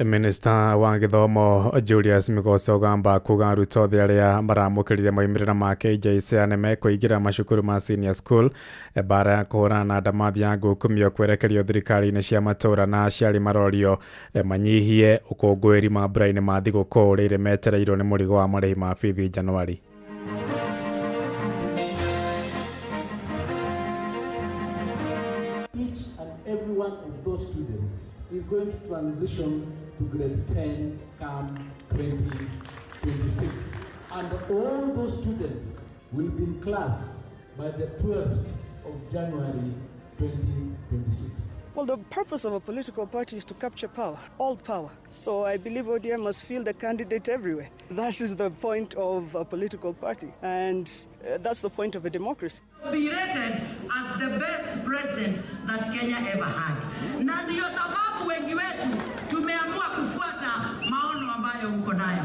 Minista wa gĩthomo Julius Migos Ogamba kuga arutwo othe arĩa maramũkĩrire moimĩrĩra ma KJSEA nĩ mekũingĩra macukuru ma senior school. Mbara ya kũhũrana na ndamathia ya ngukumio kwerekerio thirikari-inĩ cia matũũra na aciari marorio manyihie ũkũngũĩri mambura-inĩ ma thigũkũ rĩrĩ metereirwo nĩ mũrigo wa marĩhi ma bithi Januari. Each and every one of those students is going to transition to grade 10 come 2026. And all those students will be in class by the 12th of January 2026. Well, the purpose of a political party is to capture power, all power. So I believe ODM must field a candidate everywhere. That is the point of a political party, and that's the point of a democracy. Be rated as the best president that Kenya ever had. Na ndiyo sababu wengi wetu tumeamua kufuata maono ambayo uko nayo.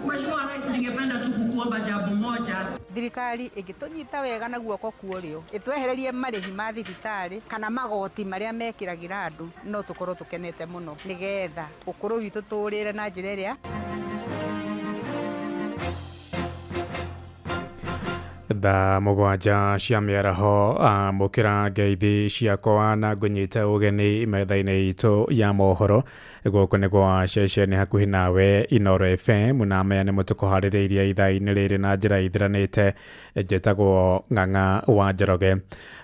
Mheshimiwa Rais, ningependa tu kukuomba jambo moja. Thirikari ĩngĩtũnyita wega na guoko kwa ũrĩo ĩtwehererie marĩhi ma thibitarĩ kana magoti marĩa mekĩragĩra andũ, no tũkorwo tũkenete mũno nĩgetha ũkũrũ witũ tũũrĩre na njĩra ĩrĩa. Thaa 7 cia mĩaraho, amũkĩra ngeithi ciakwa na ngũnyite ũgeni metha-inĩ itũ ya mohoro. Gũkũ nĩ gwa ceceni hakuhĩ nawe Inooro FM, na maya nĩmo tũkũharĩrĩirie ithaa-inĩ rĩrĩ na njĩra ithiranĩte. Njĩtagwo Ng'ang'a wa Njoroge.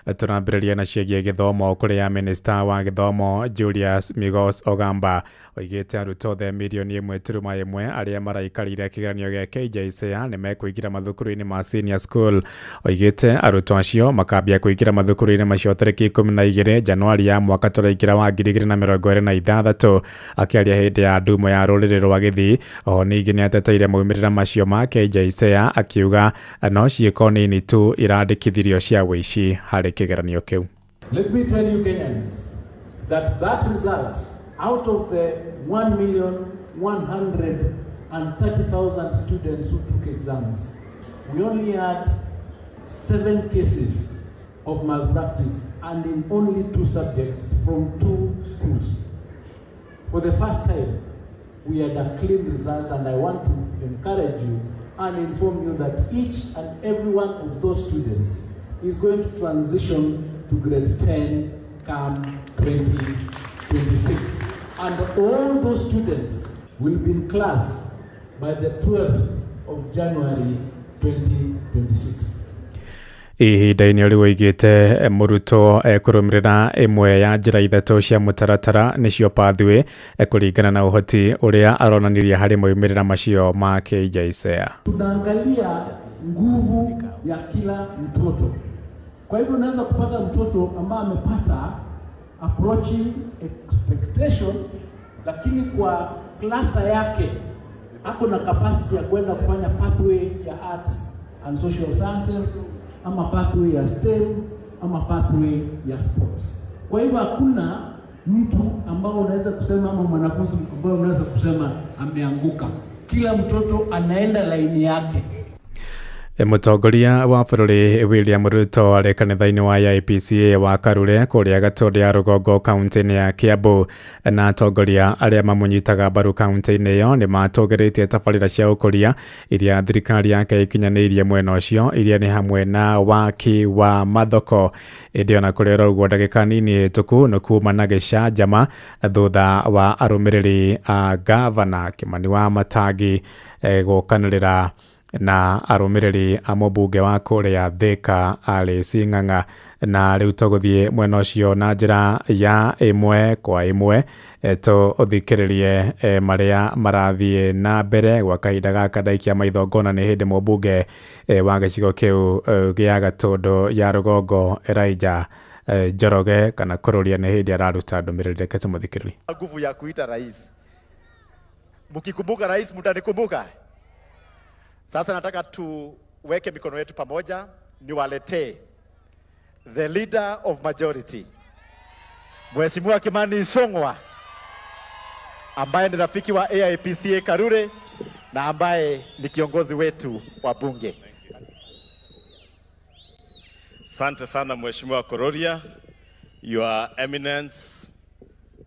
Tũrambĩrĩria na ciĩgiĩ gĩthomo kũrĩa minista wa gĩthomo Julius Migos Ogamba oigĩte arutwo othe 1.1 mirioni arĩa maraikarĩire kĩgeranio gĩa KJSEA nĩ mekũingĩra mathukuru-inĩ ma senior school. Oigĩte arutwo acio makambia kũingĩra mathukuru-inĩ macio tarĩki 12 Januari ya mwaka tũraingĩra wa 2026. Akĩaria hĩndĩ ya ndumo ya rũrĩrĩ rwa Gĩthii, oho ningĩ nĩateteire maumĩrĩra macio ma KJSEA akiuga no ciĩko nini tu irandĩkithirio cia wũici harĩ kĩgeranio kĩu. Let me tell you Kenyans that that result, out of the 1,130,000 students who took exams, we only had 7 cases of malpractice and in only 2 subjects from 2 schools. For the first time, we had a clean result, and I want to encourage you and inform you that each and every one of those students is going to transition to grade 10 come 2026. And all those students will be in class by the 12th of January 2026. Ihinda-inĩ rĩu oigĩte mũrutwo ekũrũmĩrĩra ĩmwe ya njĩra 3 cia mũtaratara nĩcio pathway kũringana na ũhoti ũrĩa aronanirie harĩ maumĩrĩra macio ma KJSEA. Tunaangalia nguvu ya kila mtoto. Kwa hivyo unaweza kupata mtoto ambaye amepata approaching expectation, lakini kwa cluster yake ako na capacity ya kwenda kufanya pathway ya arts and social sciences, ama pathway ya STEM, ama pathway ya sports. Kwa hivyo hakuna mtu ambao unaweza kusema ama mwanafunzi ambao unaweza kusema ameanguka. Kila mtoto anaenda laini yake. Mũtongoria wa bũrũri William Ruto arĩ kanitha-inĩ wa AIPCA wa Karure kũrĩa Gatũndũ ya rũgongo kaunti-inĩ ya Kiambu, na atongoria arĩa mamũnyitaga mbaru kaunti-inĩ ĩyo nĩ matũgĩrĩtie tabarĩra cia ũkũria iria thirikari yake ĩkinyanĩirie mwena ũcio, iria nĩ hamwe na waki wa mathoko. Ĩndĩ ona kũrĩ oro ũguo, ndagĩka nini hĩtũku nĩ kuma na gĩcanjama thutha wa arũmĩrĩri a gavana Kimani wa Matangi gũkanĩrĩra na arũmĩrĩri a mũmbunge wa kũrĩa Thika Alice Ng'ang'a. Na rĩu tũgũthiĩ mwena ũcio na njĩra ya ĩmwe kwa ĩmwe, tũthikĩrĩrie marĩa marathiĩ na mbere gwa kahinda gaka. Ndaikia maitho ngona nĩ hĩndĩ mũmbunge wa gĩcigo kĩu gĩa Gatũndũ ya rũgongo Elijah Njoroge kana Kũrũria nĩ hĩndĩ araruta ndũmĩrĩri. Reke tũmũthikĩrĩrie. Nguvu ya kuita rais. Mkikumbuka rais, mtanikumbuka. Sasa nataka tuweke mikono yetu pamoja, niwaletee the leader of majority, Mheshimiwa Kimani Ichung'wah, ambaye ni rafiki wa AIPCA Karure na ambaye ni kiongozi wetu wa bunge. Asante sana Mheshimiwa Kororia, Your Eminence,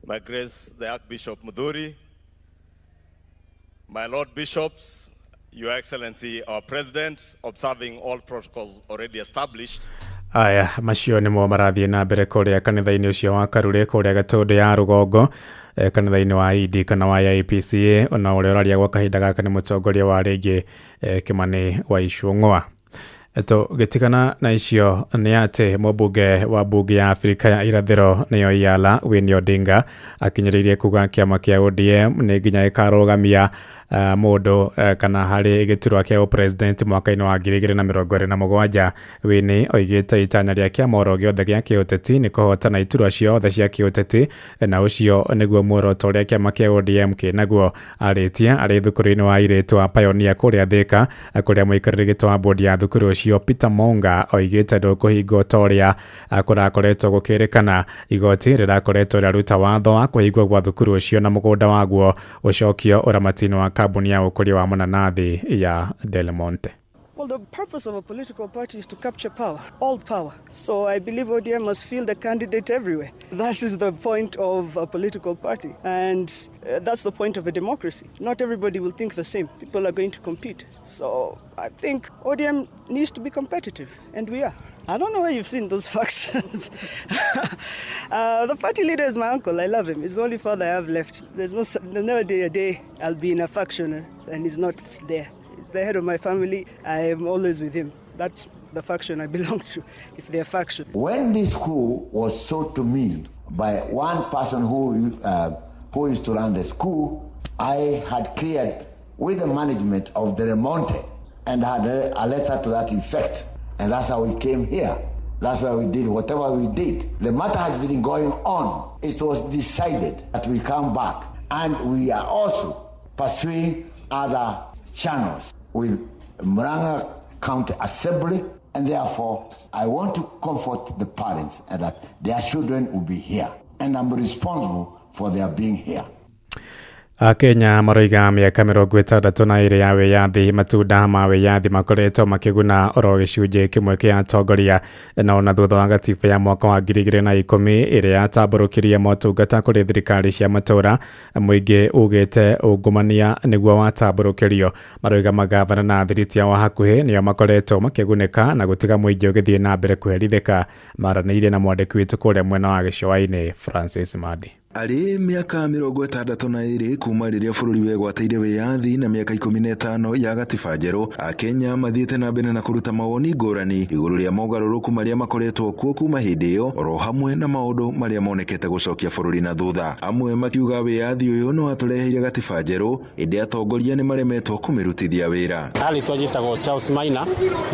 My Grace the Archbishop Mudhuri, My Lord Bishops, Your Excellency, our President, observing all protocols already established. Aya macio nĩmo marathiĩ na mbere kũrĩa kanitha-inĩ ũcio wa Karure kũrĩa Gatũndũ ya rũgongo, kanitha-inĩ wa ED kana wa IPCA, ona ũrĩa ũraria gwa kahinda gaka nĩ mũtongoria wa rĩngĩ, Kimani wa Ichung'wa. Tũgĩtigana na icio nĩ atĩ mũmbunge wa mbunge ya Afrika ya irathĩro nĩyo Iyala Winnie Odinga akinyĩrĩirie kuga kĩama kĩa ODM nĩ nginya ĩkarũgamia mũndũ kana harĩ gĩturwa kĩa ũpresident mwaka-inĩ wa 2027. Winnie oigĩte itanya rĩa kĩama oro gĩothe gĩa kĩũteti nĩ kũhotana iturwa ciothe cia kĩũteti, na ũcio nĩguo muoroto ũrĩa kĩama kĩa ODM kĩnaguo. Arĩtie arĩ thukuru-inĩ wa airĩtu wa Pioneer kũrĩa Thika, kũrĩa mũikarĩri gĩtĩ wa bodi ya thukuru ũcio Peter Monga oigĩte ndũkũhingwo ta ũrĩa kũrakoretwo gũkĩrĩkana. Igoti rĩrakoretwo rĩaruta watho wa kũhingwo gwa thukuru ũcio na mũgũnda waguo ũcokio ũramati-inĩ wa kambuni ya ũkũria wa mananathi ya Del Monte. Well, the purpose of a political party is to capture power, all power. So I believe ODM must field a candidate everywhere. That is the point of a political party. And that's the point of a democracy. Not everybody will think the same. People are going to compete. So I think ODM needs to be competitive, and we are. I don't know where you've seen those factions. The party leader is my uncle. I love him. He's the only father I have left. There's never a day I'll be in a faction and he's not there. He's the head of my family. I am always with him. That's the faction I belong to, if they're faction. When this school was sold to me by one person who used to run the school, I had cleared with the management of Del Monte and had a letter to that effect. And that's how we came here. That's why we did whatever we did. The matter has been going on. It was decided that we come back, and we are also pursuing other channels with Murang'a County Assembly, and therefore I want to comfort the parents that their children will be here, and I'm responsible for their being here. Akenya maroiga mĩaka 62 ya wĩyathi, matunda ma wĩyathi makoretwo makĩguna oro gĩcunjĩ kĩmwe kĩa atongoria, na ona thutha wa gatiba ya mwaka wa 2010 ĩrĩa yatambũrũkirie motungata kũrĩ thirikari cia matũra, mũingĩ ugĩte ungumania nĩguo watambũrũkĩrio. Maroiga magavana na athiriti ao a hakuhĩ nĩo makoretwo makĩgunĩka na gũtiga mũingĩ ũgĩthiĩ na mbere kũherithĩka. Maranĩirie na mwandĩki witũ kũrĩa mwena wa gĩcũa-inĩ Francis Madi. Arĩ mĩaka 62 kuma rĩrĩa bũrũri wegwatĩire wĩyathi na mĩaka 15 ya gatiba njerũ, Akenya mathiĩte na mbere na kũruta mawoni ngũrani igũrũ rĩa mogarũrũku marĩa makoretwo kuo kuma hĩndĩ ĩyo, oro hamwe na maũndũ marĩa monekete gũcokia bũrũri na thutha. Amwe makiuga wĩyathi ũyũ nĩ watũreheire gatiba njerũ, ĩndĩ atongoria nĩ maremetwo kũmĩrutithia wĩra. Arĩtwa njĩtagwo Charles Maina.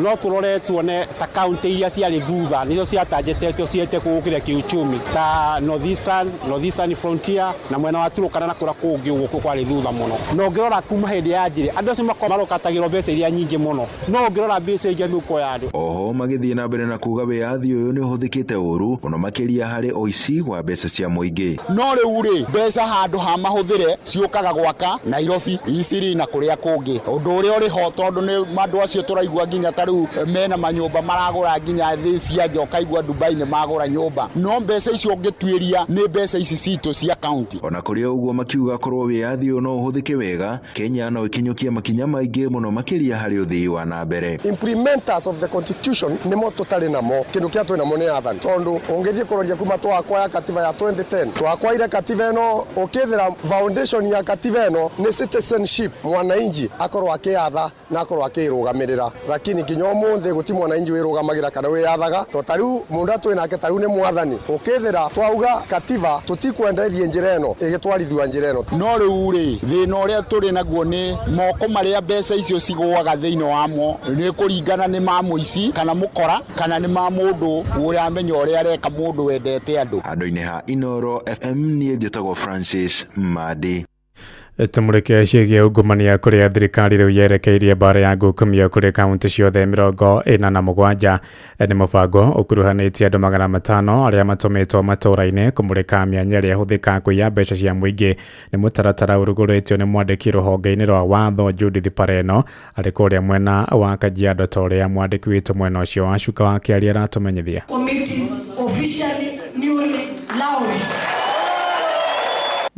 No tũrore tuone ta kaunti iria ciarĩ thutha nĩcio ciatanjĩtetio ciete gũkĩra kĩuchumi ta Northeastern Frontier na mwena wa Turkana na kũrĩa kũngĩ ũguo kwarĩ thutha mũno. Na ũngĩrora kuma hĩndĩ ya Njĩrĩ andũ acio makoragwo marokatagĩrwo mbeca iria nyingĩ mũno, no ũngĩrora mbeca iria mĩhuko ya andũ. Oho magĩthiĩ na mbere na kuga wĩyathi ũyũ nĩ ũhũthĩkĩte ũru mũno makĩria harĩ ũici wa mbeca cia mũingĩ. No rĩu rĩ, mbeca handũ ha mahũthĩre ciũkaga gwaka Nairobi, Isiri na kũrĩa kũngĩ. Ũndũ ũrĩa ũrĩ ho tondũ nĩ andũ acio tũraigua nginya ta rĩu mena manyũmba maragũra nginya thĩ cia nja, ũkaigua Dubai nĩ magũra nyũmba, no mbeca icio ũngĩtuĩria nĩ mbeca ici citũ cia county. Ona kũrĩ ũguo makiuga korwo wĩyathi ũyũ no ũhũthĩke wega, Kenya no ĩkinyũkie makinya maingĩ mũno makĩria harĩ ũthii wa na mbere. Implementers of the constitution nĩmo tũtarĩ namo, kĩndũ kĩa twĩ namo nĩ athani, tondũ ũngĩthiĩ kũroria kuma twakwaya katiba ya 2010 twakwaire katiba ĩno, ũkĩthĩra foundation ya katiba ĩno nĩ citizenship, mwananchi akorwo akĩyatha na akorwo akĩrũgamĩrĩra, lakini nginya ũmũthĩ gũti mwananchi wĩrũgamagĩra kana wĩyathaga, to ta rĩu mũndũ atwĩ nake ta rĩu nĩ mwathani, ũkĩthĩra twauga katiba tũtikwenda ĩthiĩ njĩra ĩno ĩgĩtwarithio njĩra ĩno. No rĩu rĩ, thĩna ũrĩa tũrĩ naguo nĩ moko marĩa mbeca icio cigũaga thĩinĩ wamo nĩ kũringana nĩ ma mũici kana mũkora kana nĩ ma mũndũ ũramenya ũrĩa areka, mũndũ wendete andũ. Handũ-inĩ ha Inoro FM niĩ njĩtagwo Francis Madi. Tumurike ciĩgiĩ ungumania kũrĩa thirikari rĩu yerekeirie mbara ya ngukumio kũrĩ kaunti ciothe 47. Nĩ mũbango ũkuruhanĩtie andũ 500 arĩa matũmĩtwo matũũra-inĩ kũmũrĩka mĩanya ĩrĩa ĩhũthĩkaga kũiya mbeca cia mũingĩ. Nĩ mũtaratara ũrugũrĩtio nĩ mwandĩki rũhonge-inĩ rwa watho Judith Pareno arĩ kũrĩa mwena wa Kajiado, ta ũrĩa mwandĩki witũ mwena ũcio wa Cuka wa Kĩaria aratũmenyithia. Committees officially newly launched.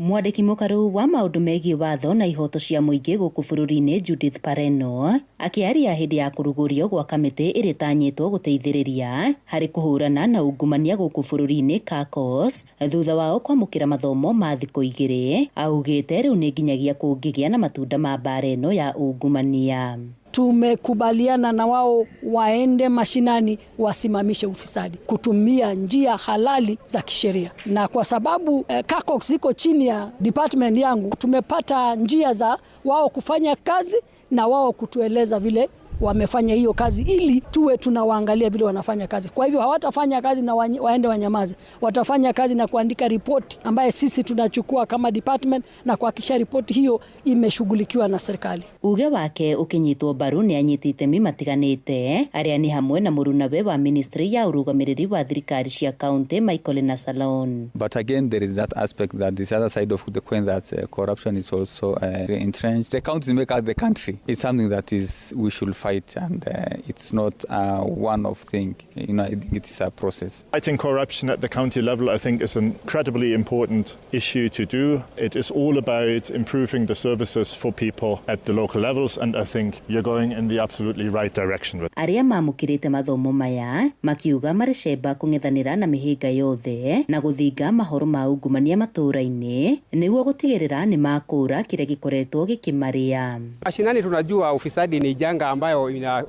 Mwandĩki mũkaru wa maũndũ megiĩ watho na ihoto cia mũingĩ gũkũ bũrũri-inĩ Judith Pareno akĩaria hĩndĩ ya kũrugũrio gwa kamĩtĩ ĩrĩa ĩtanyĩtwo gũteithĩrĩria harĩ kũhũrana na ungumania gũkũ bũrũri-inĩ CACOS thutha wao kwamũkĩra mathomo ma thikũ 2 augĩte rĩu nĩ nginyagia kũngĩgĩa na matunda ma mbara ĩno ya ungumania. Tumekubaliana na wao waende mashinani wasimamishe ufisadi kutumia njia halali za kisheria, na kwa sababu CACOX ziko chini ya department yangu, tumepata njia za wao kufanya kazi na wao kutueleza vile wamefanya hiyo kazi, ili tuwe tunawaangalia vile wanafanya kazi. Kwa hivyo hawatafanya kazi na waende wanyamaze, watafanya kazi na kuandika ripoti ambaye sisi tunachukua kama department na kuhakikisha ripoti hiyo imeshughulikiwa na serikali. Uge wake ukinyitwo mbaru ni anyiti itemi matiganite aria ni hamwe na murunawe wa ministry ya urugamiriri wa thirikari cia county Michael Nasalon. But again there is that aspect that this other side of the coin that corruption is also entrenched. The counties make up the country. It's something that is we should fight. And it's not a one-off thing, you know, it is a process. Fighting corruption at the county level, I think, is an incredibly important issue to do. It is all about improving the services for people at the local levels, and I think you're going in the absolutely right direction. Aria mamukirite mathomo maya makiuga marĩ cemba kũng'ethanĩra na mĩhĩnga yothe na gũthinga mahoro ma ungumania matũũra-inĩ nĩguo gũtigĩrĩra nĩ makũra kĩrĩa gĩkoretwo gĩkĩmarĩa. Mashinani tunajua ufisadi ni janga ambayo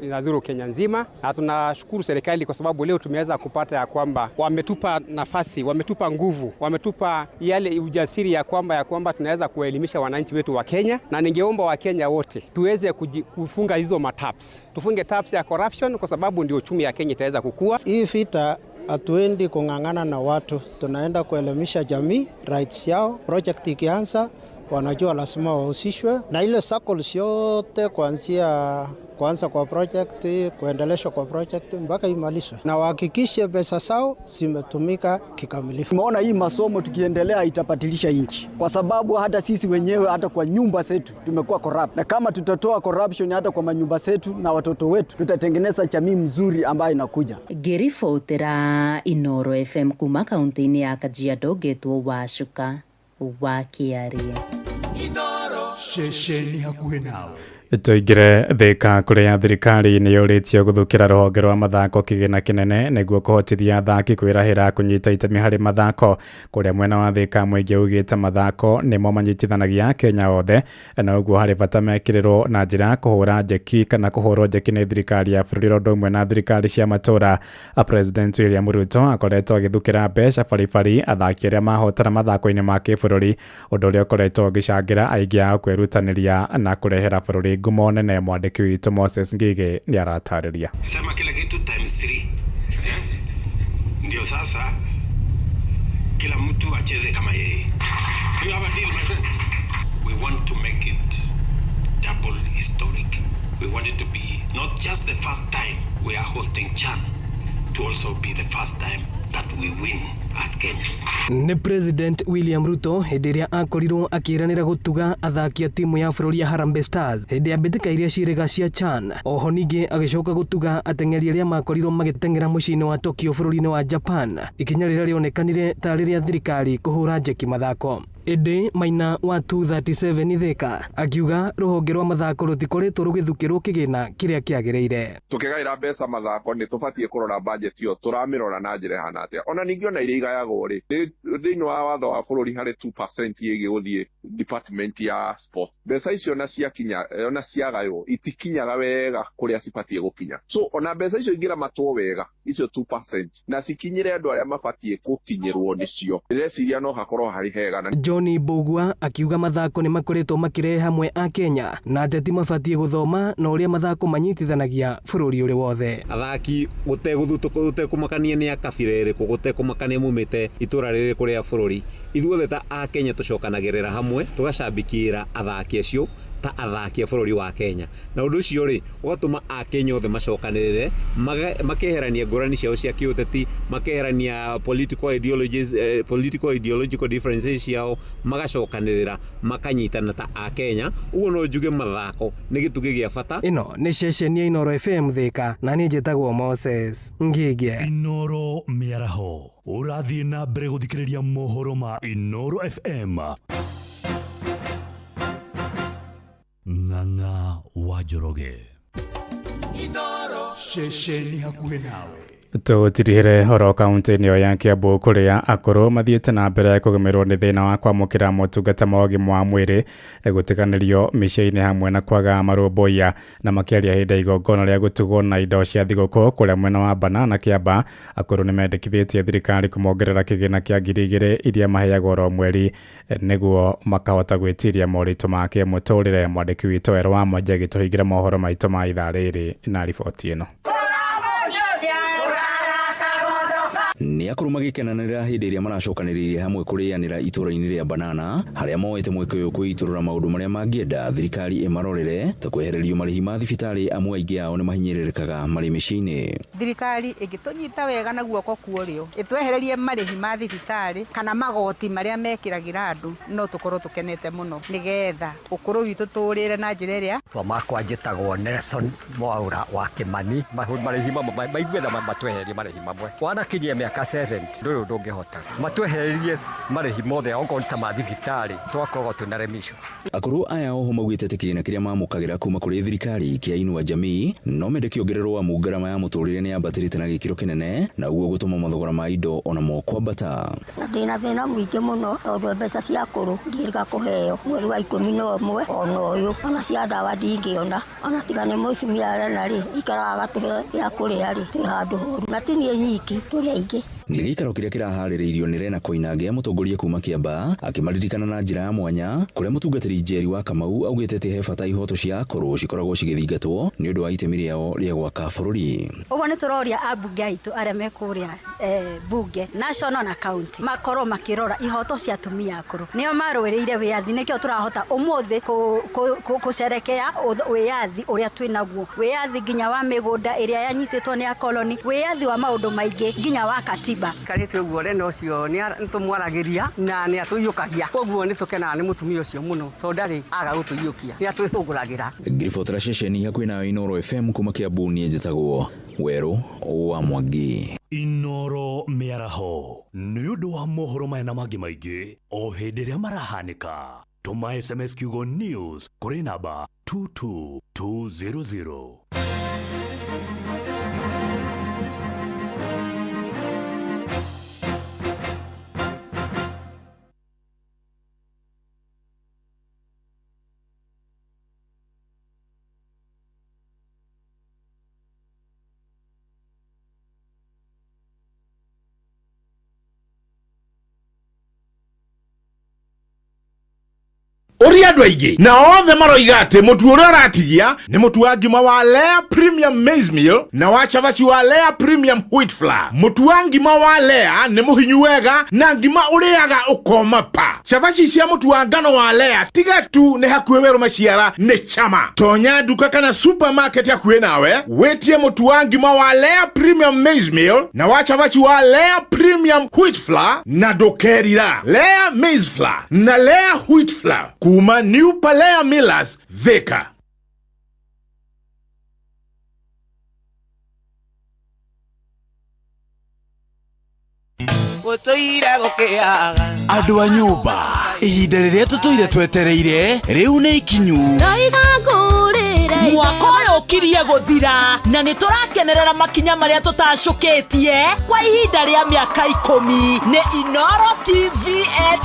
inadhuru Kenya nzima, na tunashukuru serikali kwa sababu leo tumeweza kupata ya kwamba wametupa nafasi, wametupa nguvu, wametupa yale ujasiri ya kwamba tunaweza kuelimisha wananchi wetu wa Kenya, na ningeomba wa Kenya wote tuweze kufunga hizo mataps. Tufunge taps ya corruption kwa sababu ndio uchumi ya Kenya itaweza kukua. Hii vita hatuendi kung'ang'ana na watu, tunaenda kuelimisha jamii rights yao. Project ikianza wanajua lazima wahusishwe na ile circles yote kuanzia kuanza kwa project, kuendeleshwa kwa project mpaka imalizwe, na wahakikishe pesa zao zimetumika kikamilifu. Tumeona hii masomo tukiendelea itapatilisha nchi, kwa sababu hata sisi wenyewe hata kwa nyumba zetu tumekuwa corrupt, na kama tutatoa corruption hata kwa manyumba zetu na watoto wetu, tutatengeneza jamii mzuri ambayo inakuja. Ngĩribotera Inoro FM kuma kaunti-inĩ ya Kajiado ngetwo Wacuka wa Kĩarĩa. Ceceni hakuhĩ nawe. Tũingĩre Thika kũrĩa thirikari nĩ yũrĩtio gũthukĩra rũhonge rwa mathako kĩgĩna kĩnene nĩguo kũhotithia athaki kwĩrahĩra kũnyita itemi harĩ mathako. Kũrĩa mwena wa Thika mũingĩ ugĩte mathako nĩmo manyitithanagia Kenya othe, na ũguo harĩ bata mekĩrĩrwo na njĩra ya kũhũra njeki kana kũhũrwo njeki nĩ thirikari ya bũrũri ũndũ ũmwe na thirikari cia matũũra. President William Ruto akoretwo agĩthukĩra mbeca baribari athaki arĩa mahotana mathako-inĩ ma kĩbũrũri, ũndũ ũrĩa ũkoretwo ũgĩcangĩra aingĩ ao kwĩrutanĩria na kũrehera bũrũri ngumo nene. Mwandĩki witũ Moses Ngige nĩ aratarĩria. Sema kila kitu times 3. Ndio sasa kila mtu acheze kama yeye. You have a deal, my friend. We want to make it double historic. We want it to be not just the first time we are hosting CHAN, to also be the first time that we win as Kenya. Nĩ President William Ruto hĩndĩ ĩrĩa akorirwo akĩranĩra gũtuga athaki a timu ya bũrũri ya Harambee Stars hĩndĩ ya mbĩtĩka iria ciĩrĩga cia CHAN. Oho ningĩ agĩcoka gũtuga ateng'eri arĩa makorirwo magĩteng'era mũciĩ-inĩ wa Tokyo bũrũri-inĩ wa Japan, ikinya rĩrĩa rĩonekanire ta rĩrĩa thirikari kũhũra njeki mathako. Ĩndĩ Maina wa 237 Thika akiuga rũhonge rwa mathako rũtikoretwo rũgĩthukĩrwo kĩgĩna kĩrĩa kĩagĩrĩire. Tũkĩgaĩra mbeca mathako nĩ tũbatiĩ kũrora budget ĩyo tũramĩrora na njĩra ĩhana atĩa. Ona ningĩ ona iria igayagwo rĩ, thĩinĩ wa watho wa bũrũri harĩ 2% ĩgiĩ gũthiĩ department ya sport. Mbeca icio ona ciakinya, ona ciagaywo itikinyaga wega kũrĩa cibatiĩ gũkinya. So ona mbeca icio ingĩramatwo wega icio 2% na cikinyĩre andũ arĩa mabatiĩ gũkinyĩrwo nĩcio, ndĩreciria no hakorwo harĩ hega. John Mbugua akiuga mathako nĩ makoretwo makĩrehe hamwe a Kenya na ateti mabatiĩ gũthoma na ũrĩa mathako manyitithanagia bũrũri ũrĩ wothe. Athaki gũtekũmakania nĩ a kabira ĩrĩkũ, gũtekũmakania mumĩte itũra rĩrĩkũ rĩa bũrũri, ithuothe ta a Kenya tũcokanagĩrĩra hamwe tũgacambikĩra athaki acio ta athaki a bũrũri wa Kenya. Na ũndũ ũcio rĩ, ũgatũma Akenya othe macokanĩrĩre, makeherania ngũrani ciao cia kĩũteti, makeherania political ideologies, political ideological differences ciao, magacokanĩrĩra, makanyitana ta Akenya. Ũguo no njuge mathako nĩ gĩtugĩ gĩa bata. Ĩno nĩ ceceni ya Inooro FM Thĩka na niĩ njĩtagwo Moses Ngĩgĩ. Inooro Mĩaraho ũrathiĩ na mbere gũthikĩrĩria mohoro ma Inooro FM. Ng'ang'a wa Njoroge. Ceceni hakuhĩ nawe. Tũtirihĩre oro kaunti-inĩ ĩyo ya Kiambu kũrĩa akũrũ mathiĩte na mbere kũgũmĩrwo nĩ thĩna wa kwamũkĩra motungata ma ũgima wa mwĩrĩ, gũtiganĩrio mĩciĩ-inĩ hamwe na kwaga marũmbũiya. Na makĩaria hĩndĩ ya igongona rĩa gũtugwo na indo cia thigũkũ kũrĩa mwena wa Bana na Kĩamba, akũrũ nĩmendekithĩtie thirikari kũmongerera kĩgĩna kĩa 2000 iria maheagwo oro mweri nĩguo makahota gwĩtiria moritũ ma kĩmũtũrĩre. Mwandĩki witũ Werũ wa Mwangi agĩtũhingĩra mohoro maitũ ma ithaa rĩrĩ na riboti ĩno. Nĩ akũrũ magĩkenanĩra hĩndĩ ĩrĩa maracokanĩrĩirie hamwe kũrĩanĩra itũũra-inĩ rĩa Banana, harĩa moete mweke ũyũ kwĩitũrũra maũndũ marĩa mangĩenda thirikari ĩmarorere ta kwehererio marĩhi ma thibitarĩ, amu aingĩ ao nĩ mahinyĩrĩrĩkaga marĩ mĩciĩ-inĩ. Thirikari ĩngĩtũnyita wega na guoko kwa ũrĩo, ĩtwehererie marĩhi ma thibitarĩ kana magoti marĩa mekĩragĩra andũ, no tũkorwo tũkenete mũno nĩgetha ũkũrũ witũ tũũrĩre na njĩra ĩrĩa. Makwa njĩtagwo Nelson Mwaura wa Kimani. Marĩhi mamwe maigue tha matwehererie marĩhi mamwe. Wanakinyia mĩaka 70 ndũrĩ ũndũ ũngĩhota. Matwehererie marĩhi mothe okorwo nĩ ta ma thibitarĩ twakoragwo twĩna remission. Akũrũ aya oho maugĩte atĩ kĩgĩna kĩrĩa mamũkagĩra kuma kũrĩ thirikari kĩa Inua Jamii no mende kĩongererwo amu ngarama ya mũtũrĩre nĩ yambatĩrĩte na gĩkĩro kĩnene na ũguo gũtũma mathogora ma indo onamo kwambata. Na ndĩna thĩna mũingĩ mũno tondũ mbeca cia akũrũ ndiĩrĩga kũheo mweri wa 11 ona ũyũ, ona cia ndawa ndingĩona, ona tiga nĩ mũcumia arena rĩ, ikaraga agatũhe gĩa kũrĩa rĩ, twĩ handũ horu, na ti niĩ nyiki, tũrĩ aingĩ. Nĩ gĩikaro kĩrĩa kĩraharĩrĩirio nĩ Rena Koinange, mũtongoria kuma Kĩambaa, akĩmaririkana na njĩra ya mwanya kũrĩa mũtungatĩri Njeri wa Kamau augĩte atĩ he bata ihoto cia akũrũ cikoragwo cigĩthingatwo nĩ ũndũ wa itemi rĩao rĩa gwaka bũrũri. Ũguo nĩ tũroria ambunge aitũ arĩa me kũrĩa bunge national na county makorwo makĩrora ihoto cia atumia akũrũ, nĩo marũĩrĩire wĩyathi, nĩkĩo tũrahota ũmũthĩ kũcerekea wĩyathi ũrĩa twĩnaguo, wĩyathi nginya wa mĩgũnda ĩrĩa yanyitĩtwo nĩ akoloni, wĩyathi wa maũndũ maingĩ nginya wa katiba. Karĩte ũguo Rena ũcio nĩ tũmwaragĩria na nĩ atũiyũkagia, koguo nĩ tũkenaga nĩ mũtumia ũcio mũno tondũ ndarĩ aga gũtũiyũkia, nĩ atwĩhũgũragĩra. Ngĩribotera ceceni hakuhĩ nayo Inooro FM kuma Kiambu, niĩ njĩtagwo Werũ wa Mwangi. Inooro Mĩaraho nĩ ũndũ wa mohoro maya na mangĩ maingĩ o hĩndĩ ĩrĩa marahanĩka. Tũma SMS kiugo news kũrĩ namba 22200. Ũria andũ aingĩ na othe maroiga atĩ mũtu ũrĩa ũratigia nĩ mũtu wa ngima wa Lea Premium Maize Meal na wa cabaci wa Lea Premium Wheat Flour. Mũtu wa ngima wa Lea nĩ mũhinyu wega na ngima ũrĩaga ũkoma pa. Cabaci cia mũtu wa ngano wa Lea tiga tu nĩ hakuhĩ werũ maciara nĩ chama. Tonya nduka kana supermarket hakuhĩ nawe wĩtie mũtu wa ngima wa Lea Premium Maize Meal na wa cabaci wa Lea Premium Wheat Flour na ndũkerira. Lea Maize Flour na Lea Wheat Flour kuma New Palea Millers, Thika. Andũ a nyũmba, ihinda rĩrĩa tũtũire twetereire rĩu nĩ ikinyu. Mwaka ũyũ ũkirie gũthira na nĩ tũrakenerera makinya marĩa tũtacũkĩtie kwa ihinda rĩa mĩaka 10 nĩ Inooro TV at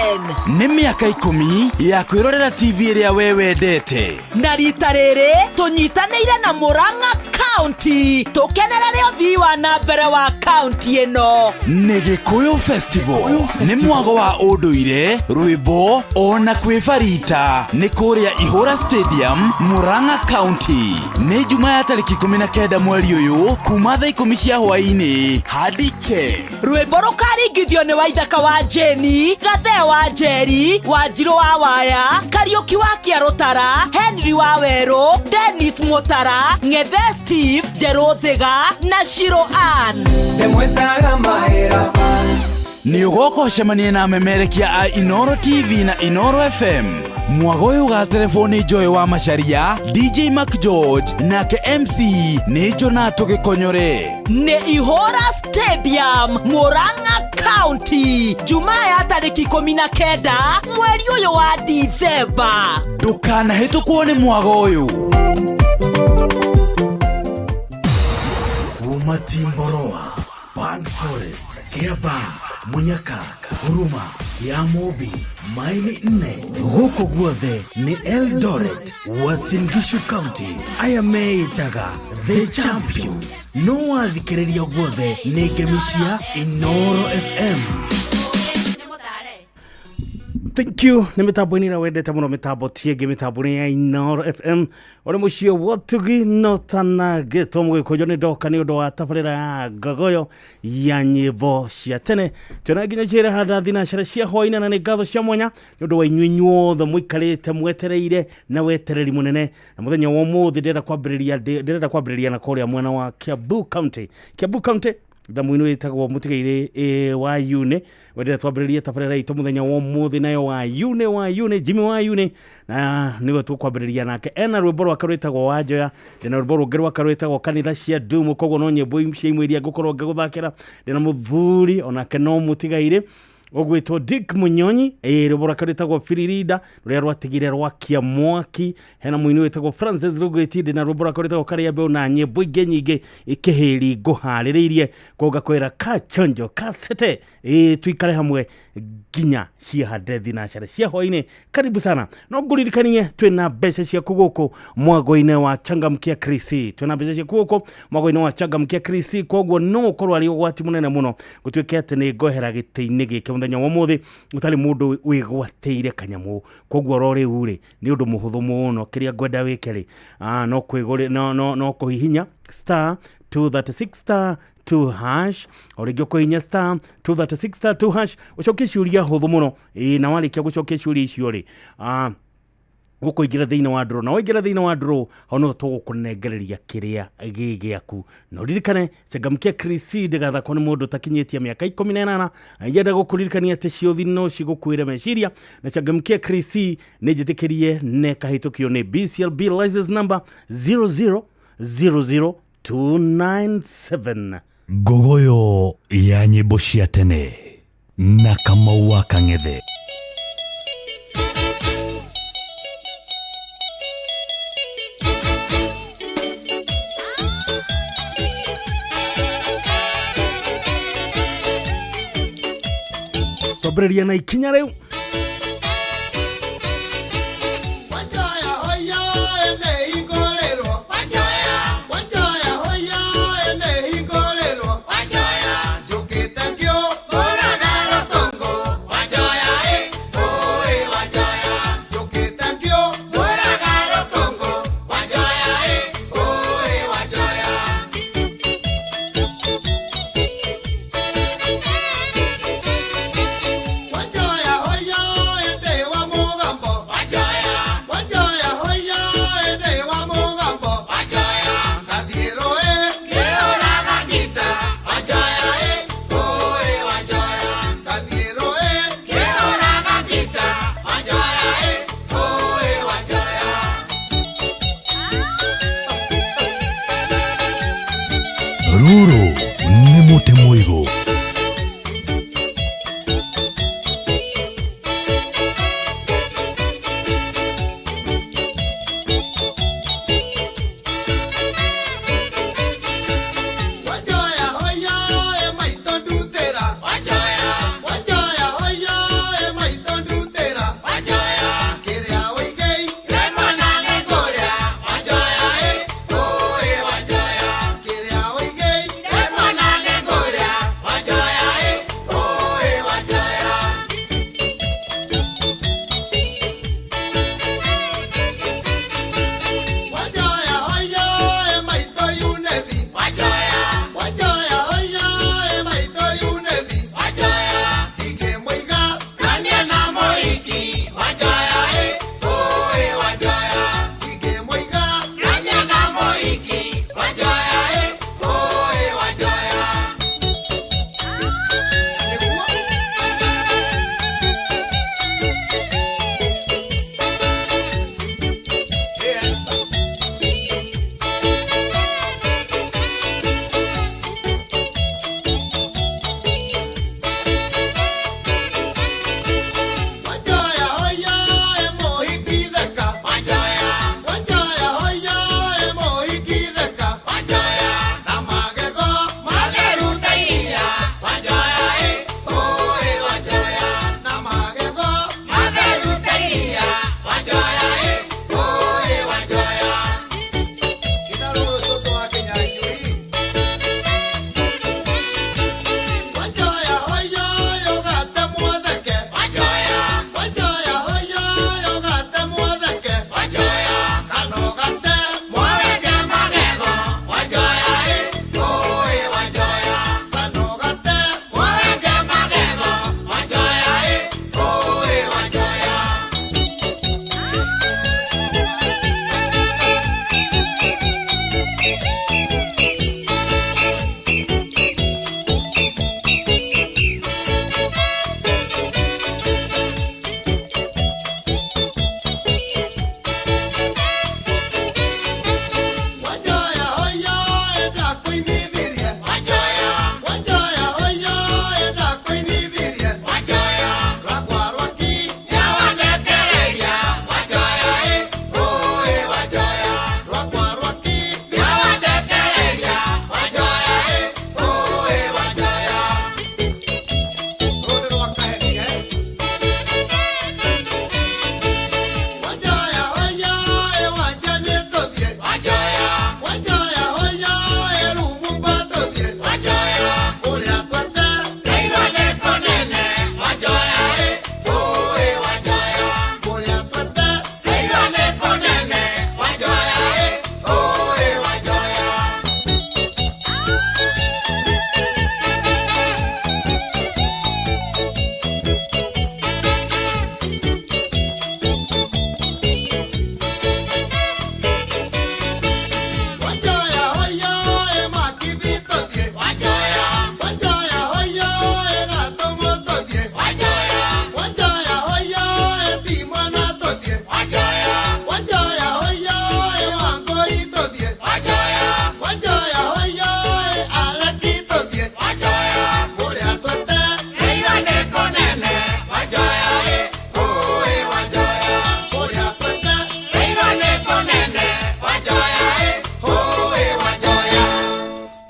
10. Nĩ mĩaka 10 ya kwĩrorera TV ĩrĩa we wendete. Na rita rĩrĩ tũnyitanĩire na Murang'a County tũkenerere ũthii wa na mbere wa county ĩno. Nĩ Gĩkũyũ Festival, nĩ mwago wa ũndũire, rwĩmbo ona kwĩbarita, nĩ kũrĩa Ihũra Stadium, Murang'a County. Nĩ Juma ya tarĩki 19 mweri ũyũ kuma thaa 10 cia hwaĩ-inĩ hadi che. Rwĩmbo rũkaringithio nĩ Waithaka wa Jeni, Gathee wa Njeri, Wanjirũ wa Waya, Kariũki wa Kĩarũtara, Henry wa Werũ, Dennis Mũtara, Ng'ethe Steve, Njerũ Thiga na Shiro Ann. Nĩ ũgoka ũcemanie na amemerekia a Inoro TV na Inoro FM. Mwago ũyũ ũgaterebwo nĩ Joy wa Macharia, DJ Mac George nake MC nĩ Jonato Gĩkonyore. Nĩ Ihũra Stadium, Murang'a County, Jumaa ya tarĩki 19 mweri ũyũ wa Dithemba. Ndũkanahĩtũkwo nĩ mwago ũyũ. Kuma Timboroa, Pan Forest, Kiaba, Munyaka, Huruma, ya Mobi, maili 4 gũkũ guothe nĩ Eldoret, Uasin Gishu County. Aya meĩtaga The Champions. No wathikĩrĩria guothe nĩ ngemi cia Inoro FM. Thank you. Nĩ mĩtambo-inĩ ĩrĩa wendete mũno, mĩtambo ti ĩngĩ, mĩtambo nĩ ya Inoro FM. Ũrĩ mũciĩ wotugi notanagĩtwo mũgĩkũnjo nĩ ndoka nĩ ũndũ wa tabarĩra ya ngogoyo ya nyĩmbo cia tene. Tuona nginya njĩra handa thinacara cia hwaĩ-inĩ, na nĩ ngatho cia mwanya nĩ ũndũ wa inyuĩ inyuothe mũikarĩte mwetereire na wetereri mũnene. Na mũthenya wa ũmũthĩ ndĩrenda kwambĩrĩria na kũrĩa mwena wa Kiambu County. Kiambu County ndamuino ĩtagwo mũtigairĩ wa Yune wendete twambĩrĩrie tabarĩra itũ mũthenya wa ũmũthĩ nayo wa Yune, wa Yune, Jimmy wa Yune, na nĩwe tũkwambĩrĩria nake. Ena rwĩmbo rwake rwĩtagwo Wanjoya, ndĩna rwĩmbo rũngĩ rwake rwĩtagwo Kanitha cia Ndumu, koguo no nyĩmbo cia imwe iria ngũkorwo ngĩgũthakĩra. Ndĩna mũthuri onake no mũtigairĩ ũgwĩtwo Dick Munyonyi, rwĩmbo rwake rwĩtagwo Firirida rũrĩa rwatigire rwakia mwaki. Hena mũini wĩtagwo Francis Rugwĩti, ndĩna rwĩmbo rwake rwĩtagwo Karĩa Mbeũ na nyĩmbo ingĩ nyingĩ ikĩhĩri ngũharĩrĩirie. Koguo ngakwĩra kachonjo kasete, tuikare hamwe nginya ciahande thinacara cia hwaĩ-inĩ. Karibu sana. No ngũririkanie twĩna mbeca ciaku gũkũ mwago-inĩ wa Changamkia Krisi, twĩna mbeca ciaku gũkũ mwago-inĩ wa Changamkia Krisi, koguo no ũkorwo arĩ ũgwati mũnene mũno gũtuĩke atĩ nĩ ngohera gĩtĩ-inĩ gĩkĩ mũthenya wa ũmũthĩ ũtarĩ mũndũ wĩgwatĩire kanyamũ. Koguo ro rĩu rĩ nĩ ũndũ mũhũthũ mũno, kĩrĩa ngwenda wĩke rĩ no kwĩgũrĩ no kũhihinya star 236 star 2 hash, o rĩngĩ ũkũhihinya star 236 star 2 hash ũcokie ciũria hũthũ mũno. Na warĩkia gũcokia ciũria icio rĩ gũkũingĩra thĩinĩ wa draw, na waingĩra thĩinĩ wa draw hau no tũgũkũnengereria kĩrĩa gĩ gĩaku. Na ũririkane Changamkia Krisi ndĩgathakwo nĩ mũndũ ũtakinyĩtie mĩaka 18. Ngĩenda gũkũririkania atĩ ciũthi no cigũkuĩre meciria, na Changamkia Krisi nĩ njĩtĩkĩrie na ĩkahĩtũkio nĩ BCLB license number 0000297. Ngogoyo ya nyĩmbo cia tene na Kamau wa Kang'ethe. Twambĩrĩria na ikinya rĩu. Wanjoya, hoya.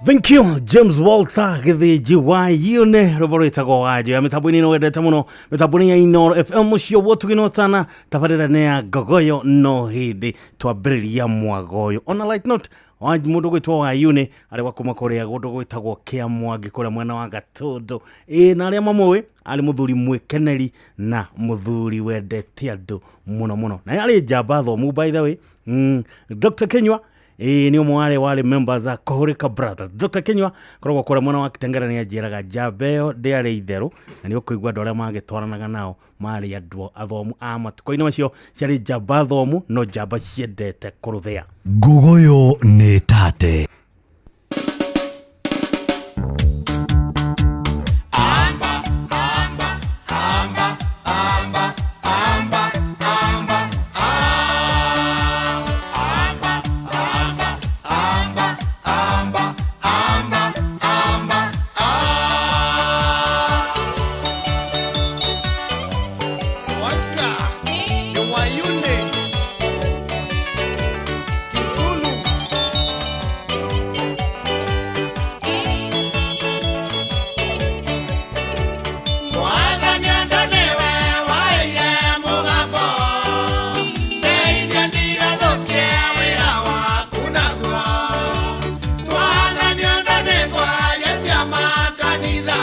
Thank you James Walter Githinji wa Yune rwĩmbo rwĩtagwo Wanjo ya mĩtambo-inĩ ĩno wendete mũno, mĩtambo-inĩ ya Inooro FM mũciĩ wotugi no tana tabarĩra nĩ ya Ngogoyo no hĩndĩ twambĩrĩria mwaga ũyũ. On a light note, mũndũ gwĩtwo wa Yune arĩ wa kuma kũrĩa kũndũ gwĩtagwo Kĩamwangi kũrĩa mwena wa Gatũndũ, ĩĩ na arĩa mamũĩ arĩ mũthuri mwĩkeneri na mũthuri wendete andũ mũno mũno, na arĩ njamba thomu by the way. Dr. Kinyua, ĩĩ nĩ ũmwe warĩ warĩ members a Kũhũrĩka Brothers. Dr. Kinyua koragwo kũrĩa mwena wa Kitengela, nĩ anjĩraga njamba ĩyo ndĩarĩ itherũ, na nĩ ũkũigua andũ arĩa magĩtwaranaga nao marĩ andũ athomu a matukũ-inĩ macio, ciarĩ njamba thomu no njamba ciendete kũrũthĩa. Ngogoyo nĩ tate. Swaka ni Wayune Kizulu. Mwathani ũndũ nĩwe waheire mũgambo, ndeithia ndigathũkie wĩra waku naguo. Mwathani ũndũ nĩngwaria cia makanitha,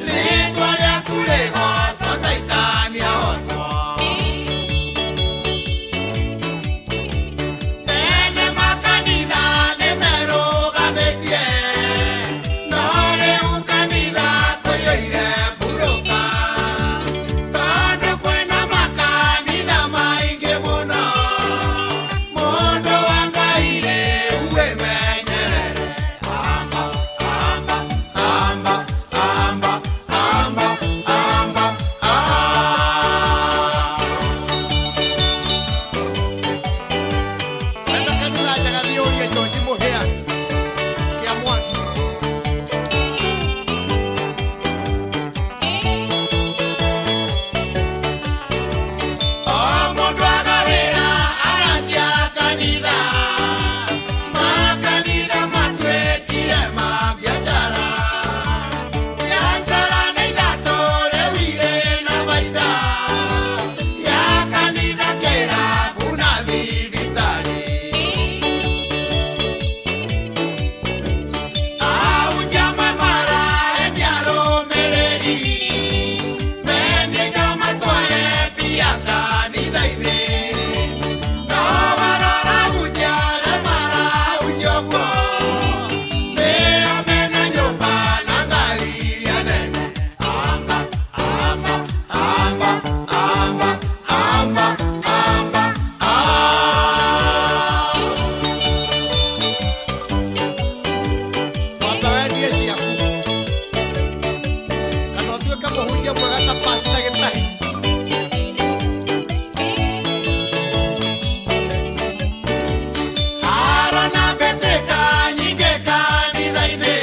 rĩtwa rĩaku rĩgocwo Caitani ahotwo. Tene makanitha nĩmerũgamĩtie, no rĩu kanitha kũiyũire mburũka, tondũ kwĩna makanitha maingĩ mũno. Mũndũ wa Ngai rĩu wĩmenyerere. Amba, amba, amba, amba, amba, amba, ah. Enda kanitha njega thiĩ ũrie George Mũhĩa kĩa mwaki. O mũndũ aga wĩra aranjia kanitha, makanitha matuĩkire ma biacara. Biacara nĩ ithatũ rĩu irĩ na baida, ya kanitha, kĩrabu na thibitarĩ. Ahunjia amwe maraendia arũmĩrĩri, mendie indo matware mbia kanitha-inĩ. No warora ahunjia arĩa marahunjia ũguo, nĩo mena nyũmba na ngari iria nene. Amba, amba, amba, amba, amba, amba, ah. Wamba wendie ciaku kana ũtuĩke mũhunjia mwega ta Pastor Gĩtahi. Haro na mbĩtĩka nyingĩ kanitha-inĩ,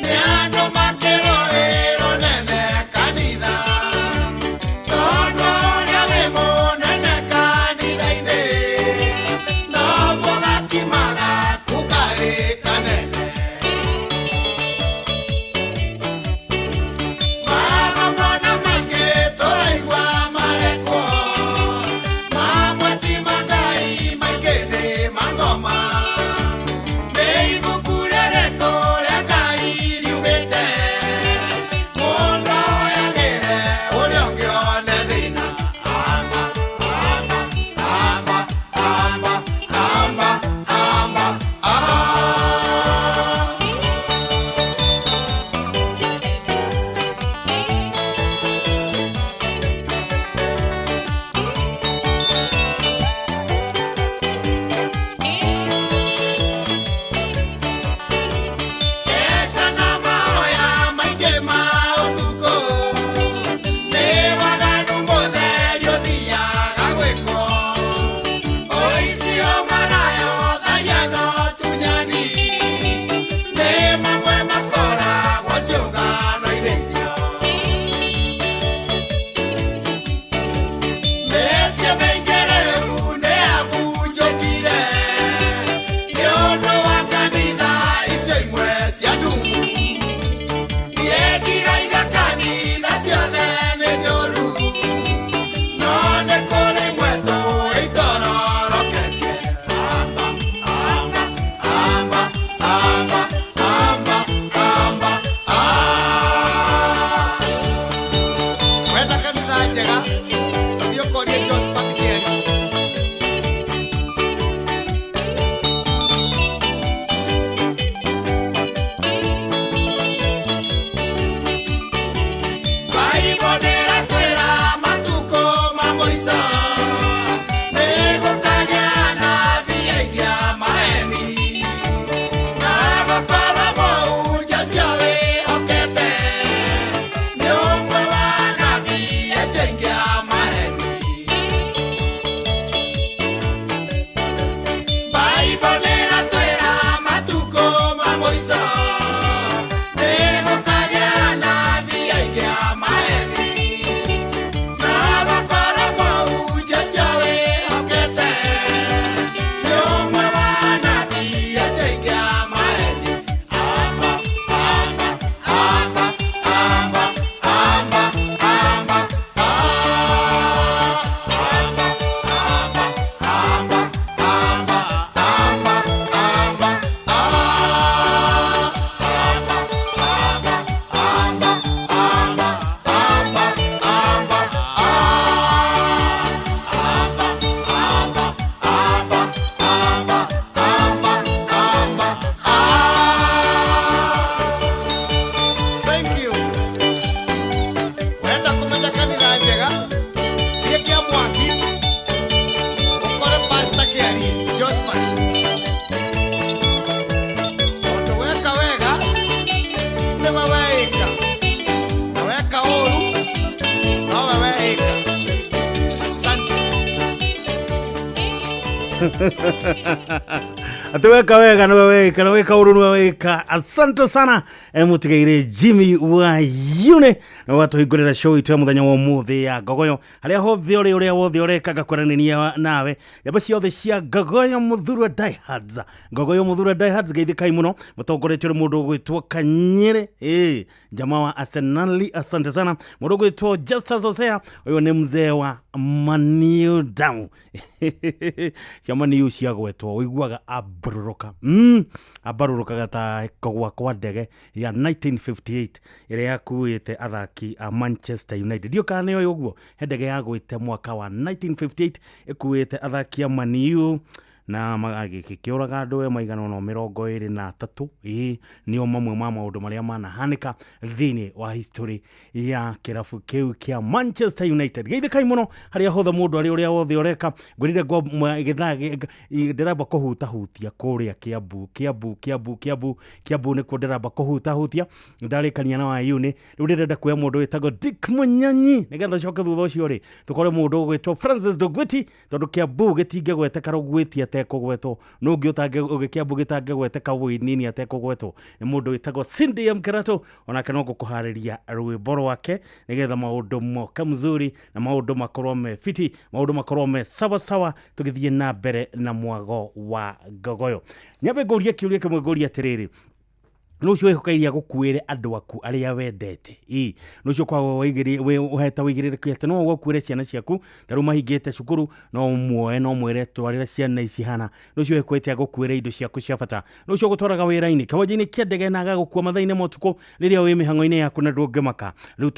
nĩ andũ makĩrũĩrwo nene kanitha, tondũ ũrĩa wĩ mũnene kanitha-inĩ noguo gakima gaku karĩ kanene. Magongona Atĩ weka wega nĩwe weka na weka ũru nĩwe weka. Asante sana mũtigaire Jimmy wa Yune na watũhingũrĩra show itũ ya mũthenya wa ũmũthĩ ya Ngogoyo harĩa hothe ũrĩ ũrĩa wothe ũreka ngakwaranĩria nawe njamba ciothe cia Ngogoyo Mũthurwa Diehards. Ngogoyo Mũthurwa Diehards geithĩkai mũno mũtongoretio nĩ mũndũ ũgwĩtwo Kanyere jamaa wa Arsenali. Asante sana mũndũ ũgwĩtwo Justus Hosea, ũyũ nĩ mzee wa Maniu Down cia Maniu ciagwetwo ũiguaga abarũrũka abarũrũkaga ta kũgwa kwa ndege ya 1958 ĩrĩa yakuĩte athaki a Manchester United. Ndiũ kana nĩoĩ ũguo, he ndege yagwĩte mwaka wa 1958 ĩkuĩte athaki a Maniu na gĩkĩũraga andũ maigana ũna 23. Ĩĩ nĩo mamwe ma maũndũ marĩa manahanĩka thĩinĩ wa history ya kĩrabu kĩu kĩa Manchester United. Geithĩkai mũno harĩa hothe mũndũ arĩ ũrĩa wothe ũreka. Ngwĩrire gĩthaa ndĩramba kũhutahutia kũrĩa Kiambu Kiambu Kiambu Kiambu Kiambu nĩkuo ndĩramba kũhutahutia. Ndarĩkania na Wayuni rĩu ndĩrenda kuoya mũndũ wĩtagwo Dick Mũnyanyi nĩgetha coke thutha ũcio rĩ tũkore mũndũ ũgwĩtwo Francis Ndũngwĩti tondũ Kiambu gĩtingĩgweteka Rũgwĩti atekũgwetwo nũngĩ ũngĩ Kiambu gĩtangĩgweteka Wĩnini atekũgwetwo nĩ mũndũ wĩtagwo Cindy M Kerato, onake no ngũkũharĩria rwĩmbo rwake nĩgetha maũndũ moke mzuri na maũndũ makorwo me fiti, maũndũ makorwo me sawa sawa tũgĩthiĩ na mbere na mwago wa Ngogoyo. Nyambe ngũrie kĩũria kĩmwe, ngũrie atĩrĩrĩ, nũcio wĩhokeire gũkuĩre andũ aku arĩa wendete ĩ nũcio kwa ũhete wĩigĩrĩrĩki atĩ no ũgũkuĩre ciana ciaku ta rĩu mahingĩte cukuru no muoe no mwĩre twarĩre ciana ici hana. Nũcio wĩkwĩte agũkuĩre indo ciaku cia bata. Nũcio ũgũtwaraga wĩra-inĩ kĩwanja-inĩ kĩa ndege na agagũkua mathaa-inĩ ma ũtukũ rĩrĩa wĩ mĩhang'o-inĩ yaku na ndũngĩmaka. Rĩu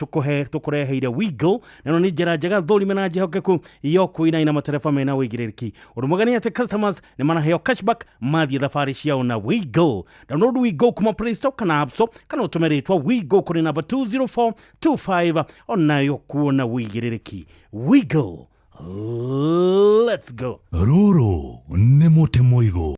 tũkũreheire Wiggle na ĩno nĩ njĩra njega thũrime na njĩhokeku ya kũinaina matereba mena wĩigĩrĩrĩki. Ũndũ mwega nĩ atĩ customers nĩ maraheo cashback mathiĩ thabarĩ ciao na Wiggle. Download Wiggle kuma Play Store kana App Store kana ũtũme rĩtwa Wiggle kũrĩ namba 20425 onayo kuona wĩigĩrĩrĩki. Wiggle, let's go. Rũrũ nĩ mũtĩ mũigũ.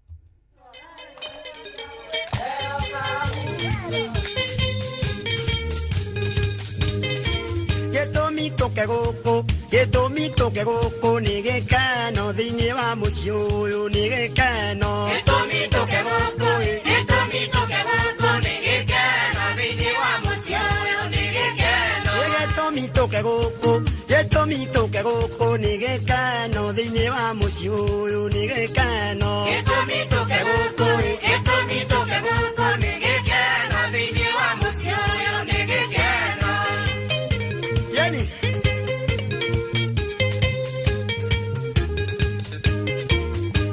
Gĩtũmi tũke gũkũ, gĩtũmi tũke gũkũ nĩ gĩkeno thĩinĩ wa mũciĩ ũyũ nĩ gĩkeno. Gĩtũmi tũke gũkũ, gĩtũmi tũke gũkũ nĩ gĩkeno thĩinĩ wa mũciĩ ũyũ nĩ gĩkeno. Gĩtũmi tũke gũkũ, gĩtũmi tũke gũkũ nĩ gĩkeno thĩinĩ wa mũciĩ ũyũ nĩ gĩkeno. Gĩtũmi tũke gũkũ, gĩtũmi tũke gũkũ nĩ gĩkeno thĩinĩ wa mũciĩ ũyũ nĩ gĩkeno. Yani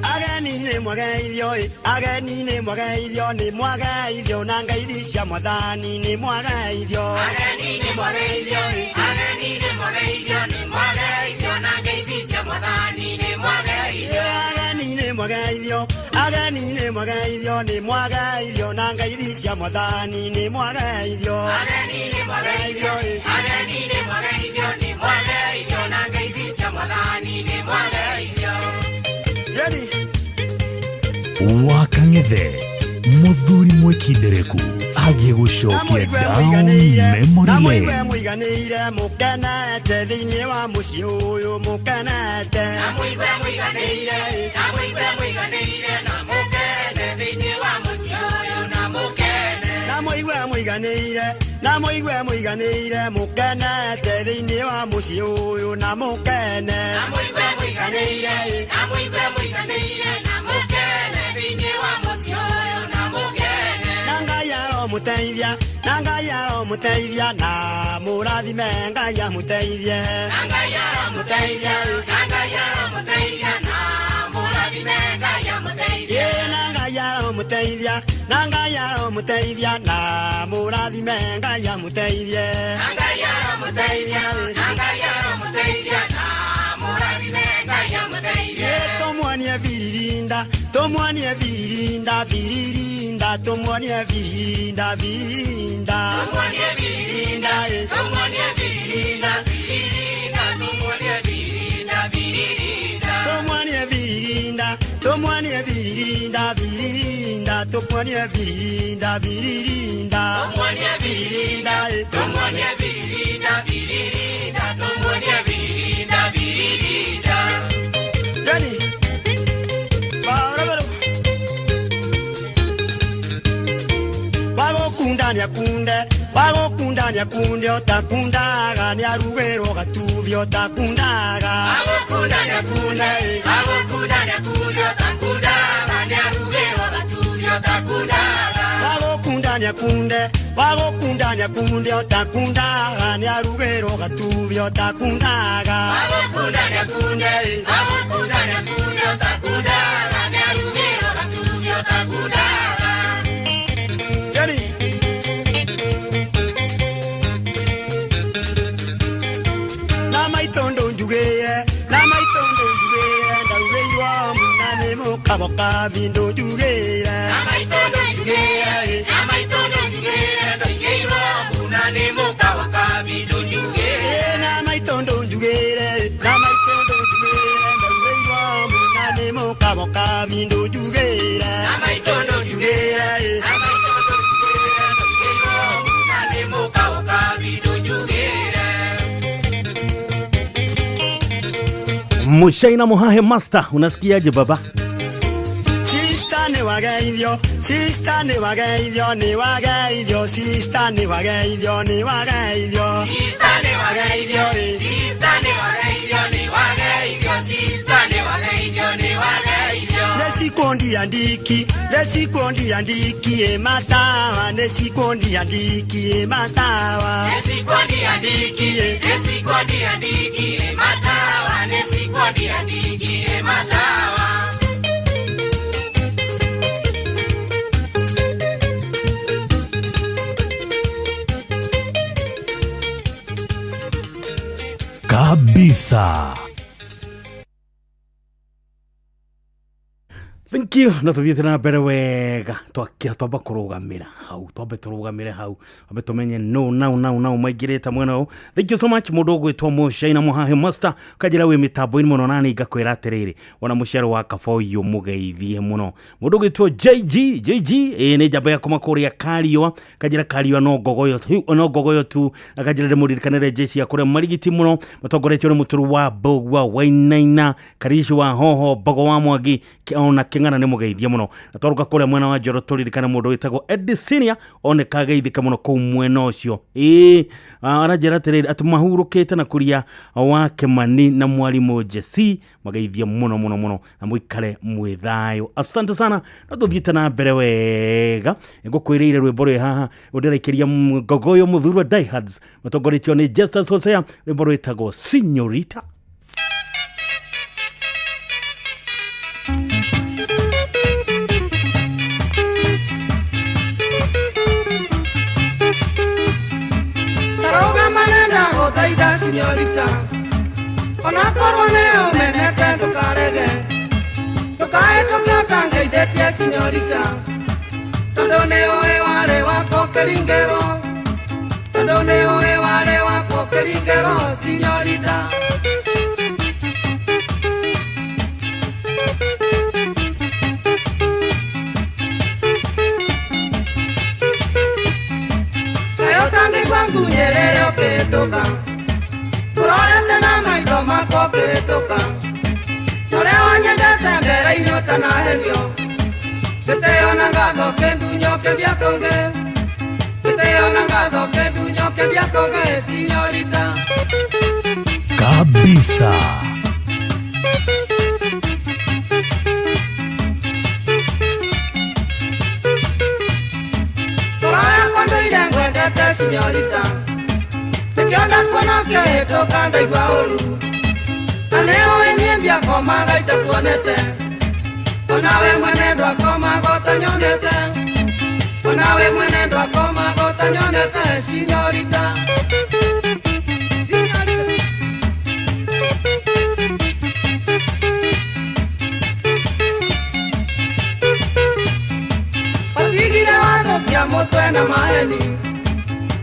ageni nĩ mwageithio ageni nĩ mwageithio nĩ mwageithio na ngeithi cia mwathani nĩ mwageithio. Ageni nĩ mwageithio ageni nĩ mwageithio nĩ mwageithio na ngeithi cia mwathani nĩ mwageithio. Ageni nĩ mwageithio ageni nĩ mwageithio nĩ mwageithio na ngeithi cia mwathani nĩ mwageithio. Ageni nĩ mwageithio ageni nĩ mwageithio nĩ mwageithio na ngeithi cia mwathani nĩ mwageithio. Yani Wakang'ethe mũthuri mwĩkindereku agĩgũcokia down memory lane. Mũiganĩire mũkenete thĩinĩ wa mũciĩ ũyũ mũkenete. Na mũigue mũiganĩire, na mũigue mũiganĩire na mũkene thĩinĩ wa mũciĩ ũyũ na mũkene. Na mũigue mũiganĩire, na mũigue mũiganĩire mũkenete thĩinĩ wa mũciĩ ũyũ na mũkene. Na mũigue mũiganĩire, na mũigue mũiganĩire na mũkene thĩinĩ wa mũciĩ ũyũ na mũkene. Na Ngai aromũteithia, na Ngai aromũteithia na mũrathime Ngai amũteithie. Na Ngai aromũteithia, na Ngai aromũteithia na mũrathime Ngai amũteithie. Na Ngai aromũteithia, na Ngai aromũteithia na mũrathime Ngai amũteithie. Na Ngai aromũteithia, na Ngai aromũteithia na mũrathime Ngai amũteithie. Tũmuonie biririnda, tũmuonie biririnda, biririnda, tũmuonie biririnda, biririnda. Tũmuonie biririnda, tũmuonie biririnda, biririnda, tũmuonie biririnda, biririnda. Tũmuonie biririnda, tũmuonie biririnda, biririnda, tũmuonie biririnda, biririnda. Tũmuonie biririnda, tũmuonie biririnda, biririnda, tũmuonie biririnda, biririnda. Yani Wagũkunda nĩakunde ũtakundaga nĩarugĩrwo gatubi ũtakundaga. Wagũkunda nĩakunde, wagũkunda nĩakunde ũtakundaga nĩarugĩrwo gatubi ũtakundaga. Wagũkunda nĩakunde, wagũkunda nĩakunde ũtakundaga nĩarugĩrwo gatubi ũtakundaga. Wagũkunda nĩakunde, wagũkunda nĩakunde ũtakundaga nĩarugĩrwo gatubi ũtakundaga. Jenny. Na maitondo njugire ndaugĩirwo muna nĩ mũkaboka bindo njugire. Na maitondo njugire, na maitondo njugire ndaugĩirwo muna nĩ mũkaboka bindo njugire. Na maitondo njugire, na maitondo njugire ndaugĩirwo muna nĩ mũkaboka bindo njugire. Na maitondo njugire, na maitondo njugire ndaugĩirwo muna nĩ mũkaboka bindo njugire. Mushaina Muhahe Master, unasikiaje baba? Sister ni wageithio, sister ni wageithio, ni wageithio, sister ni wageithio, ni wageithio. Sister ni wageithio, sister ni wageithio, ni wageithio, sister ni wageithio, ni wageithio. Nesikondi andiki, nesikondi andiki ematawa, nesikondi andiki ematawa. Nesikondi andiki, nesikondi andiki ematawa, nesikondi andiki ematawa. Kabisa. Thank you. Na tuthiĩte na mbere wega twamba kũrũgamĩra hau, twambe tũrũgamĩre hau, twambe tũmenye no now now now maingĩrĩte mwena ũyũ. Thank you so much mũndũ ũgwĩtwo Mũcaina Mũhahe Master kanjĩra wĩ mĩtambo-inĩ mũno na nĩ ngakwĩra atĩrĩrĩ wona mũciaro wa kaboyũ mũgeithie mũno. Mũndũ ũgwĩtwo JG JG nĩ njamba ya kuma kũrĩa Kariũa, kanjĩra Kariũa no ngogoyo tu, no ngogoyo tu, akanjĩra ndĩmũririkanĩre jeshi ya kũrĩa Marigiti mũno matongoretio nĩ Mũtũrũ wa Mbũgua Wainaina Karishi wa Hoho Mbogo wa Mwangi ona King'ana nĩ mũgeithie mũno. Na twaruka kũrĩa mwena wa Njoro tũririkane mũndũ wĩtagwo Eddie Senior oneka ageithĩka mũno kũu mwena ũcio. Aranjĩra atĩrĩrĩ atĩ mahurũkĩte na kũria wa Kĩmani na mwarimũ Jesse mageithie mũno mũno mũno na mũikare mwĩ thayũ. Asante sana. Na tũthiĩte na mbere wega ngũkwĩrĩire rwĩmbo rwĩ haha ũndĩraikĩria ngogoyo mũthuri wa Diehards matongoretio nĩ Justus Hosea, rwĩmbo rwĩtagwo Signorita. Thaitha signorita, onakorwo nĩ ũmenete ndũkarege, ndũkahĩtũke ũtangeithĩtie signorita, tondũ nĩ ũĩ warĩ wakwa ũkĩringĩrwo, tondũ nĩ ũĩ warĩ wakwa ũkĩringĩrwo signorita. Kaĩ ũtangĩigua ngunyĩrĩre ũkĩhĩtũka, kũrorete na maitho makwa ũkĩhĩtũka, ũrĩa wanyendete mbere-inĩ ũtanahenio, gĩtĩo na ngatho kĩndunyo kĩmbia kũngĩ, gĩtĩo na ngatho kĩndunyo kĩmbia kũngĩ signorita. Kabisa. Ngoro yakwa ndũire ngwendete signorita, nĩkĩo ndakuona ũkĩhĩtũka ndaigua ũru, na nĩ ũĩ niĩ ndiakomaga itakuonete, onawe mwene ndwakomaga ũtanyonete, onawe mwene ndwakomaga ũtanyonete signorita. Watigire wathũkia mũtwe na maheni,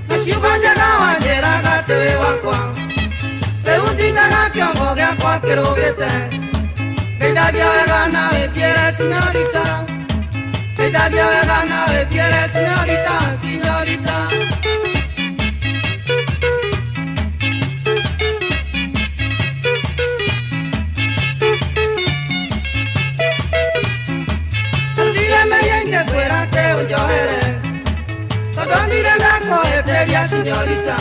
na ciugo njega wanjĩraga atĩ wĩ wakwa, rĩu ndindaga kĩongo gĩakwa kĩrũgĩte, ngeithagia wega na wĩthiĩre signorita, ngeithagia wega na wĩthiĩre signorita, signorita. Ndirĩ mehia ingĩkwĩra atĩ ũnjohere, tondũ ndirĩ ndakũhĩtĩria. Sinyorita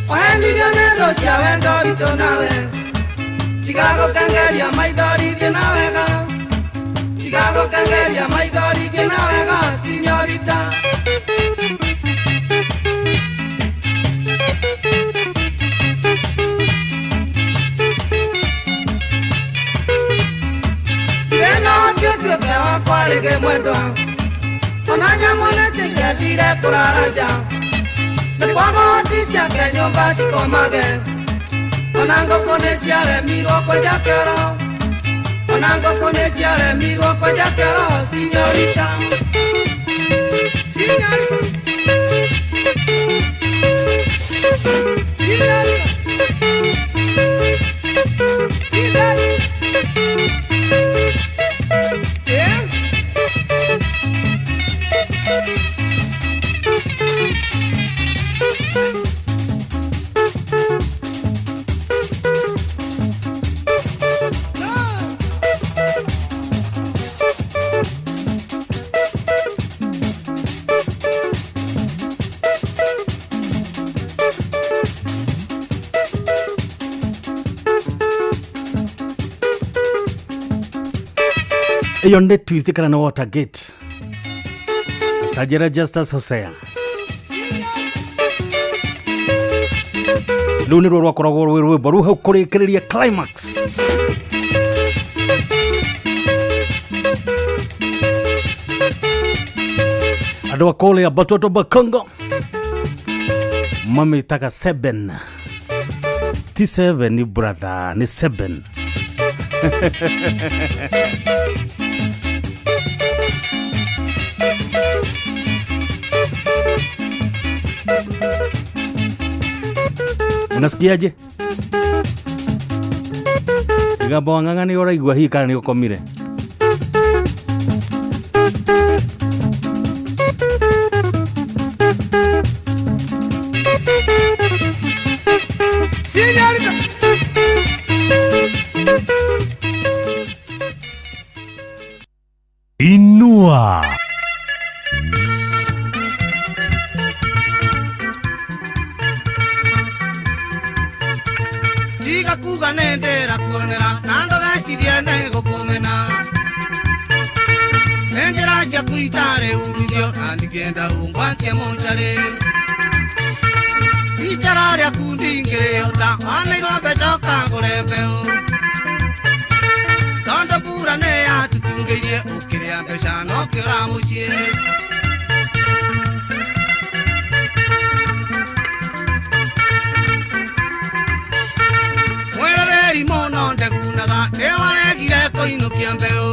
Wahenirio nendo cia wendo witũ nawe Tiga gũkengeria maithori thiĩ na wega Tiga gũkengeria maithori thiĩ na wega Sinyorita Ndirĩ wakwa rĩngĩ mwendwa Ona nyamũ nĩcingĩathire kũrara nja Nĩ kwaga hoti ciake nyũmba cikomage Ona ngũkũ nĩciaremirwo kwenja kĩoro Ona ngũkũ nĩciaremirwo kwenja kĩoro Sinyorita Sinyorita Sinyorita Sinyorita Yeah. Iyo nĩ twist kana nĩ Watergate Tajira Justus Hosea rĩu nĩruo rwakoragwo rwĩ rwĩmbo rũu hau kũrĩkĩrĩria climax andũ a kũrĩa Batoto Bakongo mamĩtaga seven ti seven brother nĩ seven Unasikiaje? Mũgambo wa Ng'ang'a nĩ ũraigua hihi kana nĩ ũkomire? Sinyorita Inua Tiga kuga nendera kuonera na ndũgecirie nĩ gũkũmena Nĩ njĩra ciaku itarĩ umithio na ndingĩenda ũngwatie mũcarĩ Icara rĩaku ndingĩrĩhota waneirwo mbeca ũkagũre mbeũ Tondũ mbura nĩ yatutungĩirie ũkĩrĩa mbeca na ũkĩũra mũciĩ Mwerereri mũno ndegunaga nĩwaregire kũinũkia mbeũ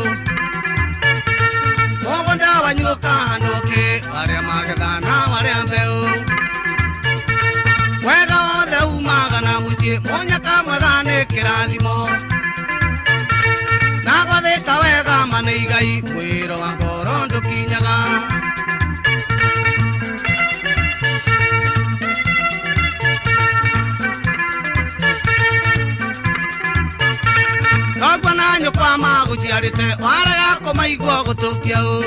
Mũgũnda wanyu ũkahandwo kĩ arĩa magetha na arĩa mbeũ Wega wothe umaga na mũciĩ mũnyaka mwega nĩ kĩrathimo Na gwathĩka wega ma nĩ igai mwĩro wa ngoro ndũkinyaga Thoguo na nyũkwa magũciarĩte warega kũmaigua gũtũkia ũ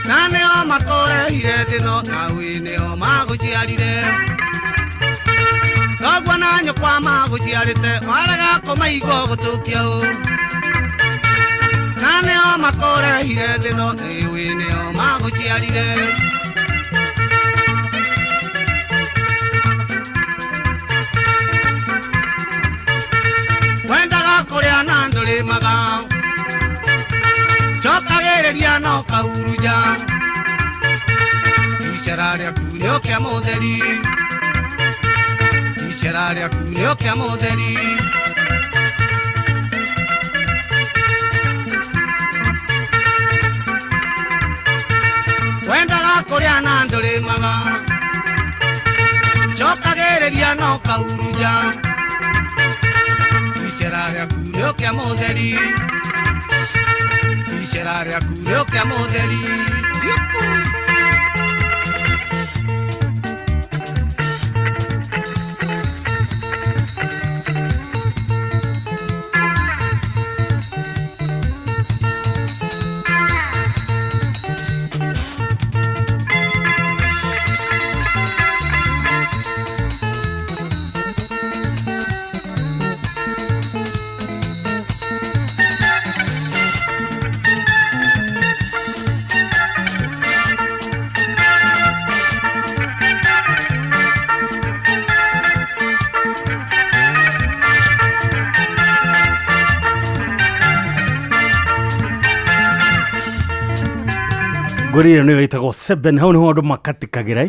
Na nĩo makũrehire thĩ ĩno na wĩ nĩo magũciarire Thoguo na nyũkwa magũciarĩte warega kũmaigua gũtũkia ũ Na nĩo makũrehire thĩ ĩno na wĩ nĩo magũciarire Wendaga kũrĩa na ndũrĩmaga Cokagĩrĩria na ũkahurunja Icara rĩaku nĩ ũkĩa mũtheri Icara rĩaku nĩ ũkĩa mũtheri Wendaga kũrĩa na ndũrĩmaga Cokagĩrĩria na ũkahurunja Icara rĩaku nĩ ũkĩa mũtheri Icara rĩaku nĩ ũkĩa mũtheri Ngwĩrire nĩyo ĩtagwo 7 hau nĩho andũ makatikagĩra.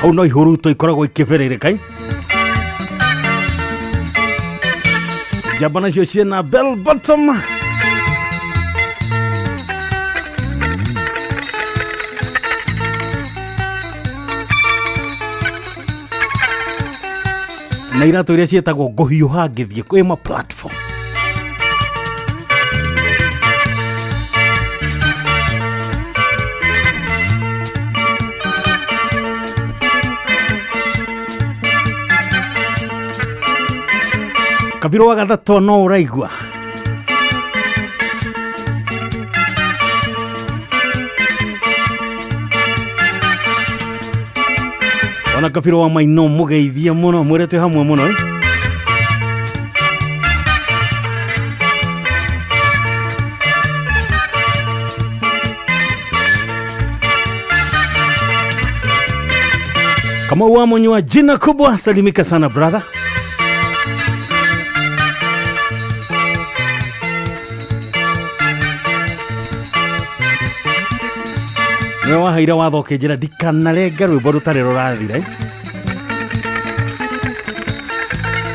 Hau no ihuruto ikoragwo ikĩbĩrĩrĩka. Njamba nacio ciĩna bell bottom. Na iratũ iria ciĩtagwo ngũhiũha ngĩthiĩ kwĩ ma platform. Kabiro wa gathatũ no ũraigua. Ona kabiro wa maino mũgeithie mũno mwĩre twĩ hamwe mũno. Kama wa mwenye jina kubwa, salimika sana brother. Nĩwe waheire watho ũkĩnjĩra ndikanarenge rwĩmbo rũtarĩ rũrathira.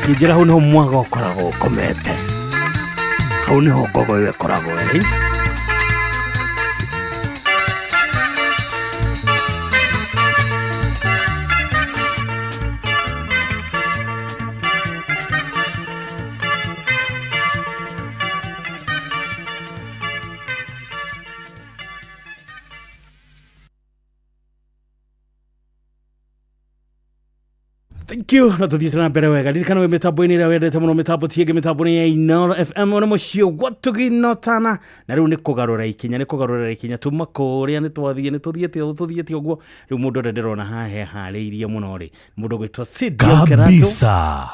Kĩnjĩra hau nĩho mwaga ũkoragwo ũkomete. Hau nĩho ngogo ĩyo ĩkoragwo ĩrĩ. Thank you. Na tuthiĩte na mbere wega. Ririkana wĩ mĩtambo-inĩ ĩrĩa wendete mũno, mĩtambo ti ĩngĩ, mĩtambo nĩ ya Inooro FM ona mũciĩ Watugi Notana. Na rĩu nĩ kũgarũra ikinya, nĩ kũgarũra ikinya tuma kũrĩa nĩ twathiĩ, nĩ tũthiĩte ũguo. Rĩu mũndũ ũrĩa ndĩrona haha eharĩirie mũno rĩ, mũndũ ũgwĩtwo Sidio Kerato. Kabisa.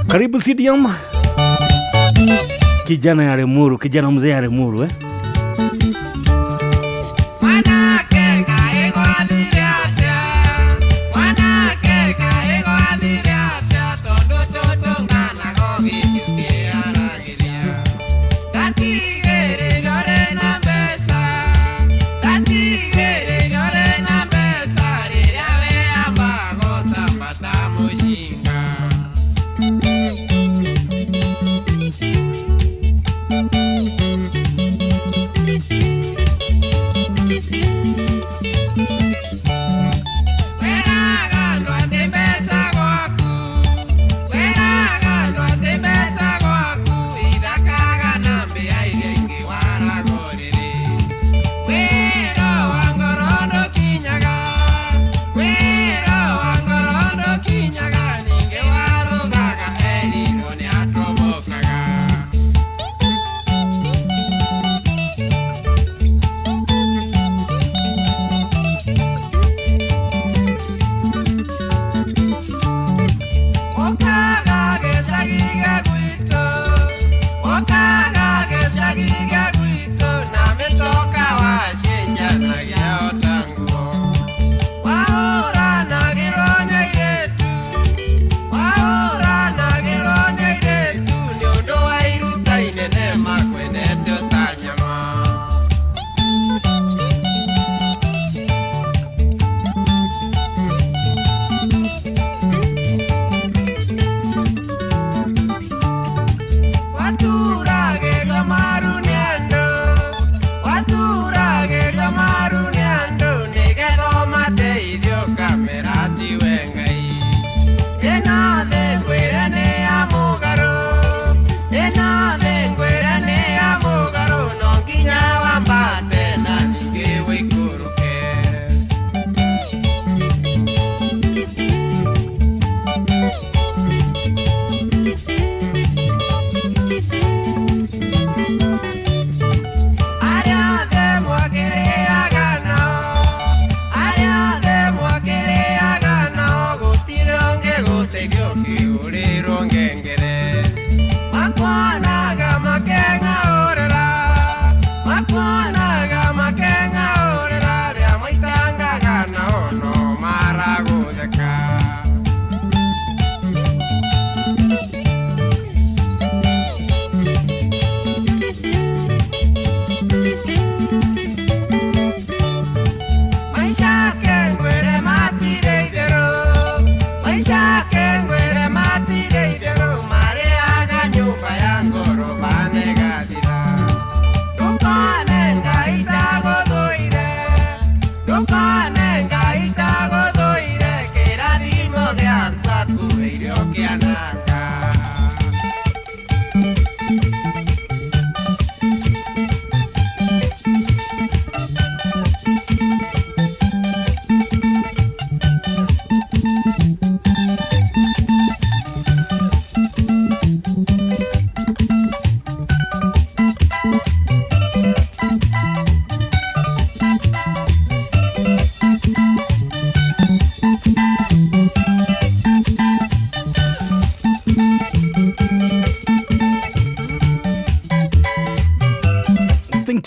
Karibu Sidiom. Kijana ya Limuru, kijana mzee ya Limuru eh.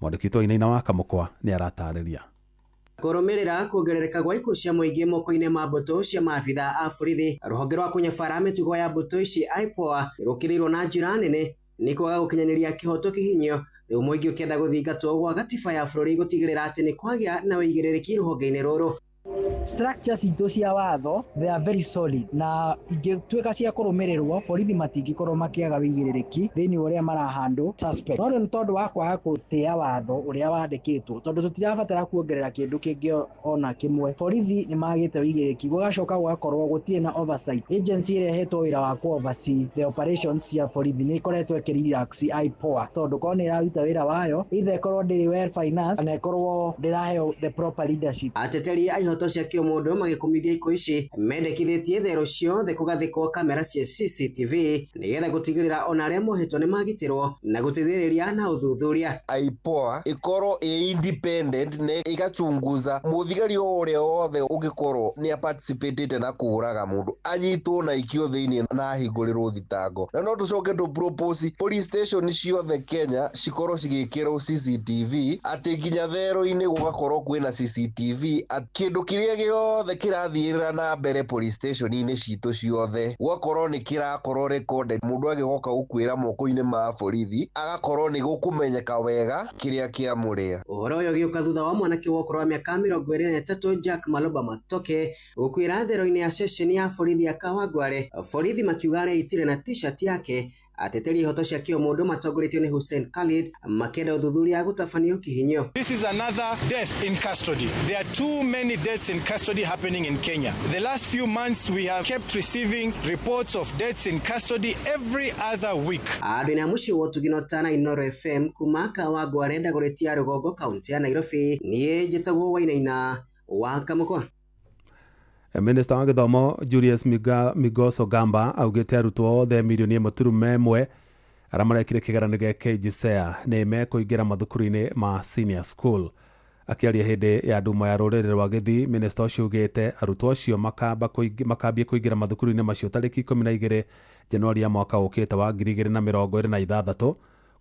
Mwandĩki witũ Wainaina wa Kamũkwa nĩ aratarĩria. Kũrũmĩrĩra kuongerereka gwa ikuũ cia mũingĩ moko-inĩ ma mbũtũ cia maabitha a borithi, rũhonge rwa kũnyabara mĩtugo ya mbũtũ ici IPOA nĩrũkĩrĩirwo na njĩra nene nĩ kwaga gũkinyanĩria kĩhoto kĩhinyio. Rĩu mũingĩ ũkĩenda gũthingatwo gwa gatiba ya bũrũri gũtigĩrĩra atĩ nĩ kwagĩa na ũigĩrĩrĩki rũhonge-inĩ rũrũ. Structures citũ cia watho, they are very solid, na ingĩtuĩka cia kũrũmĩrĩrwo, borithi matingĩkorwo makĩaga wĩigĩrĩrĩki thĩinĩ wa ũrĩa marahandũ suspect. No rĩu nĩ tondũ wa kwaga gũtĩa watho ũrĩa wandĩkĩtwo, tondũ tũtirabatara kuongerera kĩndũ kĩngĩ ona kĩmwe, borithi nĩ magĩte wĩigĩrĩrĩki. Gũgacoka gũgakorwo gũtirĩ na oversight agency ĩrĩa ĩhetwo wĩra wa kũ oversee the operations cia borithi nĩ ĩkoretwo ĩkĩ relax IPOA, tondũ korwo nĩ ĩraruta wĩra wayo, either ĩkorwo ndĩrĩ well financed kana ĩkorwo ndĩraheo the proper leadership. Ateteri a ihoto cia kĩũmũndũ magĩkũmithia ikuũ ici mendekithĩtie therũ ciothe kũgathĩkwo kamera cia CCTV nĩgetha gũtigĩrĩra ona arĩa mohetwo nĩ magitĩrwo na gũteithĩrĩria na ũthuthuria. IPOA ĩkorwo ĩ independent na ĩgachunguza mũthigari o ũrĩa wothe ũngĩkorwo nĩ aparticipatĩte na kũũraga mũndũ, anyitwo na aikio thĩinĩ na ahingũrĩrwo thitango. Na no tũcoke tũ propose police station ciothe Kenya cikorwo cigĩkĩrwo CCTV, atĩ nginya therũ-inĩ gũgakorwo kwĩna CCTV, kĩndũ kĩrĩa gĩothe kĩrathiĩrĩra na mbere police station-inĩ citũ ciothe gũgakorwo nĩ kĩrakorwo recorded. Mũndũ agĩgoka gũkuĩra moko-inĩ ma borithi agakorwo nĩ gũkũmenyeka wega kĩrĩa kĩamũrĩa. Ũhoro ũyũ ũgĩũka thutha wa mwanake wa ũkũrũ wa mĩaka 23 Jack Maloba Matoke gũkuĩra therũ-inĩ ya ceceni ya borithi ya Kawangware, borithi makiuga areitire na t-shirt yake. Ateteri ihoto cia kĩũmũndũ matongoretio nĩ Hussein Khalid makĩenda ũthuthuria gũtabanio kĩhinyio. This is another death in custody. There are too many deaths in custody happening in Kenya. The last few months we have kept receiving reports of deaths in custody every other week. Andũ a mũciĩ wa Ũtugi na Ũtana, Inooro FM kuma Kawangware, Dagoretti ya Rũgongo, kaũntĩ ya Nairobi. Niĩ njĩtagwo Wainaina wa Kamũkwa. Minista wa gĩthomo Julius Migos Ogamba augĩte arutwo othe 1.1 mirioni arĩa marekire kĩgeranio gĩa KJSEA nĩ mekũingĩra mathukuru-inĩ ma senior school. Akĩaria hĩndĩ ya nduma ya rũrĩrĩ rwa Gĩthii, minista ũcio augĩte arutwo acio makambia kũingĩra mathukuru-inĩ macio tarĩki 12 Januari ya mwaka ũkĩte wa 2026.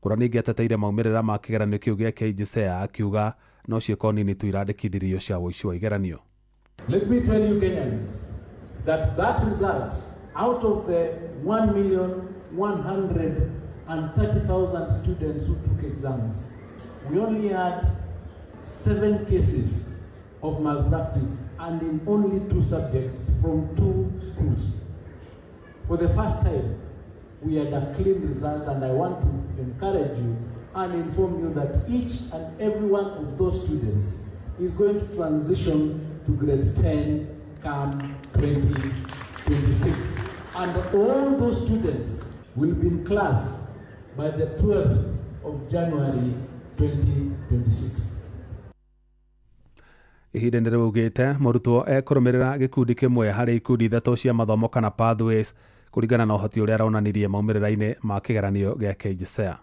Kũrĩa ningĩ ateteire maumĩrĩra ma kĩgeranio kĩu gĩa KJSEA, akiuga no ciĩko nini tu irandĩkithirio cia ũici wa igeranio. Let me tell you Kenyans that that result, out of the 1,130,000 students who took exams, we only had 7 cases of malpractice and in only 2 subjects from 2 schools. For the first time, we had a clean result, and I want to encourage you and inform you that each and every one of those students is going to transition to grade 10 come 2026. And all those students will be in class by the 12th of January 2026. Ihinda-inĩ rĩu augĩte mũrutwo ekũrũmĩrĩra gĩkundi kĩmwe harĩ ikundi ithatũ cia mathomo kana pathways kũringana na ũhoti ũrĩa aronanirie maumĩrĩra-inĩ ma kĩgeranio gĩa KJSEA.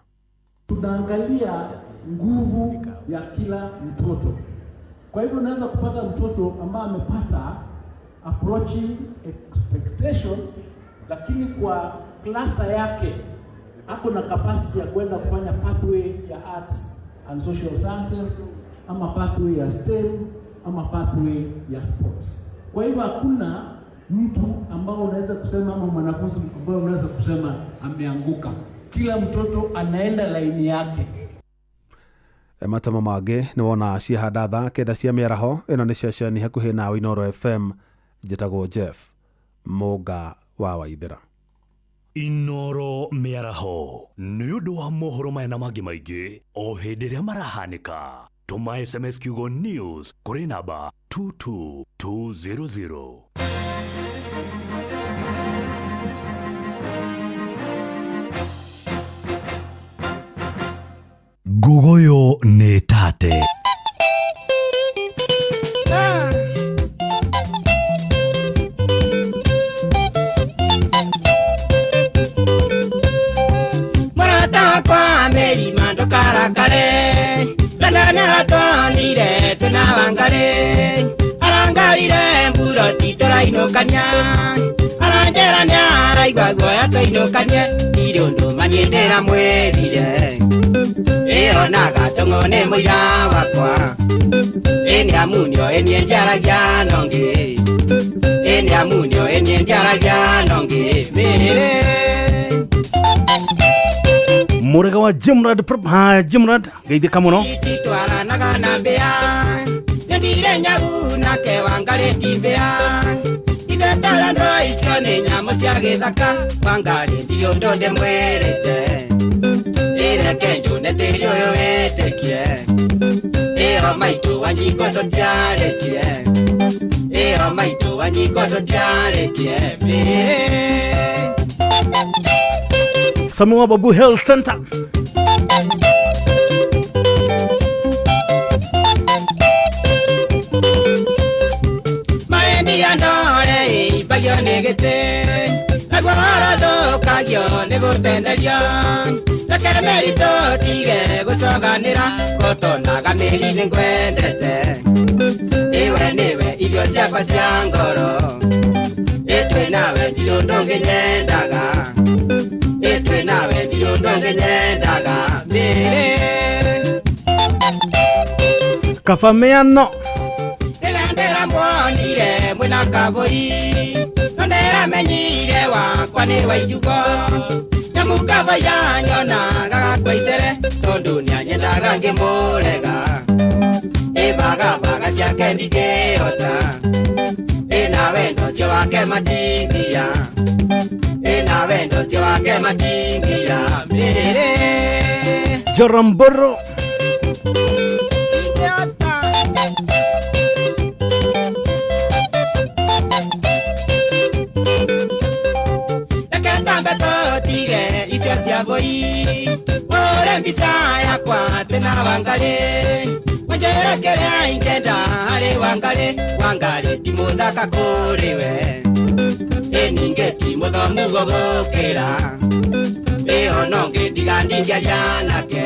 Tunaangalia nguvu ya kila mtoto. Kwa hivyo unaweza kupata mtoto ambaye amepata approaching expectation, lakini kwa klasa yake ako na capacity ya kwenda kufanya pathway ya arts and social sciences, ama pathway ya STEM, ama pathway ya sports. Kwa hivyo hakuna mtu ambao unaweza kusema ama mwanafunzi ambao unaweza kusema ameanguka. Kila mtoto anaenda laini yake. Matamo mangĩ nĩ wona ciahanda thaa 9 cia mĩaraho. Ĩno nĩ ceceni hakuhĩ nawe Inooro FM. Njĩtagwo Jeff Mũnga wa Waithĩra. Inooro mĩaraho nĩ ũndũ wa mohoro maya na mangĩ maingĩ o hĩndĩ ĩrĩa marahanĩka. Tũma SMS kiugo news kũrĩ namba 22200. Ngugoyo nĩ tate. Mũrata wakwa Merima ndũkarakare, tondũ nĩaratwonire twĩna Wangari. Arangari Tũikarire mburoti tũrainũkania aranjĩra nĩaraigua guoya tũinũkanie ndirĩ ũndũ maniĩ ndĩramwĩrire ĩyo na gatũng'ũ nĩ mũira wakwa ĩ nĩamu nĩoĩ niĩ ndiaragia nongĩ ĩ nĩamu nĩoĩ niĩ ndiaragia nongĩ mĩrĩ. Murega wa Jimrad, Jimrad geithĩka mũno. Twaranaga na mbĩa nĩndire nyagu nake Wangarĩ ti mbĩa ithetara ndo icio nĩ nyamũ cia gĩthaka Wangarĩ ndirĩ ũndũ ndĩmwĩrĩte ĩreke njũne tĩri ũyũ wĩtĩkie ĩyo maitũ Wanjikũ tũtiarĩtie ĩyo maitũ Wanjikũ tũtiarĩtie mĩrĩ. Samoa Babu Health Center. Maendi ya ndore ibagio nĩ gĩtĩ naguo horo thũkagio nĩ gũtenderio reke meri tũtige gũcoganĩra gũtonaga mĩri nĩ ngwendete iwe nĩwe irio ciakwa cia ngoro ĩtwĩ nawe ndirĩ ũndũ ũngĩ nyendaga ĩtwĩ nawe ndirĩ ũndũ ũngĩ nyendaga mĩrĩ. Kafameano rĩrĩa ndĩramuonire mwĩna kabũi no ndĩramenyire wakwa nĩ wa ijugo nyamũ kabũi yanyonaga gakwa icere tondũ nĩanyendaga ngĩmũrega ĩbagabaga ciake ndingĩhota ĩna wendo ũcio wake matingia ĩna wendo ũcio wake matingia mĩrĩ. Joramboro cia bũi ũre mbica yakwa tena Wangarĩ wanjĩre kĩrĩa ingĩenda harĩ Wangarĩ Wangarĩ ti mũthaka kũrĩ we ĩ ningĩ ti mũthomu gũgũkĩra ĩyo nongĩ ndiga ndingĩaria nake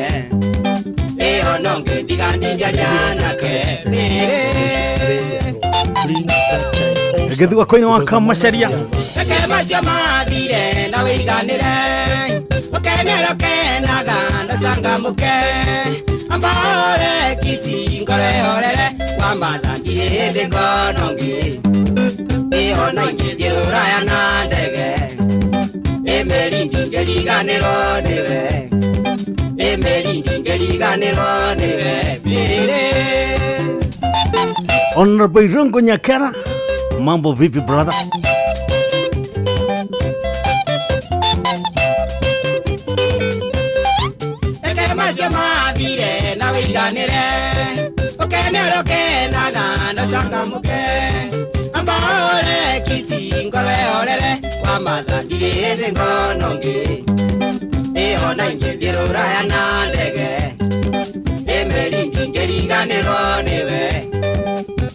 ĩyo nongĩ ndiga ndingĩaria nake mĩrĩ. Gĩthua koine wa Kamacharia reke macio mathire na wĩiganĩre ũkenere ũkenaga na cangamũke amba ũre kici ngoro ĩhorere wamatha ndirĩ hĩndĩ ngona ũngĩ ĩyo na ingĩthiĩ rũraya na ndege ĩ meri ndingĩriganĩrwo nĩwe ĩ meri ndingĩriganĩrwo nĩwe mĩrĩ. Honorable Irungu Nyakera, mambo vipi brother? Reke macio mathire na wĩiganĩre ũkenere ũkenaga na cangamũke amba ũre kici ngoro ĩhorere wamatha ndirĩ hĩndĩ ngona ũngĩ ĩyo na ingĩthiĩ rũraya na ndege ĩ meri ndingĩriganĩrwo nĩwe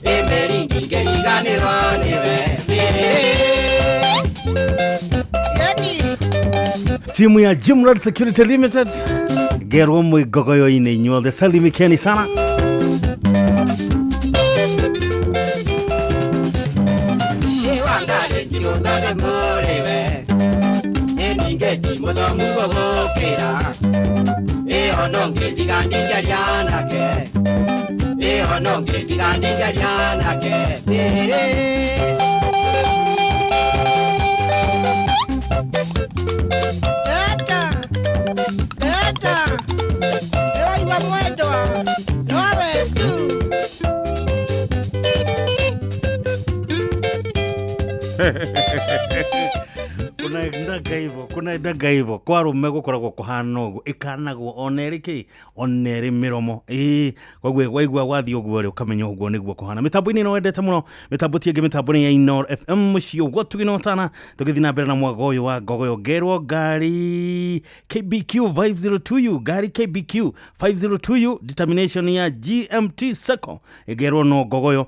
ĩ meri ndingĩriganĩrwo nĩwe mĩrĩ. Timu ya Jimrod Security Limited gerwo mwigogoyo-inĩ inyuothe salimikeni sana. Ĩ Wangarĩ ndirĩ ũndũ ndĩmũrĩwe ĩ ningĩ ti mũthomu gũgũkĩra ĩyo nongĩ ndiga ndingĩaria nake ĩyo nongĩ ndiga ndingĩaria nake mĩrĩ. Eta eta nĩwaigua mwendwa nowe tu. Kunaendaga hivyo, kunaendaga hivyo kwa rume gukoragwo kuhana ũguo ĩkanagwo ona ĩrĩ kĩ ona ĩrĩ mĩromo ĩĩ koguo waigua wathiĩ ũguo rĩ ũkamenya ũguo nĩguo kũhana. Mĩtambo-inĩ ĩno wendete mũno mĩtambo ti ĩngĩ mĩtambo nĩ ya Inooro FM mũciĩ ũguo tũgĩnotana tũgĩthiĩ na mbere na mwago ũyũ wa ngogoyo ngerwo ngari KBQ 502U ngari KBQ 502U determination ya GMT Sacco ĩgerwo no ngogoyo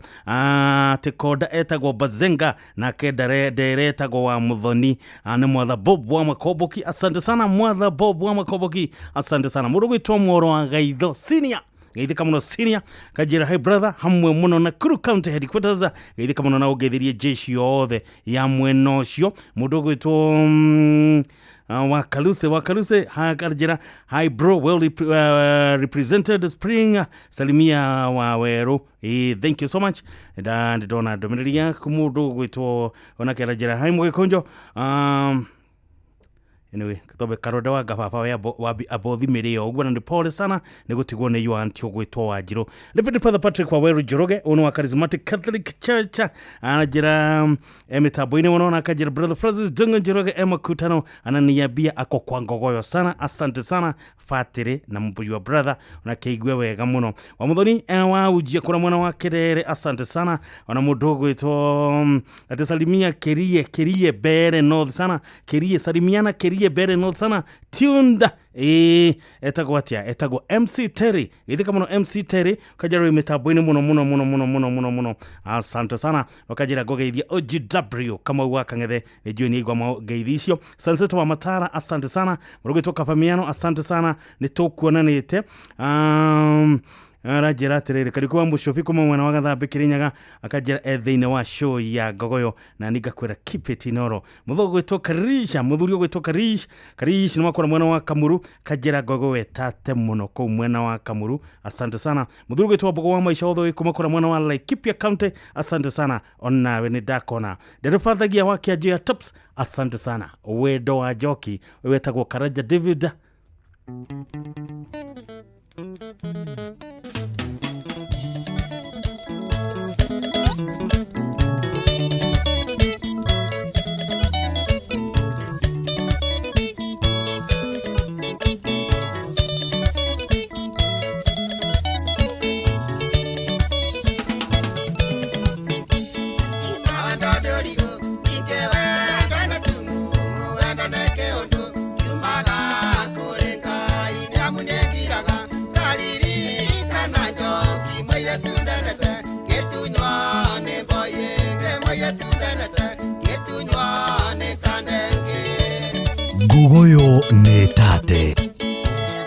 tĩkonda etagwo Bazenga nake ndere etagwo wa Muthoni nĩ Mwatha Bob wa Makoboki. Asante sana Mwatha Bob wa Makoboki, asante sana. Mũndũ gwĩtwo Mworo wa Gaitho senior Geithĩka mũno senior. Kanjĩra hi brother, hamwe mũno Nakuru County headquarters. Geithĩka mũno na ũngeithĩrie jeshi yothe ya mwena ũcio. Mũndũ ũgwĩtwo Wakaluse, Wakaluse hakanjĩra hi bro, well represented spring, salimia Waweru. Thank you so much. Ndona ndũmĩrĩri yaku. Mũndũ ũgwĩtwo onake aranjĩra hi Mũgĩkũnjo. Anyway, tobe karoda wa gababa wa abothi mĩrĩo ũguo, na nĩ pole sana nĩ gũtigwo nĩ your auntie ũgwĩtwo Wanjirũ. Reverend Father Patrick Waweru Njoroge, ũyũ nĩ wa Charismatic Catholic Church, anajĩra mĩtambo-inĩ mũno, na akanjĩra brother Francis Ndung'u Njoroge e makutano, ananiambia ako kwa ngogoyo sana. Asante sana fatĩrĩ na mũbũri wa brother, onakĩigue wega mũno. Wa Mũthoni wa ujia kũrĩa mwena wa Kĩrere, asante sana. Ona mũndũ ũgwĩtwo atĩ salimia Kĩrie, Kĩrie Mbere North sana, Kĩrie, salimiana Kĩrie Mbere North sana, tuned. Ĩĩ, etagwo atĩa? Etagwo MC Terry. Gĩthĩka mũno MC Terry, ũkanjĩra wĩ mĩtambo-inĩ mũno mũno mũno mũno mũno mũno mũno, asante sana. Ũkanjĩra ngũgeithia OGW Kamau wa Kang'ethe, nĩ njũĩ nĩ aigua ngeithi icio. Sunset wa Matara, asante sana. Mũrũgĩtwo Kabamiano, asante sana, nĩ tũkuonanĩte. Aranjĩra atĩrĩrĩ, Kariũki wa Mũcobi kuma mwena wa Gathambĩ Kĩrĩnyaga, akanjĩra e thĩinĩ wa show ya Ngogoyo, na ni ngakwĩra keep it Inoro. Mũthũngũ gwĩtwo Karisha, mũthuri ũgwĩtwo Karish, Karish nĩ wakora mwena wa Kamuru, kanjĩra Ngogoyo etate mũno kũu mwena wa Kamuru, asante sana. Mũthuri ũgwĩtwo Mbogo wa Maisha othe kuma kũrĩa mwena wa Laikipia County, asante sana, onawe nĩ ndakona. Nderũbathagia wa Kĩanjũ ya Tops, asante sana. Wendo wa Njoki wetagwo Karanja David. Ngugoyo nĩ tate.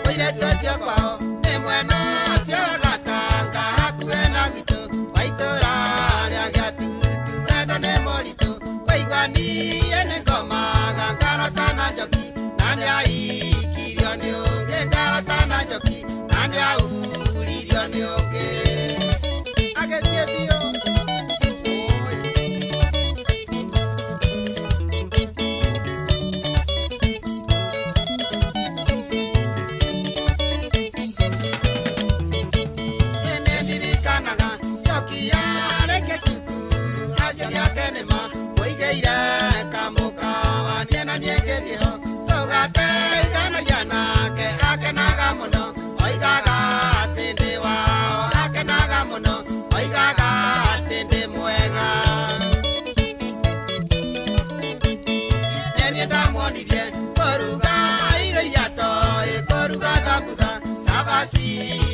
Mũirĩtu ũcio kwao nĩ mwena ũcio wa Gatanga hakuhĩ na gwitũ wa itũũra rĩa Gĩatutu. Wendo nĩ mũritũ kũigua niĩ nĩ ngomaga ngarota na njoki, na nĩaikirio nĩ ũngĩ, ngarota na njoki, na nĩauririo nĩ ũngĩ agĩthiĩ biũ. Nĩndirikanaga njoki yarĩkia cukuru, aciari ake nĩmamũigĩire kamũkawa, niĩ na niĩ ngĩthiĩ ho tũgateithanagia nake, akenaga mũno oigaga atĩ ndĩ wao, akenaga mũno oigaga atĩ ndĩ mwega. Nĩ niĩ ndamuonirie kũruga irio iria atoĩ kũruga, thambutha, cabaci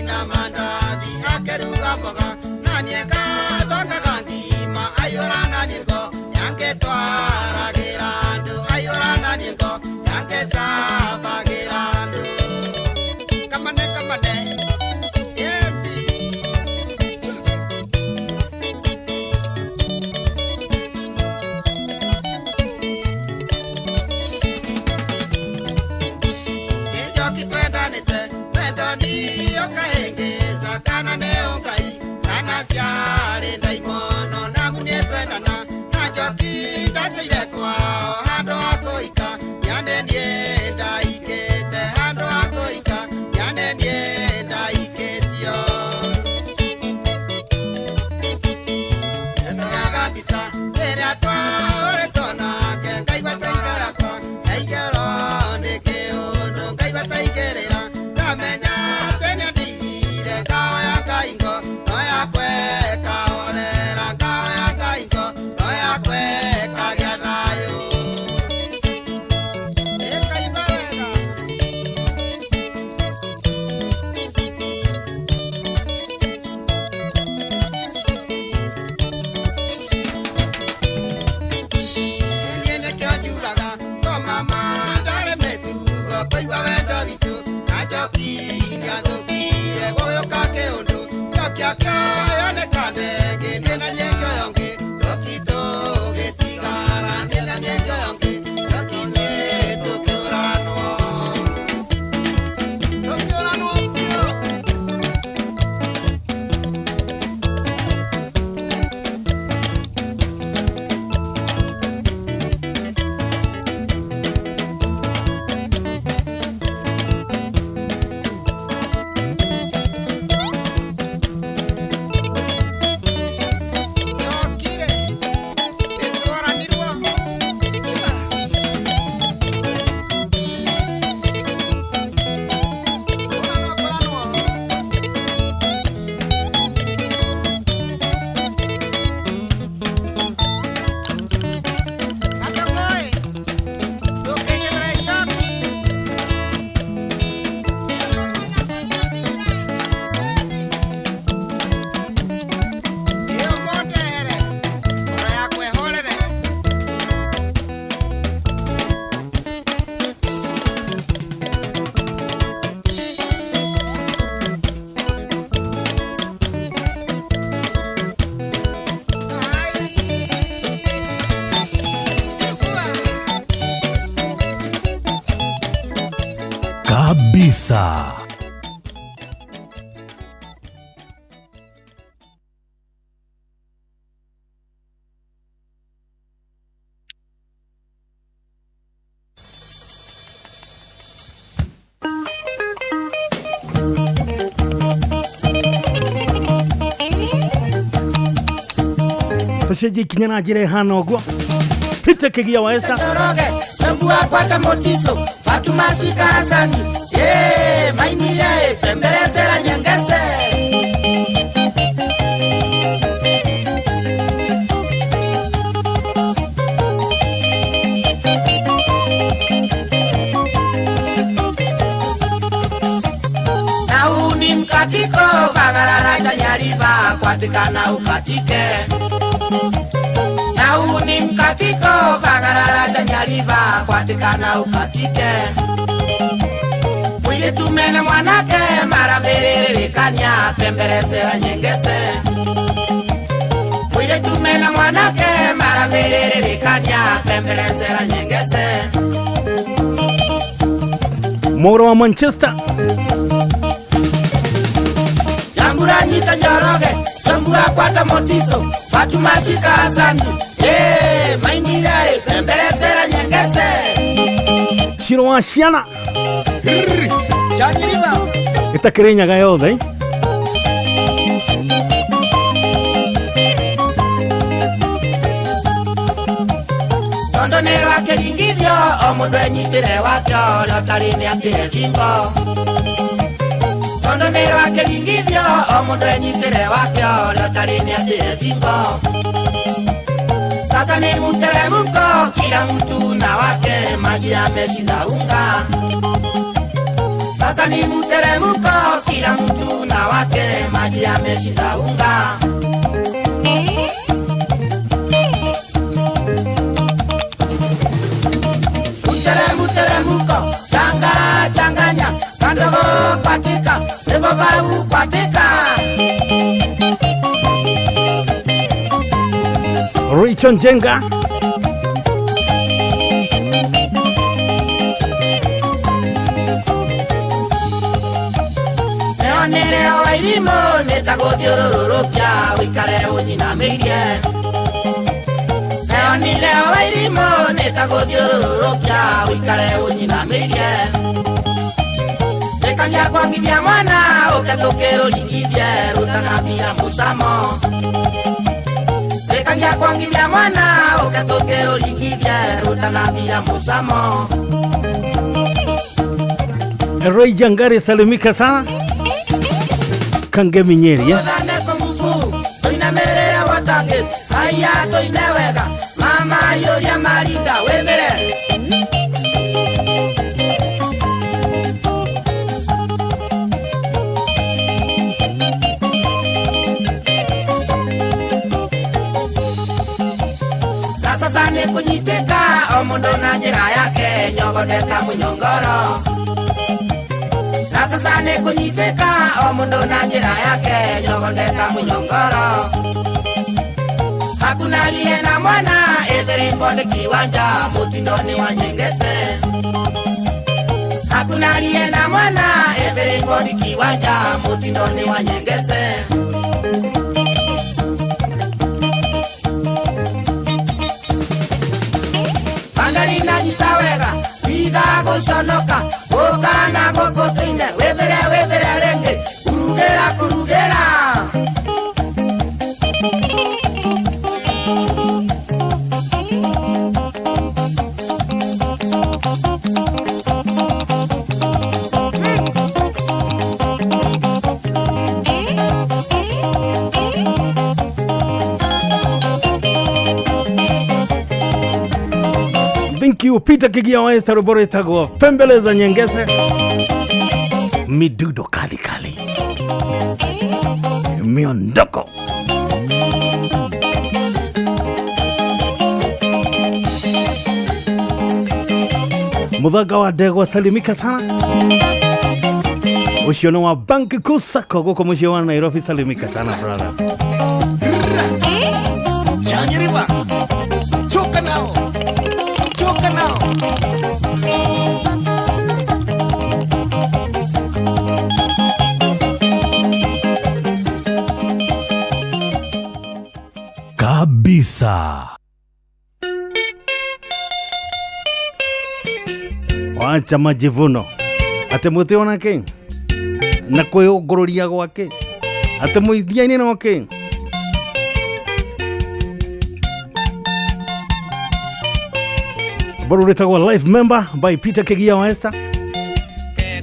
na mandathi, akĩruga mboga na niĩ ngathongaga ngima, aiyũra na niĩ ngo yangĩtwaragĩra andũ, aiyũra na niĩ ngo yangĩcabagĩra andũ. Kamane kamane yendi. Njoki twendanĩte, wendo niyo kahĩngĩca, kana nĩ ũngai kana ciarĩ. Kabisa. Tucenjie ikinya na njĩra ĩhana ũguo. Peter Kigia wa Esther. Sambua kwata motiso Fatuma Shika Hasani mainire tembelezera nyengese. Na uni mkatiko bagarara chanyariba kwatikana ukatike. Na uni mkatiko bagarara chanyariba kwatikana ukatike. Mwili tumene mwanake maraberererikanya pemberesera nyengese. Mwili tumene mwanake maraberererikanya pemberesera nyengese. Moro wa Manchester. Jambura nyita njoroge Sambua kwata motiso Fatuma Shika Hasani mainira pemberesera nyengese. Shiro wa ciana Chanyiriba ĩtakĩrĩ nyaga yothe. Tondo nĩ rwakĩringithio o mũndũ enyitĩre wake ũrĩa ũtarĩ nĩ atĩre thingo. Tondo nĩ rwakĩringithio o mũndũ enyitĩre wake ũrĩa ũtarĩ nĩ atĩre thingo. Sasa ni mteremko kila mtu na wake maji yameshinda unga. Sasa ni mteremko kila mtu na wake maji yameshinda unga. Mteremko changa changanya kandogo kwatika nebo kwatika. Richard Njenga. Neonere wairimo nitaguthiũrũrũkia wikare ũnyinamĩirie. Neonire wairimo nitaguthiũrũrũkia wikare ũnyinamĩirie. Ndĩkagia kwongithia mwana ũke tũkĩrũringithie rũtanambira mũcamo. Ndĩkagia kwongithia mwana ũke tũkĩrũringithie rũtanambira mũcamo. Ray Jangari salimika sana. Kangemi Nyeri ya. Sasa ni kunyiteka omundu na njira yake nyogodeta munyongoro. Sasa ni kunyiteka omundu na njira yake nyogodeta munyongoro. Hakuna aliye na mwana everybody kiwanja mutindoni wa nyengese. Hakuna aliye na mwana everybody kiwanja mutindoni wa nyengese. Bandari nyitawega wiga guconoka ukana gukutine wethere wethere rĩngĩ kurugĩra kurugĩra. Thank you Peter Kigia wa Esther Ruboro itagwo Pembeleza Nyengese. Midudo kali kali. Miondoko. Muthaga wa Ndegwa salimika sana. Ucio ni wa Banki Kuu Sacco guku muciĩ wa Nairobi salimika sana brother. Chanyiriba. Choka nao. Choka nao. Kabisa. Wacha majivuno atä må tä ona kä na kwä å ngå rå ria gwake atä må ithia-inä no kä. Rwĩmbo rũu rwĩtagwo Life Member by Peter Kigia wa Esther.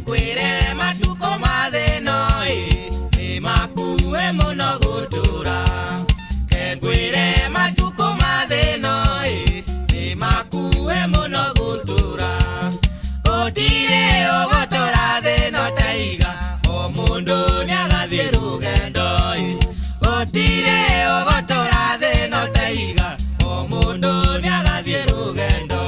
Kwĩre matukũ ma thĩna ĩ nĩ makuĩ mũno gũtũra. Kengwĩre matukũ ma thĩna ĩ nĩ makuĩ mũno gũtũra. Gũtirĩ ũgũtũra thĩna taiga o mũndũ nĩagathiĩ rũgendo ĩ. Gũtirĩ ũgũtũra thĩna taiga o mũndũ nĩagathiĩ rũgendo.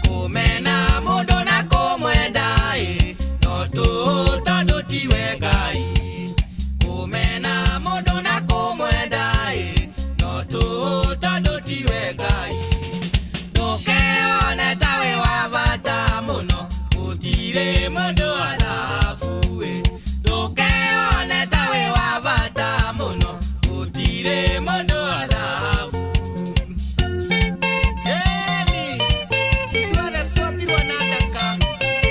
Kũmena mũndũ na kũmwenda ĩ no tũhũ tondũ tiwe Ngai. Kũmena mũndũ na kũmwenda ĩ no tũhũ tondũ tiwe Ngai. Ndũkeone ta wĩ wa bata mũno gũtirĩ mũndũ wa thahabu ĩ. Ndũkeone ta wĩ wa bata mũno gũtirĩ mũndũ wa thahabu. Ĩni ithuothe tuombirwo na ndaka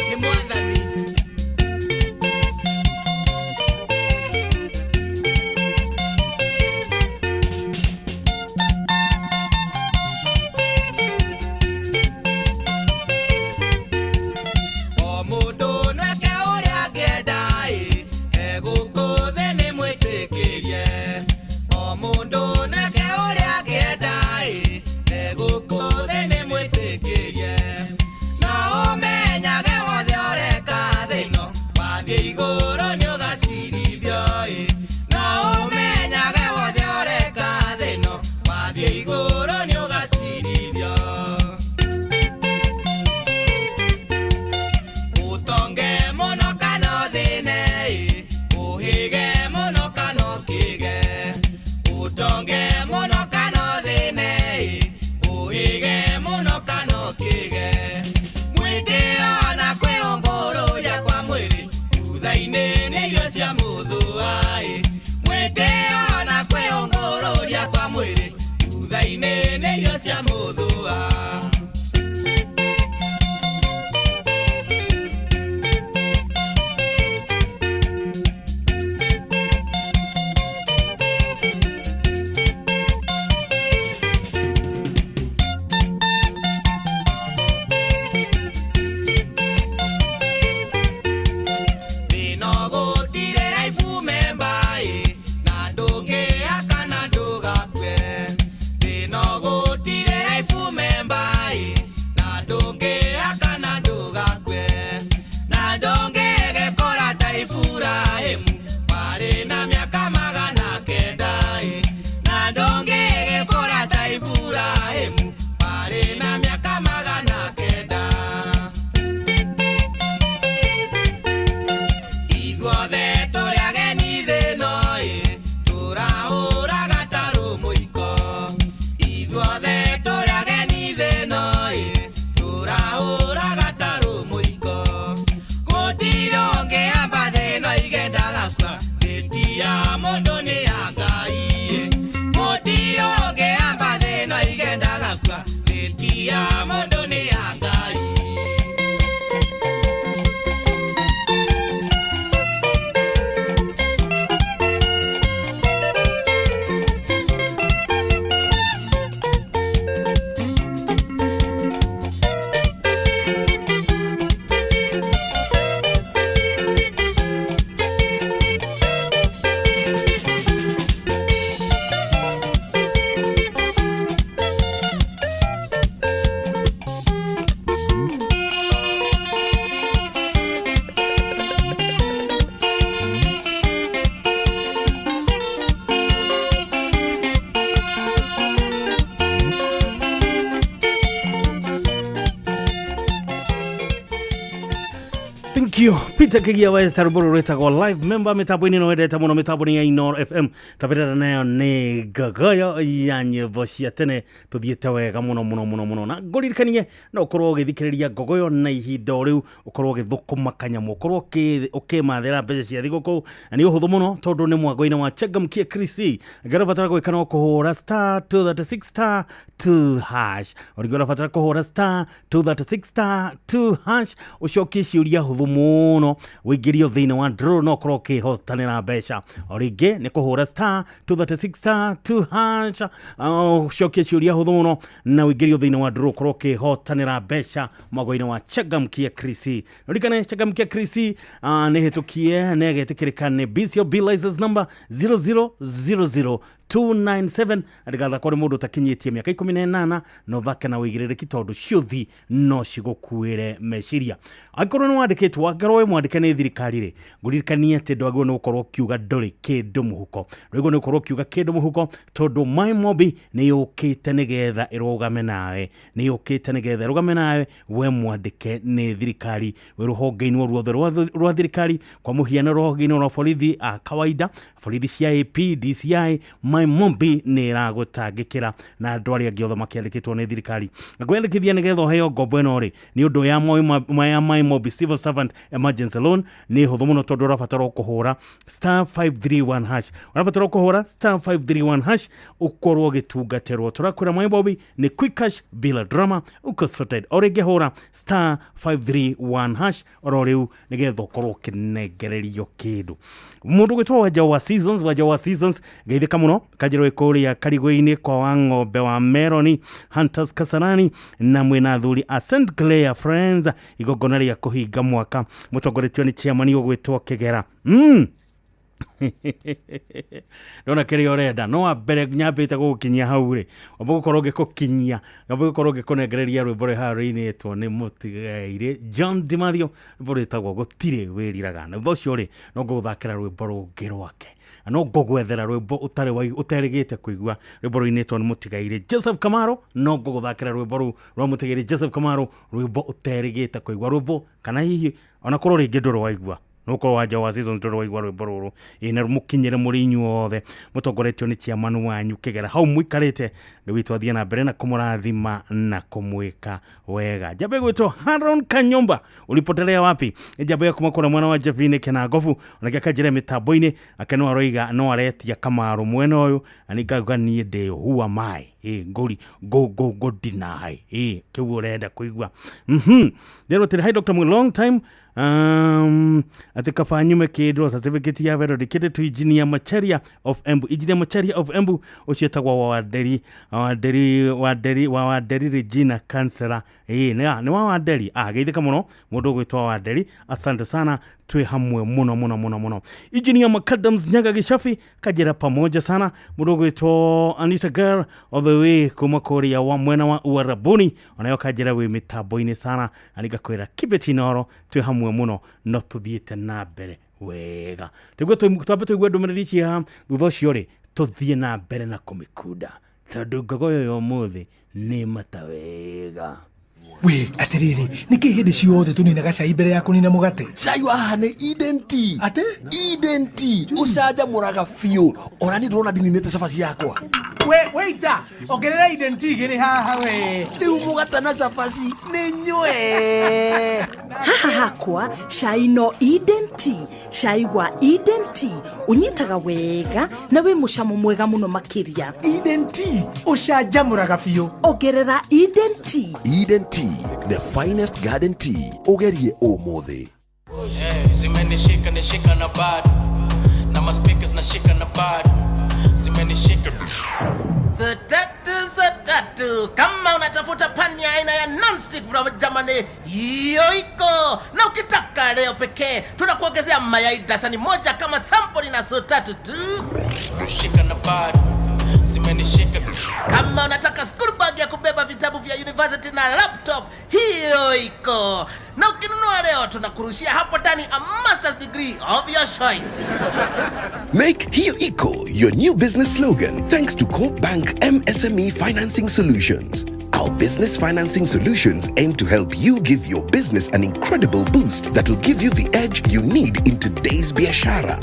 nĩ Mwathani. O mũndũ nweke ũrĩa angĩenda ĩ egũkũ thĩ nĩ mwĩtĩkĩrie. O mũndũ nweke ũrĩa angĩenda ĩ egũkũ thĩ nĩ mwĩtĩkĩrie. No ũmenyage wothe ũreka thĩ ĩno wathiĩ igũrũ nĩ ũgacirithio ĩ. No ũmenyage wothe ũreka thĩ ĩno wathiĩ igũrũ nĩ ũgacirithio. Ũtonge mũno kana ũthĩne ĩ, ũhĩge mũno kana ũkĩge. Ũtonge mũno kana ũthĩne ĩ, ũhĩge mũno kana ũkĩge. Mwĩtĩo na kwĩũngũrũria kwa mwĩrĩ thutha-inĩ nĩ irio cia mũthũa ĩ. Mwĩtĩo na kwĩũngũrũria kwa mwĩrĩ thutha-inĩ nĩ irio cia mũthũa. Thĩna gũtirĩ raibu memba ĩ na ndũngĩaka na ndũgakue. Thĩna gũtirĩ raibu memba ĩ na ndũngĩaka na ndũgakue. Na ndũngĩgĩkũra ta Iburahĩmu warĩ na mĩaka 900 ĩ. Na ndũngĩgĩkũra ta Iburahĩmu warĩ na mĩaka 900. Ithuothe tũrĩ ageni thĩ ĩno ĩ tũrahũraga tarũ mũiko. Ithuothe tũrĩ ageni thĩ ĩno ĩ tũrahũraga tarũ mũiko. Gũtirĩ ũngĩamba thĩ ĩno igendaga kua thĩ ti ya mũndũ nĩ ya Ngai ĩ. Gũtirĩ ũngĩamba thĩ ĩno igendaga kua thĩ ti ya mũndũ nĩ ya Ngai. Peter Kigia West rwĩmbo rũrũ rwĩtagwo live member mĩtambo-inĩ ĩno wendete mũno mĩtambo-inĩ ya Inoro FM. Tabarĩra nayo nĩ ngogoyo ya nyĩmbo cia tene, tũthiĩte wega mũno mũno mũno mũno, na ngũririkanie no ũkorwo ũgĩthikĩrĩria ngogoyo na ihinda o rĩu ũkorwo ũgĩthũkũma kanyamũ, ũkorwo ũkĩmathĩra mbeca cia thigũkũ, na nĩ ũhũthũ mũno tondũ nĩ mwango-inĩ wa Changamkia Krisi. Angĩkorwo ũrabatara gwĩka no kũhũra star 236 star 2 hash, ũrĩngĩ ũrabatara kũhũra star 236 star 2 hash ũcokie ciũria hũthũ mũno, ũingĩrio thĩinĩ wa draw no ũkorwo ũkĩhotanĩra mbeca. O rĩngĩ nĩ kũhũra star 236 star 2 hash, ũcokie ciũria hũthũ mũno na ũingĩrio thĩinĩ wa draw ũkorwo ũkĩhotanĩra mbeca mwango-inĩ wa Changamkia Krisi. Ririkane Changamkia Krisi nĩ hĩtũkie na ĩgetĩkĩrĩka nĩ BCOB license number 0000297, na ndĩgathakwo nĩ mũndũ ũtakinyĩtie mĩaka 18, na ũthake na ũigĩrĩrĩki tondũ ciũthi no cigũkuĩre meciria. Angĩkorwo nĩ wandĩkĩtwo, angĩkorwo wĩ mwandĩke nĩ thirikari rĩ, ngũririkanie atĩ ndwagĩrĩirwo nĩ gũkorwo ũkiuga ndũrĩ kĩndũ mũhuko, ndwagĩrĩirwo nĩ gũkorwo ũkiuga kĩndũ mũhuko tondũ My Mobi nĩ yũkĩte nĩgetha ĩrũgame nawe, nĩ yũkĩte nĩgetha ĩrũgame nawe we mwandĩke nĩ thirikari, wĩ rũhonge-inĩ o ruothe rwa thirikari, kwa mũhiano rũhonge-inĩ rwa borithi a kawaida, borithi cia AP, DCI, My Mobi nĩ ĩragũtangĩkĩra na andũ arĩa angĩ othe makĩandĩkĩtwo nĩ thirikari. Na kwĩyandĩkithia nĩgetha ũheo ngombo ĩno rĩ, nĩ ũndũ ya My Mobi Civil Servant Emergency Loan nĩ hũthũ mũno tondũ ũrabatara kũhũra star 531 hash, ũrabatara kũhũra star 531 hash ũkorwo ũgĩtungatĩrwo. Tũrakwĩra My Mobi nĩ quick cash bila drama, uko sorted. O rĩngĩ hũra star 531 hash oro rĩu nĩgetha ũkorwo ũkĩnengererio kĩndũ. Mũndũ gwĩtwo Wanja wa Seasons, Wanja wa Seasons geithĩka mũno, kanjĩrwo kũrĩa Karigũ-inĩ kwa wa ng'ombe wa Meroni Hunters Kasarani, na mwĩna athuri a St Clair Friends, igongona rĩa kũhinga mwaka mũtongoretio nĩ chairman ũgwĩtwo Kĩgera. Ndona kĩrĩa ũrenda no wa mbere nyambĩte gũgũkinyia hau rĩ, wamba gũkorwo ngĩkũkinyia, wamba gũkorwo ngĩkũnengereria rwĩmbo rwĩ haha rũinĩtwo nĩ mũtigairĩ John Dimathio, rwĩmbo rwĩtagwo Gũtirĩ Wĩriraga. Na thutha ũcio rĩ, no ngũgũthakĩra rwĩmbo rũngĩ rwake, na no ngũgwethera rwĩmbo ũtarĩgĩte kũigua, rwĩmbo rũinĩtwo nĩ mũtigairĩ Joseph Kamaro, no ngũgũthakĩra rwĩmbo rũu rwa mũtigairĩ Joseph Kamaro, rwĩmbo ũterĩgĩte kũigua, rwĩmbo kana hihi onakorwo rĩngĩ ndũrĩ waigua, nukorwo Wanja wa Seasons ndũrĩ waigua rwĩmbo rũrũ, ĩ na mũkinyĩre mũrĩ inyuothe mũtongoretio nĩ chairman wanyu Kĩgera hau mũikarĩte, Ngai witũ athiĩ na mbere na kũmũrathima na kũmwĩka wega. Njambe gwĩtwo Haron Kanyumba, ulipotelea wapi? Njambe ya kuma kũrĩa mwena wa Jevine Kenangobu, onake akanjĩra mĩtambo-inĩ ake no aroiga no aretia Kamaru mwena ũyũ, na nĩ ngauga niĩ ndĩ who am I? Ĩ ngũri go go go deny ĩ kĩu ũrenda kũigua. Ndĩrwo atĩrĩ, hi Dr. Mwe, long time. Ati kaba nyume kĩndũ certificate ya wero dedicated to Engineer Macharia of Embu, Engineer Macharia of Embu ũcio etagwo wa Wanderi wa Wanderi Regina Kansela. Ĩ nĩ wa Wanderi, geithĩka mũno mũndũ ũgwĩtwo Wanderi, asante sana, twĩ hamwe mũno mũno mũno mũno. Engineer Macadams Nyaga Gĩcabi kanjĩra pamoja sana, mũndũ ũgwĩtwo Anita Girl all the way kuma kũrĩa wa mwena wa Uarabuni, onayo kanjĩra wĩ mĩtambo-inĩ sana, na nĩngakwĩra keep it Inooro, twĩ hamwe mũno no tũthiĩte na mbere wega. Tũigue twambe tũigue ndũmĩrĩri ici haha, thutha ũcio rĩ tũthiĩ na mbere na kũmĩkunda tondũ ngogoyo ya ũmũthĩ nĩ mata wega. We atiriri, niki hindi ciothe tuninaga cai mbere ya kunina mugate? Cai wa haha nĩ Eden Tea. Ate? Eden Tea ucanjamũraga biũ, ona niĩ ndĩrona ndininĩte cabaci yakwa. We waiter, ongerera Eden Tea igĩrĩ haha we. Rĩu mũgate na cabaci nĩ nyue. Haha hakwa cai no Eden Tea, cai wa Eden Tea unyitaga wega na wĩ mũcamo mwega mũno makĩria. Eden Tea ucanjamũraga biũ. Ongerera Eden Tea. Eden Tea, the finest garden tea. Ugerie ũmũthĩ. Zimenishika nishika na bado na ma speakers nashika na bado zimenishika. Satatu satatu, kama unatafuta pani ya aina ya non-stick from Germany, hiyo iko. Na ukitaka leo pekee tunakuongezea mayai dasani moja kama sample na sotatu tu. Shika na bado zimenishika. Kama unataka school bag ya kubeba vitabu vya university na laptop, hiyo iko. Na ukinunua leo tunakurushia hapo ndani a master's degree of your choice. Make Hiyo Iko your new business slogan thanks to Co-op Bank MSME Financing Solutions. Our business financing solutions aim to help you give your business an incredible boost that will give you the edge you need in today's biashara.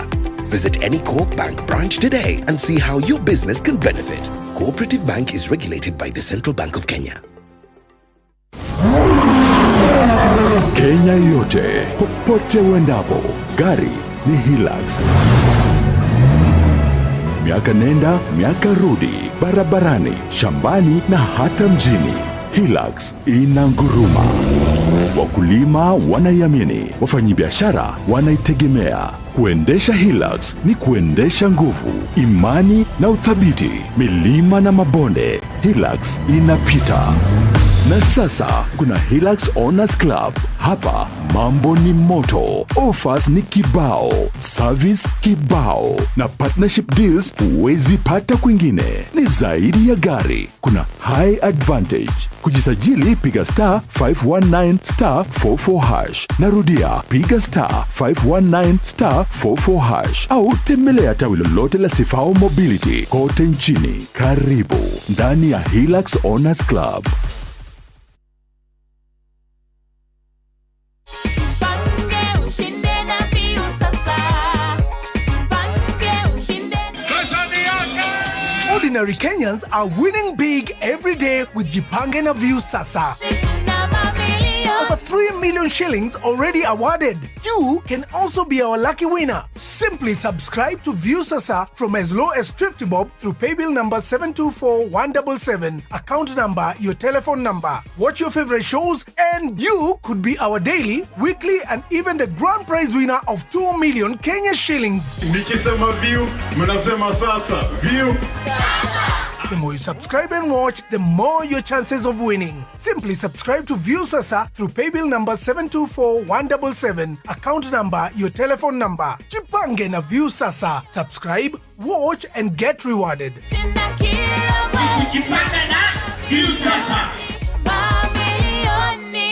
Visit any Co-op Bank branch today and see how your business can benefit. Cooperative Bank is regulated by the Central Bank of Kenya. Kenya yote, popote uendapo, gari ni Hilux. Miaka nenda miaka rudi, barabarani, shambani na hata mjini, Hilux inanguruma. Wakulima wanaiamini, wafanyabiashara wanaitegemea. Kuendesha Hilux ni kuendesha nguvu, imani na uthabiti. Milima na mabonde, Hilux inapita. Na sasa kuna Hilux Owners Club. Hapa mambo ni moto, offers ni kibao, service kibao na partnership deals huwezi pata kwingine. Ni zaidi ya gari, kuna high advantage. Kujisajili piga star 519 star 44 hash. Narudia, piga star 519 star 44 hash au tembelea tawi lolote la Sifao Mobility kote nchini. Karibu ndani ya Hilux Owners Club. Tupange ushinde na Viusasa. Tupange ushinde. Ordinary Kenyans are winning big every day with Jipange na Viusasa. Over 3 million shillings already awarded. You can also be our lucky winner. Simply subscribe to Viusasa from as low as 50 bob through paybill number 724177, account number, your telephone number. Watch your favorite shows and you could be our daily, weekly and even the grand prize winner of 2 million Kenya shillings. Nikisema view, mnasema sasa. View. The more you subscribe and watch, the more your chances of winning. Simply subscribe to Viusasa through paybill number 724177, account number, your telephone number. Jipange na Viusasa. Subscribe, watch and get rewarded. Jipange na Viusasa. Mamilioni.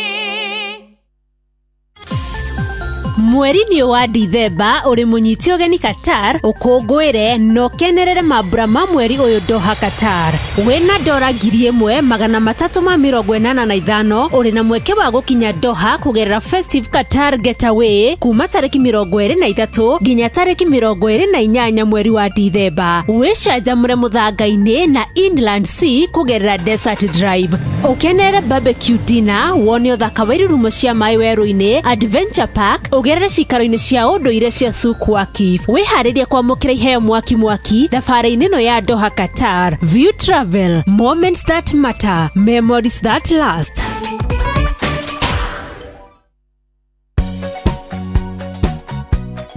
Mweri-inĩ ũyũ wa Dithemba ũrĩ mũnyite ũgeni Qatar ũkũngũĩre na ũkenerere mambura ma mweri ũyũ Doha Qatar. Wĩna dora 1385 ũrĩ na mweke wa gũkinya Doha kũgerera Festive Qatar Getaway kuma tarĩki 23 nginya tarĩki 28 mweri wa Dithemba. Wĩcanjamũre mũthanga-inĩ na Inland Sea kũgerera Desert Drive. Ũkenere barbecue dinner, wone ũthaka wa irurumo cia maĩ werũ-inĩ, Adventure Park, ũgerere cikaro-inĩ cia ũndũire cia Souk Waqif. Wĩharĩrie kwamũkĩra iheo mwaki mwaki thabarĩ-inĩ ĩno ya Doha Qatar. View Travel, moments that matter, memories that last.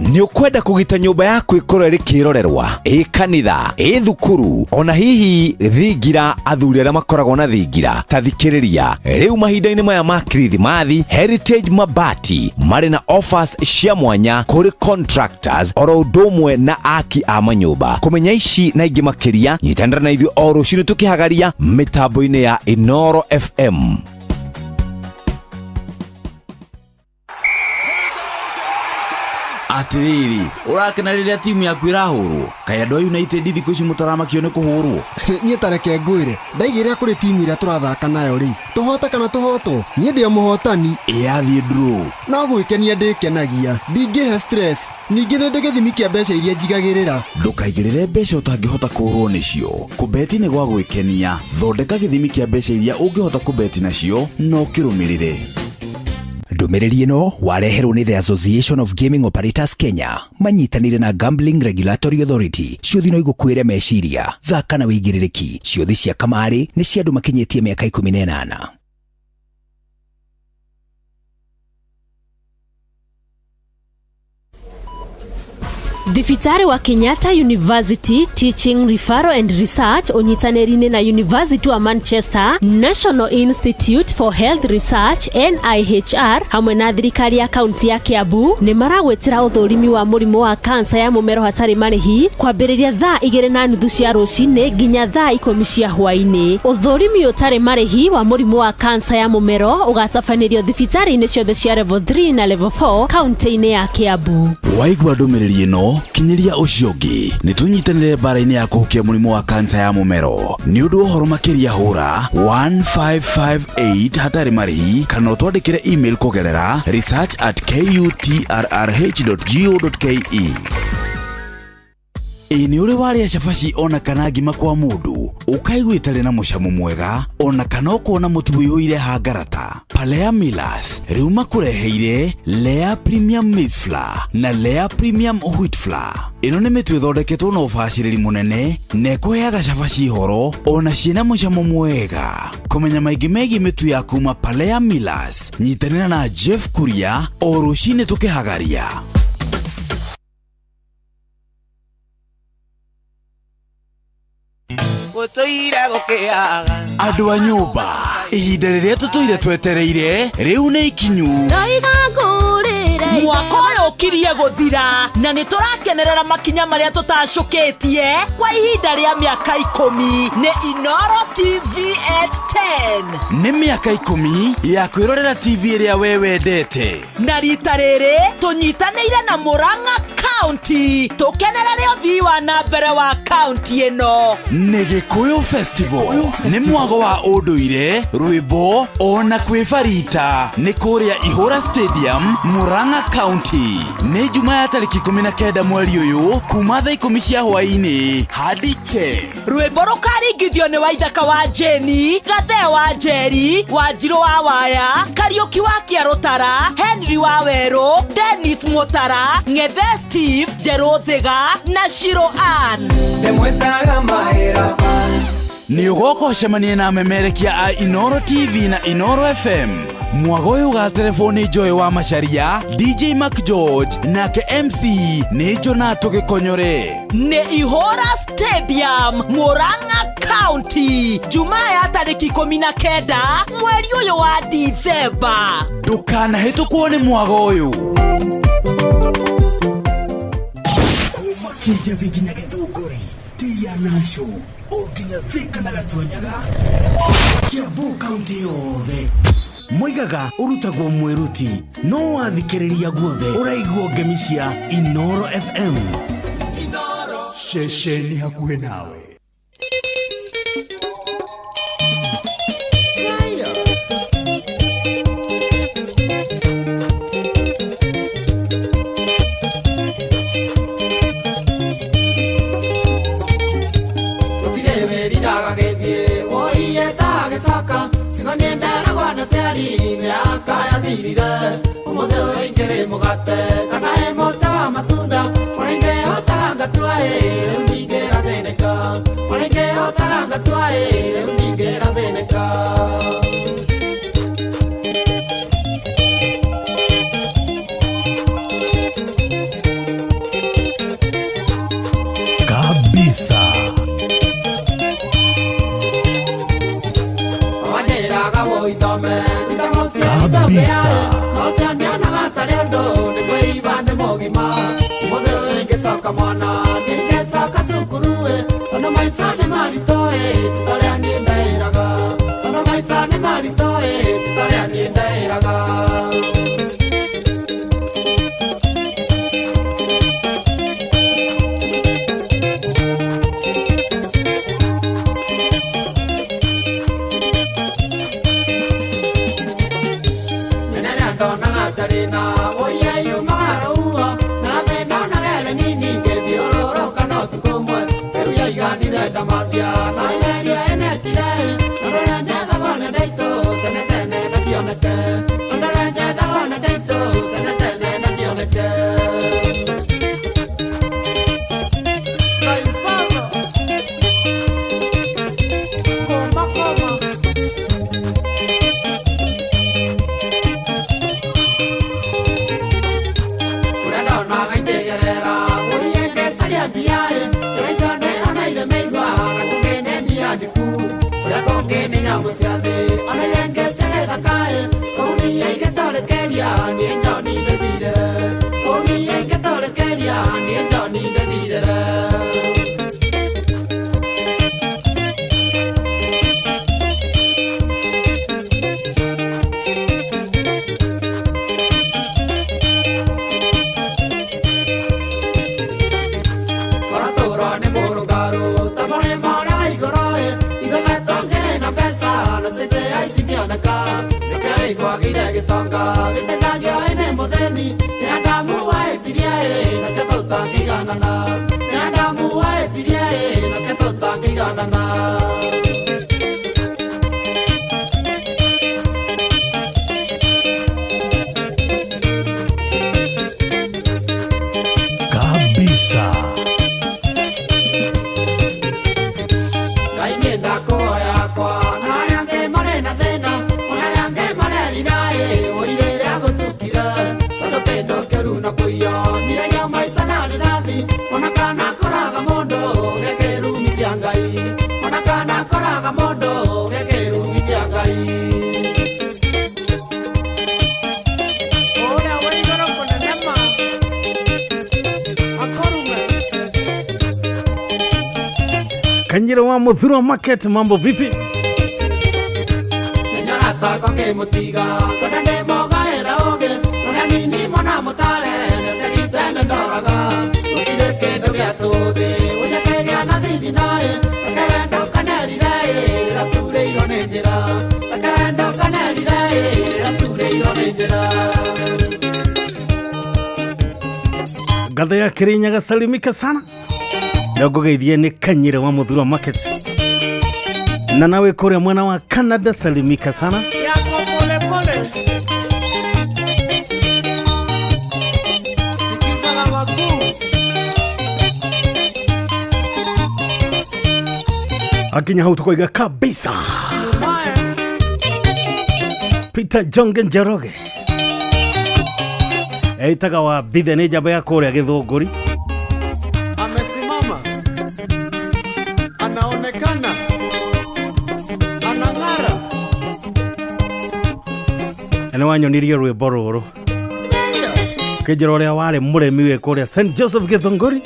Nĩ ũkwenda kũgita nyũmba yaku ĩkorwo ĩrĩ kĩrorerwa, ĩ kanitha, ĩ thukuru, ona hihi thingira? Athuri arĩa makoragwo na thingira, ta thikĩrĩria rĩu. Mahinda-inĩ maya ma Kirithimathi, Heritage Mabati marĩ na offers cia mwanya kũrĩ contractors oro ũndũ ũmwe na aki a manyũmba. Kũmenya ici na ingĩ makĩria, nyitanĩra na ithuĩ o rũcinĩ tũkĩhagaria mĩtambo-inĩ ya Inoro FM. Atiriri, ũrakena rĩrĩa timu yaku ĩrahũrwo? Kaĩ andũ a United thikũ ici mũtaramakio nĩ kũhũrwo? Niĩ tareke ngwĩre, ndaigĩrĩra kũrĩ timu ĩrĩa tũrathaka nayo rĩ, tũhote kana tũhotwo, niĩ ndĩ o mũhotani. Ĩyathiĩ draw. No gwĩkenia ndĩkenagia, ndingĩhe stress. Ningĩ nĩ ndĩ gĩthimi kĩa mbeca iria njigagĩrĩra. Ndũkaigĩrĩre mbeca ũtangĩhota kũũrwo nĩcio. Kũbeti nĩ gwa gwĩkenia. Thondeka gĩthimi kĩa mbeca iria ũngĩhota kũbeti nacio na ũkĩrũmĩrĩre. Ndũmĩrĩri ĩno wareherwo nĩ The Association of Gaming Operators Kenya manyitanĩire na Gambling Regulatory Authority. Ciũthi no igũkuĩre meciria, thaka na wĩigĩrĩrĩki. Ciũthi cia kamarĩ nĩ cia andũ makinyĩtie mĩaka 18. Thibitarĩ wa Kenyatta University Teaching Referral and Research ũnyitanĩri-inĩ na University wa Manchester, National Institute for Health Research NIHR hamwe na thirikari ya kaunti ya Kiambu nĩ maragwĩtĩra ũthũrimi wa mũrimũ wa kansa ya mũmero hatarĩ marĩhi kwambĩrĩria thaa 2:30 cia rũcinĩ nginya thaa 10 cia hwaĩ-inĩ. Ũthũrimi ũtarĩ marĩhi wa mũrimũ wa kansa ya mũmero ũgatabanĩrio thibitarĩ-inĩ ciothe cia level 3 na level 4 kaunti-inĩ ya Kiambu. Waigua ndũmĩrĩri ĩno, Kinyĩria ũcio ũngĩ. Nĩ tũnyitanĩre mbara-inĩ ya kũhukia mũrimũ wa kansa ya mũmero. Nĩ ũndũ wa ũhoro makĩria hũra 1558 hatarĩ marĩhi kana ũtwandĩkĩre email kũgerera research@kutrrh.go.ke. Ĩ nĩ ũrĩ warĩa cabaci ona kana ngima kwa mũndũ ũkaigua ĩtarĩ na mũcamo mwega ona kana ũkona mũtu ũiyũire hangarata? Palea Millers rĩu makũreheire Lea Premium Maize Flour na Lea Premium Wheat Flour. Ĩno nĩ mĩtu ĩthondeketwo na ũbacĩrĩri mũnene na ĩkũheaga cabaci horo ona ciĩna mũcamo mwega. Kũmenya maingĩ megiĩ mĩtu ya kuma Palea Millers, nyitanĩra na Jeff Kuria o rũcinĩ tũkĩhagaria. Gũtũire gũkĩaga. Andũ a nyũmba, ihinda rĩrĩa tũtũire twetereire rĩu nĩ ikinyu. Ndoiga ngũrĩre. Mwaka ũyũ ũkirie gũthira na nĩ tũrakenerera makinya marĩa tũtacũkĩtie kwa ihinda rĩa mĩaka 10 nĩ Inoro TV at 10. Nĩ mĩaka 10 ya kwĩrorera TV ĩrĩa we wendete. Na rita rĩrĩ tũnyitanĩire na Murang'a County tũkenerere ũthii wa na mbere wa kaunti ĩno. Nĩ Gĩkũyũ Festival, nĩ mwago wa ũndũire, rwĩmbo ona kwĩbarita. Nĩ kũrĩa Ihũra Stadium, Murang'a County. Nĩ Juma ya tarĩki 19 mweri ũyũ kuma thaa 10 cia hwaĩ-inĩ hadi che. Rwĩmbo rũkaringithio nĩ Waithaka wa Jeni, Gathee wa Njeri, Wanjirũ wa Waya, Kariũki wa Kĩarũtara, Henry wa Werũ, Dennis Mũtara, Ng'ethe Steve, Njerũ Thiga na Shiro Ann. Ndĩmwĩtaga mahĩra. Nĩ ũgoka ũcemanie na amemerekia a Inoro TV na Inoro FM. Mwago ũyũ ũgaterebwo nĩ Joy wa Macharia, DJ Mac George nake MC nĩ Jonato Gĩkonyore. Nĩ Ihũra Stadium, Murang'a County, Jumaa ya tarĩki 19 mweri ũyũ wa Dithemba. Ndũkanahĩtũkwo nĩ mwago ũyũ. Kuma Kĩnjabi nginya Gĩthũngũri, Tia Nasho, o nginya Thika na Gatuanyaga, Kiambu kaunti yothe. Moigaga ũrutagwo mwĩruti, no wathikĩrĩria guothe ũraigua ngemi cia Inoro FM. Ceceni hakuhĩ nawe. Gũtirĩ wĩriraga gĩthiĩ, woiye ta gĩcoka, cigo nĩenderagwo na ciari, mĩaka yathirire. Ũmũthĩ ũyũ ingĩrĩ mũgate, kana ĩ mũtĩ wa matunda, ũrĩa ingĩhotaga ngatua ĩ, rĩu ndingĩrathĩnĩka. Ũrĩa ingĩhotaga ngatua ĩ, rĩu ndingĩrathĩnĩka. Kabisa. Wanjĩraga wũithome, Kabisa. Nocio nĩonaga tarĩ ũndũ, nĩ kwĩiba ndĩ mũgima. Ũmũthĩ ũyũ ingĩcoka mwana, ningĩcoka cukuru ĩ, tondũ maica nĩ maritũ ĩ, ti ta ũrĩa niĩ ndeĩraga. Tondũ maica nĩ maritũ ĩ, ti ta ũrĩa niĩ ndeĩraga. Gĩtonga gĩteithagio nĩ mũthĩni nĩ Adamu waĩtirie nake tũtangĩiganana nĩ Adamu waĩtirie nake tũtangĩiganana. Kabisa. Ngai nĩ ndakuhoya kwa na arĩa angĩ marĩ na thĩna ona arĩa angĩ marerira ũire rĩrĩa gũtukire tondũ kĩndũ kĩũru na kũiyo niĩ maica na rithathi ona kana koraga mũndũ ge kĩrumi kĩa Ngai ona kana koraga mũndũ ge kĩrumi kĩa Ngai. Ũrĩa wa igũrũ kũnenema akũrume. Kanjira wa Muthurwa Market, mambo vipi? Nĩnyoratakwa ngĩmũtiga tondũ ndĩmũgaĩra ũũgĩ rũrĩa nini mwana mũtare nĩcerite nĩndoraga gũtirĩ kĩndũ gĩa tũthĩ ũrĩa kĩgĩa na thithi naĩ reke wendo ũkanerire rĩrĩa turĩirwo nĩ njĩra reke wendo ũkanerire rĩrĩa turĩirwo nĩ njĩra. Ngatho ya Kirinyaga salimika sana. Leo ngũgeithie nĩ Kanyire wa Muthurwa Market. Na nawe kũrĩa mwena wa Canada salimika sana. Yako pole pole. Sikiza la wakuu. Akinya hau tukoiga kabisa. Peter Jonge Njoroge etaga wa bithe nĩ njamba ya kũrĩa Gĩthũngũri. Amesimama, anaonekana, anang'ara. Na nĩ wanyonirie rwĩmbo rũrũ kĩnjĩra ũrĩa warĩ mũrĩmi wĩ kũrĩa St Joseph Gĩthũngũri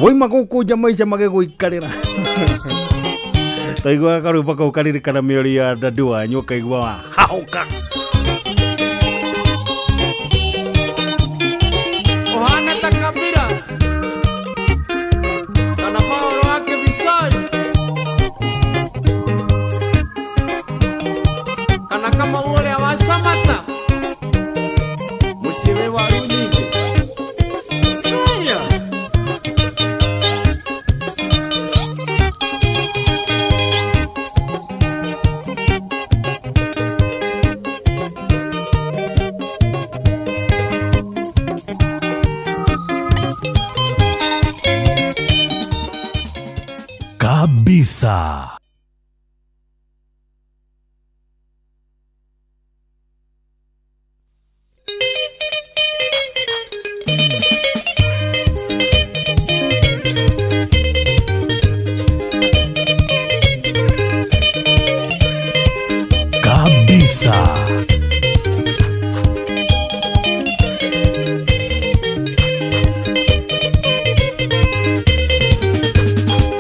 waima gũkũ nja maica magĩgũikarĩra taiguaga karwĩmbo kau karirikana mĩorio ya dadi wanyu ũkaigua wa hahũka. Ohana ta Kabira kana Paulo wake Bisai kana kama ule wa Samata musiwe wa nyingi Saya. Kabisa. Kabisa.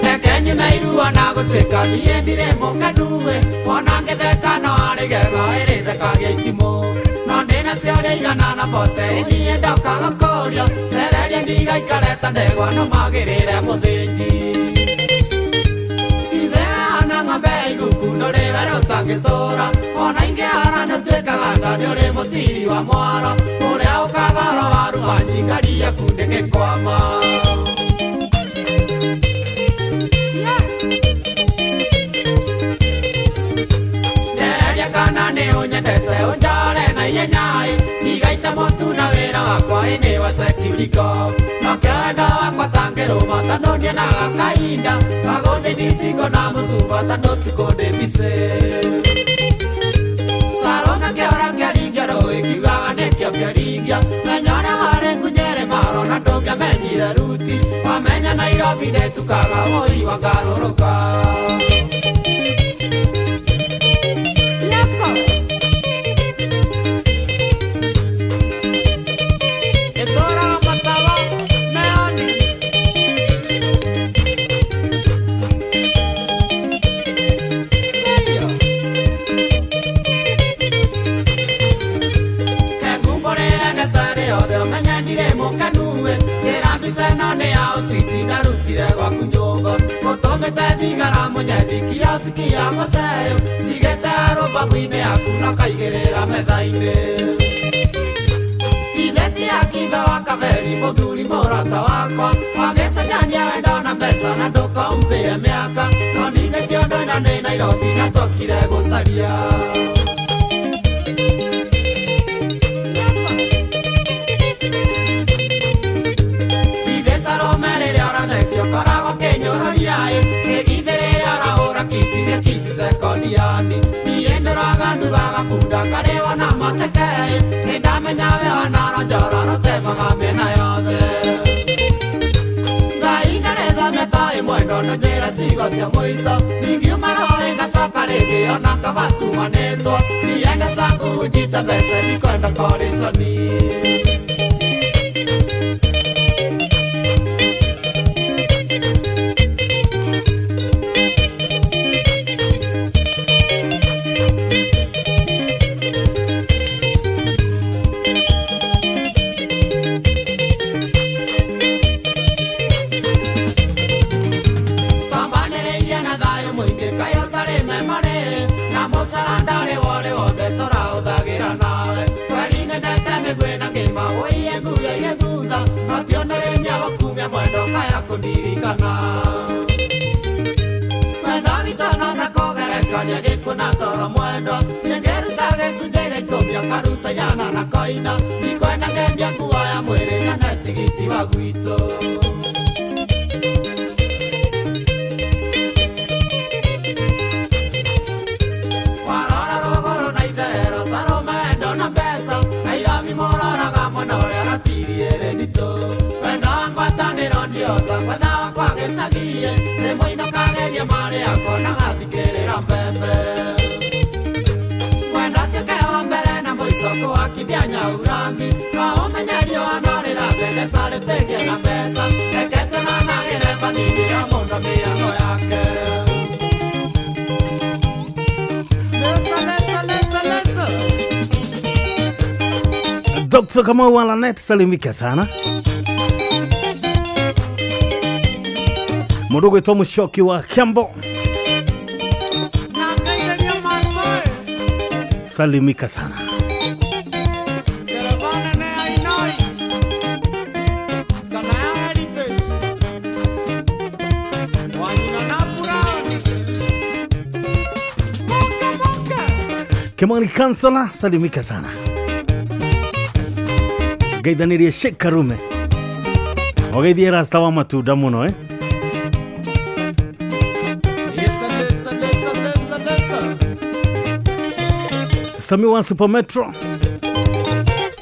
Reke nyune irua na gũtuĩka niĩ ndirĩ mũkenue ona ngĩtheka no arĩ gego ĩrĩthekagia itimũ no ndĩna ciũria igana na bote niĩ ndoka gũkũria thereria ndigaikare ta ndegwa no magĩrĩre mũthĩnji ithe hana ng'ombe iguku ndũrĩ werũ ũtangĩtũra ona ingĩhara nĩũtuĩkaga nda nĩũrĩ mũtiri wa mwaro ũrĩa ũkagoro waruma nyikari yaku ndĩngĩkwama. Njereria kana nĩ ũnyendete ũnjore na ihenya ĩ ndigaite mũtu na wĩra wakwa ĩ nĩ wa securicom nokĩo wendo wakwa tangĩrũma tondũ nionaga kahinda gagũthiĩ ndicingo na mũcuba tondũ tukũ ndĩ busy. Salome kĩoro kĩaringia rũĩ kiugaga nĩkĩo kĩaringia menya ũrĩa warĩ ngunyĩrĩ maro na ndũngĩamenyire ruti wamenya Nairobi ndĩtukaga wũi wangarũrũka. Ĩtũraga matawa meoni. Seyo. Kengumbũrĩre ndeto ĩrĩ yothe ũmenye ndirĩ mũkenue ndĩra mbica ĩno nĩ ya ũcwiti ndarutire gwaku nyũmba gũtũmĩte thigara mũnyendi kiosiki ya mũceyo tigĩte rũbabu-inĩ yaku na ũkaigĩrĩra metha-inĩ. Mũthuri mũrata wakwa Wagĩcenjania wendo na mbeca na ndũkombĩe mĩaka No ningĩ ti ũndũ ĩno nĩ Nairobi na twokire gũcaria. Ithĩcarũme rĩrĩa ũrathekio koragwo kĩnyũrũria-ĩ Kĩgithĩ rĩrĩa ũrahũra kici nĩ kici sekondiani Niĩ ndũraga ndugaga bunda ngarĩwa na mateke-ĩ Nĩndamenya we wanaro njoro rũtemaga mĩena yothe Ngai ndarĩ thameta ĩmwe ndono njĩra cigo cia mũico Ningiuma roho ngacoka rĩngĩ ona kaba tumanĩtwo Niĩ ndecakũhunjite mbeca ndikwenda korĩconi. Twambanĩrĩirie na thayũ mũingĩ kaĩ ũtarĩ memory na mũcara ndarĩ worĩ wothe tũraũthagĩra nawe kweri nendete mĩguĩ na ngĩma ũiye nguo thutha no ti ũndũ gũkumia mwendo kaya kũndirikana mwendo witũ no ta kũgerekania gĩkuũ na toro mwendo nĩngĩruta gĩcunjĩ gĩa ikũmi akaruta inyana na koina ndikwenda ngendia nguo ya mwĩrĩ nyone tigiti wa gwitũ. Warora rũgũrũ na itherero carũme wendo na mbeca Nairobi mũroraga mwena ũrĩa ratiri ĩrĩ nditũ wendo wa ngwatanĩro ndiota mwena wakwa gĩcagie rĩmwe inũkageria marĩ yakwa na gathikĩrĩra mbembe mwendo tuĩke wa mbere na mũico kũhakithia nyaurangi no ũmenye riũa no rĩrathĩ ndecarĩtĩrie na mbeca reke tũnanagĩre bathithi o mũndũ mĩago yake. Leta, leta, leta, leta. Dr. Kamau Walanet, salimika sana. Mũndũ ũgwĩtwo Mũcoki wa Kiambo, salimika sana. Kimani Kansala, salimika sana. Geithanirie Sheikh Karume ũgeithie rasta wa matunda mũno eh? Leta, leta, leta, leta, leta. Sami wa Super Metro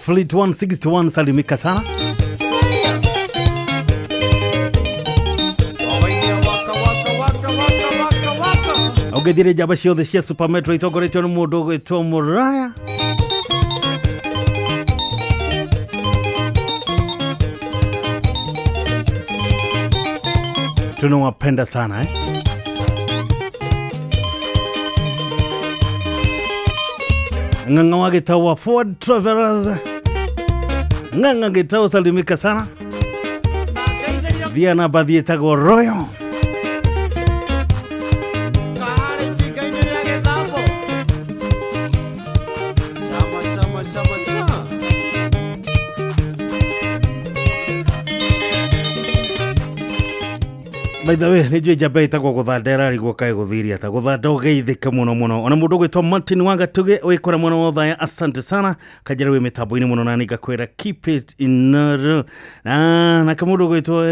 Fleet 161 salimika sana. Waka, waka, waka, waka, waka, waka. Ũgeithire njamba ciothe cia Super Metro itongoretio nĩ mũndũ ũgwĩtwo Mũraya. Tunawapenda sana eh? Ng'ang'a wa gĩtau wa Ford Travelers, Ng'ang'a gĩtau salimika sana. Thia na bathi ĩtagwo Royal. Kahari itinga-inĩ rĩa gĩthambo. Shama, shama, shama, shama. By the way, nĩ njũĩ njamba ĩtagwo gũthanda ĩrarigwo kaĩ gũthiria ta gũthanda ũgeithĩke mũno mũno ona mũndũ ũgwĩtwo Martin Wangatũgĩ wĩkũra mwena wa Othaya, asante sana kanjĩra wĩ mĩtambo-inĩ mũno na nĩngakwĩra keep it in order. Na nake mũndũ ũgwĩtwo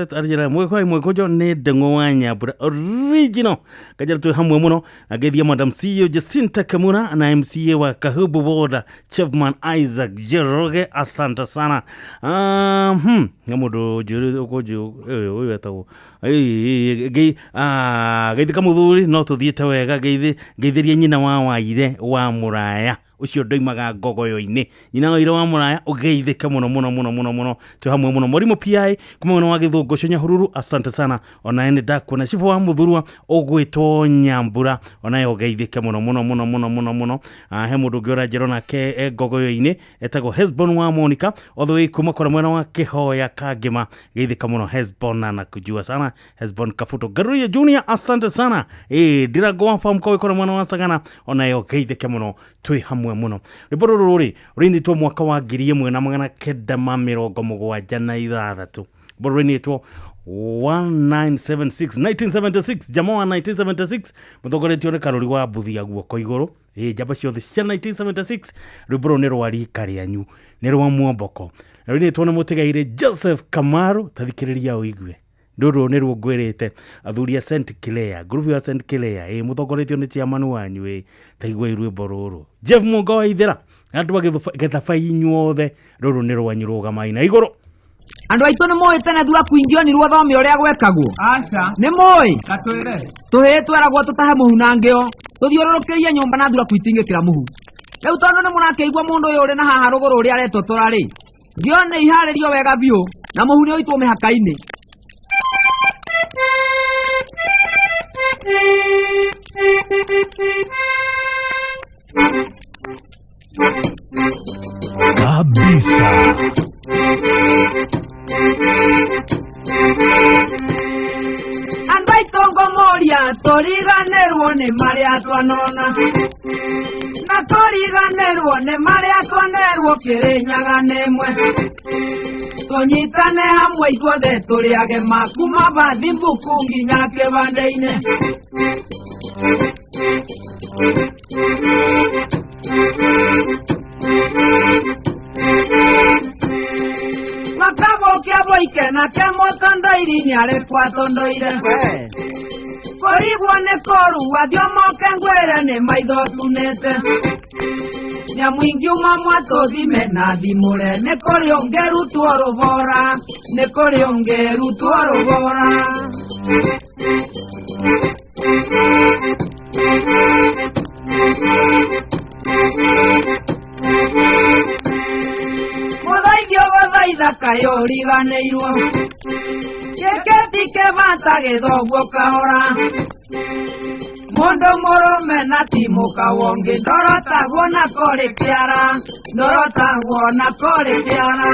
aranjĩra mwĩkwa mwĩkũnjo nĩ Ndeng'ũ wa Nyambura original kanjĩra twĩ hamwe mũno na ngeithia Madam CEO Jacinta Kamura na MCA wa Kahubu Border Chiefman Isaac Njoroge, asante sana. Na mũndũ njũrĩ ũkũnjũ ũyũ etagwo geithĩka mũthuri no tũthiĩte wega ngeithĩrie nyina wa waire wa mũraya ũcio ndoimaga ngogoyo-inĩ nyina wa waire wa mũraya ũgeithĩke mũno mũno mũno mũno mũno twĩ hamwe mũno Mũrimũ PI kuma mwena wa Gĩthũngũ ũcio Nyahururu, asante sana onawe nĩ ndakuona cibũ wa mũthurwa ũgwĩtwo Nyambura onawe ũgeithĩke mũno mũno mũno mũno mũno mũno. He mũndũ ũngĩ ũranjĩra onake e ngogoyo-inĩ etagwo Hesbon wa Monica all the way kuma kũrĩa mwena wa Kĩhoya Kangĩma, geithĩka mũno Hesbon na nakujua sana Hesbon Kafuto Garuya Junior, asante sana. Ndirango wa farm kwa wĩkora mwena wa Sagana onayo geithĩke mũno twĩ hamwe. mwega mũno. Rwĩmbo rũrũ rĩ rũinĩtwo mwaka wa 1976, rwĩmbo rũinĩtwo 1976 1976, jama wa 1976 mũtongoretio nĩ Karũri wa Mbuthia guoko igũrũ. Ĩ njamba ciothe cia 1976, rwĩmbo rũrũ nĩ rwa rika rĩanyu, nĩ rwa mwomboko, rũinĩtwo nĩ mũtigairĩ Joseph Kamaru. Tathikĩrĩria ũigue rũrũ nĩ ruo ngwĩrĩte athuri a St Clair, ngurubu ya St Clair, ĩ mũtongoretio nĩ chairman wanyu. Ĩ taiguai rwĩmbo rũrũ, Jeff Munga wa Ithĩra, andũ a Gĩthabai inyuothe, rũrũ nĩ rwanyu, rũgamai na igũrũ. Andũ aitũ nĩ moĩ tene thura kuingionirwo thome ũrĩa gwekagwo. Aca. Nĩ moĩ? Gatwĩre. Tũhĩĩ tweragwo tũtahe mũhu na ngĩo, tũthiũrũrũkĩrie nyũmba na thura kuitingĩkĩra mũhu. Rĩu tondũ nĩ mũrakĩigua mũndũ ũyũ ũrĩ na haha rũgũrũ ũrĩa aretotora rĩ, ngĩo nĩ iharĩrio wega biũ na mũhu nĩ ũitwo mĩhaka-inĩ. Kabisa. Andũ aitũ ngũmũria tũriganĩrwo nĩ marĩa twanona, na tũriganĩrwo nĩ marĩa twanerwo Kĩrĩnyaga nĩ ĩmwe. Tũnyitane hamwe ithuothe tũrĩage kuma bathi mbuku nginya kĩbanda-inĩ. Gakabũkia boike nake mũtondoiri nĩarĩkwo atondoire. Kũrigwo nĩ kũrua thiomoke ngwĩre nĩ maitho tunĩte. Nyamũingiuma mwatũthime na thimũre, nĩ kũrĩ ũngĩrutwo rũbora, nĩ kũrĩ ũngĩrutwo rũbora. Mũthaithio gũthaitha kaĩ ũriganĩirwo, gĩkĩti kĩbata gĩthoguo kahora. Mũndũ mũrũme na ti mũka wongĩ, ndorotagwo na kũrĩ kĩara, ndorotagwo na kũrĩ kĩara.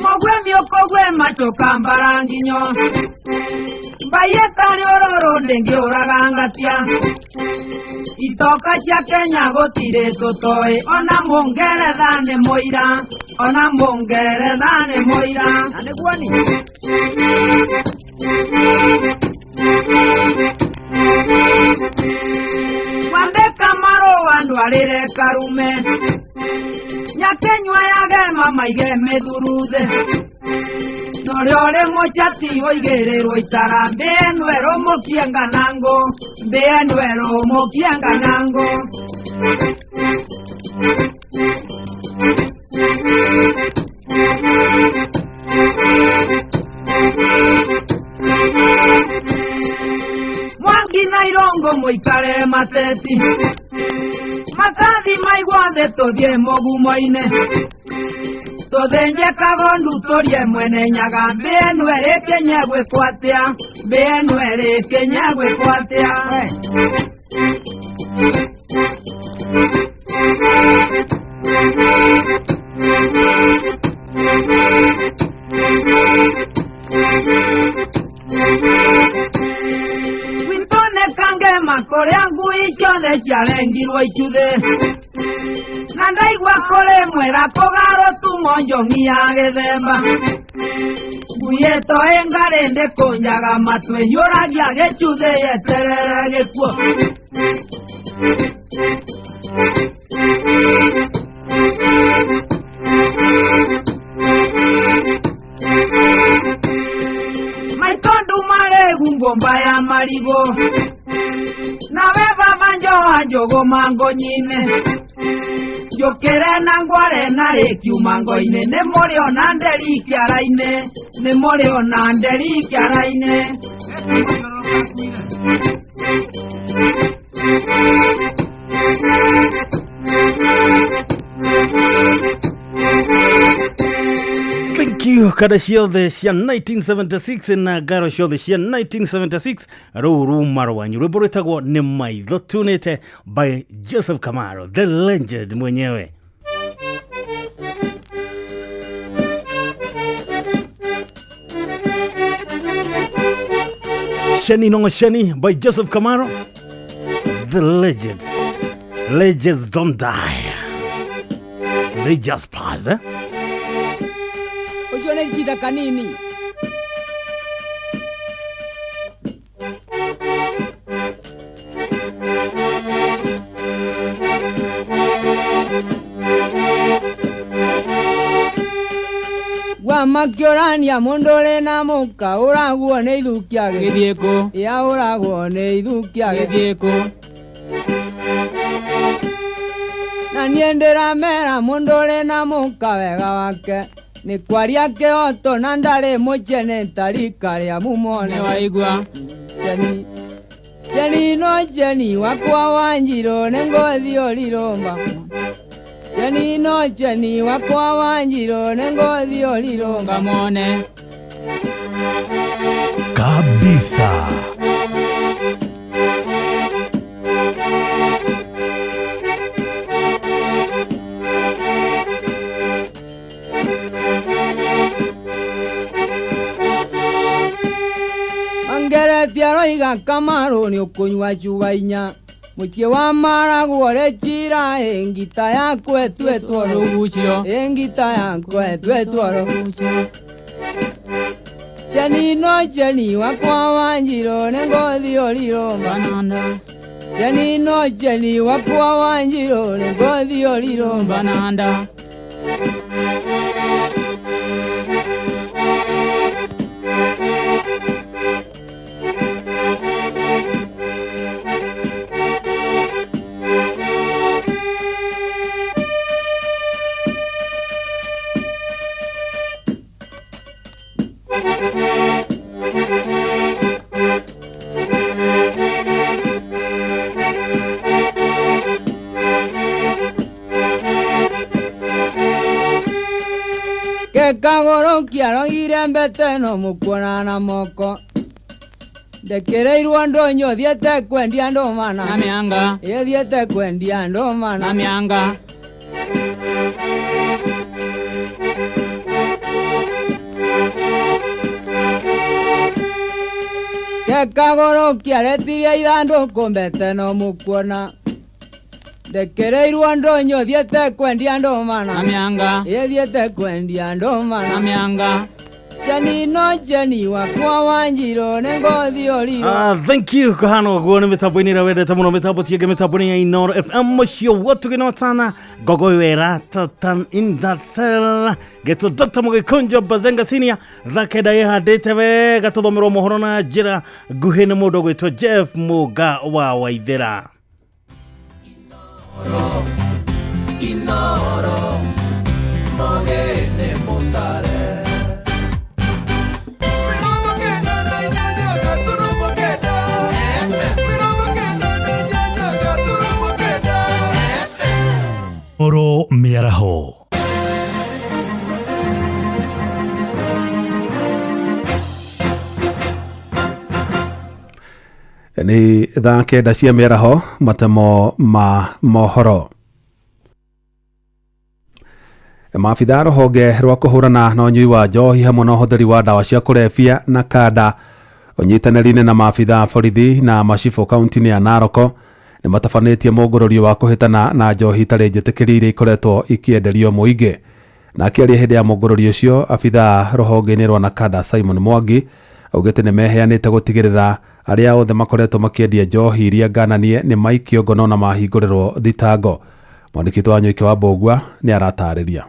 Mũgwĩmi ũkũgwĩma tũkambara nginyo, mbai ĩtarĩ ũrũrũ ndĩngĩũraga ngatia. Itoka cia Kenya gũtirĩ tũtoĩ, ona Mũngeretha nĩ mũira, ona Mũngeretha nĩ mũira. Na nĩguo ni. Wandĩka marũa ndwarĩre Karume, nyakenyua yagema maige mĩthuruthe. Norĩa ũrĩ mũchati ũigĩrĩrwo itara, mbĩenu ĩrũmũkie nganangũ, mbĩenu ĩrũmũkie nganangũ. Mwangi na Irongo mũikare mateti, matathi maigwo thĩ tũthiĩ mũgumo-inĩ. Tũthĩnje kagondu tũrie mwene nyaga, mbĩenu ĩrĩkĩnye gwĩkwo atĩa, mbĩenu ĩrĩkĩnye gwĩkwo atĩa. Gwitũ nĩ Kangema kũrĩa ngui ciothe ciarengirwo icuthĩ, na ndaigua kũrĩ mwĩra kũgarũtumo njong'i ya gĩthemba. Ngui ĩtoĩ ngarĩ ndĩkũnjaga matũ, ĩhiũragia gĩcuthĩ yeterere gĩkuũ. Maitũ nduma rĩgu ngũmba ya marigũ, nawe baba njoha njũgũma ngũnyine. Njũkĩre na ngware na rĩkiuma ngo-inĩ, nĩ mũrĩ ona nderi kĩara-inĩ, nĩ mũrĩ ona nderi kĩara-inĩ. Thank you kada ciothe cia 1976 na ngaro ciothe cia 1976, rũu ruma rwanyu. Rwĩmbo rwĩtagwo nĩ maitho tunĩte by Joseph Kamaro the legend mwenyewe. Cheni no Cheni by Joseph Kamaro. The legend. Legends don't die. They just pass, eh? Ũcio nĩ jinda kanini. Makiorania mundu uri na muka uragwo ni ithukia githie ku ya uragwo ni ithukia githie ku na nie ndiramera mundu uri na muka wega wake ni kwaria kihoto na ndari muchene tarika ria mumone ni waigua jeni jeni no jeni wakwa wanjiro ni ngothi oriromba Jeni no jeni wakwa wanjiro ni ngothi oriromba mone kabisa. Mangeretie aroiga Kamaru ni ukunywa cuba inya muciĩ wa maragwo rĩchira ĩngita yaku ĩtuĩtwo rũgucio ĩngita yaku ĩtuĩtwo rũgucio Jeni no jeni wakwa wanjiro nĩ ngothi ũrirũmba Jeni no jeni wakwa wanjiro nĩ ngothi ũrirũmba nanda Kagorokia rogire mbete no mukuona na moko ndekereirwo ndonyo thiete kwendia ndũma na mĩanga ĩthiĩte kwendia ndũma na mĩanga Kagorokia retirie ithandũkũ mbete no mukuona ndekereirwo ndonyo thiete kwendia ndũma na mĩanga ĩthiĩte kwendia ndũma na mĩanga Jeni no jeni wakwa wanjiro nĩ ngothi ũriro. Thank you kuhana ũguo nĩ mĩtambo-inĩ ĩrĩa wendete mũno mĩtambo tiĩngĩ mĩtambo-inĩ ya Inooro FM mũciĩ wotugĩnotana gogo wera totan in that cell getwo Dr. Mũgĩkũnjo Bazenga Senior thakenda ĩhandĩte wega tũthomerwo mohoro na njĩra nguhĩ nĩ mũndũ ũgwĩtwo Jeff Mũga wa Waithĩra. Inoro mogene mutare Oro mĩaraho ni thaa 9 cia mĩaraho matemo ma mohoro. Maabithaa rũhonge rwa kũhũrana na ũnyui wa njohi hamwe na ũhũthĩri wa ndawa cia kũrebia na kanda ũnyitanĩri-inĩ na maabithaa borithi na macibũ kaunti-inĩ ya Narok nĩ matabanĩtie mũngũrũrio wa kũhĩtana na njohi itarĩ njĩtĩkĩrie iria ikoretwo ikĩenderio mũingĩ. Na akĩaria hĩndĩ ya mũngũrũrio ũcio, abithaa rũhonge-inĩ rwa Nakada Simon Mwangi augĩte nĩ meheanĩte gũtigĩrĩra arĩa othe makoretwo makĩendia njohi iria ngananie nĩ maikio ngono na mahingũrĩrwo thitango. Mwandĩki wa Nyoike wa Mbũgua nĩ aratarĩria.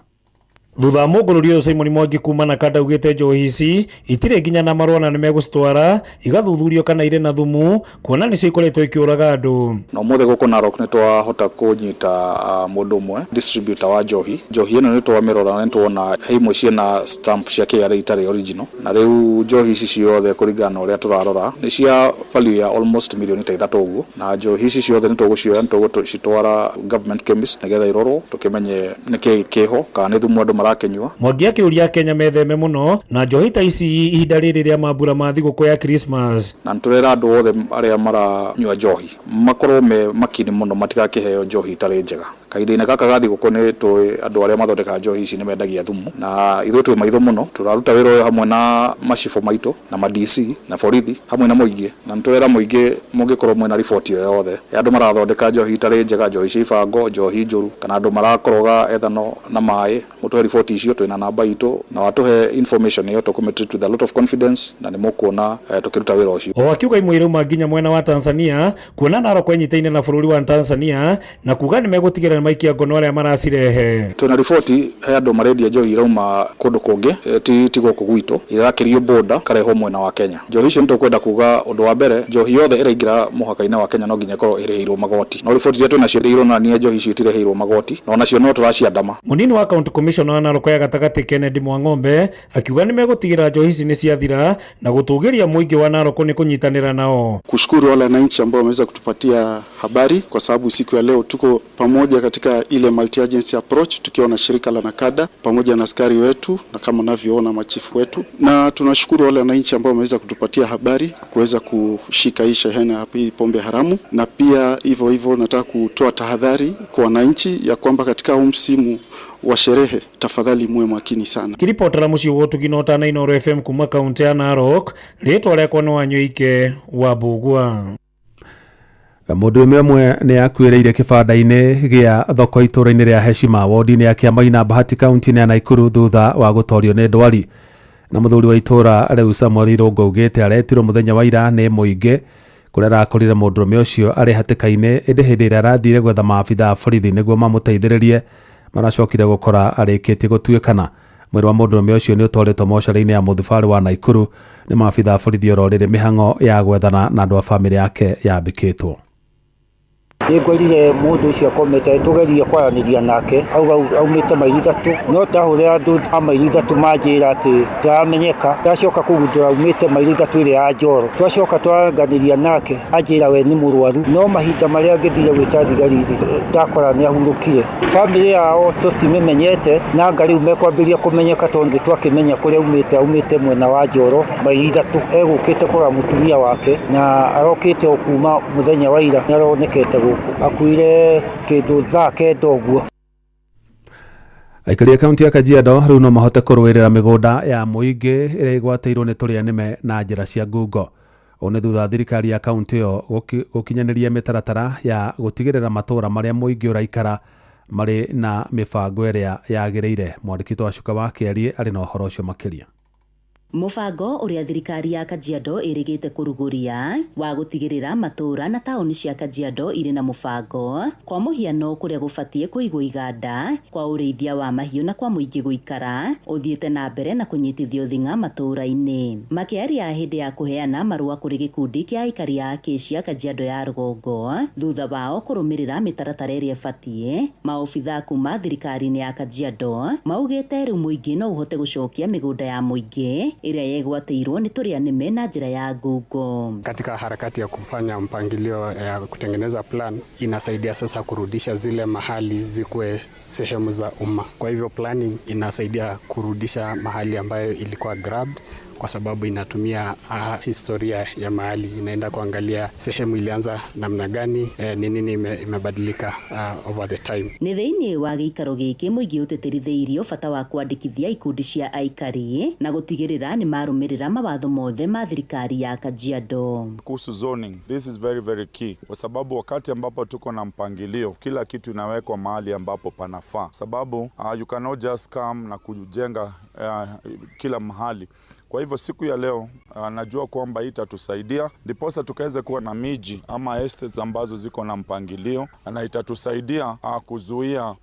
Thutha wa mũngũrũrio ũyũ Simon Mwangi kuma Nakada augĩte njohi ici itirĩ nginya na marũa na nĩmegũcitwara igathuthurio kana irĩ na thumu kuona nĩcio ikoretwo ikĩũraga andũ. Na ũmũthĩ gũkũ Narok nĩtwahota kũnyita mũndũ ũmwe distributor wa njohi. Njohi ĩno nĩtwamĩrora na nĩtuona he imwe ciĩna stamp cia KRA itarĩ original, na rĩu njohi ici ciothe kũringana na ũrĩa tũrarora nĩ cia value ya almost milioni ta 3 ũguo, na njohi ici ciothe nĩtũgũcioya nĩtũgũcitwara government chemist nĩgetha irorwo tũkĩmenye nĩkĩĩ kĩho kana nĩ thumu andũ marakĩnyua. Mwangi akĩũria Kenya metheme mũno na njohi ta ici ihinda rĩrĩ rĩa mambura ma thigũkũ ya Christmas. Na nĩtũrera andũ othe arĩa maranyua njohi makorwo me makini mũno matigakĩheo njohi itarĩ njega. Kahinda-inĩ gaka ga thigũkũ nĩ tũĩ andũ arĩa mathondekaga njohi ici nĩ mendagia thumu, na ithuĩ twĩ maitho mũno, tũraruta wĩra ũyũ hamwe na macibũ maitũ na ma DC na borithi hamwe na mũingĩ, na nĩtũrera mũingĩ mũngĩkorwo mwĩna riboti o yothe ya andũ marathondeka njohi itarĩ njega, njohi cia ibango, njohi njũru, kana andũ marakoroga ethano na maĩ, mũtũhe riboti icio, twĩna namba itũ na watũhe information ĩyo tũkũmĩ with a lot of confidence na nĩ mũkuona tũkĩruta wĩra ũcio. O akiuga imwe irauma nginya mwena wa Tanzania kuona Narok ĩnyitaine na bũrũri wa Tanzania na kuga nĩ megũtigĩrĩra maikia ngono arĩa maracirehe. Twĩna riboti he andũ marendia njohi irauma kũndũ kũngĩ ti gũkũ gwitũ, irakĩrio boda karehwo mwena wa Kenya. Njohi icio nĩtũkwenda kuga ũndũ wa mbere, njohi yothe ĩraingĩra mũhaka-inĩ wa Kenya no nginya ĩkorwo ĩrĩhĩirwo magoti, no riboti iria twĩnacio ironania njohi icio itirĩhĩirwo magoti na onacio no tũraciandama. Mũnini wa County Commissioner wa Narok ya gatagatĩ Kennedy Mwang'ombe akiuga nĩ megũtigĩrĩra njohi ici nĩ ciathira na gũtũgĩria mũingĩ wa Narok nĩ kũnyitanĩra nao. Kushukuru wale wananchi ambao wameweza kutupatia habari, kwa sababu siku ya leo tuko pamoja katika ile multi agency approach tukiwa na shirika la Nakada pamoja na askari wetu na kama unavyoona machifu wetu, na tunashukuru wale wananchi ambao wameweza kutupatia habari kuweza kushika hii shehena hii pombe haramu. Na pia hivyo hivyo nataka kutoa tahadhari kwa wananchi ya kwamba katika huu msimu wa sherehe tafadhali muwe makini sana. Kiripotera muciĩ wa Ũtugi na Ũtana Inooro FM kuma kaunti ya Narok, rĩtwa rĩakwa nĩ Wanyoike wa Mbũgua. Mũndũrũme ũmwe nĩ akuĩrĩire kĩbanda-inĩ gĩa thoko itũũra-inĩ rĩa Heshima wodi-inĩ ya Kĩamaina Bahati kaunti-inĩ ya Naikuru thutha wa gũtorio nĩ ndwari. Na mũthuri wa itũũra rĩu Samuel Irũngũ augĩte aretirwo mũthenya wa ira nĩ mũingĩ kũrĩa arakorire mũndũrũme ũcio arĩ hatĩka-inĩ, ĩndĩ hĩndĩ ĩrĩa arathire gwetha maabitha a borithi nĩguo mamũteithĩrĩrie maracokire gũkora arĩkĩtie gũtuĩkana. Mwĩrĩ wa mũndũrũme ũcio nĩ ũtwarĩtwo mocarĩ-inĩ ya mũthibarĩ wa Naikuru nĩ maabitha a borithi oro rĩrĩ mĩhang'o ya gwethana na andũ a bamĩrĩ yake yambĩkĩtwo. Nĩngorire mũndũ ũcio akomete tũgerie kwaranĩria nake auga aumĩte maili 3 no ndahũrĩra andũ a maili 3 manjĩra atĩ ndaramenyeka. Ndacoka kũgundũra aumĩte maili 3 ĩrĩa ya Njoro. Twacoka twaranganĩria nake anjĩra we nĩ mũrwaru, no mahinda marĩa ngĩthire gwĩta thigari ndakora nĩ ahurũkire. Bamĩrĩ yao tũtimĩmenyete na anga rĩu mekwambĩrĩria kũmenyeka tondũ twakĩmenya kũrĩa aumĩte, aumĩte mwena wa Njoro maili 3. Egũkĩte kũrora mũtumia wake na arokĩte o kuma mũthenya wa ira nĩaronekete gũkũ. Akuire kĩndũ thaa 9 ũguo. Aikari a kaunti ya Kajiado rĩu no mahote kũrũĩrĩra mĩgũnda ya mũingĩ ĩrĩa ĩgwatĩirwo nĩ tũrĩa nĩme na njĩra cia ngungo. Ũũ nĩ thutha thirikari ya kaunti ĩyo gũkinyanĩria mĩtaratara ya gũtigĩrĩra matũũra marĩa mũingĩ ũraikara marĩ na mĩbango ĩrĩa yagĩrĩire. Mwandĩki wa Cuka wa Kĩarie arĩ na ũhoro ũcio makĩria. Mũbango ũrĩa thirikari ya Kajiado ĩrĩgĩte kũrugũria wa gũtigĩrĩra matũũra na taũni cia Kajiado irĩ na mũbango kwa mũhiano kũrĩa gũbatiĩ kũigwo iganda kwa ũrĩithia wa mahiũ na kwa mũingĩ gũikara ũthiĩte na mbere na kũnyitithio thing'a matũũra-inĩ. Makĩaria hĩndĩ ya kũheana marũa kũrĩ gĩkundi kĩa aikari a Acacia Kajiado ya rũgongo thutha wao kũrũmĩrĩra mĩtaratara ĩrĩa ĩbatiĩ, maobitha kuma thirikari-inĩ ya Kajiado maugĩte rĩu mũingĩ no ũhote gũcokia mĩgũnda ya mũingĩ ĩrĩa yegwatĩirwo nĩ tũrĩa nĩme na njĩra ya ngungo. Katika harakati ya kufanya mpangilio ya kutengeneza plan inasaidia sasa kurudisha zile mahali zikuwe sehemu za umma. Kwa hivyo planning inasaidia kurudisha mahali ambayo ilikuwa grabbed, kwa sababu inatumia historia ya mahali, inaenda kuangalia sehemu ilianza namna gani, ni nini imebadilika over the time. Nĩ thĩinĩ wa gĩikaro gĩkĩ mũingĩ ũtĩtĩrithĩirio bata wa kwandĩkithia ikundi cia aikari na gũtigĩrĩra nĩ marũmĩrĩra mawatho mothe ma thirikari ya Kajiado. Kuhusu zoning, this is very very key, kwa sababu wakati ambapo tuko na mpangilio kila kitu inawekwa mahali ambapo panafaa, sababu you cannot just come na kujenga kila mahali. Kwa hivyo siku ya leo najua kwamba itatusaidia ndiposa tukaweze kuwa na miji ama estates ambazo ziko na mpangilio, na itatusaidia kuzuia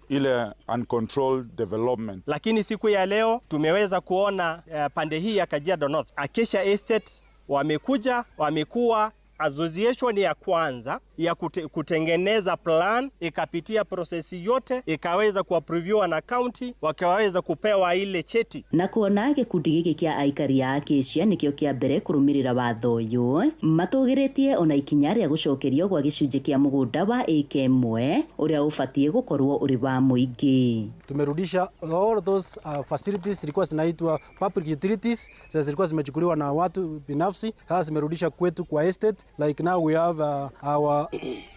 ile uncontrolled development. Lakini siku ya leo tumeweza kuona pande hii ya Kajiado North, Acacia Estate wamekuja, wamekuwa Association ya kwanza ya kutengeneza plan ikapitia prosesi yote ikaweza kuapproviwa na county, wakaweza kupewa ile cheti. Na kuona gĩkundi gĩkĩ kĩa aikari a Acacia nĩkĩo kĩa mbere kũrũmĩrĩra watho ũyũ, matũgĩrĩtie ona ikinya rĩa gũcokerio gwa gĩcunjĩ kĩa mũgũnda wa ĩka ĩmwe ũrĩa ũbatiĩ gũkorwo ũrĩ wa mũingĩ. Tumerudisha all those facilities zilikuwa zinaitwa public utilities, sasa zilikuwa zimechukuliwa na watu binafsi, sasa zimerudisha kwetu kwa estate. Like now we have our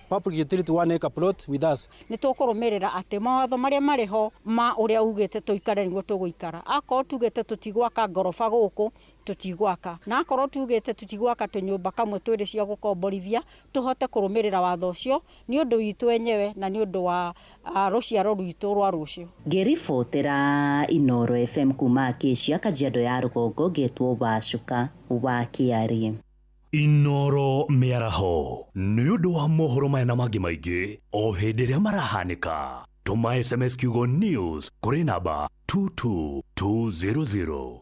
public utility 1 acre plot with us. Nĩ tũkũrũmĩrĩra atĩ mawatho marĩa marĩ ho ma ũrĩa ugĩte tũikare nĩguo tũgũikara. Akorwo tugĩte tũtigwaka ngoroba gũkũ, tũtigwaka, na akorwo tugĩte tũtigwaka tũnyũmba kamwe twĩrĩ cia gũkomborithia, tũhote kũrũmĩrĩra watho ũcio nĩ ũndũ witũ enyewe na nĩ ũndũ wa rũciaro rwitũ rwa rũciũ. Ngĩribotera Inooro FM kuma Acacia, Kajiado ya rũgongo, ngetwo Wacuka wa Kĩarĩ. Inooro mĩaraho nĩ ũndũ wa mohoro maya na mangĩ maingĩ o hĩndĩ ĩrĩa marahanĩka. Tũma SMS kiugo news kũrĩ namba 22200.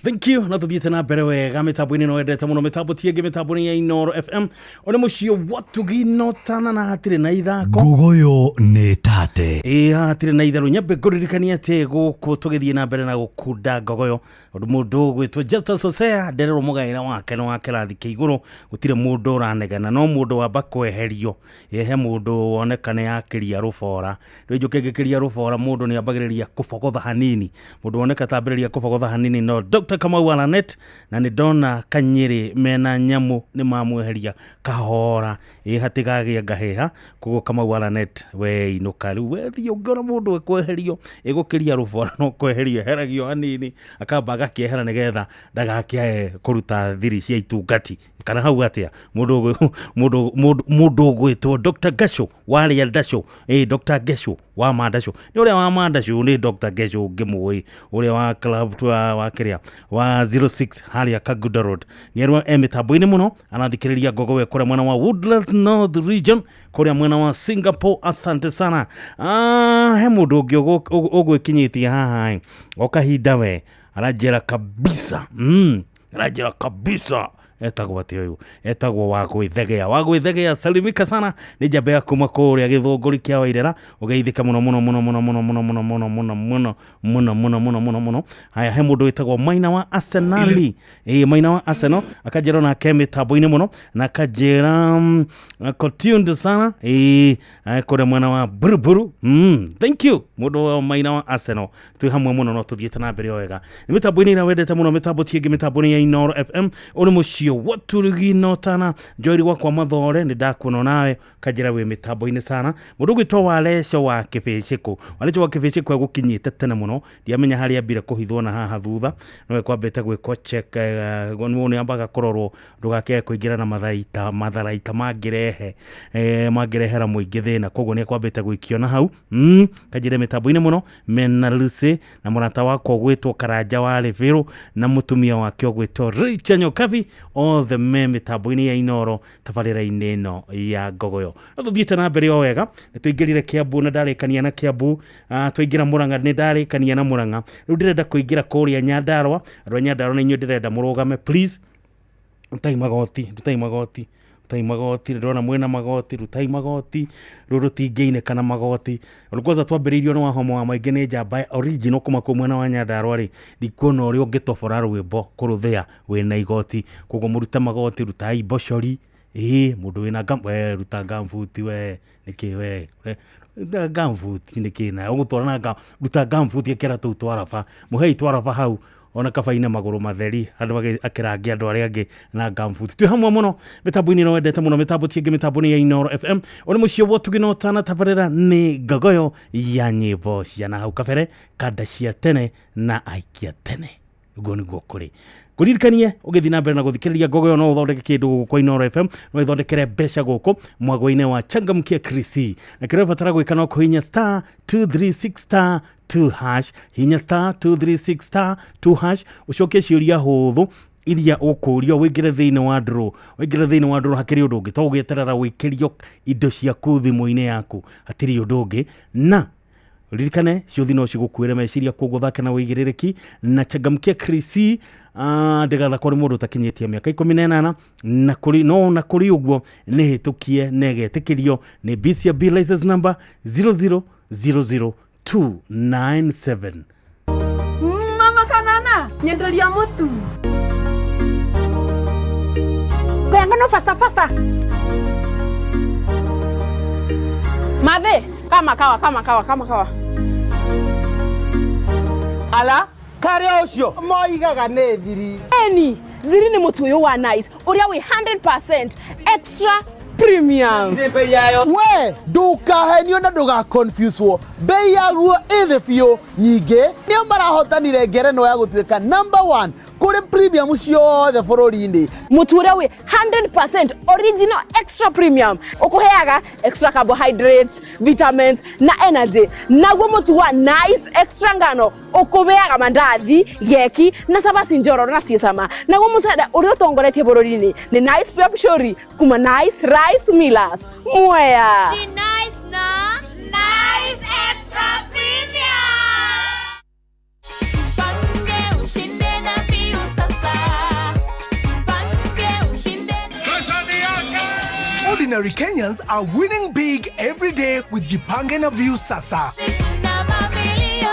Thank you. Na tuthiĩte na mbere wega mĩtambo-inĩ no wendete mũno mĩtambo ti ĩngĩ mĩtambo-inĩ ya Inooro FM ũrĩ mũciĩ watugi no tana na hatirĩ na ithako. Ngogoyo nĩ tate. Ĩĩ hatirĩ na itherũ. Nyambe ngũririkanie atĩ gũkũ tũgĩthiĩ na mbere na gũkunda ngogoyo ũndũ mũndũ ũgwĩtwo Justus Hosea ndererwo mũgaĩra wake nĩ wa kĩrathi kĩa igũrũ, gũtirĩ mũndũ ũranegena no mũndũ wamba kweherio he mũndũ woneka nĩ akĩria rũbora. Rĩu njũke ngĩkĩria rũbora mũndũ nĩ ambagĩrĩria kũbogotha hanini, mũndũ woneka tambĩrĩria kũbogotha hanini no Dr. Kamau Alanet na nĩ ndona Kanyĩrĩ mena nyamũ nĩ mamweheria kahora ĩ hatigagĩa ngahĩha. Koguo Kamau Alanet we inũka rĩu we thiĩ ũngĩona mũndũ ekweherio ĩgũkĩria rũbora no kweherio eheragio hanini akamba agakĩehera nĩgetha ndagakĩae kũruta thiri cia itungati kana hau atĩa. Mũndũ ũgwĩtwo Dr. Gasho warĩa Ndasho, Dr. Gesho wa Mandasho, nĩ ũrĩa wa Mandasho nĩ Dr. Gesho ũngĩmũĩ ũrĩa wa club wa kĩrĩa wa 06 harĩa Kaguda Road. Nĩerwo e mĩtambo-inĩ mũno anathikĩrĩria ngogowe kũrĩa mwena wa Woodlands North Region kũrĩa mwena wa Singapore. Asante sana. He mũndũ ũngĩ ũgwĩkinyĩtie haha o kahinda we aranjĩra kabisa, aranjĩra kabisa etagwo atĩ ũyũ etagwo wa gwĩthegea. Wa gwĩthegea salimika sana, nĩ njamba ya kuma kũrĩa gĩthũngũri kĩa Wairera, ũgeithĩka mũno mũno mũno mũno mũno mũno mũno mũno mũno mũno mũno mũno mũno mũno mũno. Haya, he mũndũ wĩtagwo Maina wa Arsenali, Maina wa Arsenal akanjĩra onake mĩtambo-inĩ mũno na akanjĩra ako tuned sana kũrĩa mwena wa Buruburu. Thank you mũndũ wa Maina wa Arsenal, twĩ hamwe mũno no tũthiĩte na mbere o wega. Nĩ mĩtambo-inĩ ĩrĩa wendete mũno mĩtambo ti ĩngĩ mĩtambo-inĩ ya Inooro FM ũrĩ mũciĩ waturugi no tana njoiri gwakwa mathore nĩ ndakuona nawe kanjĩra wĩ mĩtambo-inĩ sana. Mũndũ ũgwĩtwo Waleco wa Kĩbĩcĩkũ, Waleco wa Kĩbĩcĩkũ egũkinyĩte tene mũno, ndiamenya harĩa ambire kũhithwo na haha thutha nowe kwambĩte gwĩkwo check, nĩ ambaga kũrorwo ndũgakĩae kũingĩra na matharaita mangĩrehe mangĩrehera mũingĩ thĩna, koguo nĩ ekwambĩte gũikio na hau. Kanjĩre mĩtambo-inĩ mũno mena Lucy na mũrata wakwa ũgwĩtwo Karanja wa Rĩbĩrũ na mũtumia wake ũgwĩtwo Rachel Nyokabi, othe me mĩtambo-inĩ ya Inooro tabarĩra-inĩ ĩno ya ngogoyo. No tũthiĩte na mbere o wega, nĩ tũingĩrire Kiambu na ndarĩkania na Kiambu, twaingĩra Murang'a nĩ ndarĩkania na Murang'a, rĩu ndĩrenda kũingĩra kũrĩa Nyandarua. Andũ a Nyandarua nĩ inyuĩ ndĩrenda mũrũgame please, rutai magoti, rutai magoti, rutai magoti, ndĩrona mwĩna magoti, rutai magoti, rũrũ rũtingĩinĩka na magoti. Ũndũ kwanza twambĩrĩirio nĩ wahomo wa maingĩ nĩ njamba original kuma kũu mwena wa Nyandarua rĩ, ndikuona ũrĩa ũngĩtobora rwĩmbo kũrũthĩa wĩna igoti, koguo mũrute magoti, rutai mbocori, mũndũ wĩna we ruta gambuti we nĩkĩ we gambuti nĩkĩ na ũgũtwara na ruta gambuti ĩkĩra tũu twaraba, mũhei twaraba hau ona kabaine magũrũ matheri andũ akĩrangia andũ arĩa angĩ na gambuti. Twĩ hamwe mũno mĩtambo-inĩ ĩno wendete mũno mĩtambo ti ĩngĩ mĩtambo-inĩ ya Inooro FM ũrĩ mũciĩ wotugi no tana tabarĩra nĩ ngogoyo ya nyĩmbo cia na hau kabere, kanda cia tene na aikia tene, ũguo nĩguo kũrĩ. Ngũririkanie ũgĩthiĩ na mbere na gũthikĩrĩria ngogoyo no ũthondeke kĩndũ gũkũ kwa Inooro FM, no ĩthondekere mbeca gũkũ mwago-inĩ wa Changamkia Krisi, na kĩrĩa ũrabatara gwĩka no kũhihinya star 236 star 2 hash, hinya star 236 star 2 hash, ũcokie ciũria hũthũ iria ũkũrio wĩingĩre thĩinĩ wa draw, wĩingĩre thĩinĩ wa draw. Hakĩrĩ ũndũ ũngĩ to ũgĩeterera wĩikĩrio indo ciaku thimũ-inĩ yaku, hatirĩ ũndũ ũngĩ. Na Ririkane ciũthi no cigũkuĩre meciria, koguo thake na wĩigĩrĩrĩki na changamkia Krisi. Ndĩgathakwo nĩ mũndũ ũtakinyĩtie mĩaka 18 na kũrĩ no na kũrĩ ũguo nĩ hĩtũkie na ĩgetĩkĩrio nĩ BCB license number 0000297. Mama kanana nyenderia mutu Ngano faster faster. Mathe kama kawa kama kawa kama kawa. Ala kare ucio moigaga nĩ thiri. Eni thiri nĩ mũtu ũyũ wa nice ũrĩa wĩ 100% extra premium. We ndukahenio na ndugaconfuse bei yaguo ĩthĩ biũ. Nyingĩ nĩo marahotanire ngerenwa ya gũtuĩka number 1 kũrĩ premium ciothe bũrũri-inĩ. Mũtu ũrĩa wĩ 100% original extra premium ũkũheaga extra carbohydrates, vitamins na energy. Naguo mũtu wa nice extra ngano ũkũheaga mandathi, geki na cabaci njororo na ciĩ cama. Naguo mũcere ũrĩa ũtongoretie bũrũri-inĩ nĩ Nice Pure Pshori kuma Nice Rice Millers. Mwea. Nice na Nice Extra Premium. Tupange ushinde na Viu sasa. Tupange ushinde. Ordinary Kenyans are winning big every day with Jipange na Viusasa.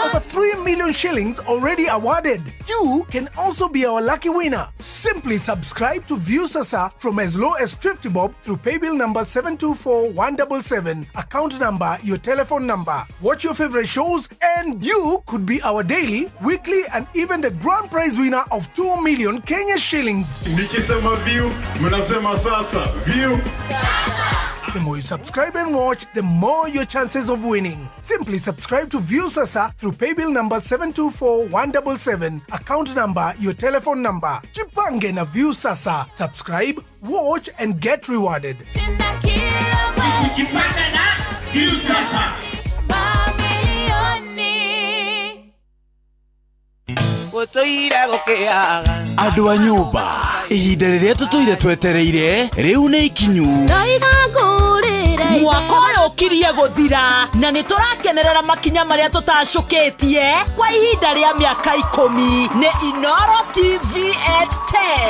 Over 3 million shillings already awarded. You can also be our lucky winner. Simply subscribe to Viusasa from as low as 50 bob through paybill number 724177, account number, your telephone number. Watch your favorite shows and you could be our daily, weekly and even the grand prize winner of 2 million Kenya shillings. Nikisema view, mnasema sasa. View. The more you subscribe and watch, the more your chances of winning. Simply subscribe to Viusasa through paybill number 724177, account number, your telephone number. Jipange na Viusasa. Subscribe, watch and get rewarded. Jipange na Viusasa. Andũ a nyũmba, ihinda rĩrĩa tũtũire twetereire rĩu nĩ ikinyu. Mwaka ũyũ ũkirie gũthira na nĩ tũrakenerera makinya marĩa tũtacũkĩtie kwa ihinda rĩa mĩaka 10 nĩ Inooro TV at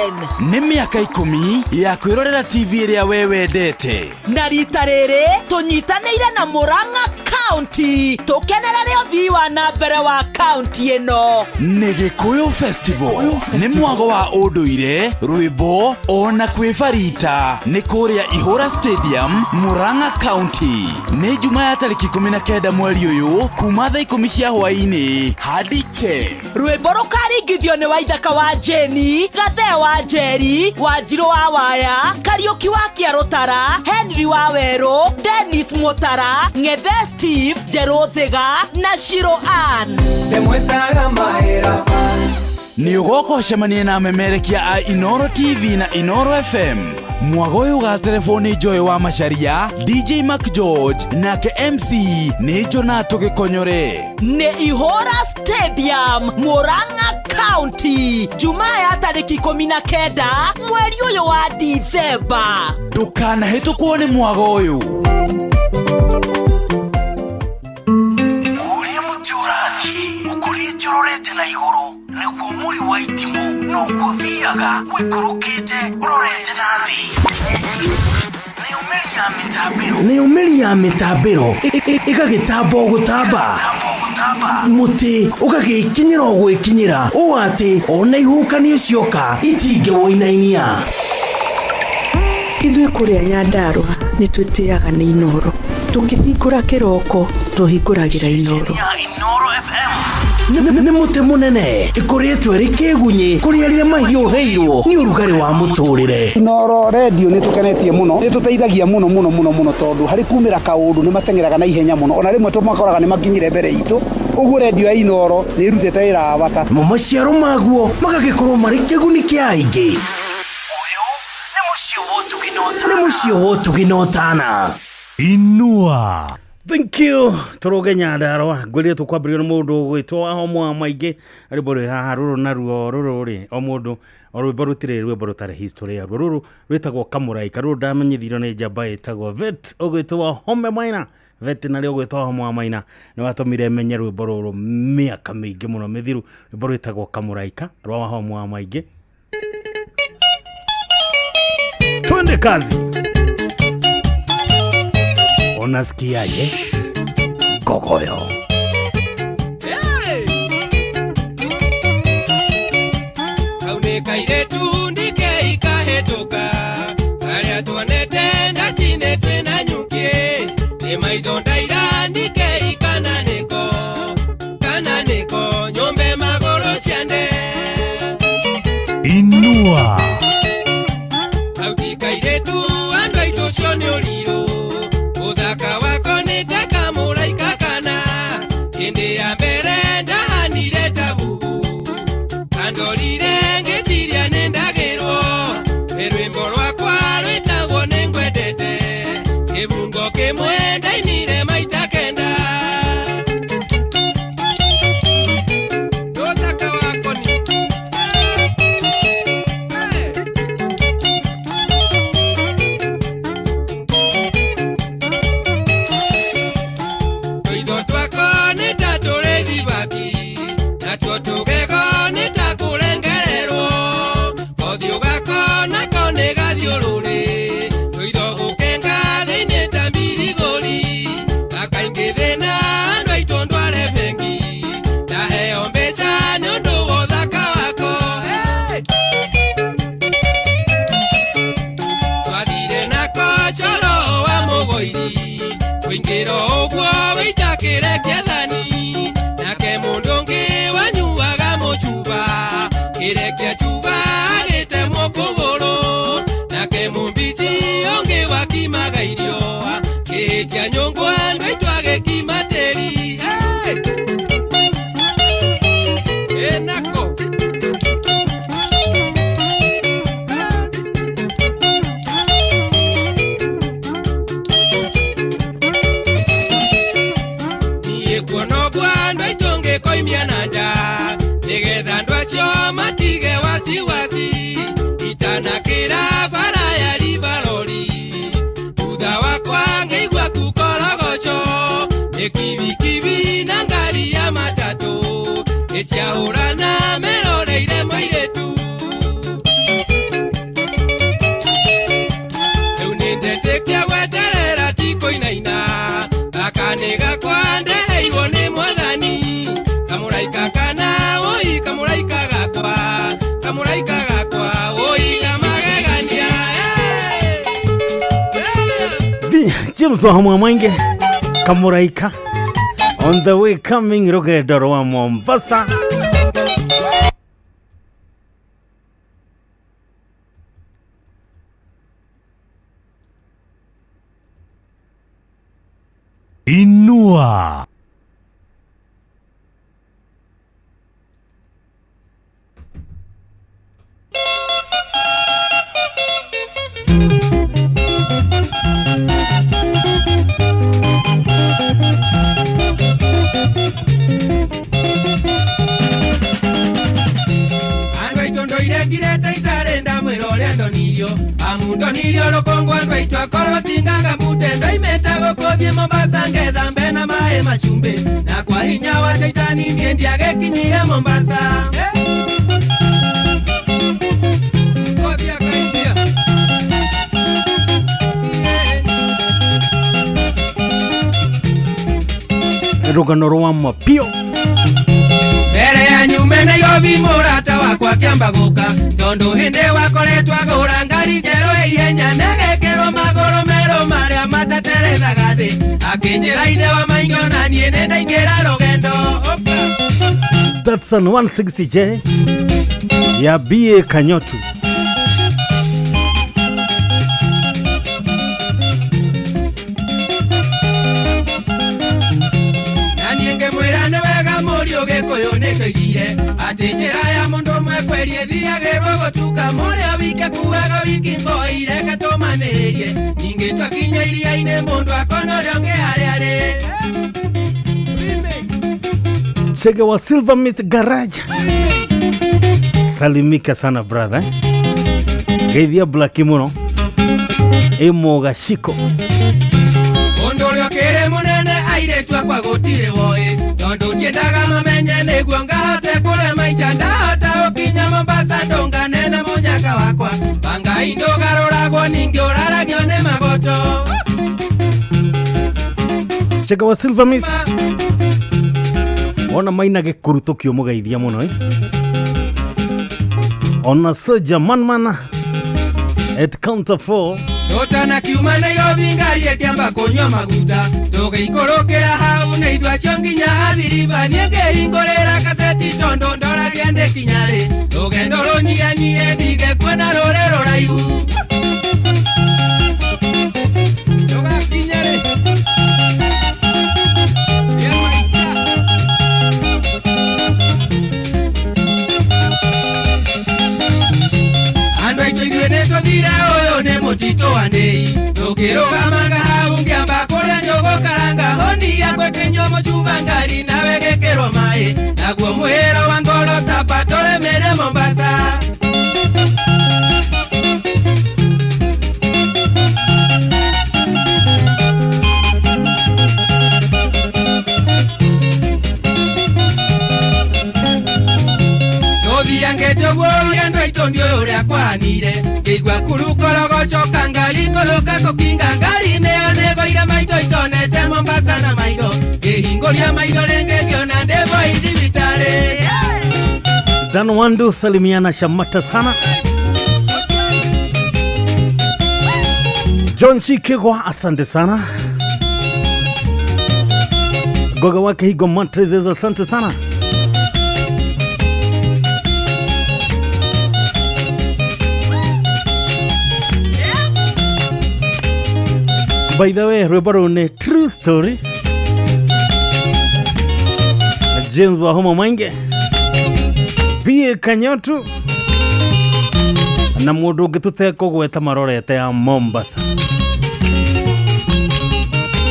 10. Nĩ mĩaka 10 ya kwĩrorera TV ĩrĩa we wendete. Na rita rĩrĩ tũnyitanĩire na Murang'a County tũkenerere ũthii wa na mbere wa county ĩno. Nĩ Gĩkũyũ Festival nĩ mwago wa ũndũire, rwĩmbo ona kwĩbarita nĩ kũrĩa Ihũra Stadium, Murang'a County. Nĩ Juma ya tarĩki 19 mweri ũyũ kuma thaa 10 cia hwaĩ-inĩ hadi che. Rwĩmbo rũkaringithio nĩ Waithaka wa Jeni, Gathe wa Njeri, Wanjirũ wa Waya, Kariũki wa Kĩarũtara, Henry wa Werũ, Dennis Mutara, Ng'ethe Steve, Njerũ Thiga na Shiro Ann. Nĩ ũgoka ũcemanie na amemerekia a Inooro TV na Inooro FM. Mwago ũyũ ũgaterebwo nĩ Joy wa Macharia, DJ Mac George nake MC nĩ Jonato Gĩkonyore. Nĩ Ihũra Stadium, Murang'a County, Jumaa ya tarĩki 19 mweri ũyũ wa Dithemba. Ndũkanahĩtũkwo nĩ mwago ũyũ. Ũrĩa mũtĩ ũrathiĩ ũkũrĩte ũrorete na igũrũ nĩguo mũri wa itimũ noguo ũthiaga ũikũrũkĩte ũrorete na thĩ. Nayo mĩri ya mĩtambĩro ĩgagĩtamba o gũtamba, mũtĩ ũgagĩkinyĩra o gwĩkinyĩra ũũ atĩ ona ihuhũkanio cioka itingĩwũinainia. Ithuĩ kũrĩa Nyandarũa nĩ twĩtĩaga nĩ Inooro. Tũkĩhingũra kĩroko tũhingũragĩra Inooro. Nĩ mũtĩ mũnene ĩkũrĩtwo ĩrĩ kĩgunyĩ kũrĩ arĩa mahiũhĩirwo nĩ ũrugarĩ wa mũtũrĩre. Inooro redio nĩ tũkenetie mũno, nĩ tũteithagia mũno mũno mũno mũno tondũ harĩ kumĩra kaũndũ nĩ mateng'eraga na ihenya mũno, ona rĩmwe tũmakoraga nĩ makinyire mbere itũ. Ũguo redio ya Inooro nĩ ĩrutĩte wĩra wa bata. Mo maciaro maguo magagĩkorwo marĩ kĩguni kĩa aingĩ. Nĩ mũciĩ wa ũtugi na ũtana. Inua. Thank you. Tũrũge Nyandarũa ngwĩrire tũkwambĩrĩrio nĩ mũndũ ũgwĩtwo wa Homo maingĩ rwĩmbo rwĩ haha rũrũ naruo rũrũ rĩ o mũndũ o rwĩmbo rũtirĩ rwĩmbo rũtarĩ history yaruo. Rũrũ rwĩtagwo Kamũraika. Rũrũ ndamenyithirio nĩ njamba ĩtagwo Vet ũgwĩtwo wa Home Maina. Veterinary ũgwĩtwo Wa Maina nĩ watũmire menye rwĩmbo rũrũ mĩaka mĩingĩ mũno mĩthiru, rwĩmbo rwĩtagwo Kamũraika rwa Wahomu wa Maingĩ. Twende kazi. Unasikiaje? Ngogoyo. Kau nĩ kairĩtu ndike ikahĩtũka karĩa tuonete ndacinĩ twĩna nyuki nĩ maitho ndaira ndike ikana nĩko kana nĩko nyũmbe magũrũ ciande. Inua. Kau ti kairĩtu andũ aitũ ũcio nĩ ũrirũ ũthaka wako nĩ ta kamũraika kana hĩndĩ ya mbere ndahanire ta bubu kandorire ngĩciria nĩ ndagĩrwo nĩ rwĩmbo rwakwa rwĩtagwo nĩ ngwendete kĩbungo kĩmwe ndainire maita kenda. Ũthaka wako nĩ tũitho twako nĩ ta tũrĩ thibaki natuo tũgego nĩ ta kũrengererwo kothiũ gako nako nĩ gathiũrũrĩ tũitho gũkenga thĩinĩ ta mbirigũri gakaingĩ thĩna andũ aitũ ndware bengi ndaheo mbeca nĩ ũndũ wa ũthaka wako. Hey! Twathire nako coro wa mũgũiri kũingĩra ũguo wĩitakĩre kĩathani nake mũndũ ũngĩ wanyuaga mũcuba kĩrekia cuba agĩtemwo kũgũrũ nake mũmbici ũngĩ wakimaga irio kĩhĩtia nyũngũ andũ aitũ agĩkima tĩri. Hey! Ĩnako. Niĩ kuona ũguo andũ aitũ ngĩkoimia na nja nĩgetha andũ acio matige wasiwasi itanakĩra bara ya ribarori thutha wakwa ngĩigua kukorogoco nĩ kibikibi na ngari ya matatũ ĩciahũrana meroreire mũirĩtu rĩu nĩndetĩkia gweterera ti kũinaina gaka nĩ gakwa ndeheirwo nĩ mwathani kamũraika kana ũi kamũraika gakwa kamũraika gakwa ũi kamagegania. James wa Mwangi Kamuraika on the way coming rugendo rwa Mombasa. Inua. Andũ aitũ ndoire ngirĩte itarĩ ndamwĩra ũrĩa ndonirio amu ndonirio rũkũngũ andũ aitũ akorwo tingaga mbute ndoimĩte gũkũthiĩ Mombasa ngethambe na maĩ macumbĩ na kwa hinya wa caitani niĩ ndiagĩkinyire Mombasa. Ngozi akaingia. Rugano rwa mapio mbere ya nyume Nairobi mũrata wakwa kĩamba gũka tondũ hĩndĩ wakoretwo agũra ngari njerũ ĩ ihenya negekĩrwo magũrũ merũ marĩa mataterethaga thĩ akĩnjĩra ithe wa maingĩ ona niĩ nĩ ndaingĩra rũgendo. Ũka. Datsun 160J ya BA Kanyotu. Na niĩ ngĩmwĩra nĩ wega mũriũ gĩkũyũ nĩ tũigire atĩ njĩra ya mũndũ ũmwe kweri ĩthiagĩrwo gũtuka mũrĩa wike kuaga wiki mboi reke tũmanĩrĩrie ningĩ twakinya iria-inĩ mũndũ akona ũrĩa ũngĩ harĩa arĩ. Chege wa Silver Mist Garage. Salimika sana brother. Geithia Black muno. Ĩmũgaciko. Ũndũ ũrĩa ũkĩrĩ mũnene Airĩtu akwa gũtirĩ woĩ tondũ ndiendaga mamenye nĩguo ngahote kũrĩa maica ndahota gũkinya Mombasa ndũngane na mũnyaka wakwa bangai ndũgarũragwo ningĩ ũraragio nĩ magoto. Chega wa Silver Mist ona maina gĩkuru tũkĩũmũgeithia mũno eh? Ona Soja Manmana at counter 4 tũtana kiuma Nairobi ngari ĩkĩamba kũnyua maguta tũgĩikũrũkĩra hau nĩ ithuĩ acio nginya athiriba niĩ ngĩhingũrĩra kaseti tondũ ndoragia ndĩkinya rĩ rũgendo rũnyihanyihie ndige kuona rũrĩ rũraihu tũgakinya rĩ. Andũ aitũ ithuĩ nĩtũthire ũyũ nĩ mũtitũ wa ndĩi tũkĩrũgamaga hau ngĩamba kũrĩa njũgũ karanga honi yakwa ĩkĩnyua mũcuba ngari nawe gĩkĩrwo maĩ naguo mwĩhĩro wa ngoro sapa tũrĩmĩre Mombasa. Tũthiangĩte ũguo andũ aitũ ndiũĩ ũrĩa kwanire ngĩigua kurukorogocoka ngari kũrũka kũkinga ngari nĩyo nĩgũire maitho itonete Mombasa na maitho ngĩhingũria maitho rĩngĩ ngĩona ndĩ Voi thibitarĩ. Dan Wandu salimiana shamata sana. John Shikigwa asante sana. Goga wake Higo Mattresses asante sana. By the way, rwĩmbo rũu nĩ true story. James Wahoma Mainge, B.A. Kanyotu na mũndũ ũngĩ tũtekũgweta marorete ya Mombasa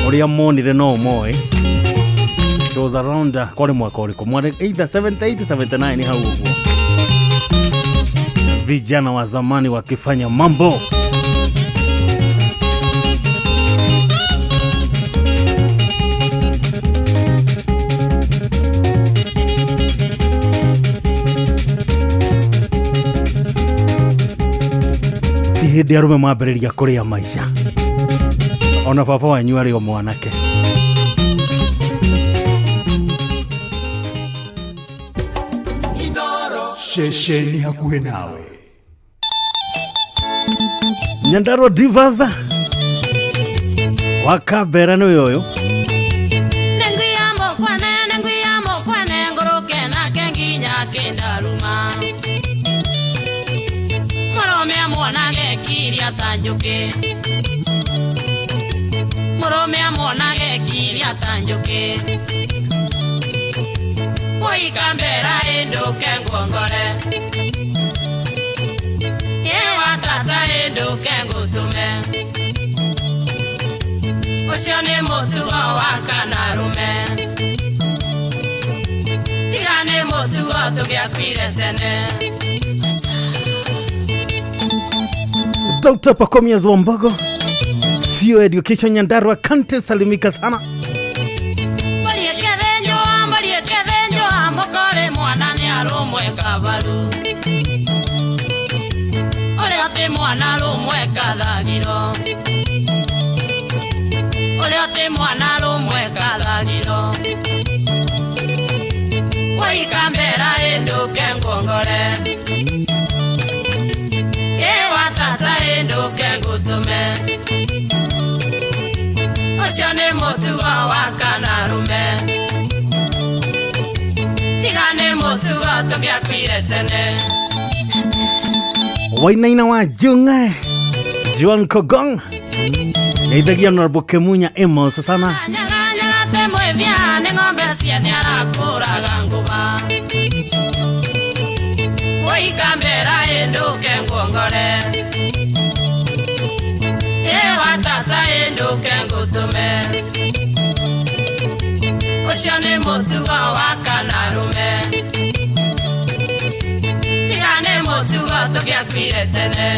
ũrĩa monire no ũmoĩ. It was around kwarĩ mwaka ũrĩkũ, mwarĩ either 78 79 hau ũguo. Vijana wa zamani wakifanya mambo. Hĩndĩ arũme mambĩrĩria kũrĩa maica ona baba wanyu arĩ o mwanake. Ceceni hakuhĩ nawe. Nyandarua Divas wakabera nĩ ũyũ Tanjuke Murome amonage kiria tanjuke Woikambera enduke ngongore Yewa tata enduke ngutume Ucio ni mutugo wa kanarume Tiga ni mutugo tugiakuire tene. Dr. Pacomias Wambogo, CEO Education Nyandarua County, salimika sana. Ucio nĩ mũtugo wa kanarume Tiga nĩ mũtugo tũgĩakuire tene. Wainaina wa Junga Juan Kogong Geithagia Honorable Kemunya Amos sana. Nyaganyagate mwĩthia nĩ ng'ombe ciene arakũraga ngũba Woikambera ĩndũke nguongore Ewa tata ĩndũke ngũtũme Ũcio nĩ mũtugo wa kanarume Tiga nĩ mũtugo tũgĩakuire tene.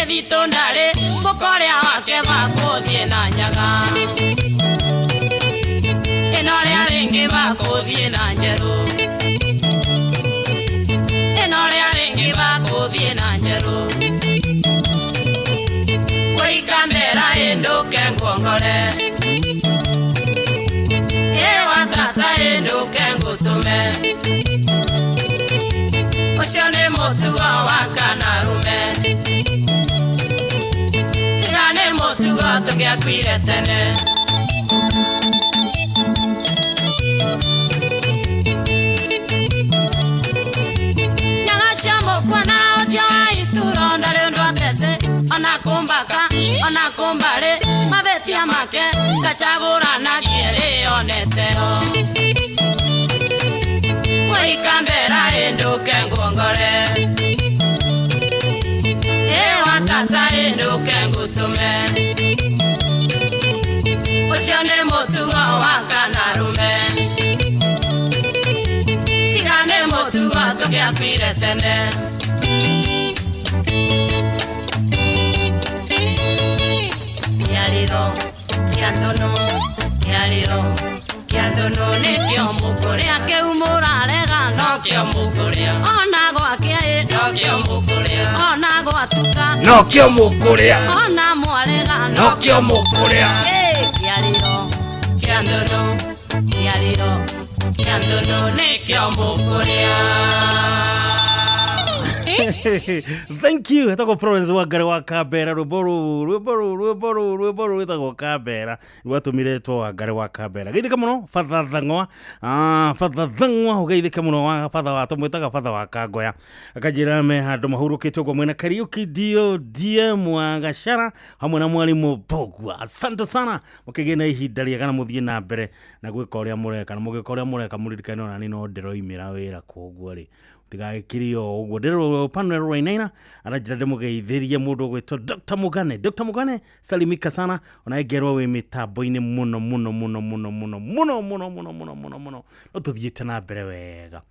Gĩthitũ ndarĩ mũkorĩa wake makũthiĩ na nyaga ĩno rĩa rĩngĩ makũthiĩ na njerũ ĩno rĩa rĩngĩ makũthiĩ na njerũ wĩikamera ĩndũke nguongore ĩwa tata ĩndũke ngũtũme ũcio nĩ mũtugo wa kanarume tiga nĩ mũtugo tũngĩakuire tene. Nyaga cia mũkuona ũcio wa ituro ndarĩ ũndũ atece ona kũmbaka ona kũmbarĩ mavĩtia make ngacagũranagie rĩoneteo wĩikambera ĩndũke nguongore ĩwa tata ĩndũke ngũtũme ũcio nĩ mũtugo wa kanarume tiga nĩ mũtugo tũngĩakuire tene. Kĩarĩro kĩa ndũnũ kĩarĩro kĩa ndũnũ nĩkĩo mũkũrĩa kĩu mũrarega nokĩo mũkũrĩa ona gwakĩa ĩ nokĩo mũkũrĩa ona gwatuka nokĩo mũkũrĩa ona mwarega nokĩo mũkũrĩa. Kĩarĩro kĩa ndũnũ kĩarĩro kĩa ndũnũ nĩkĩo mũkũrĩa. Thank you. Etagwo Florence Wangari wa Kambera rwĩmbo rũu rwĩmbo rũu rwĩmbo rũu rwĩmbo rũu rwĩtagwo Kambera rwatũmire two Wangari wa Kambera. Geithĩka mũno Father Thang'wa, Father Thang'wa ũgeithĩke mũno wa Father wa tũmwĩtaga Father wa Kangoya akanjĩra me handũ mahurũkĩte ũguo mwena Kariuki Dio DM wa Gachara hamwe na mwarimũ Mbogua. Asante sana mũkĩgĩe na ihinda rĩega na mũthiĩ na mbere na gwĩka ũrĩa mũreka na mũgĩka ũrĩa mũreka mũririkane ona niĩ no ndĩroimĩra wĩra koguo rĩ tigagĩkĩrie o ũguo ndĩrĩ panel Wainaina aranjĩra ndĩmũgeithĩrie mũndũ ũgwĩtwo Dr. Mugane. Dr. Mugane salimika sana ona ngerwo wĩ mĩtambo-inĩ mũno mũno mũno mũno mũno mũno mũno mũno mũno mũno mũno no tũthiĩte na mbere wega.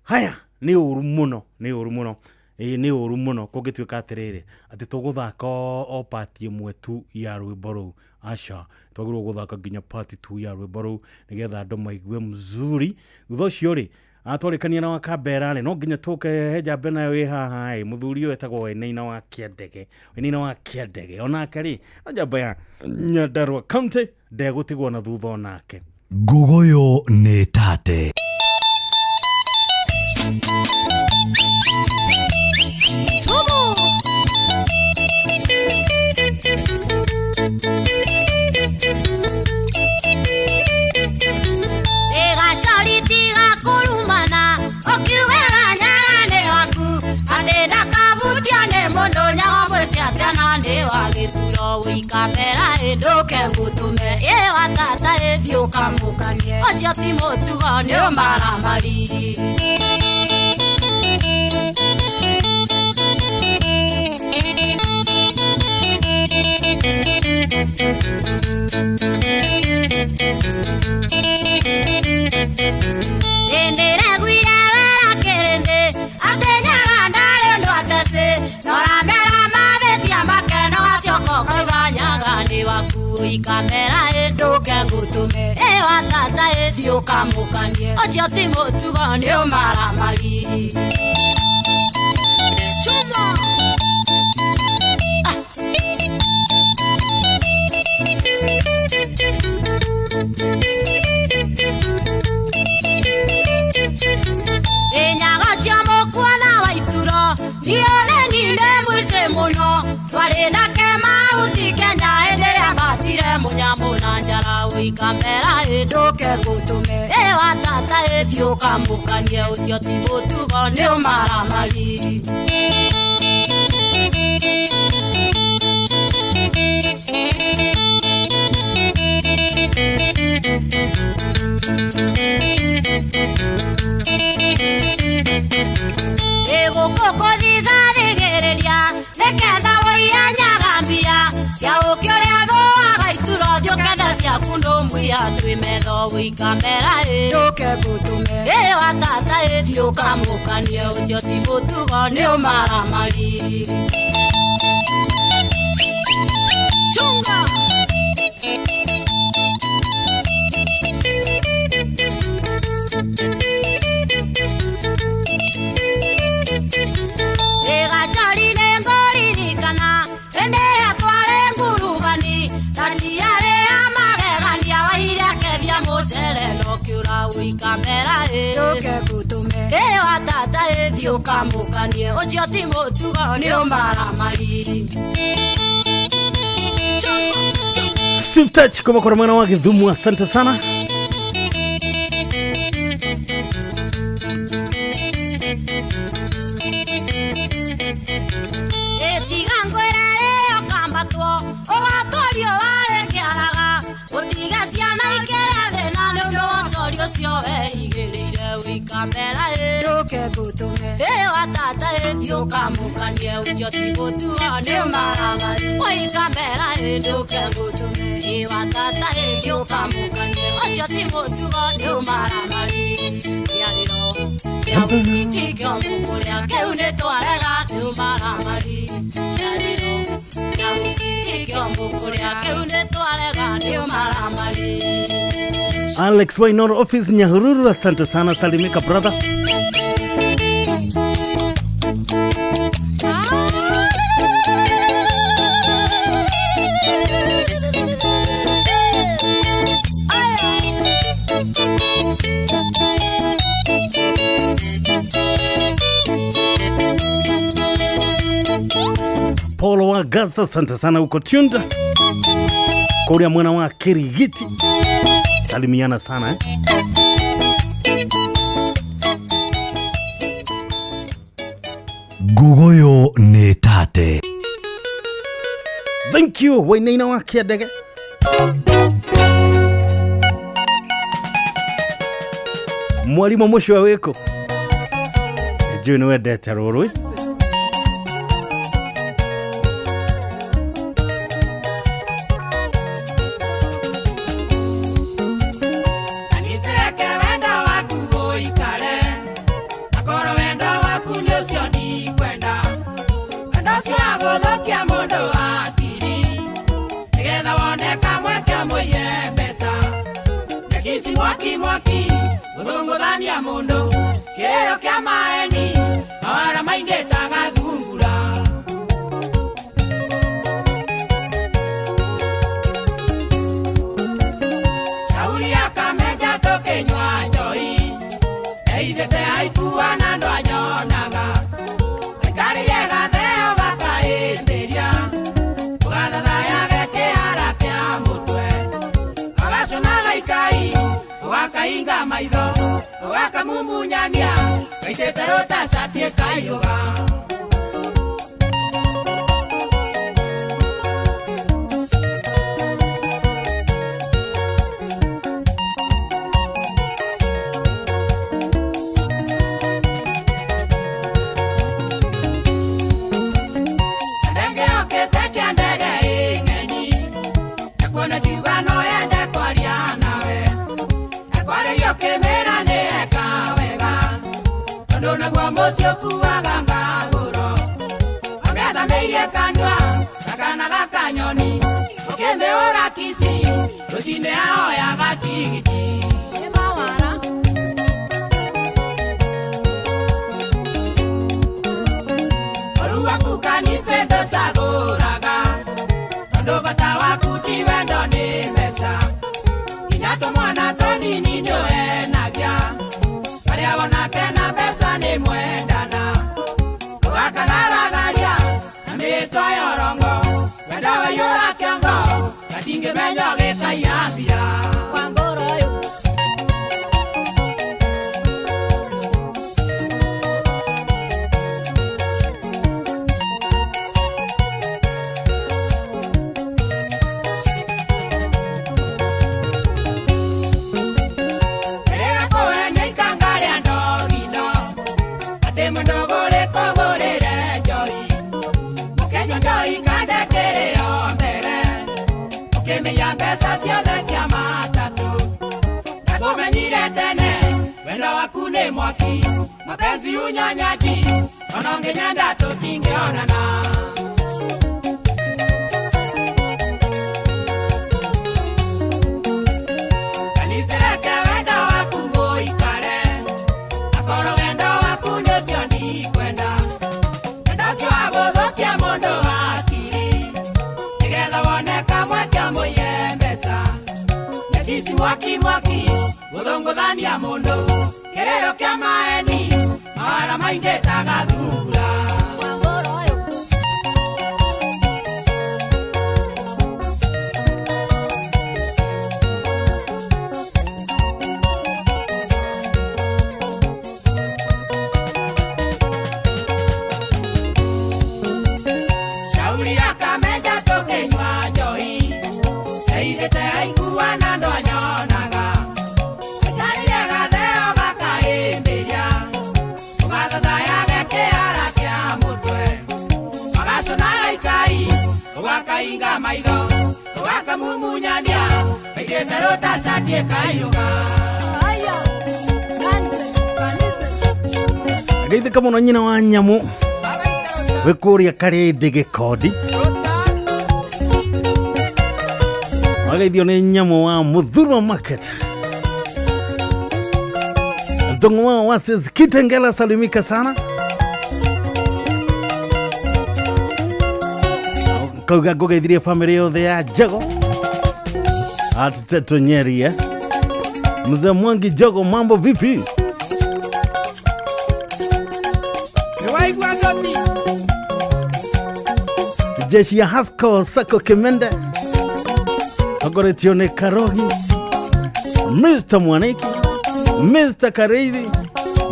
Haya nĩ ũru mũno nĩ ũru mũno ĩĩ nĩ ũru mũno kũngĩtuĩka atĩrĩrĩ atĩ tũgũthaka o part ĩmwe tu ya rwĩmbo rũu aca twagĩrĩirwo gũthaka nginya part 2 ya rwĩmbo rũu nĩgetha andũ maigue mzuri. Thutha ũcio rĩ atwarĩkania na Wakambera rĩ no nginya tũke he njambe nayo ĩ haha ĩ mũthuri ũyũ etagwo Wainaina wa Kĩandege Wainaina wa Kĩandege onake rĩ no njamba ya Nyandarua County ndegũtigwo na thutha onake. Ngogoyo nĩ tate. Wĩikamera ĩndũke ngũtũme ĩwa tata ĩthiĩ ũkamũkanie ũcio ti mũtugo nĩ ũmaramari. Ndĩreguire wera kĩrĩndĩ atĩ nyaga ndarĩ ũndũ atecĩ noramera mavĩtia make no gacoka ũkauga nyaga nĩ waku ũikamera ĩndũke ngũtũme ĩwa tata ĩthiĩ ũkamũkanie ũcio ti mũtugo nĩ ũmaramari. Chuma. Nyaga cia mũkuona wa ituro nione ninde mũici mũno twarĩ nake mahuti Kenya hĩndĩ ĩrĩa matire mũnyamũ na njara ũikamera ĩndũke ngũtũme ĩwa tata ĩthiĩ ũkamũkanie ũcio ti mũtugo nĩ ũmaramari. Gũkũ kũthigathigĩrĩria nĩketha wũiye nyaga mbia cia ũkĩ ũrĩa thũaga ituro thiĩ ũkethe ciaku ndũmbuia twĩ metho ũikamera ĩndũke ngũtũme ĩwa tata ĩthiĩ ũkamũkanie ũcio ti mũtugo nĩ ũmaramari. ũkamũkanie ũcio ti mũtugo nĩ ũmaramari. Steve Touch kuma kwa mwana wa Githumu, asante sana. Etiga ngwĩra rĩrĩa ũkambatwo ũgatũrio warĩ kĩaraga ũtige ciana ikĩre thĩna nĩ ũndũ wa ũcori ũcio weigĩrĩire wĩkamera ndũke ngũtũme ĩ watata ĩthiĩ ũkamũkanie ũcio ti mũtugo nĩ ũmaramari wĩkamera ndũke ngũtũme ĩ watata ĩthiĩ ũkamũkanie ũcio ti mũtugo nĩ ũmaramari kĩarĩro kĩa mũcitikio mũkũrĩa kĩu nĩ twarega nĩ ũmaramari kĩarĩro kĩa mũcitikio mũkũrĩa kĩu nĩ twarega nĩ ũmaramari. Alex Wainoro office Nyahururu, asante sana, salimika brother. Paul wa Gaza, asante sana, uko tuned. Kuria mwana wa Kirigiti, salimiana sana eh? Ngugoyo nĩ tate. Thank you Wainaina wa Kĩandege. Mwalimu mũcio wĩkũ? Njũĩ nĩ wendete rũrũ. Kanisireke wendo waku ũikare, akorwo wendo waku nĩ ũcio ndikwenda. Wendo ũcio wa gũthũkia mũndũ hakiri, nĩgetha wone kamweke mũiye mbeca. Ndekici mwaki mwaki, gũthũngũthania mũndũ, kĩrĩro kĩa maeni, mawara maingĩ ta gathungura. Shauri ya Kamenja tũkĩnyua njohi, eithĩte aikua na ndwanyonaga. Aikarire gatheo gakaĩndĩria, ũgathathayage kĩara kĩa mũtwe. Agacũna gaikai, ũgakahinga maitho, ũgakamumunyania, gaitĩte rũta cati ĩkaiyũga. Ndege yokĩte kĩa ndege ĩng'eni, ekuona ngiuga no yende kwaria nawe. Ekwarĩria ũkĩmĩra nĩ eka wega, tondũ naguo mũciĩ ũkuaga ngagũro. Amĩathamĩirie kanua ta kana gakanyoni, ũkĩmĩhũra kici, rũcinĩ ahoyaga tigiti. Ũru waku kanitha ndũcagũraga, tondũ bata waku ti wendo nĩ mbeca. Nginya tũmwana tũnini nĩũhenagia, arĩa wonake na mbeca nĩ mwendana. Ũgakagaragaria na mĩtwa ya ũrongo, wendo waiyũra kĩongo, gatingĩmenya gĩkaiya mbia. Rĩrĩa kũhenia ikanga rĩa ndogino, atĩ mũndũgũrĩ kũgũrĩre njohi. Mũkĩnyua njohi kande kĩrĩo mbere, ũkĩmĩiya mbeca ciothe cia matatũ. Ndakũmenyire tene, wendo waku nĩ mwaki, mapenzi unyonyaji, ona ũngĩnyenda tũtingĩonana. Kanisireke wendo waku ũikare, akorwo wendo waku nĩ ũcio ndikwenda. Wendo ũcio wa gũthũkia mũndũ hakiri, nĩgetha wone kamweke mũiye mbeca. Ndekici mwaki mwaki, gũthũngũthania mũndũ, kĩrĩro kĩa maeni, mawara maingĩ ta gathungura. Shauri akamenja tũkĩnyua njohi eirĩte aigua na ndwanyonaga aikarire gatheo gakahĩmbĩria ũgathathayaga kĩara kĩa mũtwe ũgacũna gaikai ũgakainga maitho ũgakamumunyania kaigĩte rũtacati ĩkaiyũga. Geithĩka mũno nyina wa nyamũ wĩ kũrĩa Karĩndĩ Gĩkondi. Wageithio nĩ nyamũ wa Muthurwa Market. Ndongo wao Wasis Kitengela, salimika sana. Kauga ngũgeithirie famĩlĩ yothe ya Jago Atiteto Nyeri, eh? Mzee Mwangi Jogo, mambo vipi? Nĩwaigua ndũthi? Jeshi ya Hasco Sako Kimende agoretio nĩ Karogi, Mr. Mwaniki, Mr. Kareithi,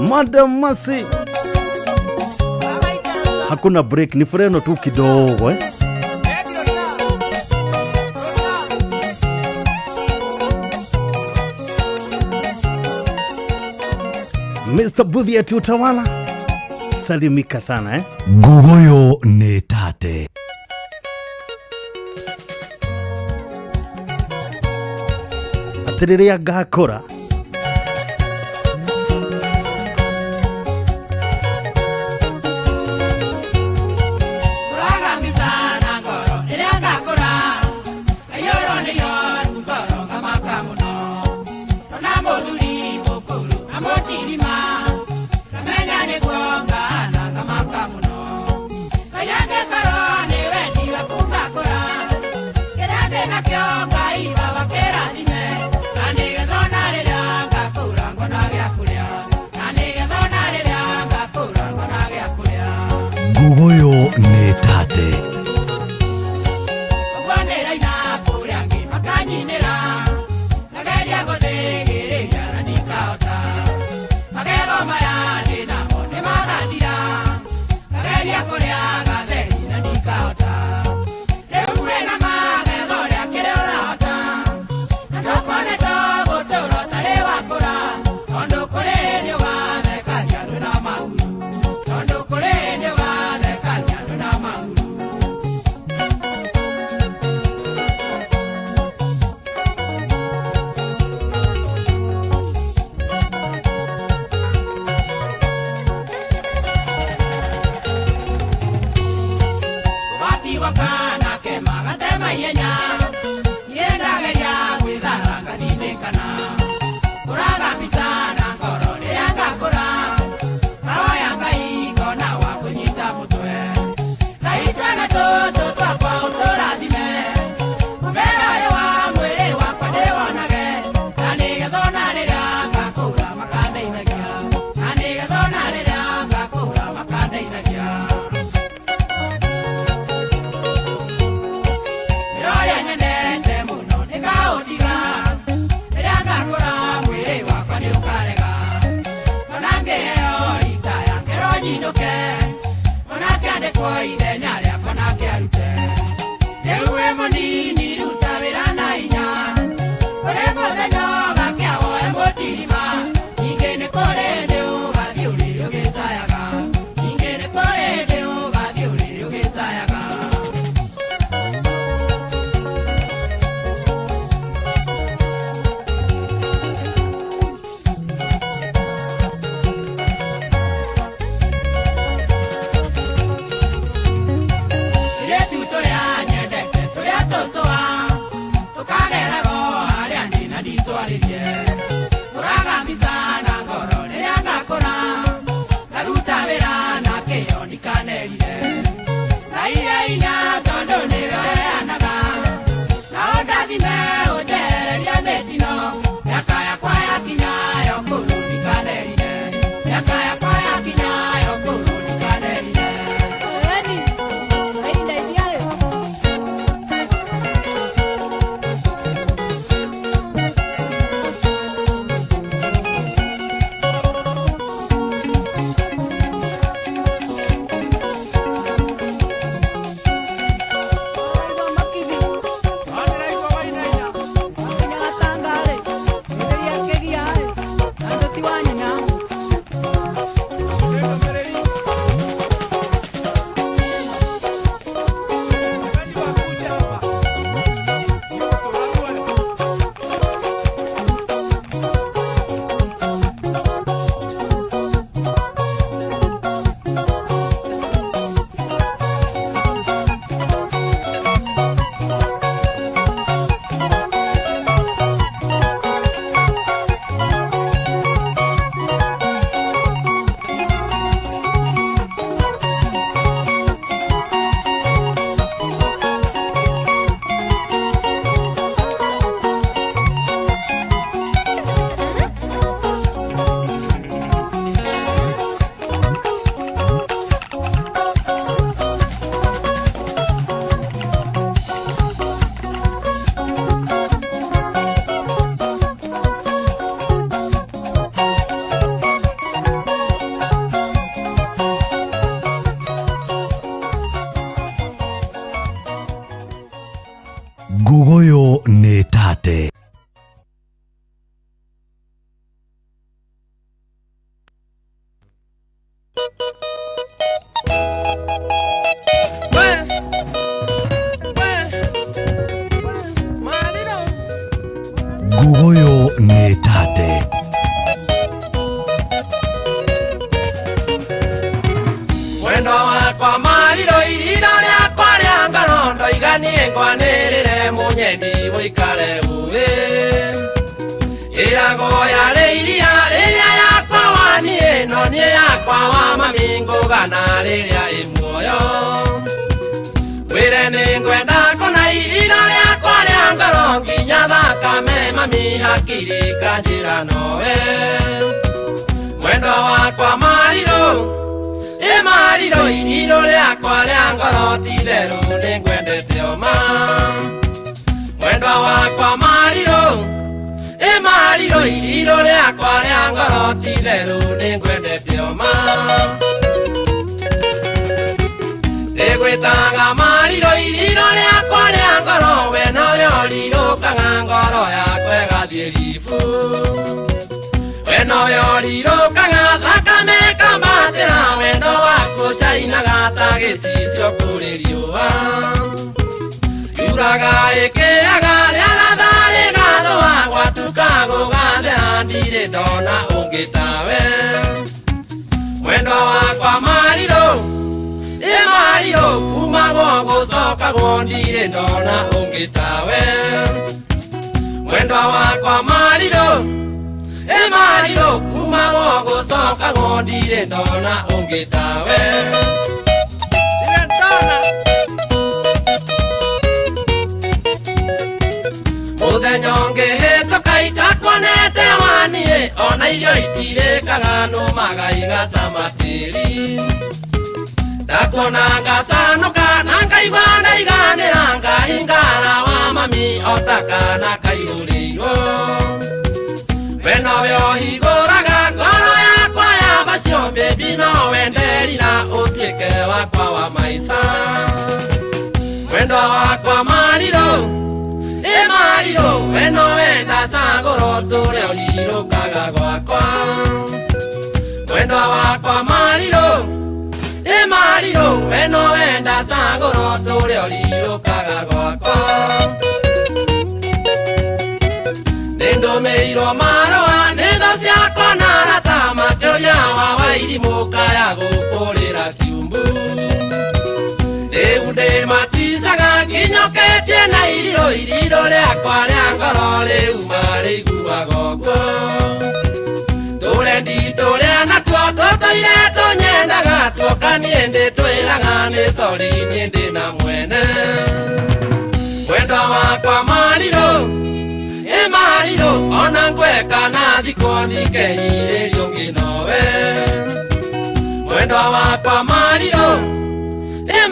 Madam Masi. Hakuna break, ni freno tu kidogo, eh? Mr. Budhi ati utawala, salimika sana, eh? Ngugoyo nĩ tate. Atĩ rĩrĩa ngakũra Kũraga mbica na ngoro rĩrĩa ngakũra kaiyũrwo nĩ ihoru ngoro ngamaka mũno ndona mũthuri mũkũrũ na mũtirima ndamenya nĩguo ngahana ngamaka mũno Ngai angĩkorwo nĩ wendi waku ngakũra kĩrĩa ndĩnakĩo Ngai baba kĩrathime na nĩgetha ona rĩrĩa ngakũra ngona gĩa kũrĩa na nĩgetha ona rĩrĩa ngakũra ngona gĩa kũrĩa. Ngugoyo nĩ tate. Ũguo ndĩraina kũrĩa angĩ makanyinĩra nageria gũthĩgĩrĩria na ndikahota magego maya ndĩnamo nĩmagathira nageria kũrĩa gatheri na ndikahota rĩu wĩna magego ũrĩa kĩrĩa ũrahota na ndũkuone to gũtũra ũtarĩ wakũra tondũ kũrĩ nĩũgathekagia andũ na maguru tondũ kũrĩ nĩũgathekagia andũ na maguru. Nguguyo nĩ tate. Nguguyo nĩ tate. Mwendo wakwa mariro iriro rĩakwa rĩa ngoro ndoiga niĩ ngwanĩrĩre mũnyendi ũikare uĩ ĩragwo yarĩ iria rĩrĩa yakwa wa niĩ no niĩ yakwa wa mami ngũgana rĩrĩa ĩ muoyo wĩre nĩ ngwenda kũna iriro rĩakwa rĩa ngoro nginya thakame mami hakiri kanjĩra nowe mwendo wakwa mariro Mariro iriro rĩakwa rĩa ngoro ti-itherũ nĩngwendete oma mwendwa wakwa mariro mariro iriro rĩakwa rĩa ngoro ti-itherũ nĩngwendete oma ndĩgwĩtaga mariro iriro rĩakwa rĩa ngoro we nowe ũrirũkaga ngoro yakwa ĩgathiĩ ribu we nowe ũrirũkaga thakame kambatĩra wendo waku cainaga ta gĩcicio kũrĩ riũa yuraga ĩkĩaga rĩaratha rĩgathũa gwatuka gũgathera ndirĩ ndona ũngĩ tawe mwendo wakwa mariro mariro kumagwo gũcokagwo ndirĩ ndona ũngĩ tawe mwendo wakwa mariro Mariro kumagwo gũcokagwo ndirĩ ndona ũngĩ tawe ndirĩ ndona mũthenya ũngĩ hĩtũka itakuonete waniĩ ona irio itirĩkaga nũmaga igacama tĩri ndakuona ngacanũka na ngaigua ndaiganĩra ngahingara wa mami o ta kaana kaihũrĩirwo we nowe ũhingũraga ngoro yakwa ya bacio baby no wenderira ũtuĩke wakwa wa maica mwendwa wakwa mariro mariro we nowe ndacagũra ũtũre ũrirũkaga gwakwa mwendwa wakwa mariro mariro we nowe ndacagũra ũtũre ũrirũkaga gwakwa Nĩndũmĩirwo marũa nĩ thũ ciakwa na arata makĩũria wa wairimũ kaya gũkũrĩra kiumbu rĩu ndĩmaticaga nginyũkĩtie na irio iriro rĩakwa rĩa ngoro rĩu marĩiguaga ũguo tũrendi tũrĩa natuo tũtũire tũnyendaga tuoka niĩ ndĩtwĩraga nĩ sori niĩ ndĩna mwene mwendwa wakwa mariro mariro ona ngweka na thikwo ndikerirĩrio ũngĩ nowe mwendwa wakwa mariro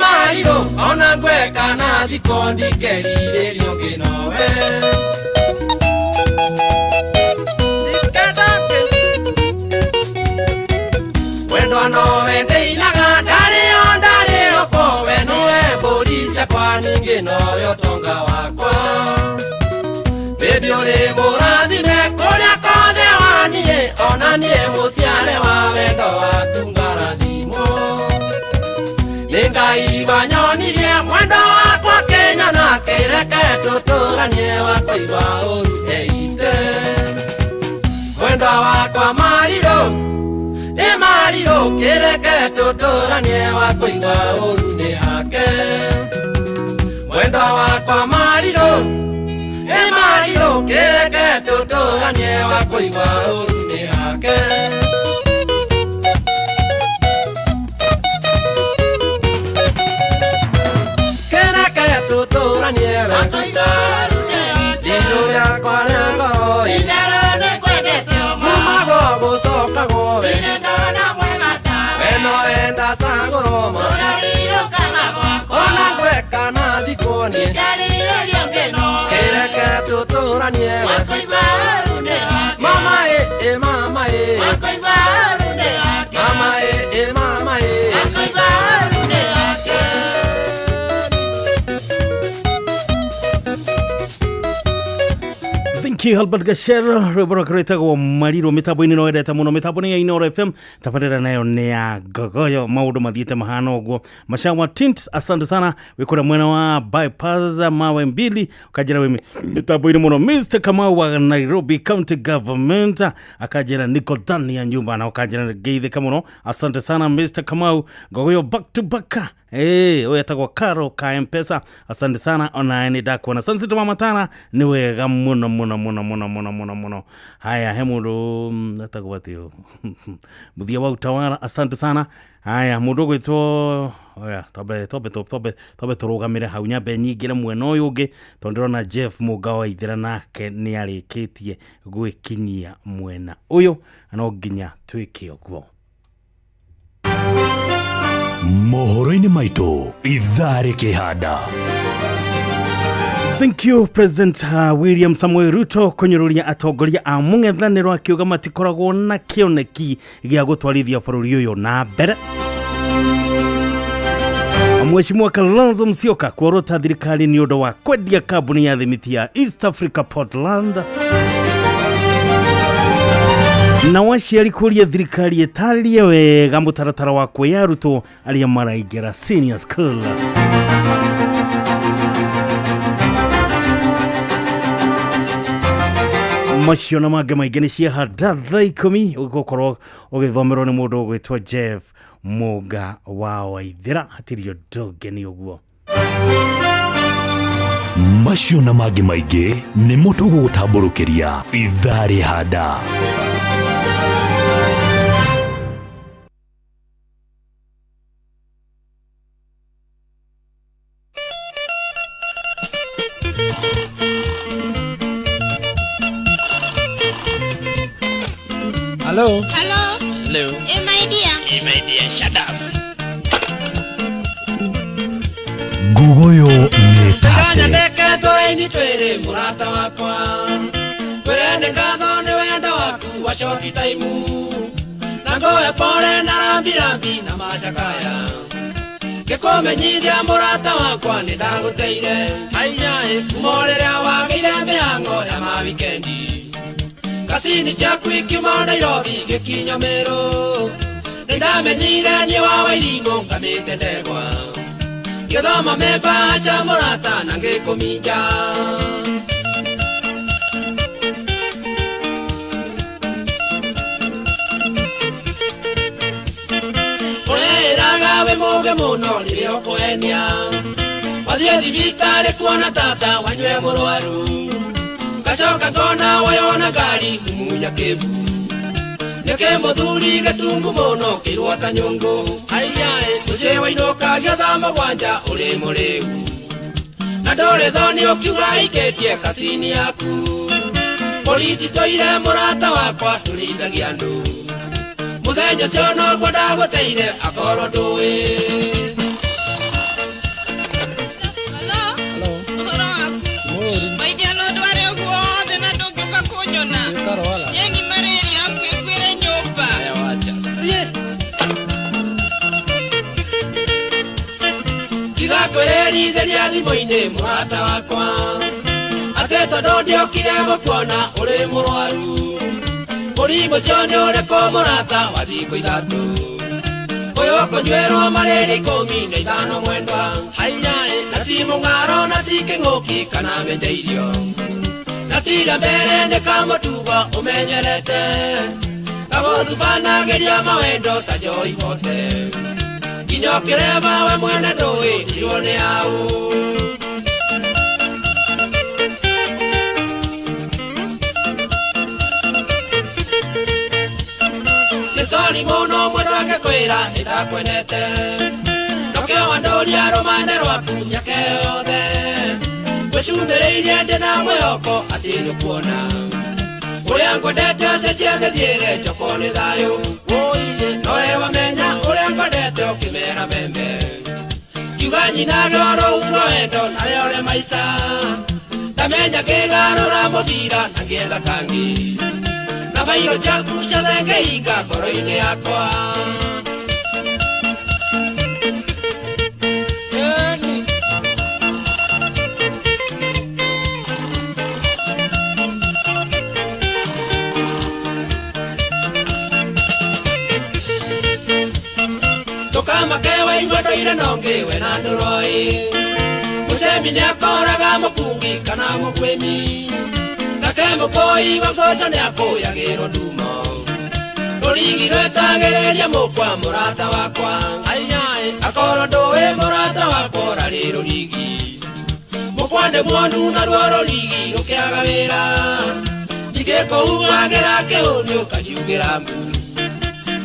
mariro ona ngweka na thikwo ndikerirĩrio ũngĩ nowe mwendwa nowe ndĩinaga ndarĩo ndarĩo ko we nĩwe mbũri ciakwa ningĩ nowe ũtonga wakwa Baby ũrĩ mũrathime kũrĩa kothe waniĩ ona niĩ mũciare wa wendo waku ngarathimwo nĩ Ngai wanyonirie mwendo wakwa kĩnyona kĩreke tũtũranie wakũigua ũru eite mwendo wakwa mariro mariro kĩreke tũtũranie wakũigua ũru nĩ hake mwendo wakwa mariro Mariro kĩreke tũtũranie wakũigua ũru nĩ hake kĩreke tũtũranie iriro rĩakwa rĩa ngoro kumagwo gũcokagwo we we nowe ndacagũrwo ma ona ngweka na thikwo niĩ kĩreke tũtũranie mama e mama e mama e mama e Thank you Albert Gashero rwĩmbo rwake rwĩtagwo Marirũ mĩtambo-inĩ no wendete mũno mĩtambo nĩ ya Inooro FM tabarĩra nayo nĩ ya Ngogoyo maũndũ mathiĩte mahana ũguo. Mashawa Tint, asante sana wĩ kũrĩa mwena wa bypass mawe mbili ũkanjĩra wĩ mĩtambo-inĩ mũno. Mr Kamau wa Nairobi County Government akanjĩra niko ndani ya nyumba na ũkanjĩra ngeithĩka mũno, asante sana Mr Kamau. Ngogoyo back to back. Hey, ũyũ etagwo Karo ka Mpesa, asante sana ona nĩ ndakuona. Sansi mama tana nĩ wega mũno mũno mũno mũno mũno mũno mũno. Haya, he mũndũ etagwo atĩ mũthia wa utawala, asante sana. Haya, mũndũ ũgwĩtwo oya, twambe twambe twambe twambe tũrũgamĩre hau nyambe nyingĩre mwena ũyũ ũngĩ tondũ ndĩrona Jeff Mũnga wa Ithĩra nake nĩ arĩkĩtie gwĩkinyia mwena ũyũ no nginya twĩke ũguo. Mohoro-inĩ maitũ ithaa rĩkĩhanda. Thank you President William Samoei Ruto kũnyũrũria atongoria a mũng'ethanĩro akiuga matikoragwo na kĩoneki gĩa gũtwarithia bũrũri ũyũ na mbere. Mheshimiwa Kalonzo Musyoka kuorota thirikari nĩ ũndũ wa kwendia kambuni ya thimiti ya East Africa Portland. Na waciari kũria thirikari ĩtarĩrie wega mũtaratara wa kuoya arutwo arĩa maraingĩra senior school. Macio na mangĩ maingĩ nĩ ciahanda thaa 10 ũgũkorwo ũgĩthomerwo nĩ mũndũ ũgwĩtwo Jeff Mũnga wa Waithĩra hatirĩ ũndũ ũngĩ nĩ ũguo. Macio na mangĩ maingĩ nĩmo tũgũgũtambũrũkĩria ithaa rĩhanda. Hello. Hello. Hello. Hey, my dear. Hey, my dear, shut up. Ngugoyo nĩ tate. Ndeke tũraini twĩrĩ mũrata wakwa. Twĩre nĩ ngatho nĩ wendo waku wa short time. Na ngoe pole na rambi rambi na macakaya. Ngĩkũmenyithia mũrata wakwa nĩ ndagũteire. Haiya ĩ kuma rĩrĩa wagĩire mĩhango ya ma wikendi. Kasini ciaku ikiuma Nairobi gĩkinya Meru. Nĩndamenyire niĩ wa Wairimũ ngamĩte ndegwa. Ngĩthoma memba cia mũrata na ngĩkũminja. Ũreĩraga wĩ mũũgĩ mũno rĩrĩa ũkũhenia. Wathiĩ thibitarĩ kuona tata wanyue mũrwaru. Gacoka ngona woyona ngari mumunya kĩbu. Nĩkĩ mũthuri gĩtungu mũno kĩrwo ta nyũngũ. Haiya ĩ mũciĩ wainũkagia thaa mũgwanja ũrĩ mũrĩu. Na ndũrĩ thoni ũkiuga aikĩtie kacini yaku. Borithi tũire mũrata wakwa tũrĩithagia andũ. Mũthenya ũcio noguo ndagũteire akorwo ndũĩ. Kwĩrĩrithĩria thimũ-inĩ mũrata wakwa atĩ tondũ ndiokire gũkuona ũrĩ mũrwaru. Mũrimũ ũcio nĩ ũrĩkũ mũrata wa thikũ 3? Ũyũ ũkũnyuĩrwo marĩrĩ 15 mwendwa. Haiya ĩ na ti mũng'aro na ti kĩng'ũki kana mĩnja irio. Na tiga mbere nĩ kamũtugo ũmenyerete. Gagũthubanagĩria mawendo ta njohi bote. Nginya ũkĩreba we mwene ndũĩ irwo nĩ aũ. Nĩ sori mũno mwendwa ngĩkwĩra nĩ ndakwendete. Nokĩo wandũria rũmande rwaku mĩaka yothe. Ngwĩcumĩrĩirie ndĩna mwĩhoko atĩ nĩũkuona. Ũrĩa ngwendete ũcenjie mĩthiĩre njoko nĩ thayũ. Ũiye nowe wamenya ũrĩa ngwendete ũkĩmera mbembe. Kiuga nyinage oro ũguo wendo narĩo rĩ maica. Ndamenya ngĩgarũra mũbira na ngĩetha kangĩ. Na bairo ciaku ciothe ngĩhinga ngoro-inĩ yakwa. Ndũire no ngĩwe na ndũroi Mũcemi nĩakoraga mũkungi kana mũkwĩmi Take mũkũi wa ngoco nĩakũyagĩrwo ndumo Rũrigi rwetagĩrĩria mũkwa mũrata wakwa Aiyaĩ akorwo ndũĩ mũrata wakwa ũrarĩ rũrigi Mũkwa ndĩmuonu naruo rũrigi rũkĩaga wĩra Ningĩ kũhuhagĩra kĩhũni ũkangiugĩra mbu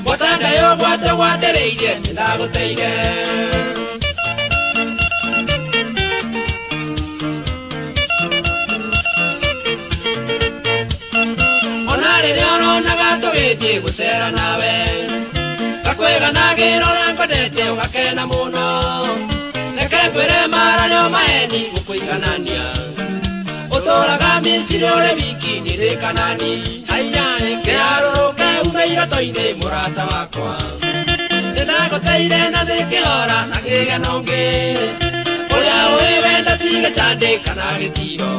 Gwata ndayo gwate gwatereirie nĩndagũteire Ona rĩrĩa ũronaga tũgĩthiĩ gũcera nawe Gakwĩganagĩra ũrĩa ngwendete ũgakena mũno Reke ngwĩre maranio maheni gũkũiganania Ũtũraga Misiri ũrĩ wiki nĩrĩ Kanani Haiyaĩ kĩharũrũke ume iroto-inĩ mũrata wakwa Nĩndagũteire na thĩkĩhora na kĩgeno ngĩ Ũrĩa ũĩ wenda ti gĩcandĩ kana gĩtiro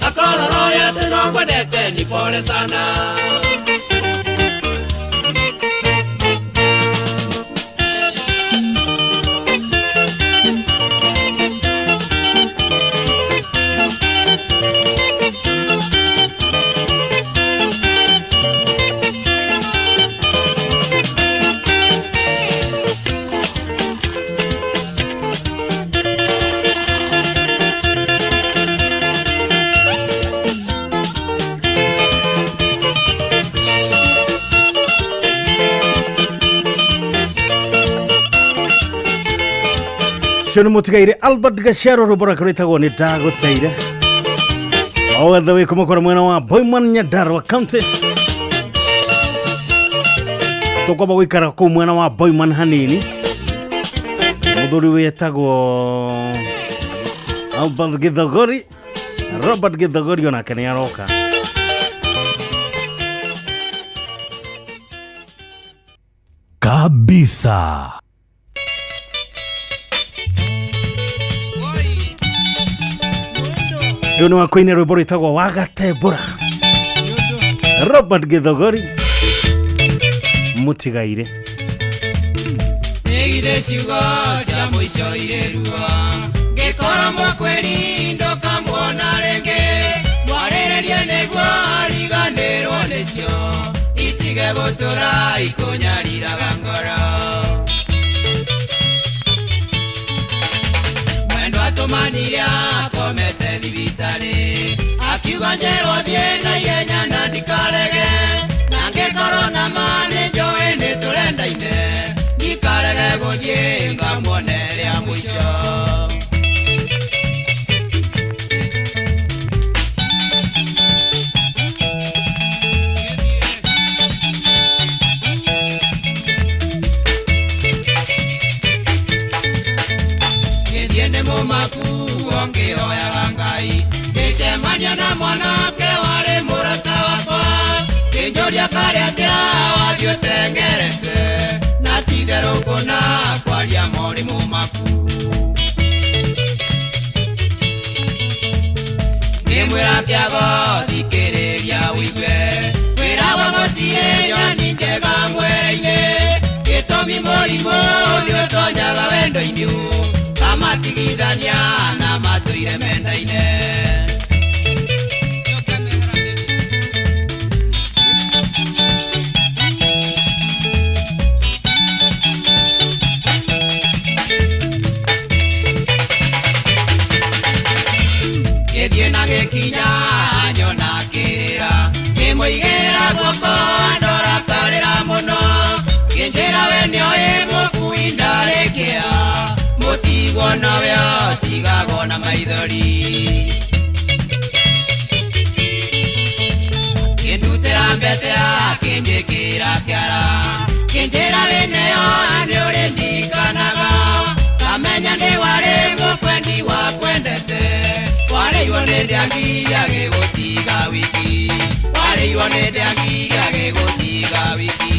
Akorwo roho atĩ no ngwendete ni pole sana. Cio nĩ mũtigaire Albert Gacero rwĩmbo rwake rwĩtagwo nĩ ndagũteire o wethe wĩ kũmũkora mwena wa Boyman Nyandarua County tũkwamba gũikara kũu mwena wa Boyman hanini mũthuri wĩtagwo Albert Githogori Robert Githogori onake nĩ aroka. Kabisa. Rĩu nĩ wakũina rwĩmbo rwĩtagwo Wagatembũra Robert Githogori mũtigaire. Nĩgithĩ ciugo cia mũico irĩ ruo ngĩkorwo mwakwĩri ndũkamuona rĩngĩ mwarĩrĩrie nĩguo ariganĩrwo nĩcio itige gũtũra ikũnyariraga ngoro mwendwa atũmanire akomete thibitarĩ akiuga njerwo thiĩ na ihenya na ndikarege na ngĩkorwo na ma nĩ njũĩ nĩ tũrendaine ndikarege gũthiĩ ngamuone rĩa mũico. Ngĩthiĩ nĩ mũmaku ngĩhoyaga Ngai ngĩcemania na mwanake warĩ mũrata wakwa kĩnjũria karĩ atĩa wathiĩ ũteng'erete na ti-itherũ kũna kwaria morimũ maku ngĩmwĩra kĩago thikĩrĩria ũigue kwĩragwo gũtirĩ nyoni njega mwere-inĩ gĩtũmi mũrimũ nĩũtonyaga wendo-inĩ kamatigithania na matũire mendaine. Gĩthiĩ na gĩkinya nyona kĩrĩra ngĩmũigĩrĩra guoko ndora karĩra mũno ngĩnjĩra we nĩoĩ mũkui ndarĩ kĩa mũtigwo nowe ũtigagwo na maithori kĩndutĩra mbete akĩnjĩkĩra kĩara kĩnjĩra wĩneo nĩũrĩndikanaga kamenya nĩ warĩ mũkwendi wakwendete warĩirwo nĩ ndĩangi agĩgũtiga wiki warĩirwo nĩ ndĩangi agĩgũtiga wiki.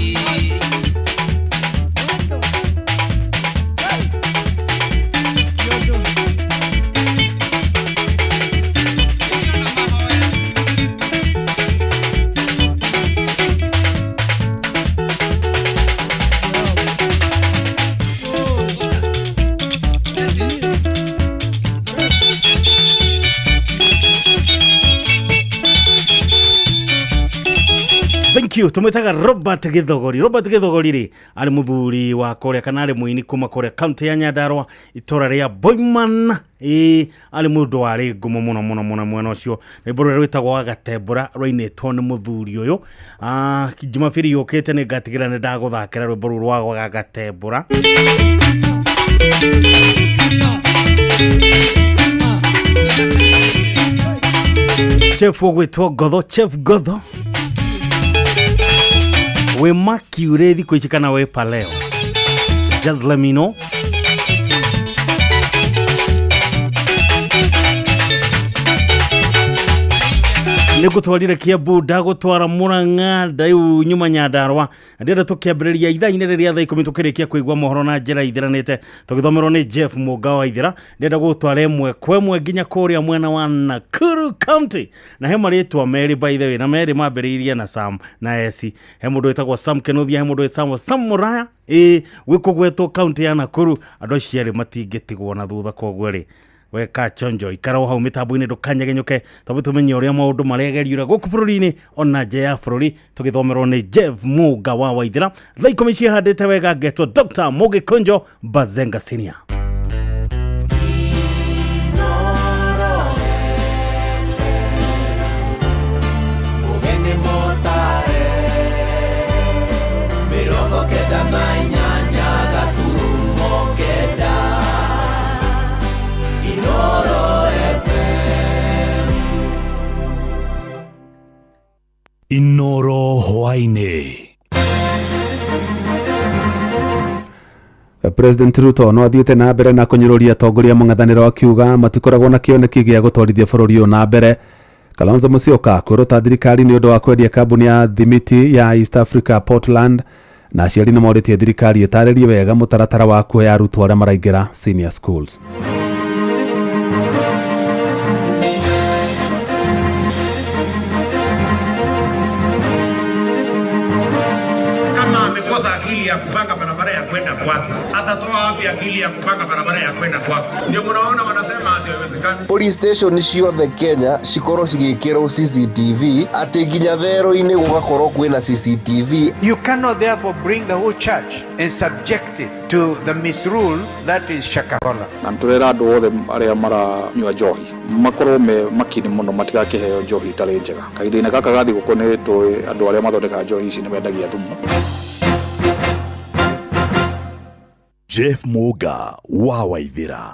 Thank you. Tumwĩtaga Robert Gĩthogori. Robert Gĩthogori rĩ arĩ mũthuri wa kũrĩa kana arĩ mũini kuma kũrĩa kaunti ya Nyandarua, itũra rĩa Boiman. Ĩĩ, arĩ mũndũ warĩ ngumo mũno mũno mũno mwena ũcio. Rwĩmbo rũrĩa rwĩtagwo Wagatembũra rwainĩtwo nĩ mũthuri ũyũ. Jumapili yũkĩte nĩ ngatigĩra nĩ ndagũthakĩra rwĩmbo rũu rwa Wagatembũra. Chef ũgwĩtwo Ngotho, Chef Ngotho, wĩ Makiure thikũ ici kana wĩ Paleo? Just let me know. Nĩ ngũtwarire Kiambu, ndagũtwara Murang'a, ndaiu nyuma Nyandarua. Ndĩrenda tũkĩambĩrĩria ithaa-inĩ rĩrĩa thaa 10 tũkĩrĩkia kũigua mohoro na njĩra ithiranĩte tũgĩthomerwo nĩ Jeff Mũnga wa Ithira. Ndĩrenda gũgũtwara ĩmwe kwa ĩmwe nginya kũrĩa mwena wa Nakuru County, na he marĩtwa merĩ by the way, na merĩ mambĩrĩirie na Sam na S. He mũndũ wĩtagwo Sam Kĩnuthia, he mũndũ wĩtagwo Sam Muraya. Ĩĩ, gwĩkũgwetwo kaunti ya Nakuru, andũ acio erĩ matingĩtigwo na thutha. Koguo rĩ, weka chonjo, ikara o hau mĩtambo-inĩ, ndũkanyegenyũke, tondũ tũmenye ũrĩa maũndũ maregeriura gũkũ bũrũri-inĩ ona nja ya bũrũri, tũgĩthomerwo nĩ Jeff Mũnga wa Waithĩra. Thaa 10 ciĩhandĩte wega, ngetwo Dr. Mũgĩkũnjo Bazenga Senior. Ũgeni mũtare 98.9 Inoro FM. Inoro hwaĩ-inĩ. President Ruto no athiĩte na mbere na kũnyũrũria atongoria mũng'ethanĩro akiuga matikoragwo na kĩoneki gĩa gũtwarithia bũrũri ũyũ na mbere. Kalonzo Musyoka kwĩruta thirikari nĩ ũndũ wa kwendia kambuni ya thimiti ya East Africa Portland, na aciari nĩ morĩtie thirikari ĩtarĩrie wega mũtaratara wa kuoya arutwo arĩa maraingĩra senior schools. Kama amekosa akili ya kupanga barabara ya kwenda kwake, atatoa wapi akili ya kupanga barabara ya kwenda kwake? Ndio mnaona wanasema ati haiwezekani. Police station ciothe Kenya cikorwo cigĩkĩrwo CCTV, atĩ nginya thero-inĩ gũgakorwo kwĩna CCTV. You cannot therefore bring the whole church and subject it to the misrule that is Shakahola. Na nĩtũrera andũ othe arĩa maranyua njohi makorwo me makini mũno matigakĩheo njohi itarĩ njega. Kahinda-inĩ gaka ga thigũkũ nĩ tũĩ andũ arĩa mathondekaga njohi ici nĩ mendagia thumu. Jeff Mũnga wa Waithĩra.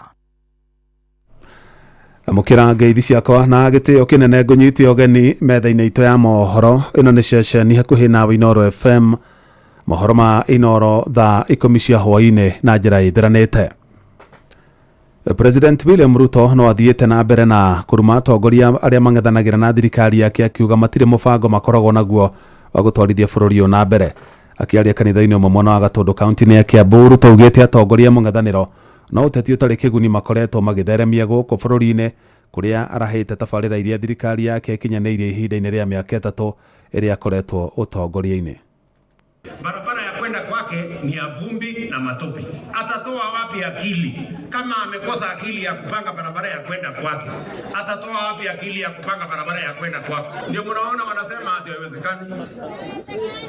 Amũkĩra ngeithi ciakwa na gĩtĩo kĩnene, ngũnyite ũgeni metha-inĩ itũ ya mohoro. Ĩno nĩ ceceni hakuhĩ nawe Inoro FM, mohoro ma Inoro thaa 10 cia hwaĩ-inĩ na njĩra ĩtheranĩte. President William Ruto no athiĩte na mbere na kũruma atongoria arĩa mang'ethanagĩra na thirikari yake akiuga matirĩ mũbango makoragwo naguo wa gũtwarithia bũrũri ũyũ na mbere. Akĩaria kanitha-inĩ ũmwe mwena wa Gatũndũ kaunti-inĩ ya Kiambu, Ruto augĩte atongoria a mũng'ethanĩro no ũteti ũtarĩ kĩguni makoretwo magĩtheremia gũkũ bũrũri-inĩ, kũrĩa arahĩte tabarĩra iria thirikari yake ĩkinyanĩirie ihinda-inĩ rĩa mĩaka 3 ĩrĩa akoretwo ũtongoria-inĩ. Barabara ya kwenda kwake ni ya vumbi na matope. Atatoa wapi akili kama amekosa akili ya kupanga barabara ya kwenda kwake? Atatoa wapi akili ya kupanga barabara ya kwenda kwake? Ndio mnaona wanasema ati haiwezekani,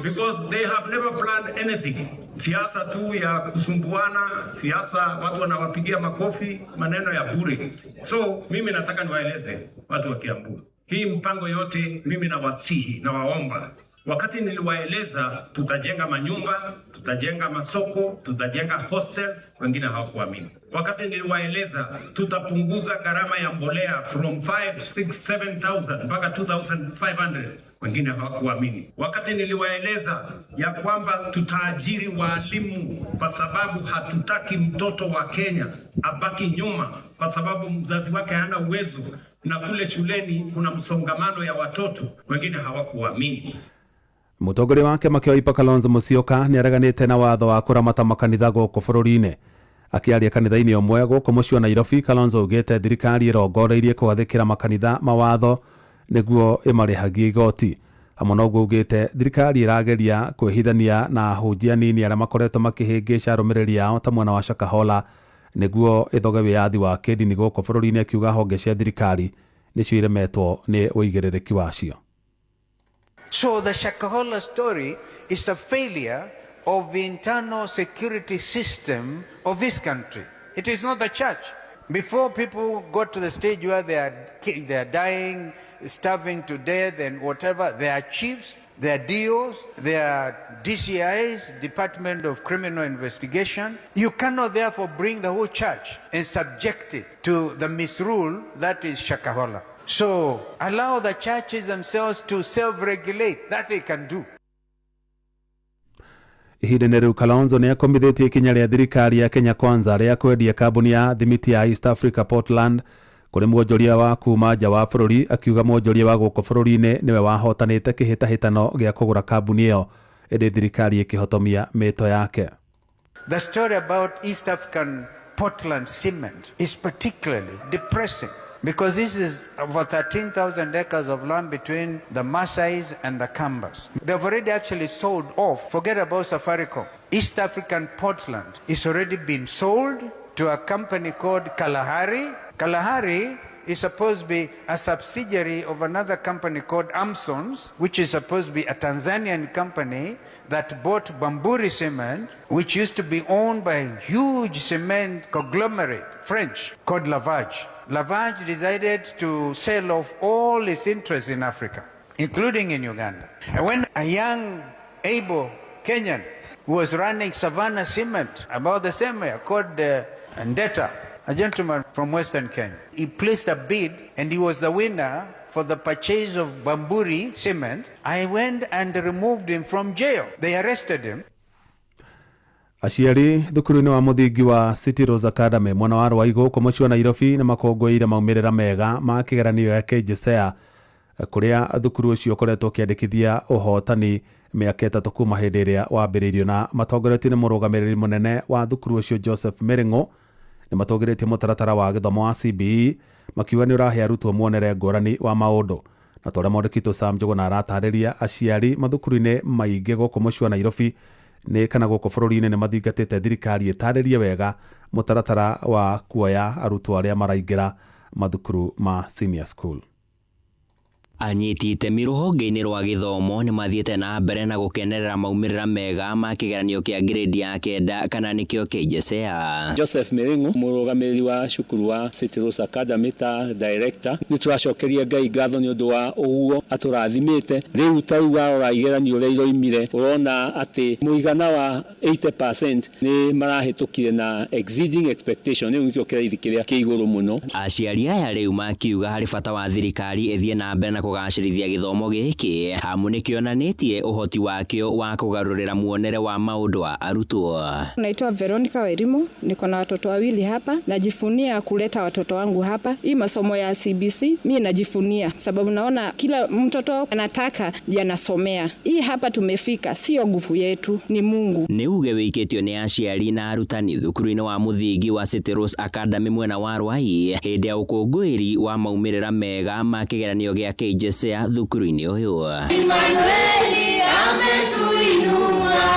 because they have never planned anything. Siasa tu ya kusumbuana, siasa watu wanawapigia makofi, maneno ya bure. So mimi nataka niwaeleze watu wa Kiambu, hii mpango yote mimi nawasihi na waomba. Wakati niliwaeleza tutajenga manyumba, tutajenga masoko, tutajenga hostels, wengine hawakuamini. Wakati niliwaeleza tutapunguza gharama ya mbolea from 5, 6, 7,000 mpaka 2,500, wengine hawakuamini. Wakati niliwaeleza ya kwamba tutaajiri walimu kwa sababu hatutaki mtoto wa Kenya abaki nyuma kwa sababu mzazi wake hana uwezo na kule shuleni kuna msongamano ya watoto, wengine hawakuamini. Mũtongoria wa kĩama kĩa Wiper Kalonzo Musyoka nĩ areganĩte na watho wa kũramata makanitha gũkũ bũrũri-inĩ. Akĩaria kanitha-inĩ ũmwe gũkũ mũciĩ wa Nairobi, Kalonzo augĩte thirikari ĩrongoreirie kũgathĩkĩra makanitha mawatho nĩguo ĩmarĩhagie igoti. Hamwe na ũguo augĩte thirikari ĩrageria kwĩhithania na ahunjia anini arĩa makoretwo makĩhĩngĩca arũmĩrĩri ao ta mwena wa Shakahola nĩguo ĩthoge wĩyathi wa kĩndini gũkũ bũrũri-inĩ, akiuga honge cia thirikari nĩcio iremetwo nĩ ũigĩrĩrĩki wacio. So the Shakahola story is a failure of the internal security system of this country. It is not the church. Before people got to the stage where they are dying, starving to death and whatever, there are chiefs, there are DOs, there are DCIs, Department of Criminal Investigation. You cannot therefore bring the whole church and subject it to the misrule that is Shakahola. So allow the churches themselves to self-regulate. That they can do. Ihinda-inĩ rĩu Kalonzo nĩ akomithĩtie ikinya rĩa thirikari ya Kenya Kwanza rĩa kwendia kambuni ya thimiti ya East Africa Portland kũrĩ mwonjoria wa kuma nja wa bũrũri, akiuga mwonjoria wa gũkũ bũrũri-inĩ nĩwe wahotanĩte kĩhĩtahĩtano gĩa kũgũra kambuni ĩyo, ĩndĩ thirikari ĩkĩhotomia mĩto yake. The story about East African Portland cement is particularly depressing because this is over 13,000 acres of land between the Maasais and the Kambas. They've already actually sold off, forget about Safaricom. East African Portland is already been sold to a company called Kalahari. Kalahari is supposed to be a subsidiary of another company called Amsons, which is supposed to be a Tanzanian company that bought Bamburi cement, which used to be owned by a huge cement conglomerate, French, called Lafarge. Lafarge decided to sell off all its interests in Africa, including in Uganda. And when a young, able Kenyan who was running Savannah Cement about the same year, called Ndeta, a gentleman from Western Kenya, he placed a bid and he was the winner for the purchase of Bamburi cement. I went and removed him from jail. They arrested him. Aciari thukuru-inĩ wa mũthingi wa City Rose Academy mwena wa Rwai gũkũ mũciĩ wa Nairobi nĩ makũngũĩire maumĩrĩra mega ma kĩgeranio gĩa KJSEA kũrĩa thukuru ũcio ũkoretwo ũkĩandĩkithia ũhotani mĩaka 3 kuma hĩndĩ ĩrĩa wambĩrĩirio, na matongoretio nĩ mũrũgamĩrĩri mũnene wa thukuru ũcio Joseph Miring'o. Nĩ matũgĩrĩtie mũtaratara wa gĩthomo wa CBE makiuga nĩ ũrahe arutwo muonere ngũrani wa maũndũ. Na ta ũrĩa mwandĩki Sam Njũgũna aratarĩria, aciari mathukuru-inĩ maingĩ gũkũ mũciĩ wa Nairobi nĩ kana gũkũ bũrũri-inĩ nĩ mathingatĩte thirikari ĩtarĩrie wega mũtaratara wa kuoya arutwo arĩa maraingĩra mathukuru ma senior school. Anyiti itemi rũhonge-inĩ rwa gĩthomo nĩ mathiĩte na mbere na gũkenerera maumĩrĩra mega ma kĩgeranio kĩa grade ya 9 kana nĩkĩo KJSEA. Joseph Miring'o, mũrũgamĩrĩri wa cukuru wa City Rose Academy ta director, nĩ tũracokeria Ngai ngatho nĩ ũndũ wa ũguo atũrathimĩte. Rĩu ta rĩu warora igeranio ũrĩa iroimire, ũrona atĩ mũigana wa 80% nĩ marahĩtũkire na exceeding expectation, rĩu nĩkĩo kĩraithi kĩrĩa kĩ igũrũ mũno. Aciari aya rĩu makiuga harĩ bata wa thirikari ĩthiĩ na mbere na kũgacĩrithia gĩthomo gĩkĩ amu nĩkĩonanĩtie ũhoti wakĩo wa kũgarũrĩra muonere wa maũndũ wa arutwo. Naitwa Veronica Wairimu, niko na watoto wawili hapa. Najifunia kuleta watoto wangu hapa. Hii masomo ya CBC mimi najifunia sababu naona kila mtoto anataka yanasomea. Hii hapa tumefika sio nguvu yetu, ni Mungu. Nĩ uge wĩikĩtio nĩ aciari na arutani thukuru-inĩ wa mũthingi wa City Rose Academy mwena wa Rwai hĩndĩ ya ũkũngũĩri wa maumĩrĩra mega ma kĩgeranio gĩa KJSEA thukuru-inĩ ũyũ.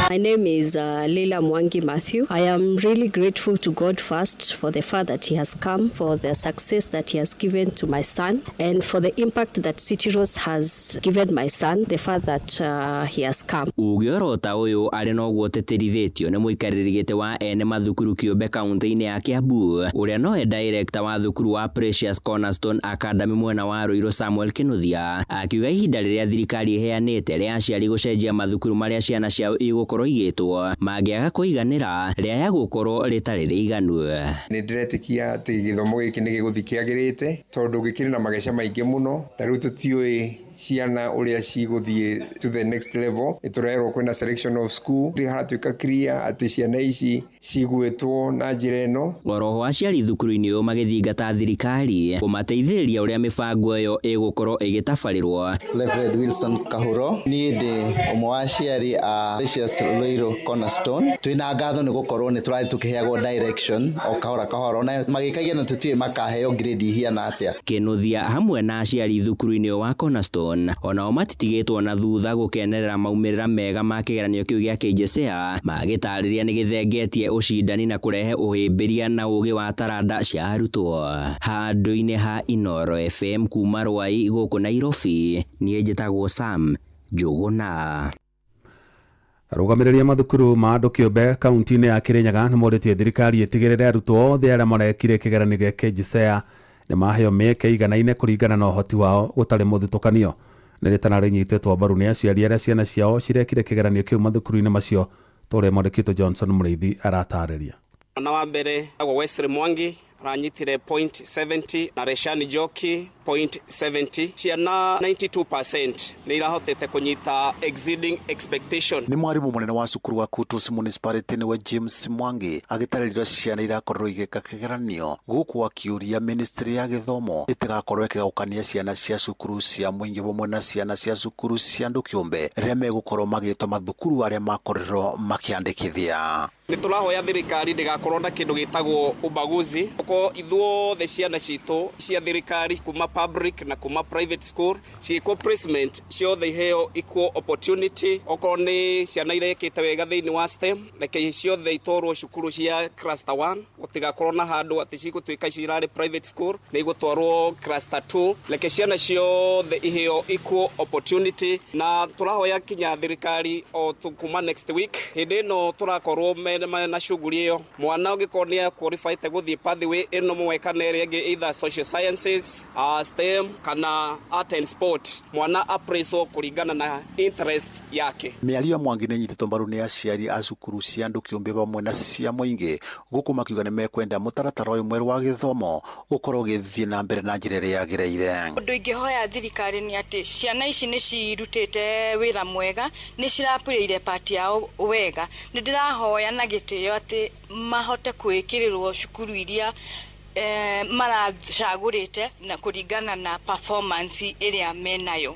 My name is Leila Mwangi Matthew. I am really grateful to God first for the fact that he has come, for the success that he has given to my son, and for the impact that City Rose has given my son, the fact that he has come. Uge orota ũyũ arĩ noguo ũtĩtĩrithĩtio nĩ mũikarĩri gĩtĩ wa ene mathukuru kĩũmbe kaunti-inĩ ya Kiambu ũrĩa nowe director wa thukuru wa Precious Cornerstone Academy mwena wa Ruiru Samuel Kinuthia, akiuga ihinda rĩrĩa thirikari ĩheanĩte rĩa aciari gũcenjia mathukuru marĩa ciana ciao igũkorwo igĩtwo mangĩaga kũiganĩra rĩaya gũkorwo rĩtarĩ rĩiganu. Nĩ ndĩretĩkia atĩ gĩthomo gĩkĩ nĩ gĩgũthiĩ kĩagĩrĩte tondũ gĩkĩrĩ na mageca maingĩ mũno. Ta rĩu tũtiũĩ ciana ũrĩa cigũthiĩ to the next level. Nĩ tũrerwo kwĩna selection of school, haratuĩka clear atĩ ciana ici cigwĩtwo na njĩra ĩno. Oroho aciari thukuru-inĩ ũyũ magĩthingata thirikari kũmateithĩrĩria ũrĩa mĩbango ĩyo ĩgũkorwo ĩgĩtabarĩrwo. Reverend Wilson Kahuro, niĩ ndĩ ũmwe wa aciari a Precious Ruiru Cornerstone. Twĩna ngatho nĩ gũkorwo nĩ tũrathiĩ tũkĩheagwo direction o kahora kahora, ona magĩkagia na tũtiũĩ makaheo grade ihiana atĩa. Kinuthia hamwe na aciari thukuru-inĩ wa Cornerstone onao matitigĩtwo na thutha gũkenerera maumĩrĩra mega ma kĩgeranio kĩu gĩa KJSEA, magĩtarĩria nĩ gĩthengetie ũcindani na kũrehe ũhĩmbĩria na ũgĩ wa taranda cia arutwo. Handũ-inĩ ha Inooro FM kuma Rwai gũkũ Nairobi, niĩ njĩtagwo Sam Njũgũna. Arũgamĩrĩri a mathukuru ma andũ kĩũmbe kaunti-inĩ ya Kĩrĩnyaga nĩ morĩtie thirikari ĩtigĩrĩre arutwo othe arĩa marekire kĩgeranio gĩa KJSEA nĩ maheo mĩeke ĩiganaine kũringana na ũhoti wao gũtarĩ mũthutũkanio. Nĩ rĩtana rĩnyitĩtwo mbaru nĩ aciari arĩa ciana ciao cirekire kĩgeranio kĩu mathukuru-inĩ macio ta ũrĩa mwandĩki witũ Johnson Mũrĩithi aratarĩria. Mwana wa mbere agwo Wesley Mwangi aranyitire point 70 na Reshani Njoki point 70. Ciana 92% nĩ irahotete kũnyita exceeding expectation. Nĩ mwarimũ mũnene wa cukuru wa Kutus Municipality nĩwe James Mwangi agĩtarĩria ciana irakorirwo igĩka kĩgeranio gũkũ akiũria ministry ya gĩthomo ĩtigakorwo ĩkĩgaũkania ciana cia cukuru cia mũingĩ hamwe na ciana cia cukuru cia andũ kĩũmbe rĩrĩa megũkorwo magĩtwo mathukuru arĩa makorirwo makĩandĩkithia. Nĩ tũrahoya thirikari ndĩgakorwo na kĩndũ gĩtagwo ubaguzi ko ithuothe ciana citũ cia thirikari kuma public na kuma private school ciĩkwo placement ciothe iheo equal opportunity. Okorwo nĩ ciana irekĩte wega thĩinĩ wa STEM, reke ciothe itwarwo cukuru cia cluster 1, gũtigakorwo na handũ atĩ cigũtuĩka cirarĩ private school nĩ igũtwarwo cluster 2. Reke ciana ciothe iheo equal opportunity, na tũrahoya kinya thirikari o kuma next week hĩndĩ ĩno tũrakorwo na shughuli ĩyo mwana ũngĩkorwo nĩ qualified gũthiĩ pathway ĩno mwe kana ĩrĩa ĩngĩ either social sciences, STEM kana art and sport, mwana appraisal kũringana na interest yake. Mĩario ya Mwangi nĩ ĩnyitĩtwo mbaru nĩ aciari a cukuru cia andũ kĩũmbe hamwe na cia mũingĩ gũkũ makiuga nĩ mekwenda mũtaratara ũyũ mwerũ wa gĩthomo ũkorwo ũgĩthiĩ na mbere na njĩra ĩrĩa yagĩrĩire. Ũndũ ingĩhoya thirikari nĩ atĩ ciana ici nĩ cirutĩte wĩra mwega, nĩ cirapũrĩire part yao wega. Nĩ ndĩrahoya na gĩtĩo atĩ mahote kwĩkĩrĩrwo cukuru iria maracagũrĩte na kũringana na performance ĩrĩa menayo.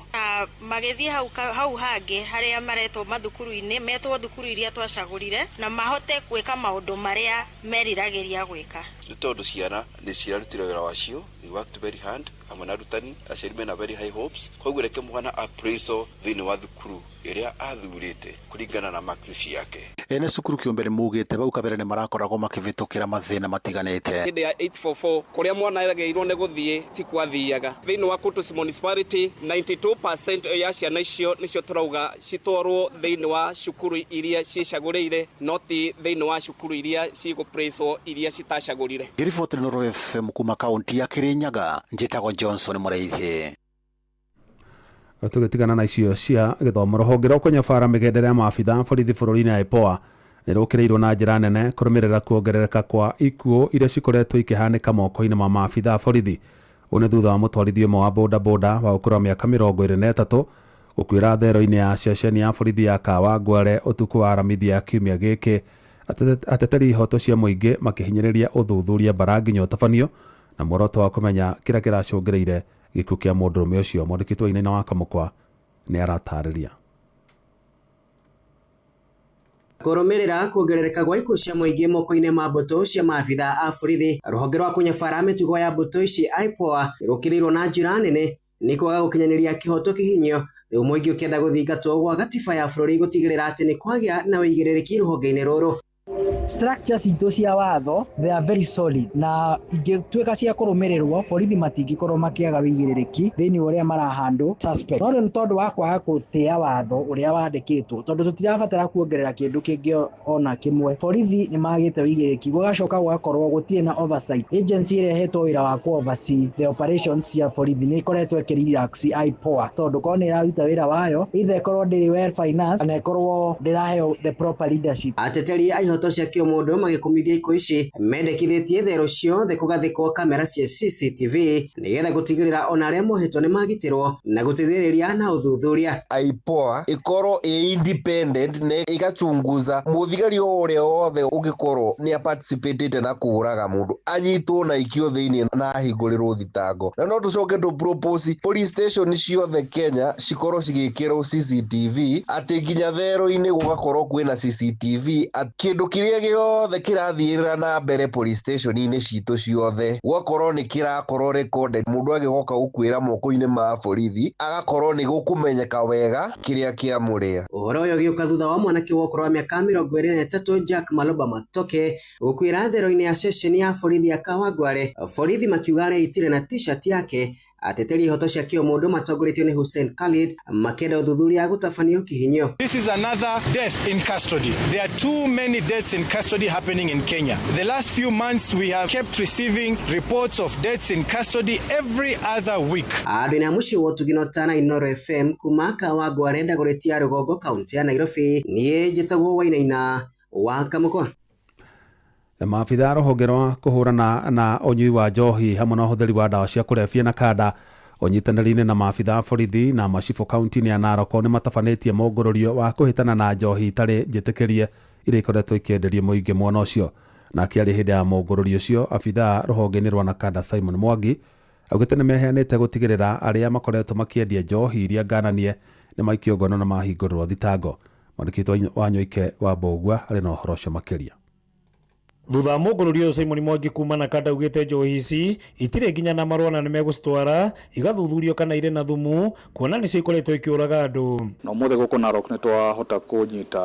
Magĩthiĩ hau hangĩ harĩa maretwo mathukuru-inĩ, metwo thukuru iria twacagũrire na mahote gwĩka maũndũ marĩa meriragĩria gwĩka. Nĩ tondũ ciana nĩ cirarutire wĩra wacio, they worked very hard hamwe na arutani, aciari mena very high hopes, koguo reke mwana appraisal thĩinĩ wa thukuru ĩrĩa athurĩte kũringana na marks ciake. Ene cukuru kĩũmbe nĩ maugĩte bau kabere nĩ marakoragwo makĩvĩtũkĩra mathĩna matiganĩte. Hĩndĩ ya 844 kũrĩa mwana eragĩirwo nĩ gũthiĩ ti kwathiaga. Thĩinĩ wa Kutus Municipality 92% ya ciana icio nĩcio tũrauga citwarwo thĩinĩ wa cukuru iria cicagũrĩire, no ti thĩinĩ wa cukuru iria cigũpraiswo iria citacagũrire. Ngĩriboti Inooro FM kuma kaunti ya Kirinyaga, njĩtagwo Johnson Mũrĩithi. Tũgĩtigana na icio cia gĩthomo, rũhonge rwa kũnyabara mĩgendere ya maabitha borithi bũrũri-inĩ ya IPOA nĩ rũkĩrĩirwo na njĩra nene kũrũmĩrĩra kuongerereka kwa ikuũ iria cikoretwo ikĩhanĩka moko-inĩ ma maabitha a borithi. Ũũ nĩ thutha wa mũtwarithia ũmwe wa bodaboda wa ũkũrũ wa mĩaka 23 gũkuĩra thero-inĩ ya ceceni ya borithi ya Kawangware ũtukũ wa Aramithi ya kiumia gĩkĩ. Ateteri ihoto cia mũingĩ makĩhinyĩrĩria ũthuthuria mbara nginya ũtabanio na muoroto wa kũmenya kĩrĩa kĩracũngĩrĩire gĩkuũ kĩa mũndũrũme ũcio. Mwandĩki witũ Wainaina wa Kamũkwa nĩ aratarĩria. Kũrũmĩrĩra kuongerereka kwa ikuũ cia mũingĩ moko-inĩ ma mbũtũ cia maabitha a borithi, rũhonge rwa kũnyabara mĩtugo ya mbũtũ ici IPOA nĩrũkĩrĩirwo na njĩra nene nĩ kwaga gũkinyanĩria kĩhoto kĩhinyio. Rĩu mũingĩ ũkĩenda gũthingatwo gwa gatiba ya bũrũri gũtigĩrĩra atĩ nĩ kwagĩa na ũigĩrĩrĩki rũhonge-inĩ rũrũ. Structures citũ cia watho they are very solid na ingĩtuĩka cia kũrũmĩrĩrwo borithi matingĩkorwo makĩaga wĩigĩrĩrĩki thĩinĩ wa ũrĩa marahandũ suspect. No rĩu nĩ tondũ wa kwaga gũtĩa watho ũrĩa wandĩkĩtwo, tondũ tũtirabatara kuongerera kĩndũ kĩngĩ ona kĩmwe, borithi nĩ magĩte wĩigĩrĩrĩki, gũgacoka gũgakorwo gũtirĩ na oversight. Agency ĩrĩa ĩhetwo wĩra wa kũ oversee the operations cia borithi nĩ ĩkoretwo ĩkĩ relax IPOA, tondũ korwo nĩ ĩraruta wĩra wayo, either ĩkorwo ndĩrĩ well financed kana ĩkorwo ndĩraheo the proper leadership. Ateteri a ihoto cia kĩũmũndũ magĩkũmithia ikuũ ici mendekithĩtie therũ ciothe kũgathĩkwo kamera cia CCTV nĩgetha gũtigĩrĩra ona arĩa mohetwo nĩ magitĩrwo na gũteithĩrĩria na ũthuthuria. IPOA ĩkorwo ĩ independent na ĩgachunguza mũthigari o ũrĩa wothe ũngĩkorwo nĩ aparticipatĩte na kũũraga mũndũ anyitwo na aikio thĩinĩ na ahingũrĩrwo thitango. Na no tũcoke tũ propose police station ciothe Kenya cikorwo cigĩkĩrwo CCTV, atĩ nginya therũ-inĩ gũgakorwo kwĩna CCTV, kĩndũ kĩrĩa gĩothe kĩrathiĩrĩra na mbere police station-inĩ citũ ciothe gũgakorwo nĩ kĩrakorwo recorded. Mũndũ agĩgoka gũkuĩra moko-inĩ ma borithi agakorwo nĩ gũkũmenyeka wega kĩrĩa kĩamũrĩa. Ũhoro ũyũ ũgĩũka thutha wa mwanake wa ũkũrũ wa mĩaka 23 Jack Maloba Matoke gũkuĩra therũ-inĩ ya ceceni ya borithi ya Kawangware, borithi makiuga areitire na t-shirt yake Ateteri ihoto cia kĩũmũndũ matongoretio nĩ Hussein Khalid makĩenda ũthuthuria gũtabanio kĩhinyio. This is another death in custody. There are too many deaths in custody happening in Kenya. The last few months we have kept receiving reports of deaths in custody every other week. Andũ a mũciĩ wa ũtugi na ũtana Inooro FM kuma Kawangware Dagoretti ya rũgongo kaunti ya Nairobi, niĩ njĩtagwo Wainaina wa Kamũkwa. Maabitha a rũhonge rwa kũhũrana na ũnyui wa njohi hamwe na ũhũthĩri wa ndawa cia kũrebia na kanda ũnyitanĩri-inĩ na maabitha a borithi na macibũ kaunti-inĩ ya Narok nĩ matabanĩtie mũngũrũrio wa kũhĩtana na njohi itarĩ njĩtĩkĩrie iria ikoretwo ikĩenderio mũingĩ mwena ũcio. Na akĩaria hĩndĩ ya mũngũrũrio ũcio, abithaa rũhonge-inĩ rwa Nakanda Simon Mwangi augĩte nĩ meheanĩte gũtigĩrĩra arĩa makoretwo makĩendia njohi iria ngananie nĩ maikio ngono na mahingũrĩrwo thitango. Mwandĩki wa Nyoike wa Mbũgua arĩ na ũhoro ũcio makĩria. Thutha wa mũngũrũrio ũyũ Simon Mwangi kuma Nakanda augĩte njohi ici itirĩ nginya na marũa na nĩmegũcitwara igathuthurio kana irĩ na thumu kuona nĩcio ikoretwo ikĩũraga andũ. Na ũmũthĩ gũkũ Narok nĩ twahota kũnyita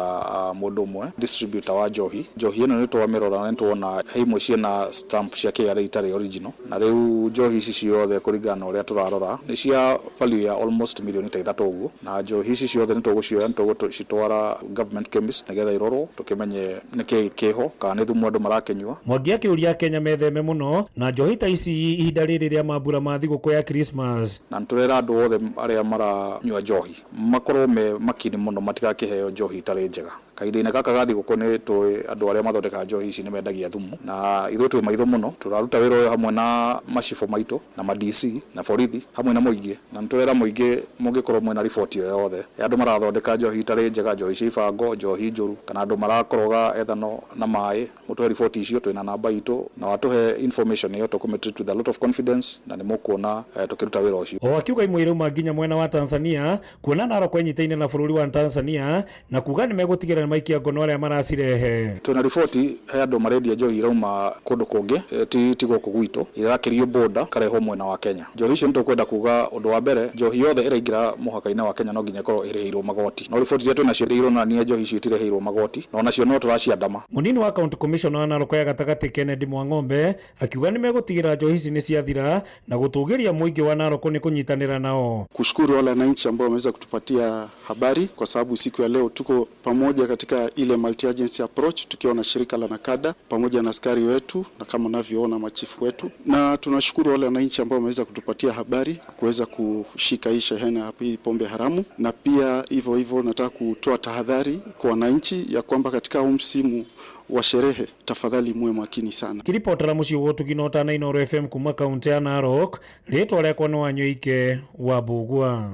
mũndũ ũmwe distributor wa njohi. Njohi ĩno nĩ twamĩrora na nĩ tuona he imwe ciĩna stamp cia KRA itarĩ original, na rĩu njohi ici ciothe kũringana na ũrĩa tũrarora nĩ cia value ya almost milioni ta 3 ũguo, na njohi ici ciothe nĩ tũgũcioya nĩ tũgũcitwara government chemist nĩgetha irorwo tũkĩmenye nĩkĩĩ kĩho kana nĩ thumu andũ marakinyua. Mwangi akĩũria Kenya metheme mũno na njohi ta ici ihinda rĩrĩ rĩa mambura ma thigũkũ ya Christmas. Na nĩtũrera andũ othe arĩa maranyua njohi makorwo me makini mũno matigakĩheo njohi itarĩ njega. Kahinda-inĩ gaka ga thigũkũ nĩ tũĩ andũ arĩa mathondekaga njohi ici nĩ mendagia thumu, na ithuĩ twĩ maitho mũno tũraruta wĩra ũyũ hamwe na macibũ maitũ na ma DC na borithi hamwe na mũingĩ, na nĩtũrera mũingĩ mũngĩkorwo mwĩna riboti o yothe ya andũ marathondeka njohi itarĩ njega, njohi cia ibango, njohi njũru, kana andũ marakoroga ethano na maĩ, mũtũhe riboti icio, twĩna namba itũ na watũhe information ĩyo tũkũmĩ treat with a lot of confidence na nĩ mũkuona tũkĩruta wĩra ũcio. O akiuga imwe irauma nginya mwena wa Tanzania kuona Narok ĩnyitaine na bũrũri wa Tanzania na kuga nĩmegũtigĩrĩra maikia ngono arĩa maracirehe. Twĩna riboti he andũ marendia njohi irauma kũndũ kũngĩ ti gũkũ gwitũ, irakĩrio boda karehwo mwena wa Kenya. Njohi icio nĩtũkwenda kuga ũndũ wa mbere, njohi yothe ĩraingĩra mũhaka-inĩ wa Kenya no nginya ĩkorwo ĩrĩhĩirwo magoti, no riboti iria twĩnacio ironania njohi icio itirĩhĩirwo magoti na onacio no tũraciandama. Mũnini wa county commissioner wa Narok ya gatagatĩ Kennedy Mwang'ombe akiuga nĩmegũtigĩrĩra njohi ici nĩciathira na gũtũgĩria mũingĩ wa Narok nĩ kũnyitanĩra nao. Kushukuru wale wananchi ambao wameweza kutupatia habari, kwa sababu siku ya leo tuko pamoja katika ile multi agency approach tukiwa na shirika la Nakada pamoja na askari wetu na kama unavyoona machifu wetu, na tunashukuru wale wananchi ambao wameweza kutupatia habari kuweza kushika hii shehena hii pombe haramu. Na pia hivyo hivyo nataka kutoa tahadhari kwa wananchi ya kwamba katika huu msimu wa sherehe tafadhali muwe makini sana. Kiripotera muciĩ wa ũtugi na ũtana Inooro FM kuma kaunti ya Narok, rĩtwa rĩakwa nĩ Wanyoike wa Mbũgua.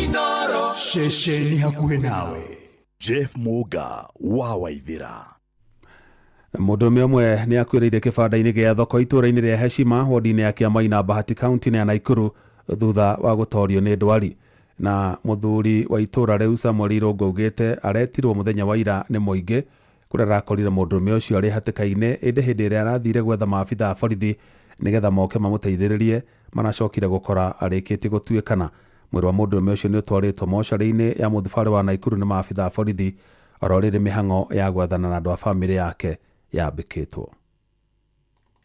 Inooro ceceni hakuhĩ nawe. Jeff Muga wa Waithira. Mũndũrũme ũmwe nĩ akuĩrĩire kĩbanda-inĩ gĩa thoko itũũra-inĩ rĩa Heshima wodi-inĩ ya Kĩamaina Bahati kaunti-inĩ ya Nakuru thutha wa gũtorio nĩ ndwari. Na mũthuri wa itũũra rĩu Samuel Irũngũ augĩte aretirwo mũthenya wa ira nĩ mũingĩ kũrĩa arakorire mũndũrũme ũcio arĩ hatĩka-inĩ, ĩndĩ hĩndĩ ĩrĩa arathire gwetha maabitha a borithi nĩgetha moke mamũteithĩrĩrie maracokire gũkora arĩkĩtie gũtuĩkana. Mwĩrĩ wa mũndũrũme ũcio nĩ ũtwarĩtwo mocarĩ-inĩ ya mũthibarĩ wa Nakuru nĩ maabitha a borithi oro rĩrĩ mĩhang'o ya gwethana na andũ a bamĩrĩ yake yambĩkĩtwo.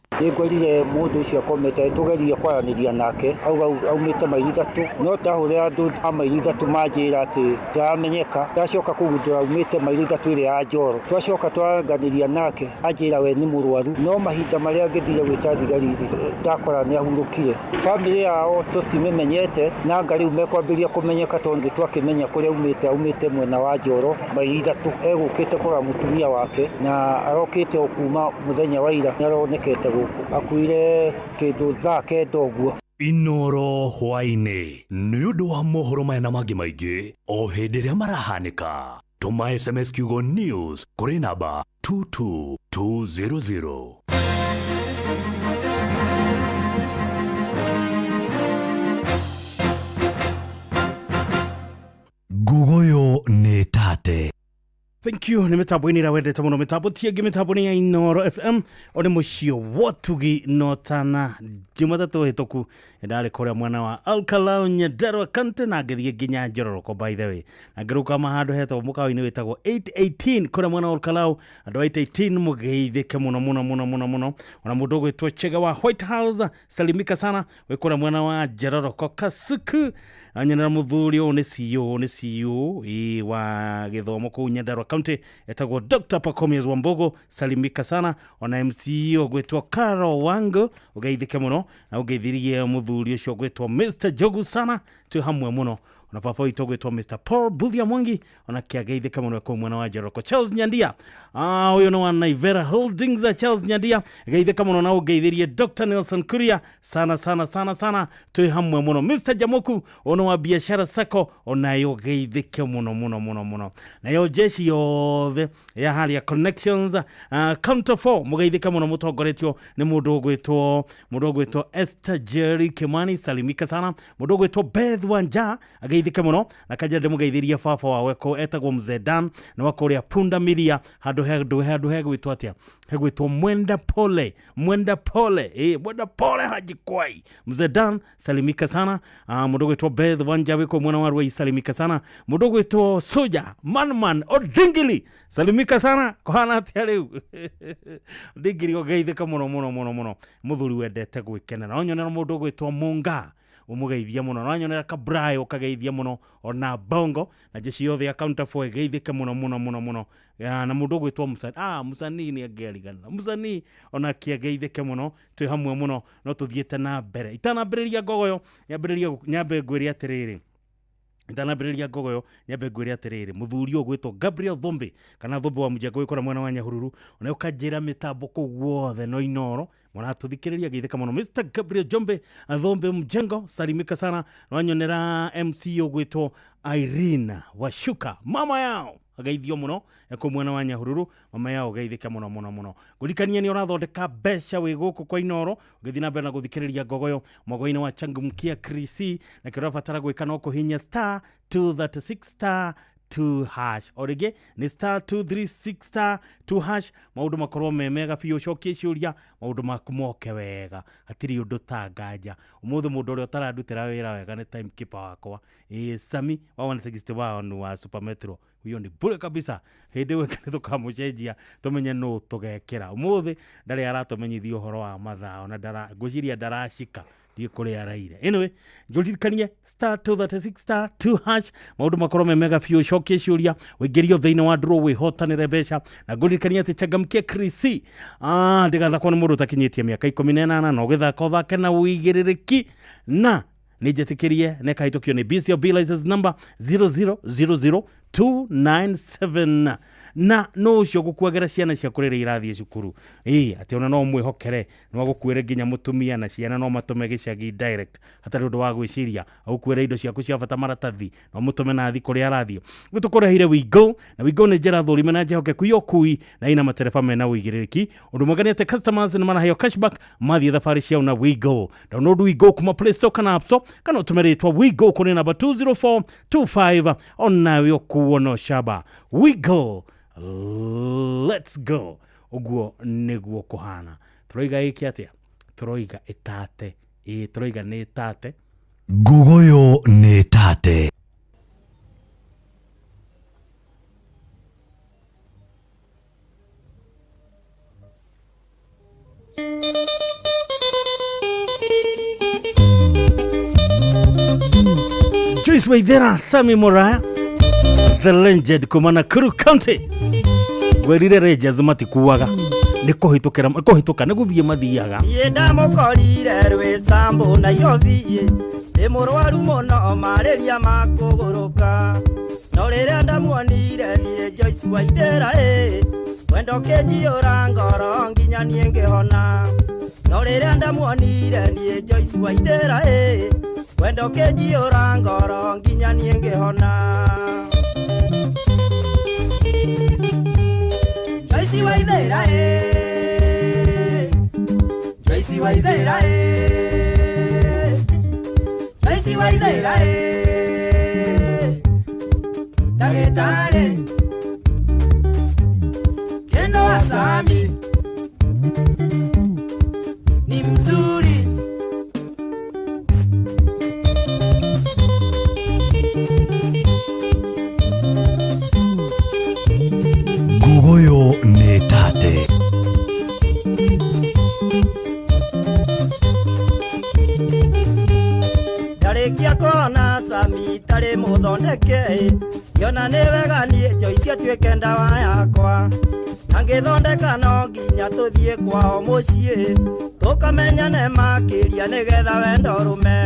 Nĩngorire mũndũ ũcio akomete tũgerie kwaranĩria nake auga aumĩte maili 3 no ndahũrĩra andũ a maili 3 manjĩra atĩ ndaramenyeka. Ndacoka kũgundũra aumĩte maili 3 ĩrĩa ya Njoro. Twacoka twaranganĩria nake anjĩra we nĩ mũrwaru, no mahinda marĩa ngĩthire gwĩta thigari ndakora nĩ ahurũkire. Bamĩrĩ yao tũtimĩmenyete na anga rĩu mekwambĩrĩria kũmenyeka tondũ twakĩmenya kũrĩa aumĩte mwena wa Njoro maili 3. Egũkĩte kũrora mũtumia wake na arokĩte o kuma mũthenya wa ira nĩaronekete gũkũ. Akuire kĩndũ thaa 9 ũguo. Inooro hwaĩ-inĩ nĩ ũndũ wa mohoro maya na mangĩ maingĩ o hĩndĩ ĩrĩa marahanĩka. Tũma SMS kiugo news kũrĩ namba 22200. Ngugoyo nĩ tate. Thank you. Nĩ mĩtambo-inĩ ĩrĩa wendete mũno, mĩtambo ti ĩngĩ, mĩtambo nĩ ya Inoro FM. O nĩ mũciĩ wotugi notana. Jumatatũ hĩtũku ndarĩ kũrĩa mwena wa Alkalau, Nyandarua County, na ngĩthiĩ nginya Njororoko, by the way, na ngĩrũkama handũ hetagwo mũkawa-inĩ wĩtagwo 818 kũrĩa mwena wa Olkalau. Andũ a 818 mũgeithĩke mũno mũno mũno mũno mũno. Ona mũndũ ũgwĩtwo Chege wa White House, salimika sana, wĩ kũrĩa mwena wa Njororoko Kasuku. Anyonera mũthuri ũyũ nĩ CEO, nĩ CEO ĩ wa gĩthomo kũu Nyandarua County, etagwo Dr. Pacomius Wambogo, salimika sana. Ona MCE ũgwĩtwo Caro Wango, ũgeithĩke mũno, na ũgeithirie mũthuri ũcio ũgwĩtwo Mr. Jogu sana, twĩ hamwe mũno. Ona baba witũ ũgwĩtwo Mr. Paul Buthia Mwangi, ona kĩageithĩka mũno kũu mwena wa Njoroko. Charles Nyandia, ũyũ nĩ wa Naivera Holdings. Charles Nyandia, geithĩka mũno, na ũgeithirie Dr. Nelson Kuria sana sana sana sana, twĩ hamwe mũno. Mr. Jamoku, ũyũ nĩ wa Biashara Sacco, onayo geithĩke mũno mũno mũno mũno. Nayo jeshi yothe ya harĩa Connections, Counter 4, mũgeithĩka mũno, mũtongoretio nĩ mũndũ ũgwĩtwo Esther Jerry Kimani, salimika sana. Mũndũ ũgwĩtwo Beth Wanja, ageithĩke mũno. Na kanja ndĩmũgeithĩrie baba wa weko etagwo Mzee Dan, na wa kũrĩa Punda Milia, handũ hegwĩtwo atĩa, hegwĩtwo Mwenda Pole, Mwenda Pole, Mwenda Pole Haji Kwai. Mzee Dan, salimika sana. Mũndũ ũgwĩtwo Beth Wanja wĩkwo mwena wa Ruai, salimika sana. Mũndũ ũgwĩtwo Soja Manman Odingili, salimika sana. Kũhana atĩa rĩu, Odingili? Ũgeithĩka mũno mũno mũno mũno, mũthuri wendete gwĩkenera. No nyonera mũndũ ũgwĩtwo Munga, umugeithia muno. No nyonera Kabrayo, ũkageithia mũno. Ona Bongo na jeshi yothe ya Counter 4 ĩgeithĩke mũno mũno mũno mũno. Ya, na mũndũ ũgwĩtwo Musanii, Musanii nĩ angĩarigana Musanii, ona kĩageithĩke mũno, twĩ hamwe mũno. No tũthiĩte na mbere. Itanambĩrĩria ngogoyo, nyambĩrĩria nyambe ngwĩre atĩrĩrĩ, itanambĩrĩria ngogoyo nyambe ngwĩre atĩrĩrĩ, mũthuri ũyũ ũgwĩtwo Gabriel Thombe, kana Thombe wa Mũjengo, wĩkora mwena wa Nyahururu, ona ũkanjĩra mĩtambo kũu guothe no Inoro mũratũthikĩrĩria, geithĩka mũno. Mr. Gabriel Jombe Thombe Mjengo, salimika sana. Nwanyonera MC ũgwĩtwo Irene Washuka, mama yao ageithio mũno kũu mwena wa Nyahururu. Mama yao, geithĩke mũno mũno mũno. Ngũririkanie nĩ ũrathondeka mbeca wĩ gũkũ kwa Inoro ũgĩthiĩ na mbere na gũthikĩrĩria ngogoyo mwago-inĩ wa Changamkia Krisi, na kĩrĩa ũrabatara gwĩka no kũhinya star 236 star 2 hash. O rĩngĩ nĩ star 236 star 2 hash. Maũndũ makorwo me mega biũ, ũcokie ciũria, maũndũ maku moke wega, hatirĩ ũndũ ta nganja. Ũmũthĩ mũndũ ũrĩa ũtarandutĩra wĩra wega nĩ timekeeper wakwa, ĩ Sami wa 161 wa Super Metro. Huyo ni bure kabisa. Hĩndĩ ĩyo nĩ tũkamũcenjia, tũmenye nũ tũgekĩra. Ũmũthĩ ndarĩ aratũmenyithia ũhoro wa mathaa, ona ndara ngwĩciria ndaracika, ndiĩ kũrĩa araire. Anyway, ngũririkanie star 236 star 2 hash, maũndũ makorwo me mega biũ, ũcokie ciũria, ũingĩrio thĩinĩ wa draw, wĩhotanĩre mbeca. Na ngũririkanie atĩ Changamkia Krisi ndĩgathakwo nĩ mũndũ ũtakinyĩtie mĩaka 18, na ũgĩthaka ũthake na ũigĩrĩrĩki, na nĩ njĩtĩkĩrie nĩ kahĩtũkio nĩ BCLB license number 0000297. Na no ũcio gũkuagĩra ciana ciaku rĩrĩa irathiĩ cukuru, ĩ atĩ ona no mwĩhokere no agũkuĩre nginya mũtumia na ciana, no matũme gĩcagi direct hatarĩ ũndũ wa gwĩciria, agũkuĩre indo ciaku cia bata, maratathi, no mũtũme na athi kũrĩa arathiĩ. Rĩu tũkũreheire Wigo, na Wigo nĩ njĩra thũrime na njĩhokeku ya ũkui, na ina matereba mena ũigĩrĩrĩki. Ũndũ mwega nĩ atĩ customers nĩ maraheo cashback mathiĩ thabarĩ ciao na Wigo. Download Wigo kuma Play Store kana App Store, kana ũtũme rĩtwa Wigo kũrĩ namba 20425, onawe ũkuo no shaba. Wigo, let's go. Ũguo nĩguo kũhana. Tũroiga ĩke atĩa? Tũroiga ĩtate. Ĩ tũroiga nĩ ĩtate. Ngugoyo nĩ tate. Joyce Waithera, Sami Muraya, the legend kuma Nakuru County. Ngwĩrire Rangers matikuaga, nĩ kũhĩtũkĩra kũhĩtũka, nĩ gũthiĩ mathiaga. Niĩ ndamũkorire rwĩcambũ Nairobi, ndĩ mũrwaru mũno marĩria ma kũgũrũka, no rĩrĩa ndamuonire niĩ Joyce Waithera, ĩ wendo kĩnjiyũra ngoro nginya niĩ ngĩhona. No rĩrĩa ndamuonire niĩ Joyce Waithera, ĩ wendo kĩnjiyũra ngoro nginya niĩ ngĩhona. Joyce Waithera, ĩ Joyce Waithera, ĩ Joyce Waithera, ĩ ndagĩtarĩ. Ndarĩkia kuona Sami tarĩ mũthondeke, ngĩona nĩ wega niĩ Joyce atuĩke ndawa yakwa. Na ngĩthondeka no nginya tũthiĩ kwao mũciĩ, tũkamenyane makĩria nĩgetha wendo ũrũme.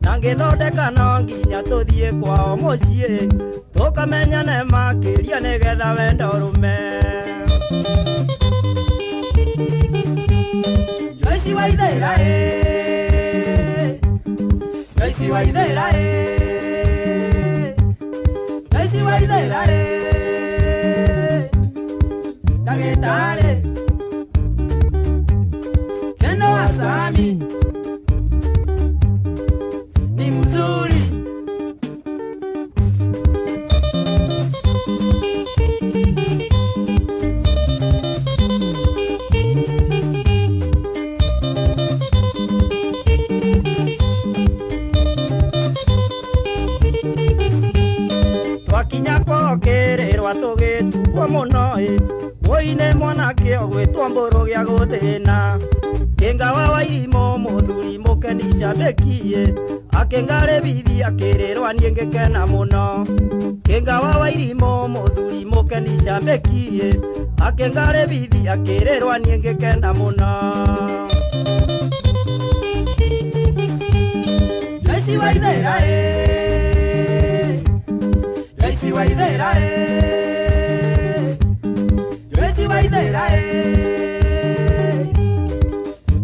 Na ngĩthondeka no nginya tũthiĩ kwao mũciĩ, tũkamenyane makĩria nĩgetha wendo ũrũme. Joyce Waithera Joyce Waithera Joyce Waithera Ndagĩtarĩ Keno wa Sami ni mzuri. Twakinya kwao kĩrĩrwa tũgĩtugwo mũno ĩ, wũi nĩ mwanake ũgwĩtwo mbũrũ gĩa gũthĩna. Kĩnga wa Wairimũ mũthuri mũkeni cambĩki ĩ, akĩngarĩbithi akĩrĩrwa niĩ ngĩkena mũno. Kĩnga wa Wairimũ mũthuri mũkeni cambĩki ĩ, akĩngarĩbithi akĩrĩrwa niĩ ngĩkena mũno. Joyce Waithera Joyce Waithera Joyce Waithera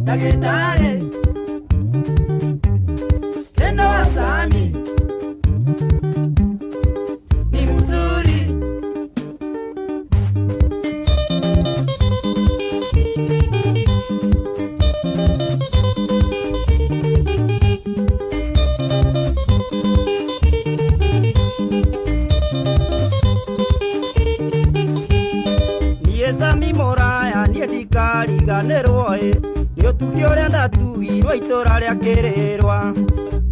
Ndagĩtarĩ Keno wa Sami ni mzuri. Niĩ Sami mũraya niĩ ndikariganĩrwo ĩ, nĩ ũtugi ũrĩa ndatugirwo itũra rĩa kĩrĩrwa.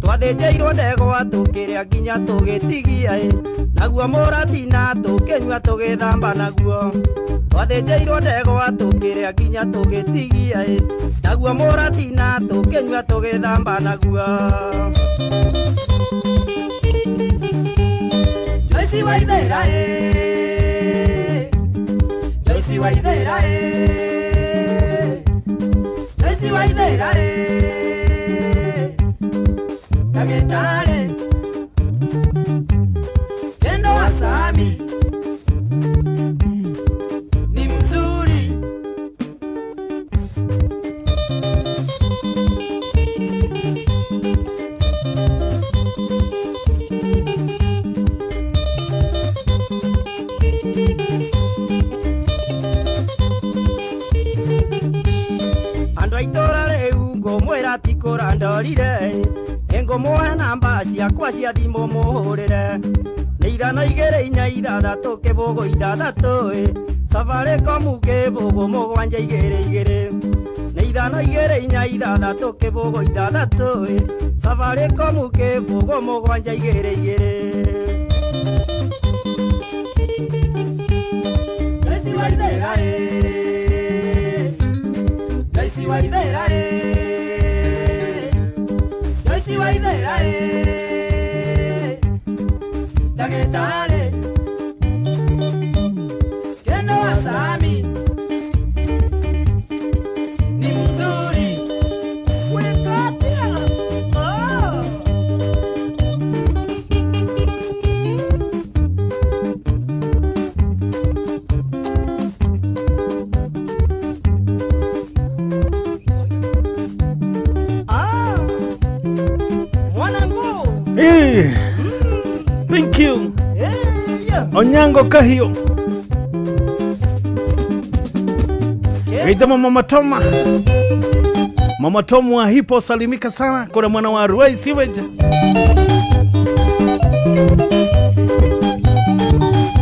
Twathĩnjĩirwo ndegwa tũkĩrĩa nginya tũgĩtigia ĩ, naguo mũratina tũkĩnyua tũgĩthamba naguo. Twathĩnjĩirwo ndegwa tũkĩrĩa nginya tũgĩtigia ĩ, naguo mũratina tũkĩnyua tũgĩthamba naguo. Joyce Waithera Joyce Waithera Joyce Waithera Ndagĩtarĩ Kendo wa Sami ni mzuri. Andũ a itũra rĩu ngũmwĩra ti kũra ndorire, nĩngũmũhe namba ciakwa cia thimũ mũhũrĩre. Nĩ 5 2 4 6 0 6 Safaricom 0 7 2 2. Nĩ 5 2 4 6 0 6 Safaricom 0 7 2 2. Joyce Waithera Joyce Waithera Joyce Waithera Ndagĩtarĩ Keno wa Sami ni mzuri. Wekatia oh. Ah, mwanangu. Thank you. Onyango Kahio. Gaitama Mama Toma. Mama Toma wa hipo salimika sana kuna mwana wa Ruai Siweja.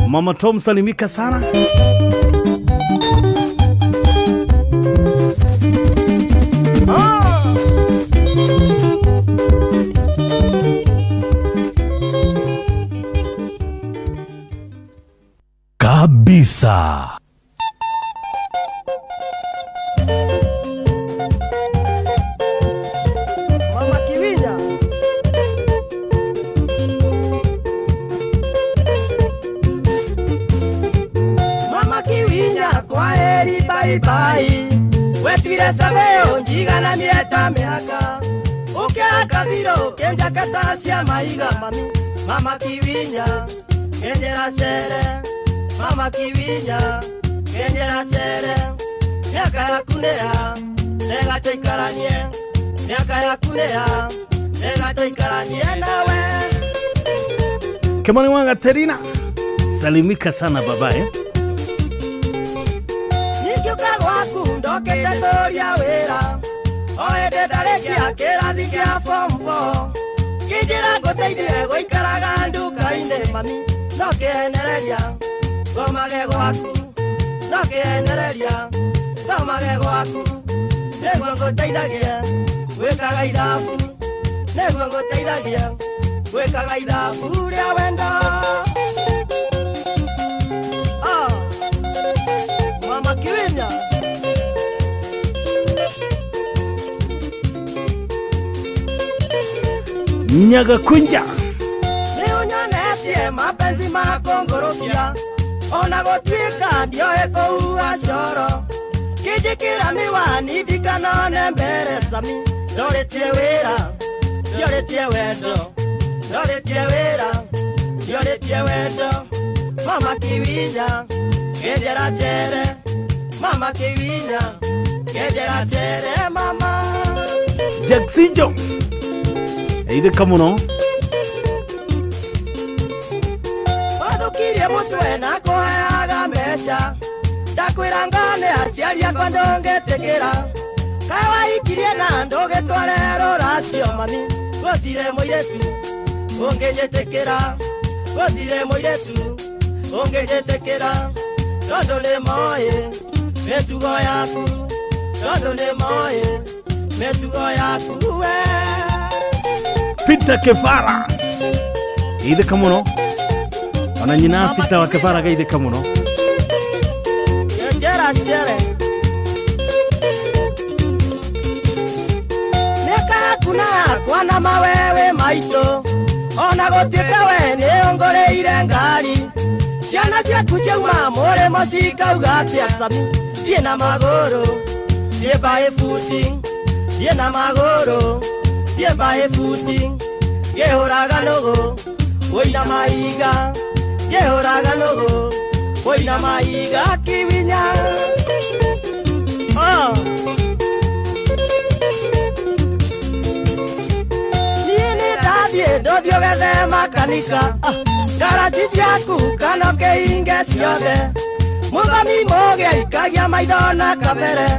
Mama Tom salimika sana. Kabisa. Mama Kiwi. Ndekire survey njigananie ta mĩaka ũkĩaka biro ũkĩnjaka ta cia maiga mami mama Kiwinya ngendera cere mama Kiwinya ngendera cere miaka yaku nĩya rega tũikaranie miaka yaku nĩya rega tũikaranie nawe. Kimani wa Gaterina, salimika sana babae. Nikiuka gwaku ndokete kũria wĩra o hĩndĩ ndarĩkia kĩrathi kĩa form 4 kĩnjĩra ngũteithie gũikaraga nduka-inĩ mami no kĩenereria thomage gwaku no kĩenereria thomage gwaku nĩguo ngũteithagie gwĩkaga ithabu nĩguo ngũteithagie gwĩkaga ithabu rĩa wendo. Ah, Mama Kiwinya. Nyaga kunja nĩũnyonetie mapenzi makũngũrũkia ona gũtuĩka ndioĩ kũhuha coro kĩnjĩkĩra mĩwani ndikanone mbere sami ndorĩtie wĩra ndiorĩtie wendo ndorĩtie wĩra ndiorĩtie wendo mama Kiwinya ngendera cere mama Kiwinya ngendera cere mama Jackson eithĩka mũno wathukirie mũtwe na kũheaga mbeca ndakwĩra ngane aciari akwa ndũngĩtĩkĩra kaĩ waikirie na ndũgĩtware rũracio mami gũtirĩ mũirĩtu ũngĩnjĩtĩkĩra gũtirĩ mũirĩtu ũngĩnjĩtĩkĩra tondũ nĩmoĩ mĩtugo yaku tondũ nĩmoĩ mĩtugo yaku we. Peter Kefara ithĩka mũno ona nyina Peter wa Kefara gaithĩka mũno. Njera cere mĩaka yaku na yakwa na mawewe maitũ ona gũtuĩka we nĩũngũrĩire ngari ciana ciaku ciauma mũrĩmo cikauga atĩa sami thiĩ na magũrũ thiĩ by buti thiĩ na magũrũ thiĩ by buti ngĩhũraga nũgũ wũina mahiga ngĩhũraga nũgũ wũina mahiga Kiwinya. Oh. Niĩ nĩ ndathiĩ ndũthiĩ ũgethe makanika ngaraci ciaku kana ũkĩhinge ciothe mũthomi mũgĩ aikagia maitho na kabere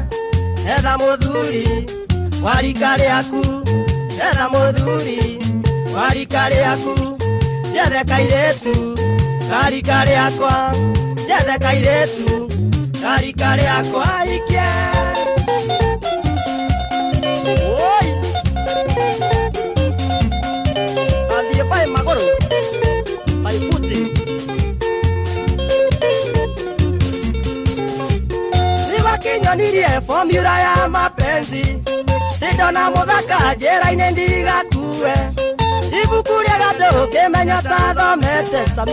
etha mũthuri wa rika rĩaku etha mũthuri wa rika rĩaku njethe kairĩtu ka rika rĩakwa njethe kairĩtu ka rika rĩakwa ikie. Oi athiĩ by magũrũ by buti nĩwakinyonirie formula ya mapenzi ndona mũthaka njĩra-inĩ ndigakue ibuku rĩa gatũ ngĩmenya tathomete sami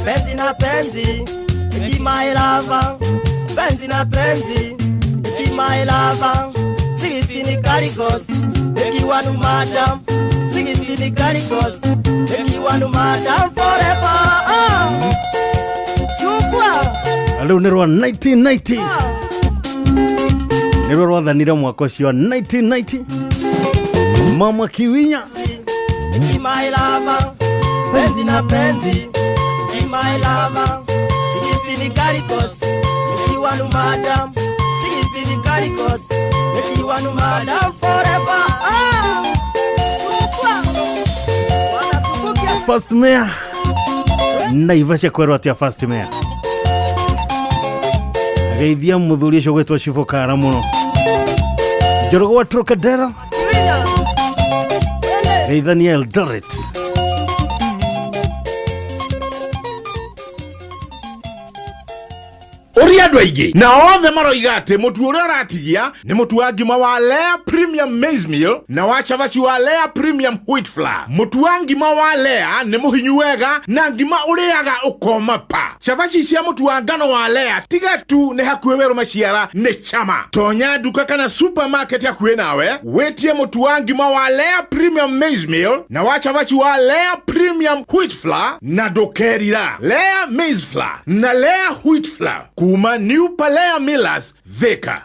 penzi na penzi ikimailava penzi na penzi ikimailava 16 karikos ekiwanu madam 16 karikos ekiwanu madam forever. Ah. Chukua rĩu nĩ rwa 1990 nĩruo rwathanire mwaka ũcio 1990 Mama Kiwinya ikimailava penzi na penzi ikimailava 16 karikos ekiwanu madam 16 karikos ekiwanu madam forever. Ah. First mayor Naivasha kwerwo atia first mayor geithia muthuri ucio gwitwo Chifu Kara muno Njorogo wa Trocadero geithania Eldoret. Oria andũ aingĩ na othe maroiga atĩ mũtu ũrĩa ũratigia nĩ mũtu wa ngima wa Lea Premium Maize Meal na wa cabaci wa Lea Premium Wheat Flour. Mũtu wa ngima wa Lea nĩ mũhinyu wega na ngima ũrĩaga ũkoma pa. Cabaci cia mũtu wa ngano wa Lea tiga tu nĩ hakuhĩ werũ maciara nĩ chama. Tonya nduka kana supermarket hakuhĩ nawe wĩtie mũtu wa ngima wa Lea Premium Maize Meal na wa cabaci wa Lea Premium Wheat Flour na ndũkerira. Lea Maize Flour na Lea Wheat Flour kuma New Palea Millers, Thika.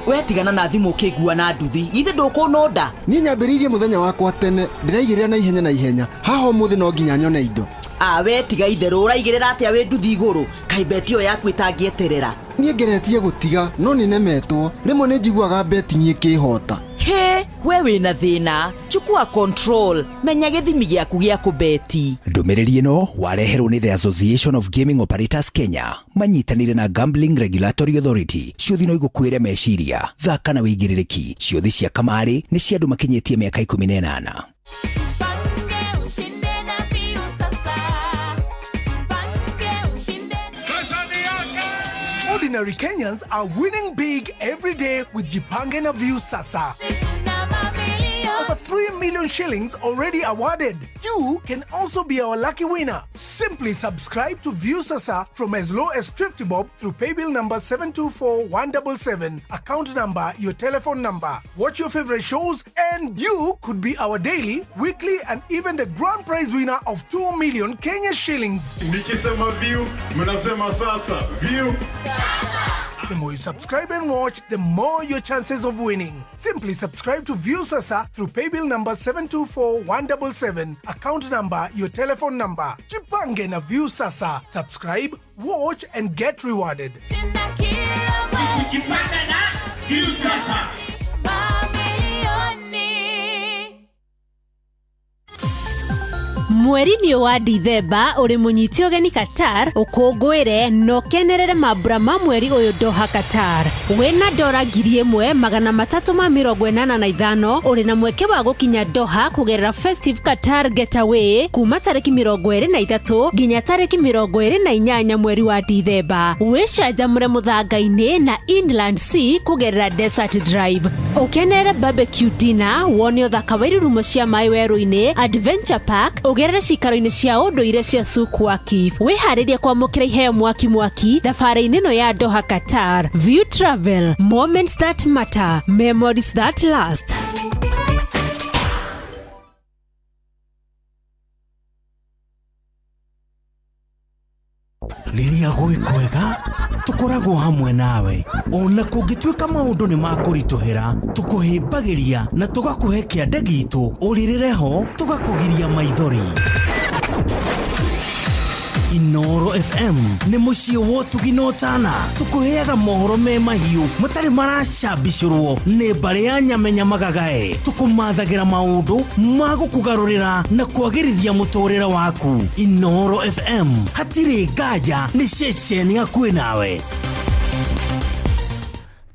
We tigana na thimũ ũkĩngua na nduthi ithe ndũkũnũnda. Niĩ nyambĩrĩirie mũthenya wakwa tene, ndĩraigĩrĩra na ihenya na ihenya. Haha ũmũthĩ no nginya nyone indo. A we tiga itherũ, ũraigĩrĩra atĩa wĩ nduthi igũrũ? Kaĩ beti ĩyo yaku ĩtangĩeterera? Niĩ ngeretie gũtiga no nĩnemetwo. Rĩmwe nĩ njiguaga betting ĩkĩhota. He, we wĩna thĩna. Chukua control, menya gĩthimi gĩaku gĩa kũbeti. Ndũmĩrĩri ĩno wareherwo nĩ The Association of Gaming Operators Kenya manyitanĩire na Gambling Regulatory Authority. Ciũthi no igũkuĩre meciria, thaka na wĩigĩrĩrĩki. Ciũthi cia kamarĩ nĩ cia andũ makinyĩtie mĩaka 18. Ordinary Kenyans are winning big every day with Jipange na Viusasa. Over 3 million shillings already awarded. You can also be our lucky winner. Simply subscribe to Viusasa from as low as 50 bob through paybill number 724177, account number, your telephone number. Watch your favorite shows and you could be our daily, weekly and even the grand prize winner of 2 million Kenya shillings. Nikisema view, mnasema sasa. View. The more you subscribe and watch, the more your chances of winning. Simply subscribe to Viusasa through paybill number 724177, account number, your telephone number. Jipange na Viusasa. Subscribe, watch and get rewarded. Jipange na Viusasa. Mweri-inĩ wa Dithemba ũrĩ mũnyiti ũgeni Qatar ũkũngũĩre na ũkenerere mambura ma mweri ũyũ Doha Qatar. Wĩna dora 1385 ũrĩ na mweke wa gũkinya Doha kũgerera Festive Qatar Getaway kuma tarĩki 23 nginya tarĩki 28 mweri wa Dithemba. Wĩcanjamũre mũthanga-inĩ na Inland Sea kũgerera Desert Drive. Ũkenerere barbecue dinner, wone ũthaka wa irurumo cia maĩ werũ-inĩ, Adventure Park, ũgerere cikaro-inĩ cia ũndũire cia Souk Waqif. Wĩharĩrie kwamũkĩra iheo mwaki mwaki thabarĩ-inĩ ĩno ya Doha Qatar. View Travel, moments that matter, memories that last. Rĩrĩa gwĩ kwega tũkoragwo hamwe nawe ona kũngĩtuĩka maũndũ nĩ makũritũhĩra, tũkũhĩmbagĩria na tũgakũhe kĩande gitũ ũrĩrĩre ho tũgakũgiria maithori. Inoro FM nĩ mũciĩ wa ũtugi na ũtana, tũkũheaga mohoro me mahiũ matarĩ maracambicũrwo nĩ mbarĩ ya nyamenya magagae, tũkũmathagĩra maũndũ ma gũkũgarũrĩra na kwagĩrithia mũtũrĩre waku. Inoro FM hatirĩ nganja, nĩ ceceni hakuhĩ nawe.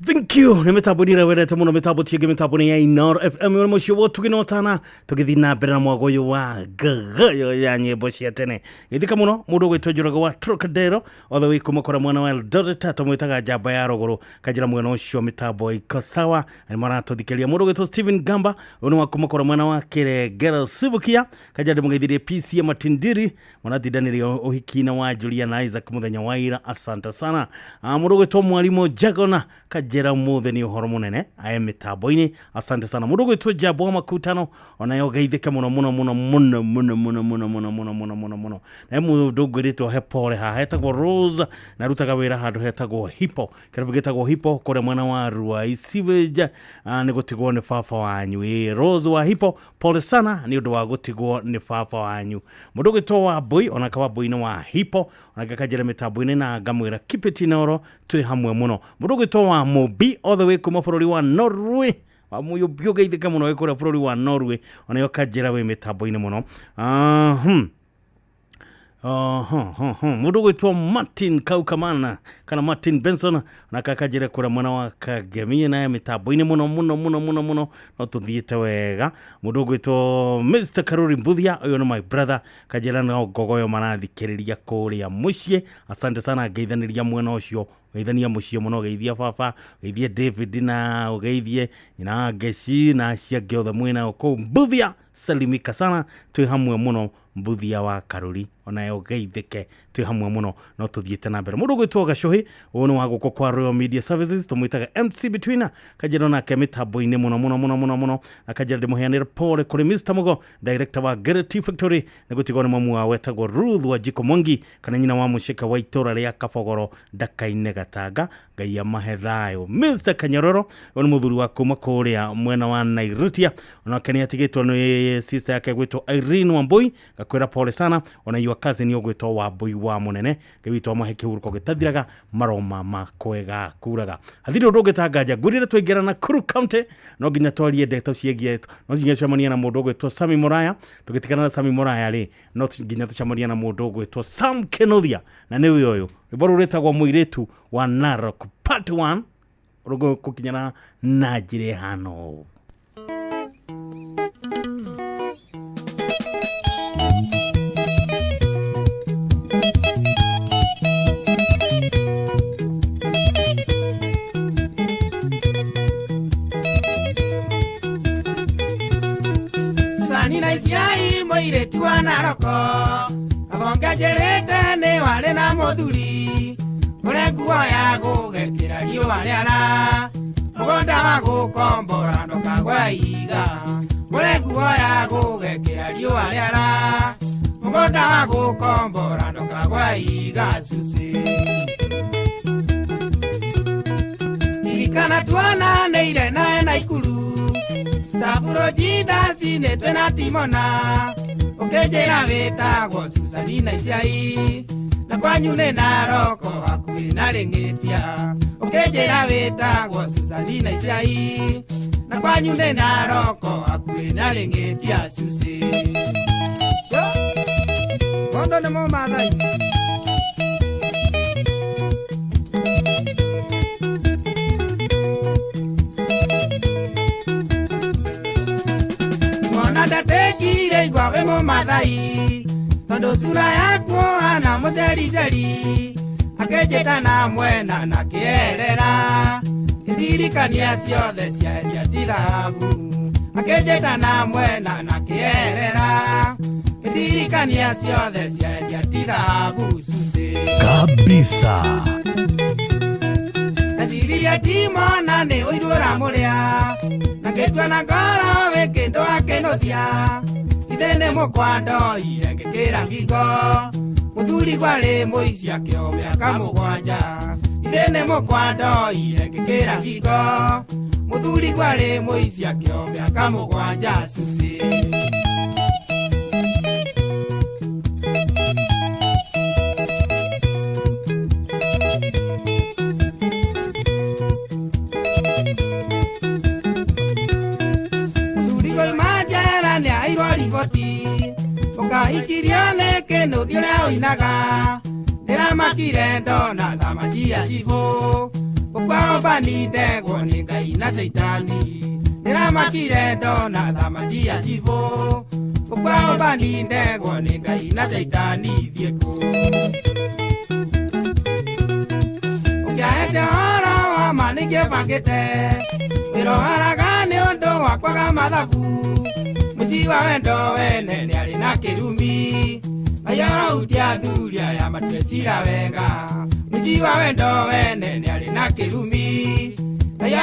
Thank you. Nĩ mĩtambo nĩ wendete mũno, mĩtambo ti ĩngĩ, mĩtambo nĩ ya Inoro FM ũrĩ mũciĩ wa ũtugi na ũtana. Tũgĩthiĩ na mbere na mwago ũyũ wa ngagayo ya nyĩmbo cia tene. Gĩthika mũno mũndũ ũgwĩtwo Njũragwo wa Trocadero othe wĩ kuma kũrĩa mwena wa Eldoret, tũmwĩtaga njamba ya rũgũrũ kanjĩra mwena ũcio mĩtambo iko sawa nĩ maratũthikĩrĩria. Mũndũ ũgwĩtwo Stephen Gamba ũyũ nĩ wa kuma kũrĩa mwena wa Kĩrengero Sibukia kanjĩra ndĩmũgeithirie PC Matindiri mũratindanĩria ũhiki-inĩ wa Julia na Isaac mũthenya wa ira, asante sana. Mũndũ ũgwĩtwo Mwarimũ Jagona kanjĩra mũthĩ nĩ ũhoro mũnene aye mĩtambo-inĩ, asante sana. Mũndũ ũgwĩtwo Jambo wa Makutano onayo geithĩke mũno mũno mũno mũno mũno mũno mũno mũno mũno mũno mũno mũno. Na mũndũ ngwĩrĩtwo he pole haha hetagwo Rose na arutaga wĩra handũ hetagwo Hippo, kĩrabu gĩtagwo Hippo kũrĩa mwena wa Ruai Sewage. Nĩ gũtigwo nĩ baba wanyu. Ĩ Rose wa Hippo, pole sana nĩ ũndũ wa gũtigwo nĩ baba wanyu. Mũndũ ũgwĩtwo Wambui onake Wambui nĩ wa Hippo onake kanjĩra mĩtambo-inĩ na ngamwĩra keep it Inoro twĩ hamwe mũno. Mũndũ ũgwĩtwo wa Mobi all the way kuma bũrũri wa Norway wa mũyũ geithĩke mũno wĩ kũrĩa bũrũri wa Norway onayo kanjĩra wĩ mĩtambo-inĩ mũno. Mundu gwitwo Martin Kaukamana kana Martin Benson na kakanjire kura mwena wa Kagemie naye mitambo-inĩ mũno mũno mũno mũno mũno no tũthiĩte wega. Mundu gwitwo Mr Karuri Mbuthia, ũyũ nĩ my brother, kanjĩra no ngogoyo marathikĩrĩria kũrĩa mũciĩ. Asante sana, ngeithanĩria mwena ũcio, geithania mũciĩ mũno, geithia baba, geithie David na ũgeithie nyina wa Ngeci na acio angĩ othe mwĩnao kũu Mbuthia. Salimika sana, twĩ hamwe mũno Mbuthia wa Karuri, onayo geithĩke, twĩ hamwe mũno no tũthiĩte na mbere. Mũndũ ũgwĩtwo Gacũhĩ, ũyũ nĩ wa gũkũ kwa Royal Media Services, tũmwĩtaga MC Betweener, kanjĩra nake mĩtambo-inĩ mũno mũno mũno mũno mũno, na kanjĩra ndĩmũheanĩre pole kũrĩ Mr Mugo, director wa Get Factory, nĩ gũtigwo nĩ mamu wao wetagwo Ruth Wanjikũ Mwangi kana nyina wa mũcĩka wa itũra rĩa Kabogoro Ndaka-inĩ Gatanga. Ngai amahe thayũ. Mr Kanyororo, ũyũ nĩ mũthuri wa kuma kũrĩa mwena wa Nairutia, onake nĩ atigĩtwo nĩ sister yake gwĩtwo Irene Wambui, ngakwĩra pole sana, ona your cousin ũgwĩtwo Wambui wa Mũnene, Ngai witũ amahe kĩhurũko gĩtathiraga, maroma makwega kuraga. Hathirĩ ũndũ ũngĩtanganja, ngwĩrire twaingĩra Nakuru County no nginya twarie ndeto ciĩgiĩ, no nginya tũcemanie na mũndũ ũgwĩtwo Sami Muraya. Tũgĩtigana na Sami Muraya rĩ, no nginya tũcemanie na mũndũ ũgwĩtwo Sam Kenothia, na nĩwe ũyũ rwĩmbo rũrũ rwĩtagwo Mũirĩtu wa Narok Part 1, rũgũkinyana na njĩra ĩhana ũũ. Sanina isiai mũirĩtu wa Naroko, kabonge njĩrĩte nĩ warĩ na mũthuri, ũrĩa nguo ya gũgekĩra riũa rĩara, mũgũnda wa gũkombora ndũkagwe ihiga, ũrĩa nguo ya gũgekĩra riũa rĩara, mũgũnda wa gũkombora ndũkagwe ihiga cuci. Ririkana tuonanĩire nawe Naikuru, Stavuro jinda cinĩtwe na Timona, ũkĩnjĩra wĩtagwo Susanina Isiai, na kwanyu nĩ Naroko hakuhĩ na Rĩng'ĩtia, ũkĩnjĩra wĩtagwo Susanina Isiai, na kwanyu nĩ Naroko hakuhĩ na Rĩng'ĩtia cuci. Mondo nĩ Mũmathai. Ndatekire igwa we Mũmathai, tondũ sura yaku ũhana mũcericeri, akĩnjĩta na mwena na kĩerera, kĩndirikania ciothe ciendia ti thahabu, akĩnjĩta na mwena na kĩerera, kĩndirikania ciothe ciendia ti thahabu cuci. Kabisa. Ndeciririe Timona nĩ ũiru ũramũrĩa, na ngĩtua na ngoro wĩ kĩndũ akĩnũthia, ithe nĩ mũkwa ndoire ngĩkĩra ngingo, mũthuri gwarĩ mũici akĩo mĩaka 7, ithe nĩ mũkwa ndoire ngĩkĩra ngingo, mũthuri gwarĩ mũici akĩo mĩaka 7 cuci. Ũkahikirio nĩ kĩnũthi ũrĩa ũinaga, ndĩramakire ndona thamaki ya cibũ, ũkwaombani ndegwo nĩ Ngai na Caitani, ndĩramakire ndona thamaki ya cibũ, ũkwaombani ndegwo nĩ Ngai na Caitani thiĩ kũ. Ũkĩahete ũhoro wa ma nĩngĩbangĩte, wĩroharaga nĩ ũndũ wa kwaga mathabu, mũciĩ wa wendo wene nĩarĩ na kĩrumi, Ngai athuri aya matue cira wega, mũciĩ wa wendo wene nĩarĩ na kĩrumi, Ngai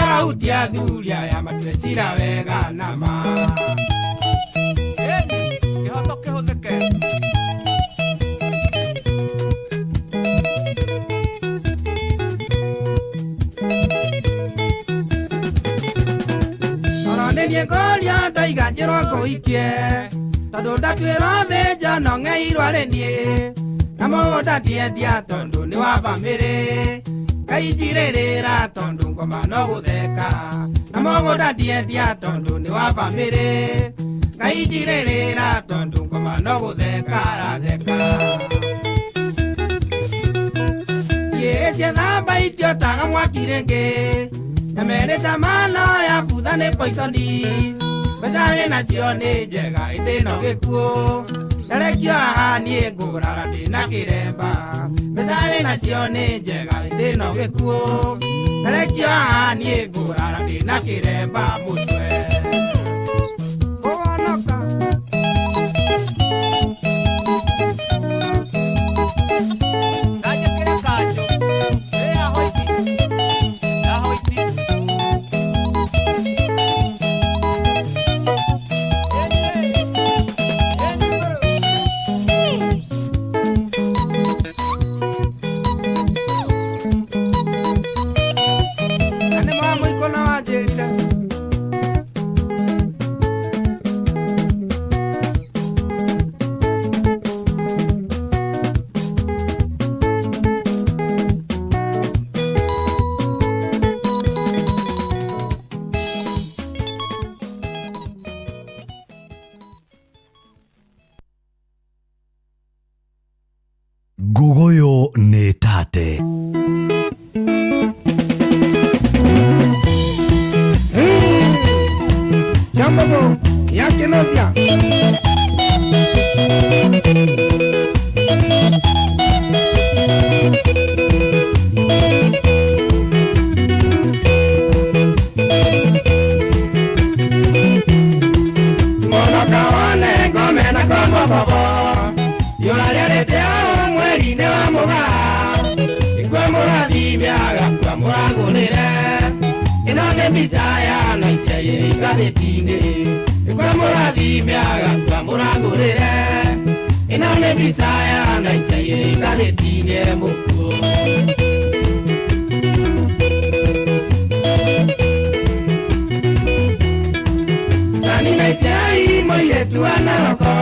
athuri aya matue cira wega na ma. Kĩhoto kĩhũthĩke. Oro nĩ niĩ ngũria ndoiga njĩrwo ngũhikie, tondũ ndatuĩrwo thĩnja no ng'eirwo arĩ niĩ, na mũgũnda ndiendia tondũ nĩ wa bamĩrĩ, Ngai njirĩrĩra tondũ ngoma no gũtheka, na mũgũnda ndiendia tondũ nĩ wa bamĩrĩ, Ngai njirĩrĩra tondũ ngoma no gũtheka aratheka. Ingĩthamba itiotaga mwaki rĩngĩ Nyamere camano ya butha nĩ poisoni Mbeca wĩnacio nĩ njega ĩndĩ no gĩkuũ Ndarekio haha niĩ ngũrara ndĩna kĩremba Mbeca wĩnacio nĩ njega ĩndĩ no gĩkuũ Ndarekio haha niĩ ngũrara ndĩna kĩremba mũtwe Kũhonoka Ngugoyo nĩ tate. Jambo yakenothia Mono kawane ngome na kombo bobo Yũrarĩarĩte o mweri-inĩ wa mũgaa Ikua mũrathimĩaga kua mũragũrĩre Ĩno nĩ mbica ya naicia ĩrĩ ngathĩti-inĩ Ikua mũrathimĩaga kua mũragũrĩre Ĩno nĩ mbica ya naicia ĩrĩ ngathĩti-inĩ mũkuũ Sani naicia mũirĩtu wa Naroko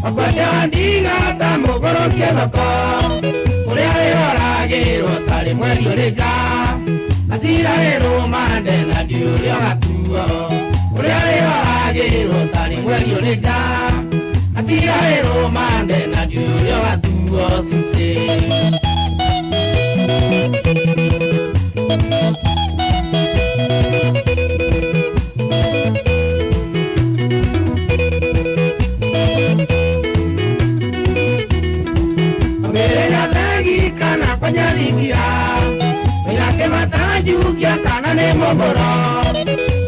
Okwete wa ndiga ta mũgũrũkie thoko Ũrĩa wĩhoragĩrwo tarĩ mweri ũrĩ nja Aciragĩrwo mande na ndiũrĩa gatuo Ũrĩa wĩhoragĩrwo tarĩ mweri ũrĩ nja Aciragĩrwo mande na ndiũrĩa gatuo cucĩ Kwanyarimira Wĩnake matanjukia kana nĩ mũmbũro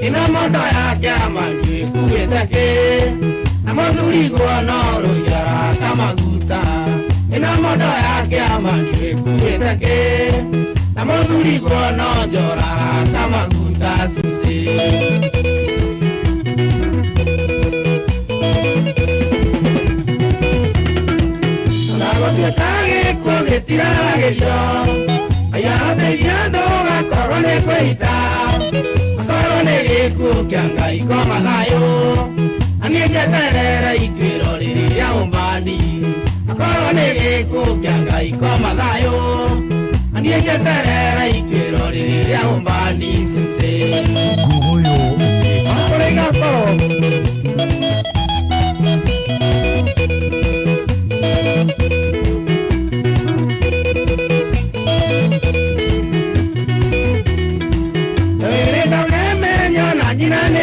Ĩno mondo ya kĩama ndĩkuĩte kĩ Na mũthurigwo no rũiara kamaguta Ĩno mondo ya kĩama ndĩkuĩte kĩ Na mũthurigwo no njora kamaguta cucĩ Gũtuĩka gĩkuũ gĩtiraragĩrio Ayarateithia andũ gakorwo nĩ kwĩhita Akorwo nĩ gĩkuũ kĩa Ngai koma thayũ Na niĩ njeterere ituĩro rĩrĩ rĩa ũmbani Akorwo nĩ gĩkuũ kĩa Ngai koma thayũ Na niĩ njeterere ituĩro rĩrĩ rĩa ũmbani cucĩ Ngugoyo Kũrĩ gakorwo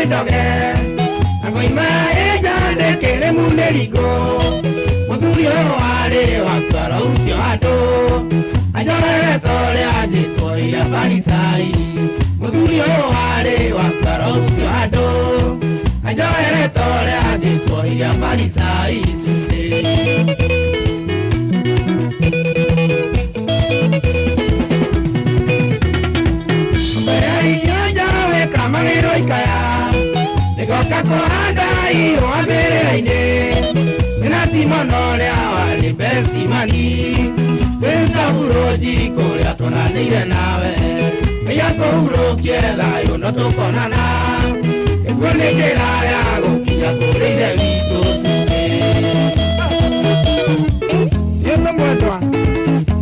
Ndoge Agoima ejande kere munerigo Mũthuri ũyũ warĩ wakua routio andũ Anjorere torĩa Jesũ oire Farisai Mũthuri ũyũ warĩ wakua routio andũ Anjorere torĩa Jesũ oire Farisai cucĩ Mbere irio njawe kamagĩrwo ikaya Nĩgoka kũhanda ihũa mbĩrĩra-inĩ Nĩna timono ũrĩa warĩ bestimani Twĩtahurũji kũrĩa tuonanĩire nawe Ngai akũhurũkie thayũ no tũkonana Ĩkuo nĩ njĩra ya gũkinya kũrĩ ithe witũ cucĩ Tieno mwendwa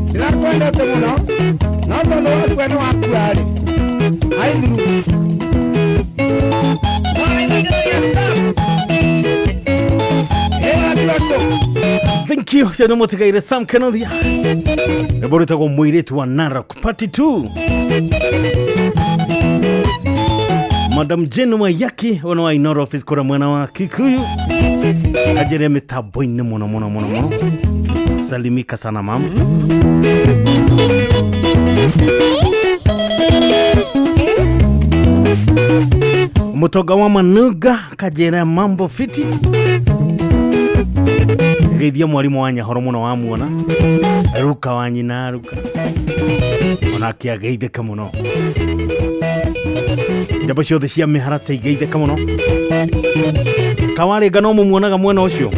Ndĩrakwendete mũno No tondũ wakua nĩ wakua-rĩ Aithuru Thank Thank you cio mũtigaire Sam Kenothia rwĩmbo rwĩtagwo mũirĩtu wa Narok part 2. Madam Jane Waiyaki ona wa Inoro office kũrĩa mwena wa Kikuyu kanjĩre mĩtambo-inĩ mũno mũno mũno mũno. Salimika sana mam. Mutoga wa Manuga kajera mambo fiti. Geithia mwarimu wa Nyahoro muno wa muona ruka wa nyina ruka onake ageithĩka mũno. Njamba ciothe cia mĩharate igeithĩka mũno. Kawarĩnga no mũmuonaga mwena ũcio.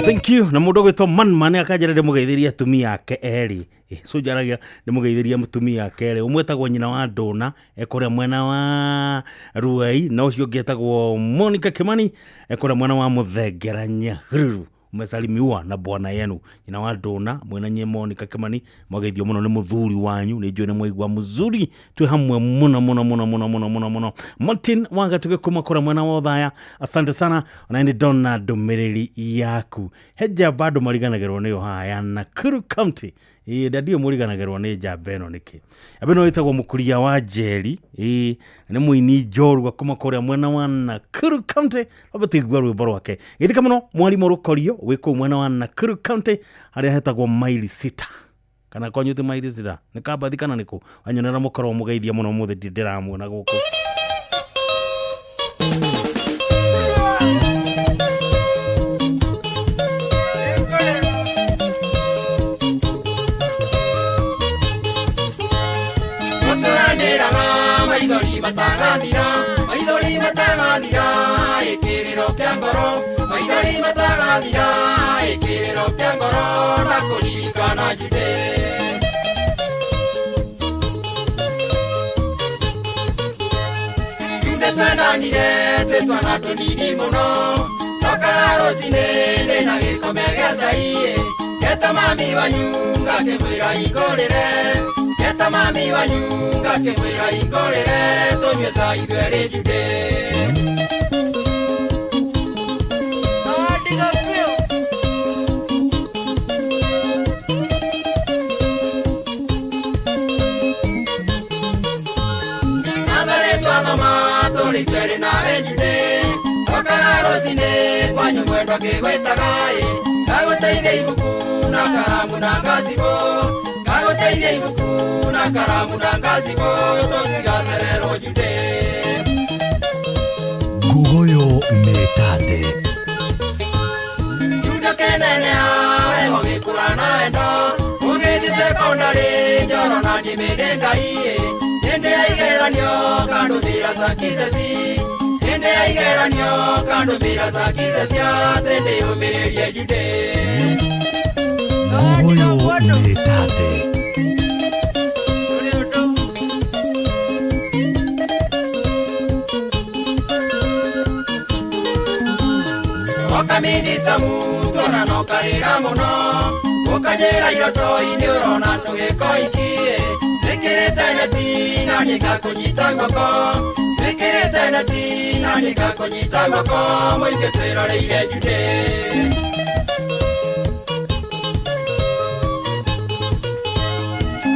Thank you. Na mundu gwitwo Man akanjira ndimugeithirie atumia ake eri. So njaragia ndimugeithirie mutumia ake eri. Umwe etagwo nyina wa Nduna ekuria mwena wa Ruai, na ucio ungi etagwo Monica Kimani ekuria mwena wa Muthengera Nyahururu. Umesalimiwa na bwana yenu nyina wa Nduna mwena nye Monica Kimani, mwageithio muno ni muthuri wanyu, ni njui ni mwaigua muzuri twi hamwe muno muno muno muno muno muno muno. Martin Wanga tuge kuma kura mwena wa Othaya, asante sana ona ni dona ndumiriri yaku heja bado mariganagirwo niyo haya Nakuru County. Ndadio muriganagirwo ni njamba ĩno nĩkĩ? Njamba ĩno ĩtagwo Mũkuria wa Njeri, nĩ mũini njorua kuma kũrĩa mwena wa Nakuru County. Aba tũigua rwĩmbo rwake. Gĩthika mũno mwarimũ Rũkorio wĩ kũu mwena wa Nakuru County harĩa hetagwo maili 6 kana kwanyu ti maili 6 nĩ Kambathi kana nĩkũ? Wanyonera mũkorwo mũgeithia mũno ũmũthĩ ndĩramuona gũkũ. Maithori matagathira ikiriro kia ngoro, maithori matagathira ikiriro kia ngoro ndakuririkana Jude. Jude twendanire twĩ twana tũnini mũno, tokaga rũcinĩ ndĩna gĩkombe gĩa cai, ngeta mami wanyu ngakĩmwĩra ingũrĩre, ngeta mami wanyu ngakĩmwĩra ingũrĩre tũnyue cai ithuerĩ Jude. Natharĩ twathoma tũrĩ ithuerĩ nawe Jude, tokaga rũcinĩ kwanyu mwendwa akĩgwĩtaga ĩ, ngagũteithia ibuku na karamu na ngacibũ, ngagũteithia ibuku na karamu na ngacibũ tũtigacererwo Jude. Ngugoyo mĩtate. Jude ũkĩneneha we ũgĩkũra na wendo, ũgĩthiĩ cekondarĩ njoro na niĩ mĩndĩ Ngai ĩ, hĩndĩ ya igeranio ngandũmĩra sakiceci, hĩndĩ ya igeranio ngandũmĩra sakiceci atĩ ndĩyũmĩrĩrie Jude. Ngugoyo mĩtate. Ũkamindita mutuona na ũkarĩra mũno, ũkanjĩra iroto-inĩ ũrona tũgĩkoiki ĩ, wĩkĩrĩte neti na niĩ ngakũnyita guoko, wĩkĩrĩte neti na niĩ ngakũnyita guoko mũingĩ twĩroreire Jude.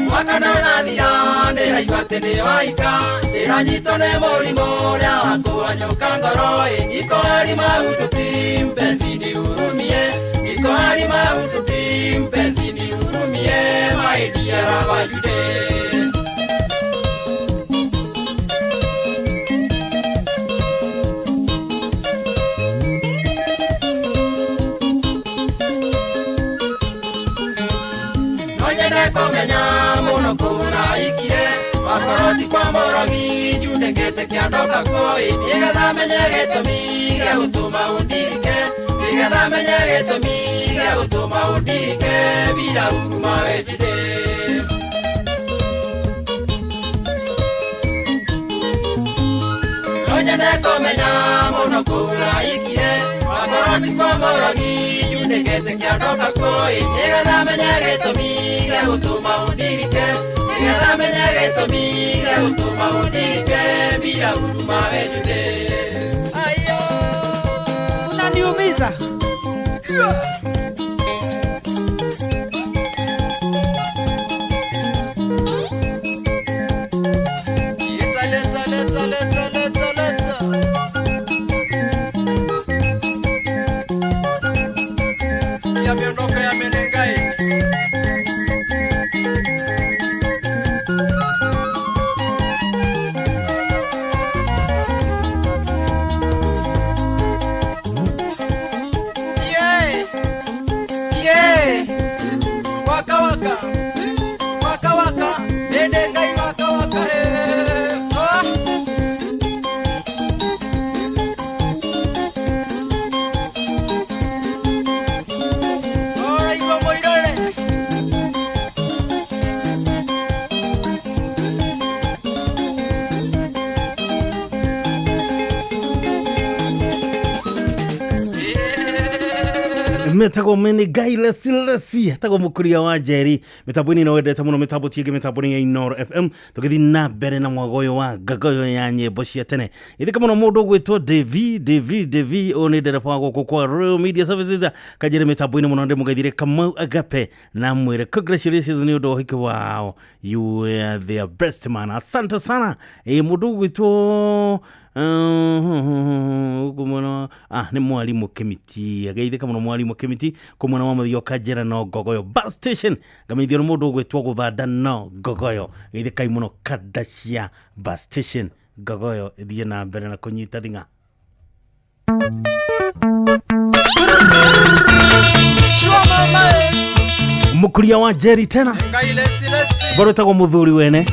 Mwaka ndũrathira ndĩraigua atĩ nĩ waika, ndĩranyitwo nĩ mũrimũ ũrĩa wa kũhanyũka ngoro ĩ, niko hali mahututi mpenzi nihurumie, niko hali mahututi mpenzi nihurumie, my dear lover Jude. No nyende kũmenya mũno kũraikire, wakorwo ti kwa mũrogi njundĩkĩte kĩanda ũgakuo ĩ, nĩgetha menye gĩtũmi gĩa gũtũma ũndirike, nĩgetha menye gĩtũmi gĩa gũtũma ũndirike Bila huruma wetide. Nonyende kũmenya mũno kũraikire wakorwo ti kwa mũrogi njunĩkĩte kĩondo kakũĩ nĩgetha menye gĩtũmi gĩa gũtũma ũndirike nĩgetha menye gĩtũmi gĩa gũtũma ũndirike bila huruma wetide. Ayo unaniumiza. Metagwo mene Ngai lesi lesi etagwo mukuria wa Njeri mitambo-inĩ ĩno wendete mũno mitambo tiĩngĩ mitambo-inĩ ya Inooro FM tũgĩthiĩ na mbere na mwago ũyũ wa ngagoyo ya nyĩmbo cia tene ithika mũno mũndũ ũgwĩtwo Devi Devi Devi ũyũ nĩ ndereba wa gũkũ kwa Royal Media Services kanjĩre mitambo-inĩ mũno ndĩmũgeithire Kamau Agape na mwĩre congratulations nĩ ũndũ wa ũhiki wao, you are their best man, asante sana. Mũndũ ũgwĩtwo kumona nĩ mwarimu Kimiti ageithĩka mũno mwarimu Kimiti kumona wa Muthio Kanjĩra no Ngogoyo bus station ngameithio nĩ mũndũ ũgwĩtwo Gũthanda no Ngogoyo geithĩkai mũno kanda cia bus station Ngogoyo ithiĩ na mbere na kũnyita thing'a. Mũkuria wa Njeri tena bado etagwo mũthuri wene.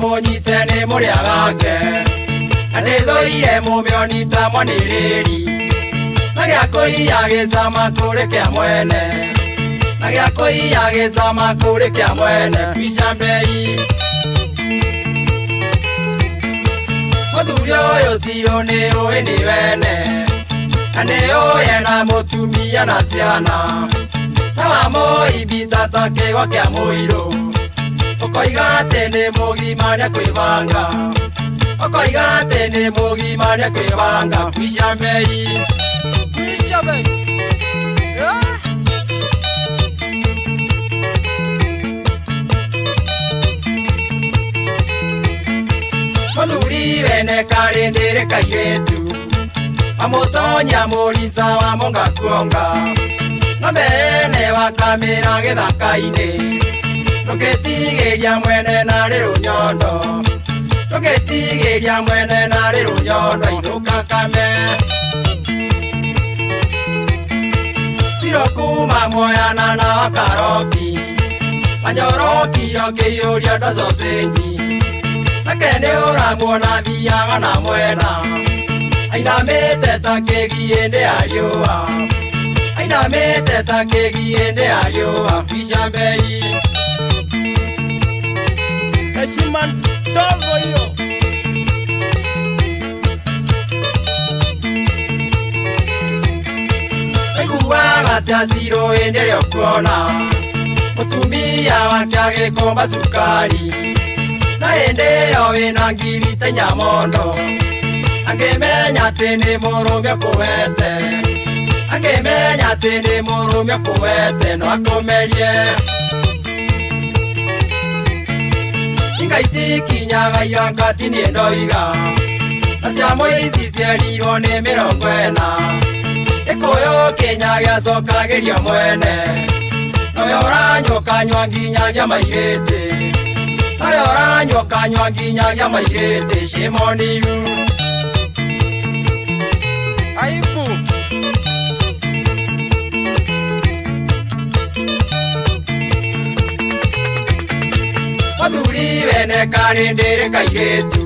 Mũnyite nĩ mũrĩa wake na nĩthũire mũmĩoni ta mwanĩrĩri na gĩa kũiya gĩcama kũrĩ kĩa mwene na gĩa kũiya gĩcama kũrĩ kĩa mwene kwica mbei mũthuri ũyũ ciro nĩ ũĩ nĩ wene na nĩ ũĩ ena mũtumia na ciana na wamũimbita ta kĩgwa kĩa mũirũ ũkoiga atĩ nĩ mũgima nĩakwĩbanga ũkoiga atĩ nĩ mũgima nĩakwĩbanga kwica mbei kwica mbei. Mũthuri wene karĩ ndĩrĩ kairĩtu amũtonya mũrica wa mũnga kuonga ng'ombe ene wakamĩra gĩthaka-inĩ ndũngĩtigĩria mwene narĩ rũnyondo ndũngĩtigĩria mwene narĩ rũnyondo inũka kame ciro kuma Moyana na Wakaroki Wanyoroki ũkĩiyũria nda sausage nake nĩ ũramuona thiaga na mwena ainamĩte ta kĩgiĩ ndĩ ya riũa ainamĩte ta kĩgiĩ ndĩ ya riũa kwica mbei. Heshima ndogo hiyo. Aiguaga ta ciro hĩndĩ ĩrĩa ũkuona mũtumia wake agĩkomba cukari na hĩndĩ ĩyo wĩna ngiri ta nyamondo angĩmenya atĩ nĩ mũrũme ũkũhete angĩmenya atĩ nĩ mũrũme ũkũhete no akũmerie. Ingaitikinyaga irankati niĩ ndoiga na cia mũici cierirwo nĩ 40 Gĩkũyũ Kenya gĩacokagĩrio mwene nowe ũranyua ũkanyua nginyagia mairĩtĩ nowe ũranyua ũkanyua nginyagia mairĩtĩ shame on you. Aibu. Kamene karĩ ndĩrĩ kairĩtu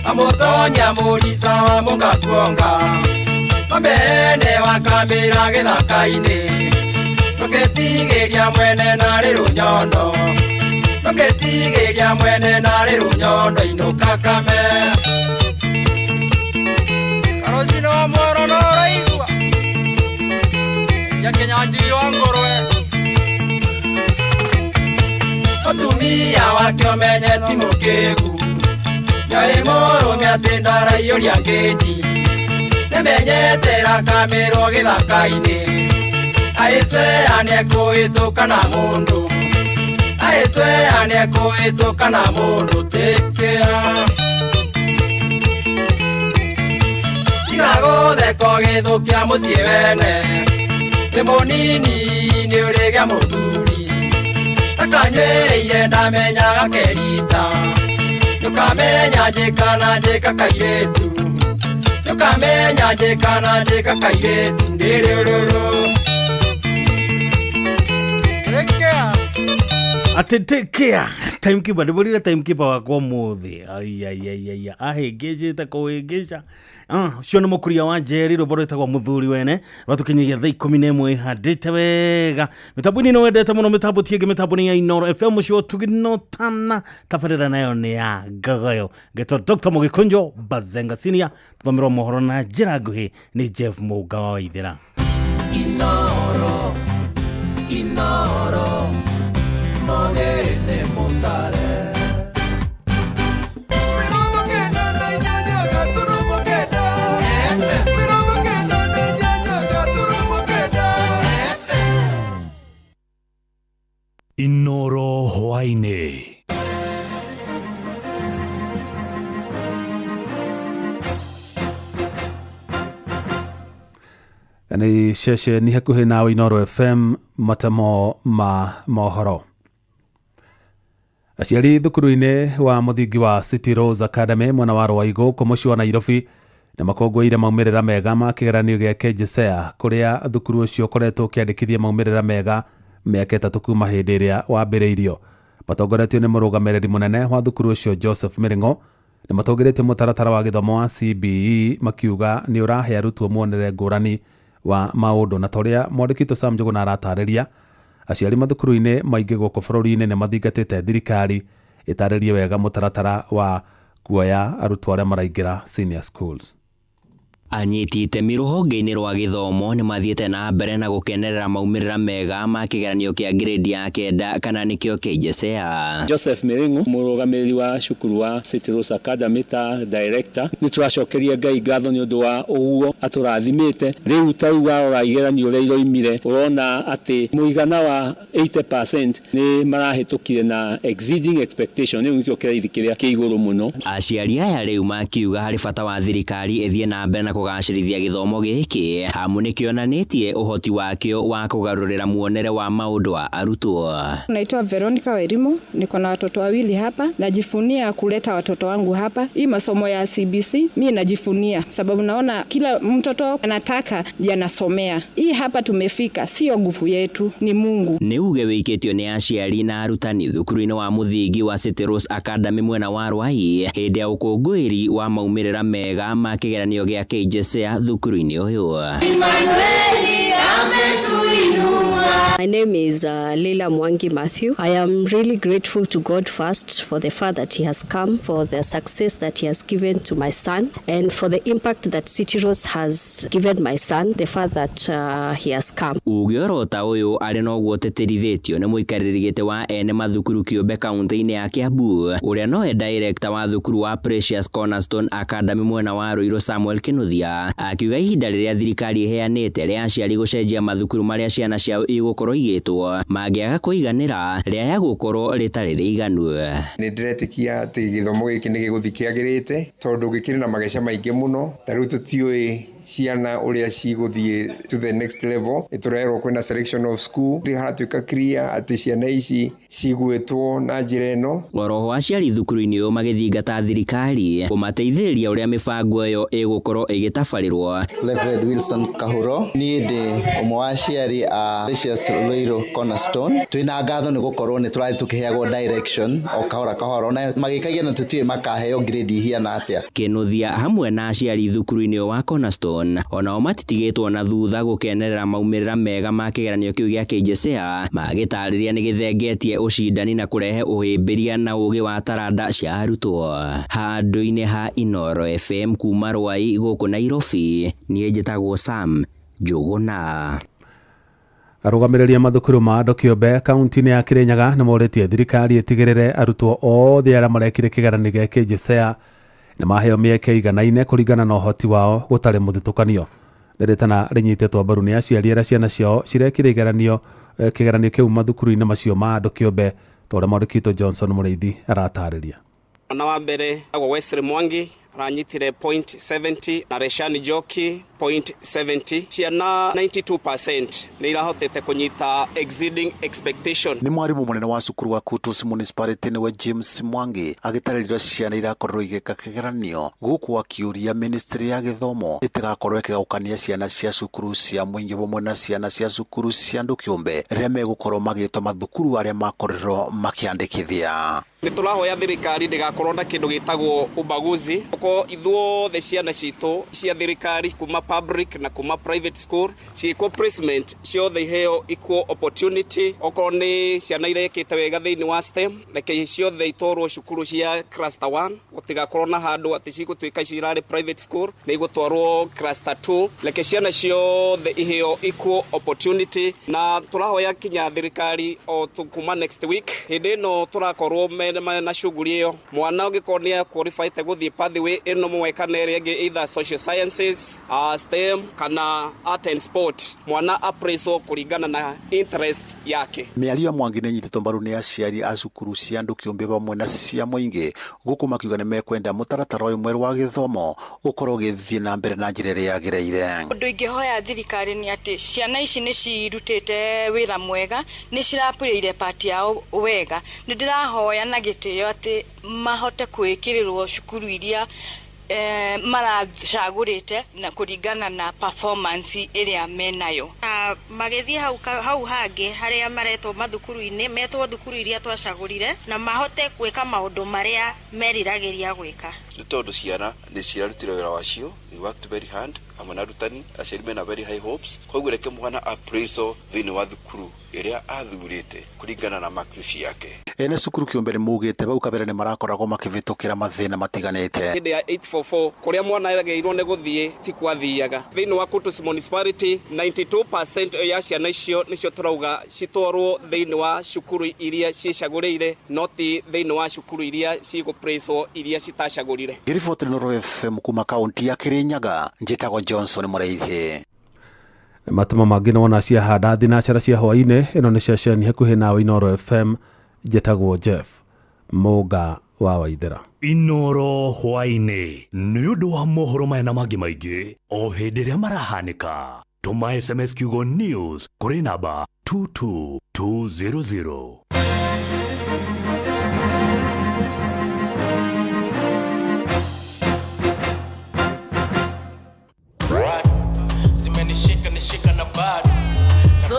Amutonya mũrica wa mũngakuonga Kamene wakamĩra gĩthaka-inĩ Tũkĩtigĩria mwene narĩ rũnyondo Tũkĩtigĩria mwene narĩ rũnyondo inũka kame Karocino mworo no ũraigua Ya Kĩnyanjui wa ngũrwe Mũtumia wake ũmenye ti mũkĩgu Nyoĩ mũrũme atĩ ndaraiyũria ngĩti Nĩmenyete ĩrakamĩrwo gĩthaka-inĩ Aĩcwea nĩekũhĩtũka na mũndũ Aĩcwea nĩekũhĩtũka na mũndũ tĩkĩa Tiga gũtheka ũgĩthũkia mũciĩ wene Nĩ mũnini nĩ ũrĩgĩa mũthuri Takanyuĩrĩire ndamenyaga kerita Ndũkamenya njĩka na njĩka kairĩtu Ndũkamenya njĩka na njĩka kairĩtu ndĩrĩ ũrũrũ Ate take care timekeeper ndĩmũrire timekeeper wakwa ũmũthĩ aiaiaiaia ahĩngĩcĩte kũhĩngĩca ũcio nĩ mũkuria wa Njeri rwĩmbo rwĩtagwo mũthuri wene rwatũkinyagia thaa 11 ĩhandĩte wega mĩtambo-inĩ ĩno wendete mũno mĩtambo ti ĩngĩ mĩtambo nĩ ya Inooro FM ũcio tugino-tana tabarĩra nayo nĩ ya Ngagayo ngetwo Dr. Mũgĩkũnjo Bazenga Senior tũthomerwo mohoro na njĩra nguhĩ nĩ Jeff Mũnga wa Waithĩra. Inooro Inooro Mogene mutare 98 Inooro hwaĩ-inĩ. Nĩ ceceni hakuhĩ nawe Inooro FM matemo ma mohoro. Aciari thukuru-inĩ wa mũthingi wa City Rose Academy mwena wa Rwaigũ kũ mũciĩ wa Nairobi nĩ makũngũĩire maumĩrĩra mega ma kĩgeranio gĩa KJSEA kũrĩa thukuru ũcio ũkoretwo ũkĩandĩkithia maumĩrĩra mega mĩaka 3 kuma hĩndĩ ĩrĩa wambĩrĩirio. Matongoretio nĩ mũrũgamĩrĩri mũnene wa thukuru ũcio Joseph Mĩrĩng'o nĩ matongoretie mũtaratara wa gĩthomo wa CBE makiuga nĩ ũrahe arutwo muonere ngũrani wa maũndũ na torĩa mwandĩki witũ Sam Njũgũna aratarĩria aciari mathukuru-inĩ maingĩ gũkũ bũrũri-inĩ nĩ mathingatĩte thirikari ĩtarĩrie wega mũtaratara wa kuoya arutwo arĩa maraingĩra senior schools. Anyiti itemi rũhonge-inĩ rwa gĩthomo nĩ mathiĩte na mbere na gũkenerera maumĩrĩra mega ma kĩgeranio kĩa grade ya 9 kana nĩkĩo KJSEA. Joseph Miringu mũrũgamĩrĩri wa cukuru wa City Rose Academy ta director nĩ tũracokeria Ngai ngatho nĩ ũndũ wa ũguo atũrathimĩte. Rĩu ta rĩu warora igeranio ũrĩa iroimire ũrona atĩ mũigana wa 80% nĩ marahĩtũkire na exceeding expectation, rĩu nĩkĩo kĩraithi kĩrĩa kĩ igũrũ mũno. Aciari aya rĩu makiuga harĩ bata wa thirikari ĩthiĩ na mbere na kũgacĩrithia gĩthomo gĩkĩ amu nĩkĩonanĩtie ũhoti wakĩo wa kũgarũrĩra muonere wa maũndũ wa arutwo. Naitwa Veronica Wairimu, niko na watoto wawili hapa, najifunia kuleta watoto wangu hapa. Hii masomo ya CBC mimi najifunia sababu naona kila mtoto anataka yanasomea. Hii hapa tumefika sio nguvu yetu, ni Mungu. Nĩ uge wĩikĩtio nĩ aciari na arutani thukuru-inĩ wa mũthingi wa City Rose Academy mwena wa Rwai hĩndĩ ya ũkũngũĩri wa maumĩrĩra mega ma kĩgeranio gĩa KJSEA thukuru-inĩ ũyũ. My name is Leila Mwangi Matthew. I am really grateful to God first for the far that he has come, for the success that he has given to my son, and for the impact that City Rose has given my son, the far that he has come. Uge orota ũyũ arĩ noguo ũtĩtĩrithĩtio nĩ mũikarĩri gĩtĩ wa ene mathukuru kĩũmbe kaunti-inĩ ya Kiambu ũrĩa nowe director wa thukuru wa Precious Cornerstone Academy mwena wa Ruiru Samuel Kinuthia akiuga ihinda rĩrĩa thirikari ĩheanĩte rĩa aciari gũcenjia mathukuru marĩa ciana ciao igũkorwo igĩtwo mangĩaga kũiganĩra rĩaya gũkorwo rĩtarĩ rĩiganu. Nĩ ndĩretĩkia atĩ gĩthomo gĩkĩ nĩ gĩgũthiĩ kĩagĩrĩte tondũ gĩkĩrĩ na mageca maingĩ mũno. Ta rĩu tũtiũĩ Ciana ũrĩa cigũthiĩ to the next level. Nĩ tũrerwo kwĩna selection of school, haratuĩka clear atĩ ciana ici cigwĩtwo na njĩra ĩno. Oroho aciari thukuru-inĩ ũyũ magĩthingata thirikari kũmateithĩrĩria ũrĩa mĩbango ĩyo ĩgũkorwo ĩgĩtabarĩrwo. Reverend Wilson Kahuro, niĩ ndĩ ũmwe wa aciari a Precious Ruiru Cornerstone. Twĩna ngatho nĩ gũkorwo nĩ tũrathiĩ tũkĩheagwo direction o kahora kahora, ona magĩkagia na tũtiũĩ makaheo grade ihiana atĩa. Kĩnuthia hamwe na aciari thukuru-inĩ wa Cornerstone onao matitigĩtwo na thutha gũkenerera maumĩrĩra mega ma kĩgeranio kĩu gĩa KJSEA, magĩtarĩria nĩ gĩthengetie ũcindani na kũrehe ũhĩmbĩria na ũgĩ wa taranda cia arutwo. Handũ-inĩ ha Inooro FM kuma Rwai gũkũ Nairobi, niĩ njĩtagwo Sam Njũgũna. Arũgamĩrĩri a mathukuru ma andũ kĩũmbe kaunti-inĩ ya Kirinyaga nĩ morĩtie thirikari ĩtigĩrĩre arutwo othe arĩa marekire kĩgeranio gĩa KJSEA nĩ maheo mĩeke iganaine kũringana na ũhoti wao gũtarĩ mũthutũkanio. Rĩrĩtana rĩnyitĩtwo mbaru nĩ aciari arĩa ciana ciao cirekire kĩgeranio kĩu mathukuru-inĩ macio ma andũ kĩũmbe, ta ũrĩa mwandĩki witũ Johnson Mũrĩithi aratarĩria. Mwana wa mbere agwo Wesley Mwangi aranyitire 0.70 na Reshani Njoki 0.70. Ciana 92% nĩ irahotete kũnyita exceeding expectation. Nĩ mwarimũ mũnene wa cukuru wa Kutus Municipality nĩwe James Mwangi agĩtarĩria ciana irakorirwo igĩka kĩgeranio gũkũ akiũria ministry ya gĩthomo ĩtigakorwo ĩkĩgaũkania ciana cia cukuru cia mũingĩ hamwe na ciana cia cukuru cia andũ kĩũmbe rĩrĩa megũkorwo magĩtwo mathukuru arĩa makorirwo makĩandĩkithia. Nĩ tũrahoya thirikari ndĩgakorwo na kĩndũ gĩtagwo ubaguzi, ko ithuothe ciana citũ cia thirikari kuma public na kuma private school ciĩkwo placement ciothe iheo equal opportunity. Okorwo nĩ ciana irekĩte wega thĩinĩ wa STEM, reke ciothe itwarwo cukuru cia cluster 1, gũtigakorwo na handũ atĩ cigũtuĩka cirarĩ private school nĩ igũtwarwo cluster 2. Reke ciana ciothe iheo equal opportunity, na tũrahoya kinya thirikari o kuma next week hĩndĩ ĩno tũrakorwo na shughuli ĩyo, mwana ũngĩkorwo nĩ qualified gũthiĩ pathway ĩno mwe kana ĩrĩa ĩngĩ, either social sciences, STEM kana art and sport, mwana appraisal kũringana na interest yake. Mĩario ya Mwangi nĩ ĩnyitĩtwo mbaru nĩ aciari a cukuru cia andũ kĩũmbe hamwe na cia mũingĩ gũkũ makiuga nĩ mekwenda mũtaratara ũyũ mwerũ wa gĩthomo ũkorwo ũgĩthiĩ na mbere na njĩra ĩrĩa yagĩrĩire. Ũndũ ingĩhoya thirikari nĩ atĩ ciana ici nĩ cirutĩte wĩra mwega, nĩ cirapũrĩire part yao wega. Nĩ ndĩrahoya na gĩtĩo atĩ mahote kwĩkĩrĩrwo cukuru iria maracagũrĩte na kũringana na performance ĩrĩa menayo. Magĩthiĩ hau hangĩ harĩa maretwo mathukuru-inĩ, metwo thukuru iria twacagũrire, na mahote gwĩka maũndũ marĩa meriragĩria gwĩka. Nĩ tondũ ciana nĩ cirarutire wĩra wacio, they worked very hard hamwe na arutani, aciari mena very high hopes, koguo reke mwana appraisal thĩinĩ wa thukuru ĩrĩa athurĩte kũringana na marks ciake. Ene cukuru kĩũmbe nĩ maugĩte bau kabere nĩ marakoragwo makĩvĩtũkĩra mathĩna matiganĩte. Hĩndĩ ya 844 kũrĩa mwana eragĩirwo nĩ gũthiĩ ti kwathiaga. Thĩinĩ wa Kutus Municipality 92% ya ciana icio nĩcio tũrauga citwarwo thĩinĩ wa cukuru iria cicagũrĩire, no ti thĩinĩ wa cukuru iria cigũpraiswo iria citacagũrire. Ngĩriboti Inooro FM kuma kaunti ya Kirinyaga, njĩtagwo Johnson Mũrĩithi. Matuma mangĩ nĩ wona ciahanda thinacara cia hwaĩ-inĩ. Ĩno nĩ ceceni hakuhĩ nawe Inooro FM, njĩtagwo Jeff Mũnga wa Waithera. Inooro hwaĩ-inĩ nĩ ũndũ wa mohoro maya na mangĩ maingĩ o hĩndĩ ĩrĩa marahanĩka. Tũma SMS kiugo news kũrĩ namba 22200. Zimenishika na bado. So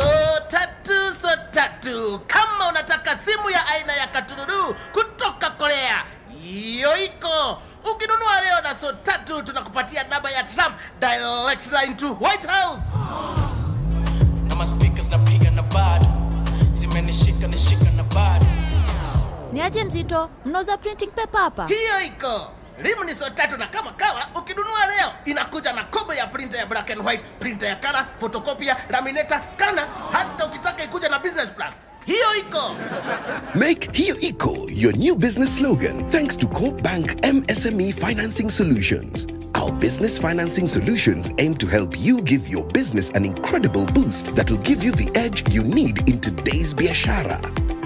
tatu kama unataka simu ya aina ya katululu kutoka Korea, hiyo iko. Ukinunua leo na so tatu tunakupatia namba ya Trump direct line to White House. Na ma speakers napiga na bado. Zimenishika nishika na bado. Ni aje mzito, mnauza printing paper hapa? Hiyo iko. Rimu ni so tatu na kama kawa ukinunua leo inakuja na kobo ya printer ya black and white, printer ya color, photocopier, laminator, scanner, hata ukitaka ikuja na business plan. Hiyo iko. Make Hiyo Iko your new business slogan thanks to Co-op Bank MSME Financing Solutions. Our business financing solutions aim to help you give your business an incredible boost that will give you the edge you need in today's biashara.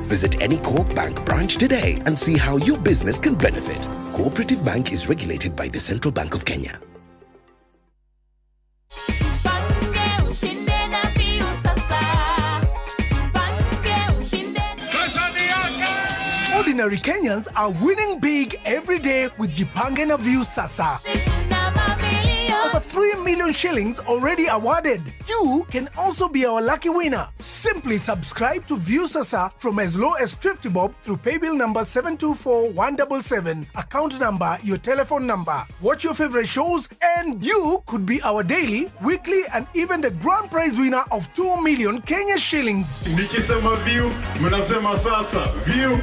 Visit any Co-op Bank branch today and see how your business can benefit. Cooperative Bank is regulated by the Central Bank of Kenya. Ordinary Kenyans are winning big every day with Jipange na Viusasa. Over 3 million shillings already awarded. You can also be our lucky winner. Simply subscribe to Viusasa from as low as 50 bob through paybill number 724177, account number, your telephone number. Watch your favorite shows and you could be our daily, weekly and even the grand prize winner of 2 million Kenya shillings. Nikisema view, mnasema sasa. View.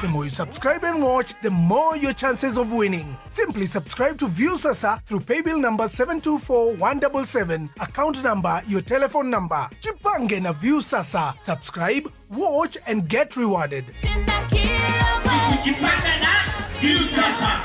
The more you subscribe and watch, the more your chances of winning. Simply subscribe to Viusasa through paybill number 724177, account number, your telephone number. Jipange na Viusasa. Subscribe, watch and get rewarded. Jipange na Viusasa.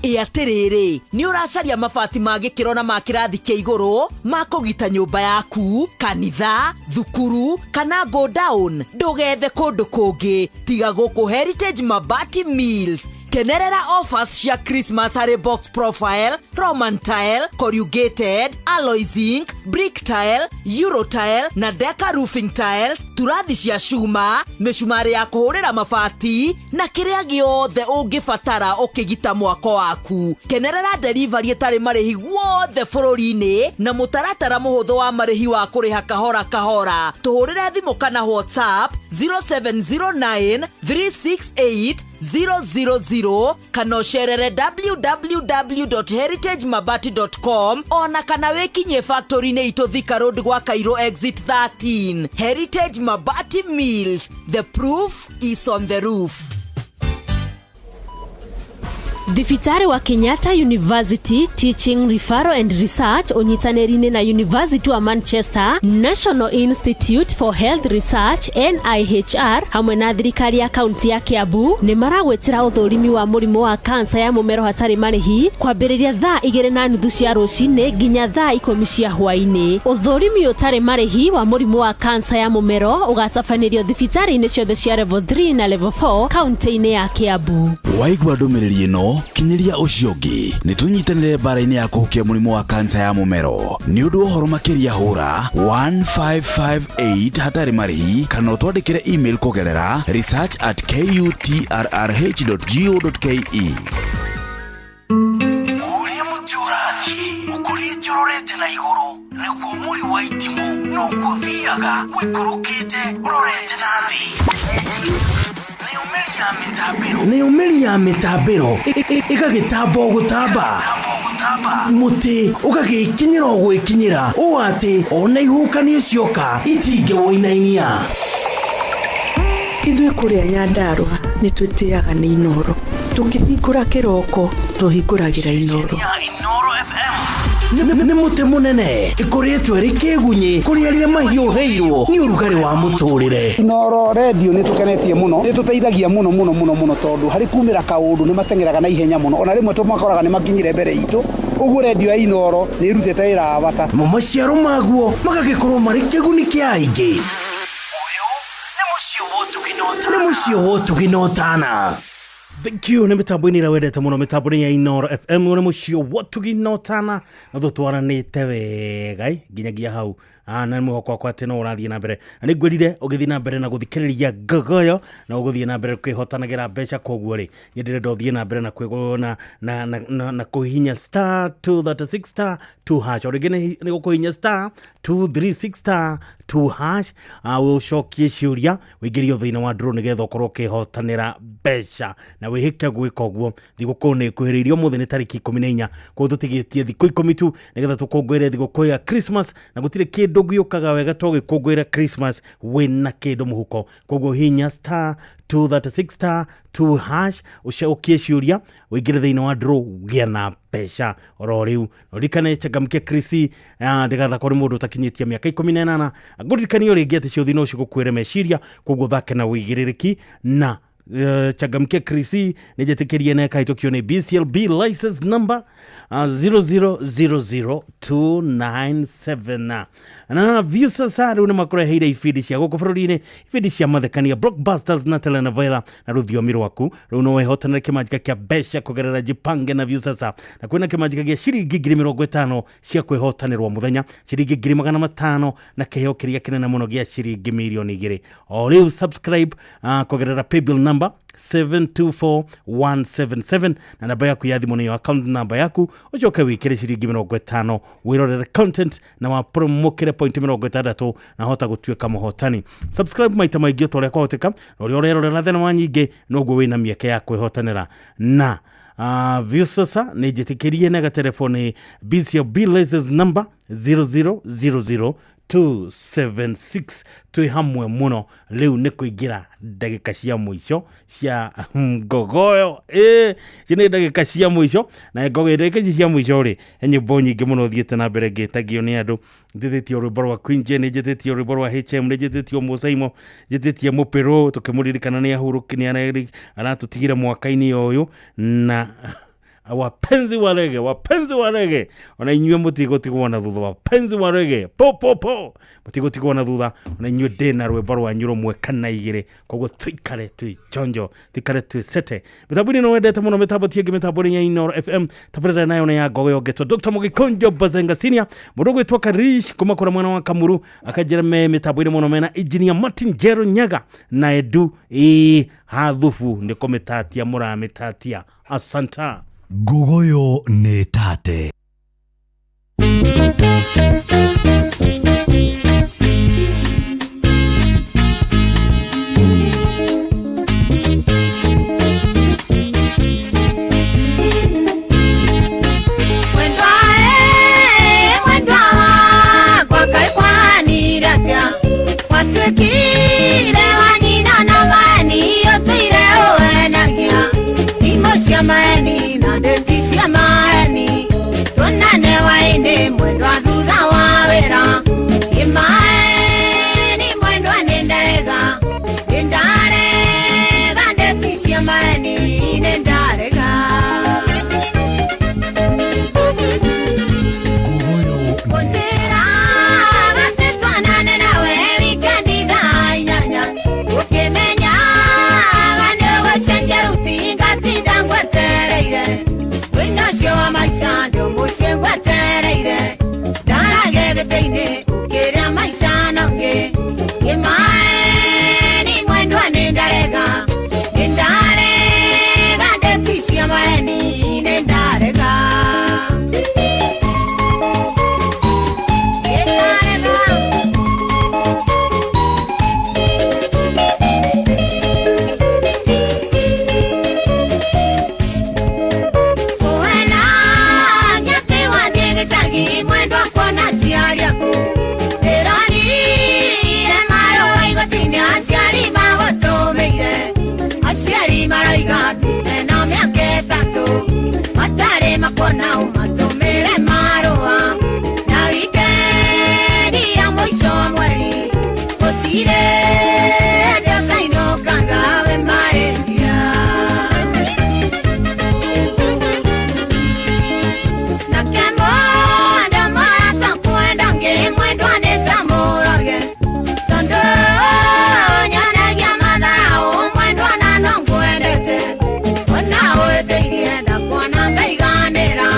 Ĩ atĩrĩrĩ, nĩ ũracaria mabati ma gĩkĩro na ma kĩrathi kĩa igũrũ ma kũgita nyũmba yaku, kanitha, thukuru kana go down? Ndũgethe kũndũ kũngĩ tiga gũkũ Heritage Mabati Mills. Kenerera offers cia Christmas harĩ box profile, Roman tile, corrugated, alloy zinc, brick tile, euro tile na deca roofing tiles, turathi cia cuma, mĩcumarĩ ya kũhũrĩra mabati na kĩrĩa gĩothe ũngĩbatara ũkĩgita mwako waku. Kenerera delivery ĩtarĩ marĩhi guothe bũrũri-inĩ na mũtaratara mũhũthũ wa marĩhi wa kũrĩha kahora kahora. Tũhũrĩre thimũ kana WhatsApp 0709 368 000 kana ũcerere www.heritagemabati.com ona kana wĩkinyie factory-inĩ itũ Thika Road gwa Cairo exit 13. Heritage Mabati Mills, the proof is on the roof. Thibitarĩ wa Kenyatta University Teaching Referral and Research ũnyitanĩri-inĩ na University wa Manchester, National Institute for Health Research NIHR hamwe na thirikari ya kaunti ya Kiambu nĩ maragwĩtĩra ũthũrimi wa mũrimũ wa kansa ya mũmero hatarĩ marĩhi kwambĩrĩria thaa 2:30 cia rũcinĩ nginya thaa 10 cia hwaĩ-inĩ. Ũthũrimi ũtarĩ marĩhi wa mũrimũ wa kansa ya mũmero ũgatabanĩrio thibitarĩ-inĩ ciothe cia level 3 na level 4 kaunti-inĩ ya Kiambu. Waigua ndũmĩrĩri ĩno, kinyĩria ũcio ũngĩ. Nĩ tũnyitanĩre mbara-inĩ ya kũhukia mũrimũ wa kansa ya mũmero. Nĩ ũndũ wa ũhoro makĩria hũra 1558 hatarĩ marĩhi kana ũtwandĩkĩre email kũgerera research@kutrrh.go.ke. Ũrĩa mũtĩ ũrathiĩ ũkũrĩte ũrorete na igũrũ nĩguo mũri wa itimũ noguo ũthiaga ũikũrũkĩte ũrorete na thĩ. Nayo mĩri ya mĩtambĩro ĩgagĩtamba o gũtamba, mũtĩ ũgagĩkinyĩra o gwĩkinyĩra ũũ atĩ ona ihuhũkanio cioka itingĩwũinainia. Ithuĩ kũrĩa Nyandarũa nĩ twĩtĩaga nĩ Inooro. Tũkĩhingũra kĩroko tũhingũragĩra Inooro. Nĩ mũtĩ mũnene ĩkoretwo ĩrĩ kĩgunyĩ kũrĩ arĩa mahiũhĩirwo nĩ ũrugarĩ wa mũtũrĩre. Inooro redio nĩ tũkenetie mũno, nĩ tũteithagia mũno mũno mũno mũno tondũ harĩ kumĩra kaũndũ nĩ mateng'eraga na ihenya mũno, ona rĩmwe tũmakoraga nĩ makinyire mbere itũ. Ũguo redio ya Inooro nĩ ĩrutĩte wĩra wa bata. Mo maciaro maguo magagĩkorwo marĩ kĩguni kĩa aingĩ. Nĩ mũciĩ wa ũtugi na ũtana. Thank you. Nĩ mĩtambo-inĩ ĩrĩa wendete mũno, mĩtambo-inĩ ya Inooro FM, nĩ mũciĩ wa ũtugi na ũtana, na tũtwaranĩte wega nginyagia hau. Na nĩ mwĩhoko wakwa atĩ no ũrathiĩ na mbere, na nĩ ngwĩrire ũgĩthiĩ na mbere na gũthikĩrĩria ngogoyo na ũgũthiĩ na mbere kwĩhotanagĩra mbeca. Koguo rĩ, niĩ ndĩrenda ũthiĩ na mbere na kwĩgũna na na na, na kũhihinya star 236 star 2 hash. O rĩngĩ nĩ gũkũhihinya star 236 star 2 hash, ũcokie ciũria ũingĩrio thĩinĩ wa draw nĩgetha ũkorwo ũkĩhotanĩra mbeca na wĩhĩke gwĩka ũguo. Thigũkũ nĩ ĩkuhĩrĩirie, ũmũthĩ nĩ tarĩki 14, koguo tũtigĩtie thikũ 10 tu nĩgetha tũkũngũĩre thigũkũ ya Christmas, na gũtirĩ kĩndũ gĩũkaga wega to gĩkũngũĩra Christmas wĩna kĩndũ mũhuko. Koguo hinya star 236 star 2 hash, ũcokie ciũria ũingĩre thĩinĩ wa draw gĩa na mbeca oro rĩu. Ũririkane changamkia Chris ndĩgathakwo nĩ mũndũ ũtakinyĩtie mĩaka 18. Ngũririkanie rĩngĩ atĩ ciũthi no cigũkuĩre meciria, koguo thake na ũigĩrĩrĩki na Changamkia Krisi nĩ njĩtĩkĩrie na ĩkahĩtũkio nĩ BCLB license number 0000297. Na Viusasa rĩu nĩ makũreheire ibindi cia gũkũ bũrũri-inĩ, ibindi cia mathekania, blockbusters na telenovela na rũthiomi rwaku. Rĩu no wehotanĩre kĩmanjĩka kĩa mbeca kũgerera Jipange na Viusasa, na kwĩna kĩmanjĩka gĩa ciringi 50,000 cia kwĩhotanĩrwo mũthenya, ciringi 500,000 na kĩheo kĩrĩa kĩnene mũno gĩa ciringi 2,000,000. O rĩu subscribe kũgerera paybill number 724177 na namba yaku ya thimũ nĩyo account number yaku, ũcoke wĩkĩre ciringi 50 wĩrorere content na wapromokere point 60 na hota gũtuĩka mũhotani. Subscribe maita maingĩ o ta ũrĩa kwahoteka, na ũrĩa ũrerorera thenema nyingĩ noguo wĩna mĩeke ya kwĩhotanĩra. Na Viusasa nĩ njĩtĩkĩrie na gatelefoni BCLB license number 0000276. Twĩ hamwe mũno rĩu nĩ kũingĩra ndagĩka cia mũico cia ngogoyo. Ici nĩ ndagĩka cia mũico, na ngogoyo ndagĩka ici cia mũico rĩ, he nyĩmbo nyingĩ mũno thiĩte na mbere ngĩtagio nĩ andũ. Njĩtĩtio rwĩmbo rwa Queen Jane, njĩtĩtio rwĩmbo rwa HM, nĩ njĩtĩtio Mũsaimo, njĩtĩtie Mũpĩrũ, tũkĩmũririkana nĩ ahurũki, nĩ aratũtigire mwaka-inĩ ũyũ. Na wapenzi wa rege, wapenzi wa rege, ona inyuĩ mũtigũtigwo na thutha. Wapenzi wa rege, po po po, mũtigũtigwo na thutha. Ona inyuĩ ndĩna rwĩmbo rwanyu rũmwe kana igĩrĩ, koguo tũikare twĩ chonjo, tũikare twĩ sete. Mĩtambo-inĩ no wendete mũno, mĩtambo ti ĩngĩ, mĩtambo-inĩ ya Inooro FM. Tabarĩra nayo nĩ ya Ngogo yongetwo Dr. Mũgĩkũnjo Bazenga Senior, mũndũ ũgwĩtwo Karish kuma kũrĩa mwena wa Kamuru akanjĩra me mĩtambo-inĩ mũno mena Engineer Martin Jero Nyaga na Edu ĩ hathubu nĩ kũmĩtatia mũramĩtatia. Asanta. Ngogoyo nĩ tate. Mwendwa mwendwa wakwa kaĩ kwahanire atĩa? Gwatuĩkire wanyina na maeni, ũtũire ũenagia thimũ cia maeni na ndeti cia maeni. Tuonane hwaĩ-inĩ mwendwa thutha wa wĩra. Ĩ maeni mwendwa nĩ ndarega, nĩ ndarega ndeti cia maeni, nĩ ndarega. Kũnjĩra atĩ twanane nawe wikendi thaa 8, ũkĩmenyaga nĩ ũgũcenjia ruti ngatinda ngwetereire. Wĩna ũcio wa maica ndũmũciĩ ngwetereire, ndarage gĩtĩ-inĩ ũkĩrĩa maica na ũngĩ. Ĩ maeni mwendwa nĩ ndarega, nĩ ndarega ndeti cia maeni, nĩ ndarega. Wena nyatĩ wathiĩ gĩcagi mwendwa kuona aciari aku. Ndĩronire marũa igoti-inĩ aciari magũtũmĩire. Aciari maroiga atĩ mena mĩaka 3 matarĩ makuona ũmatũmĩre marũa. Na wikendi ya mũico wa mweri gũtirĩ hĩndĩ ũtainũkaga we maendia. Nake mũndũ mũrata kwenda ũngĩ mwendwa nĩ ta mũroge, tondũ nyonagia matharaũ mwendwa na no ngwendete. Ona wĩtĩirie ndakuona ngaiganĩra,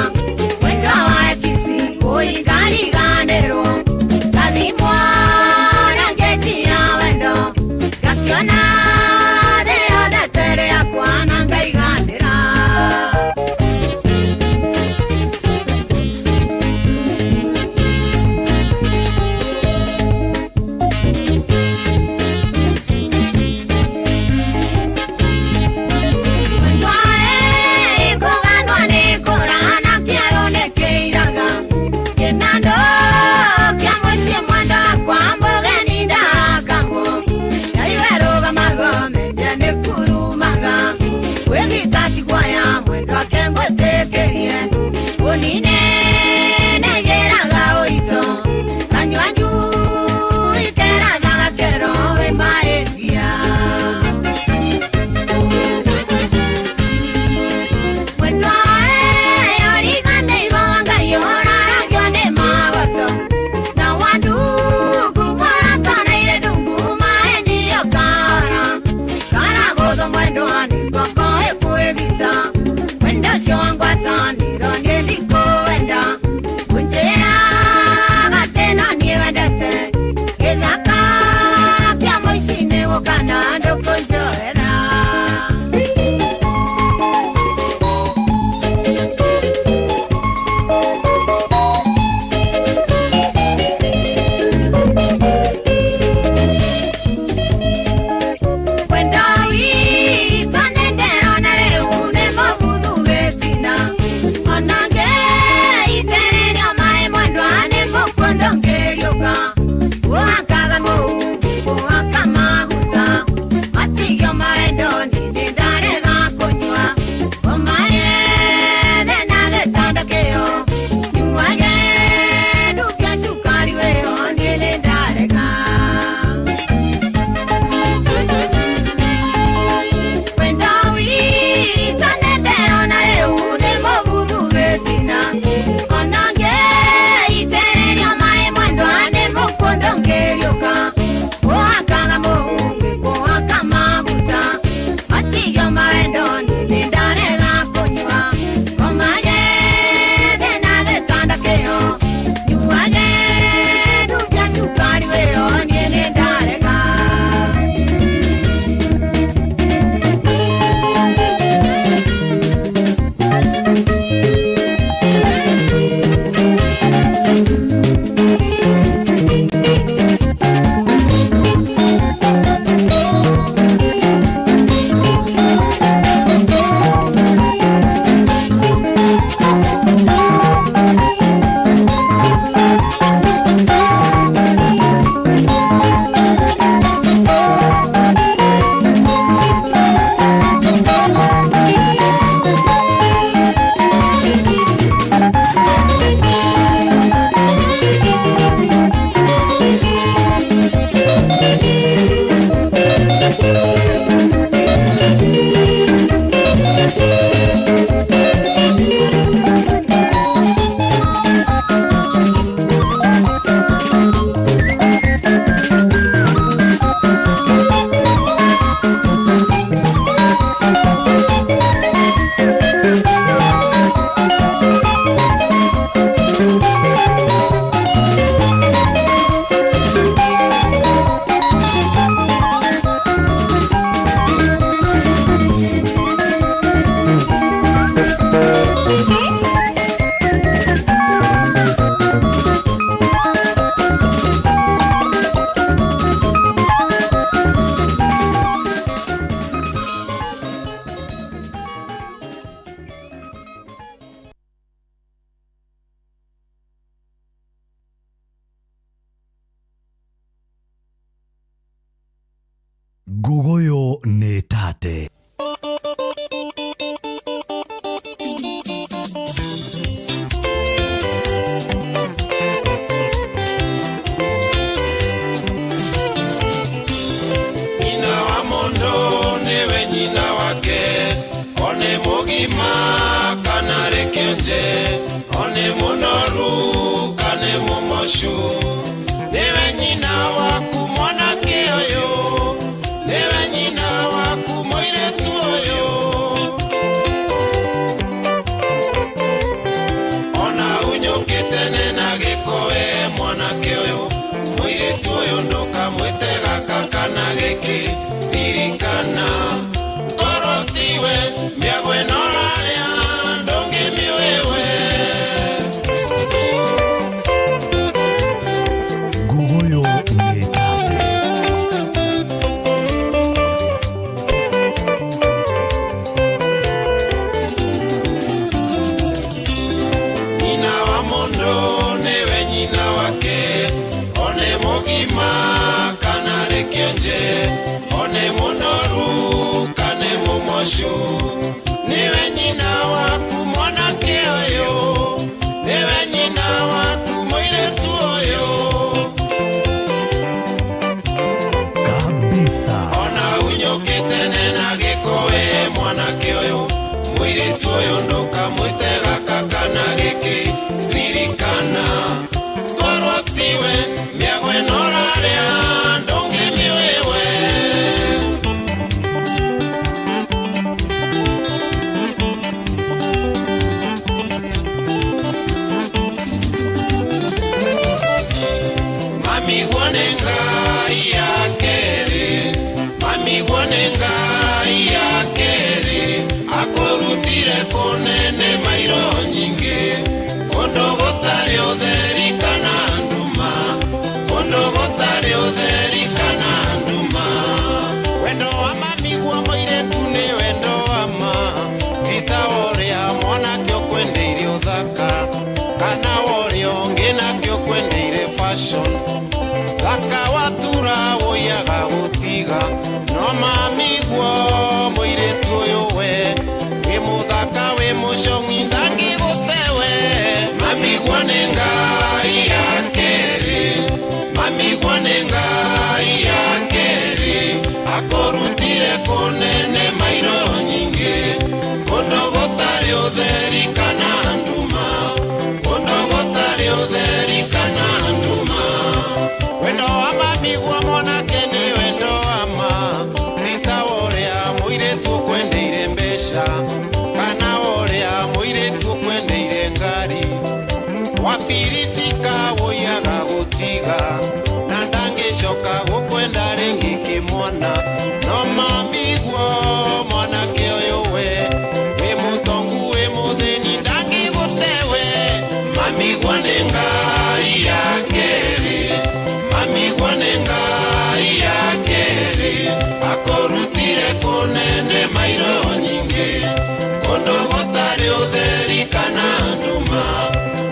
Nguguyo nĩ tate. Nyina wa mũndũ nĩwe nyina wake, one mũgima kana rĩkĩonje, one mũnoru kane mũmocu. Nĩwe nyina waku mwanake ũyũ, nĩwe nyina waku mũirĩtu ũyũ. Ona unyũkĩte na gĩko we mwanake ũyũ, mũirĩtu ũyũ ndũkamwĩte gaka kana gĩkĩ, ririkana korwo tiwe mĩago ĩno ũrarĩa ndũngĩmĩũĩ we. Nguguyo nĩ tate. Nyina wa mũndũ nĩwe nyina wake, one mũgima kana rĩkĩonje, one mũnoru kane mũmocu. Nĩwe nyina waku mwanake ũyũ, nĩwe nyina waku mũirĩtu ũyũ. Kabisa. Ona unyũkĩte na gĩko we mwanake ũyũ, mũirĩtu ũyũ ndũkamwĩte gaka kana gĩkĩ, ririkana korwo tiwe mĩago ĩno ũrarĩa ndũngĩmĩũĩ we. Mami guone Ngai ya kerĩ, mami guone Ngai ya kerĩ, akũrutire kũnene mairo nyingĩ, kũndũ gũtarĩ ũtheri kana nduma, kũndũ gũtarĩ ũtheri kana nduma. Wendo wa mami guo mũirĩtu nĩ wendo wa ma, ti ta ũrĩa mwanake ũkwendeire ũthaka, kana ũrĩa ũngĩ nake ũkwendeire fashion. Thaka watura ũiyaga gũtiga, no mami guo mũirĩtu ũyũ we, wĩ mũthaka wĩ mũcong'i ndangĩgũte we. Mami guo nĩ Ngai ya kerĩ, mami guo nĩ Ngai ya kerĩ, akũrutire kũnene mairo nyingĩ, kũndũ gũtarĩ ũtheri kana nduma, kũndũ gũtarĩ ũtheri kana nduma. Wendo wa mami guo mwanake nĩ wendo wa ma, ti ta ũrĩa mũirĩtu ũkwendeire mbeca, kana ũrĩa mũirĩtu ũkwendeire ngari. Wafirisika ũiyaga gũtiga, na ndangĩcoka gũkwenda rĩngĩ kĩmwana. No mami guo mwanake ũyũ we, wĩ mũtongu wĩ mũthĩni ndangĩgũte we. Mami guo nĩ Ngai ya kerĩ, mami guo nĩ Ngai ya kerĩ, akũrutire kũnene mairo nyingĩ, kũndũ gũtarĩ ũtheri kana nduma,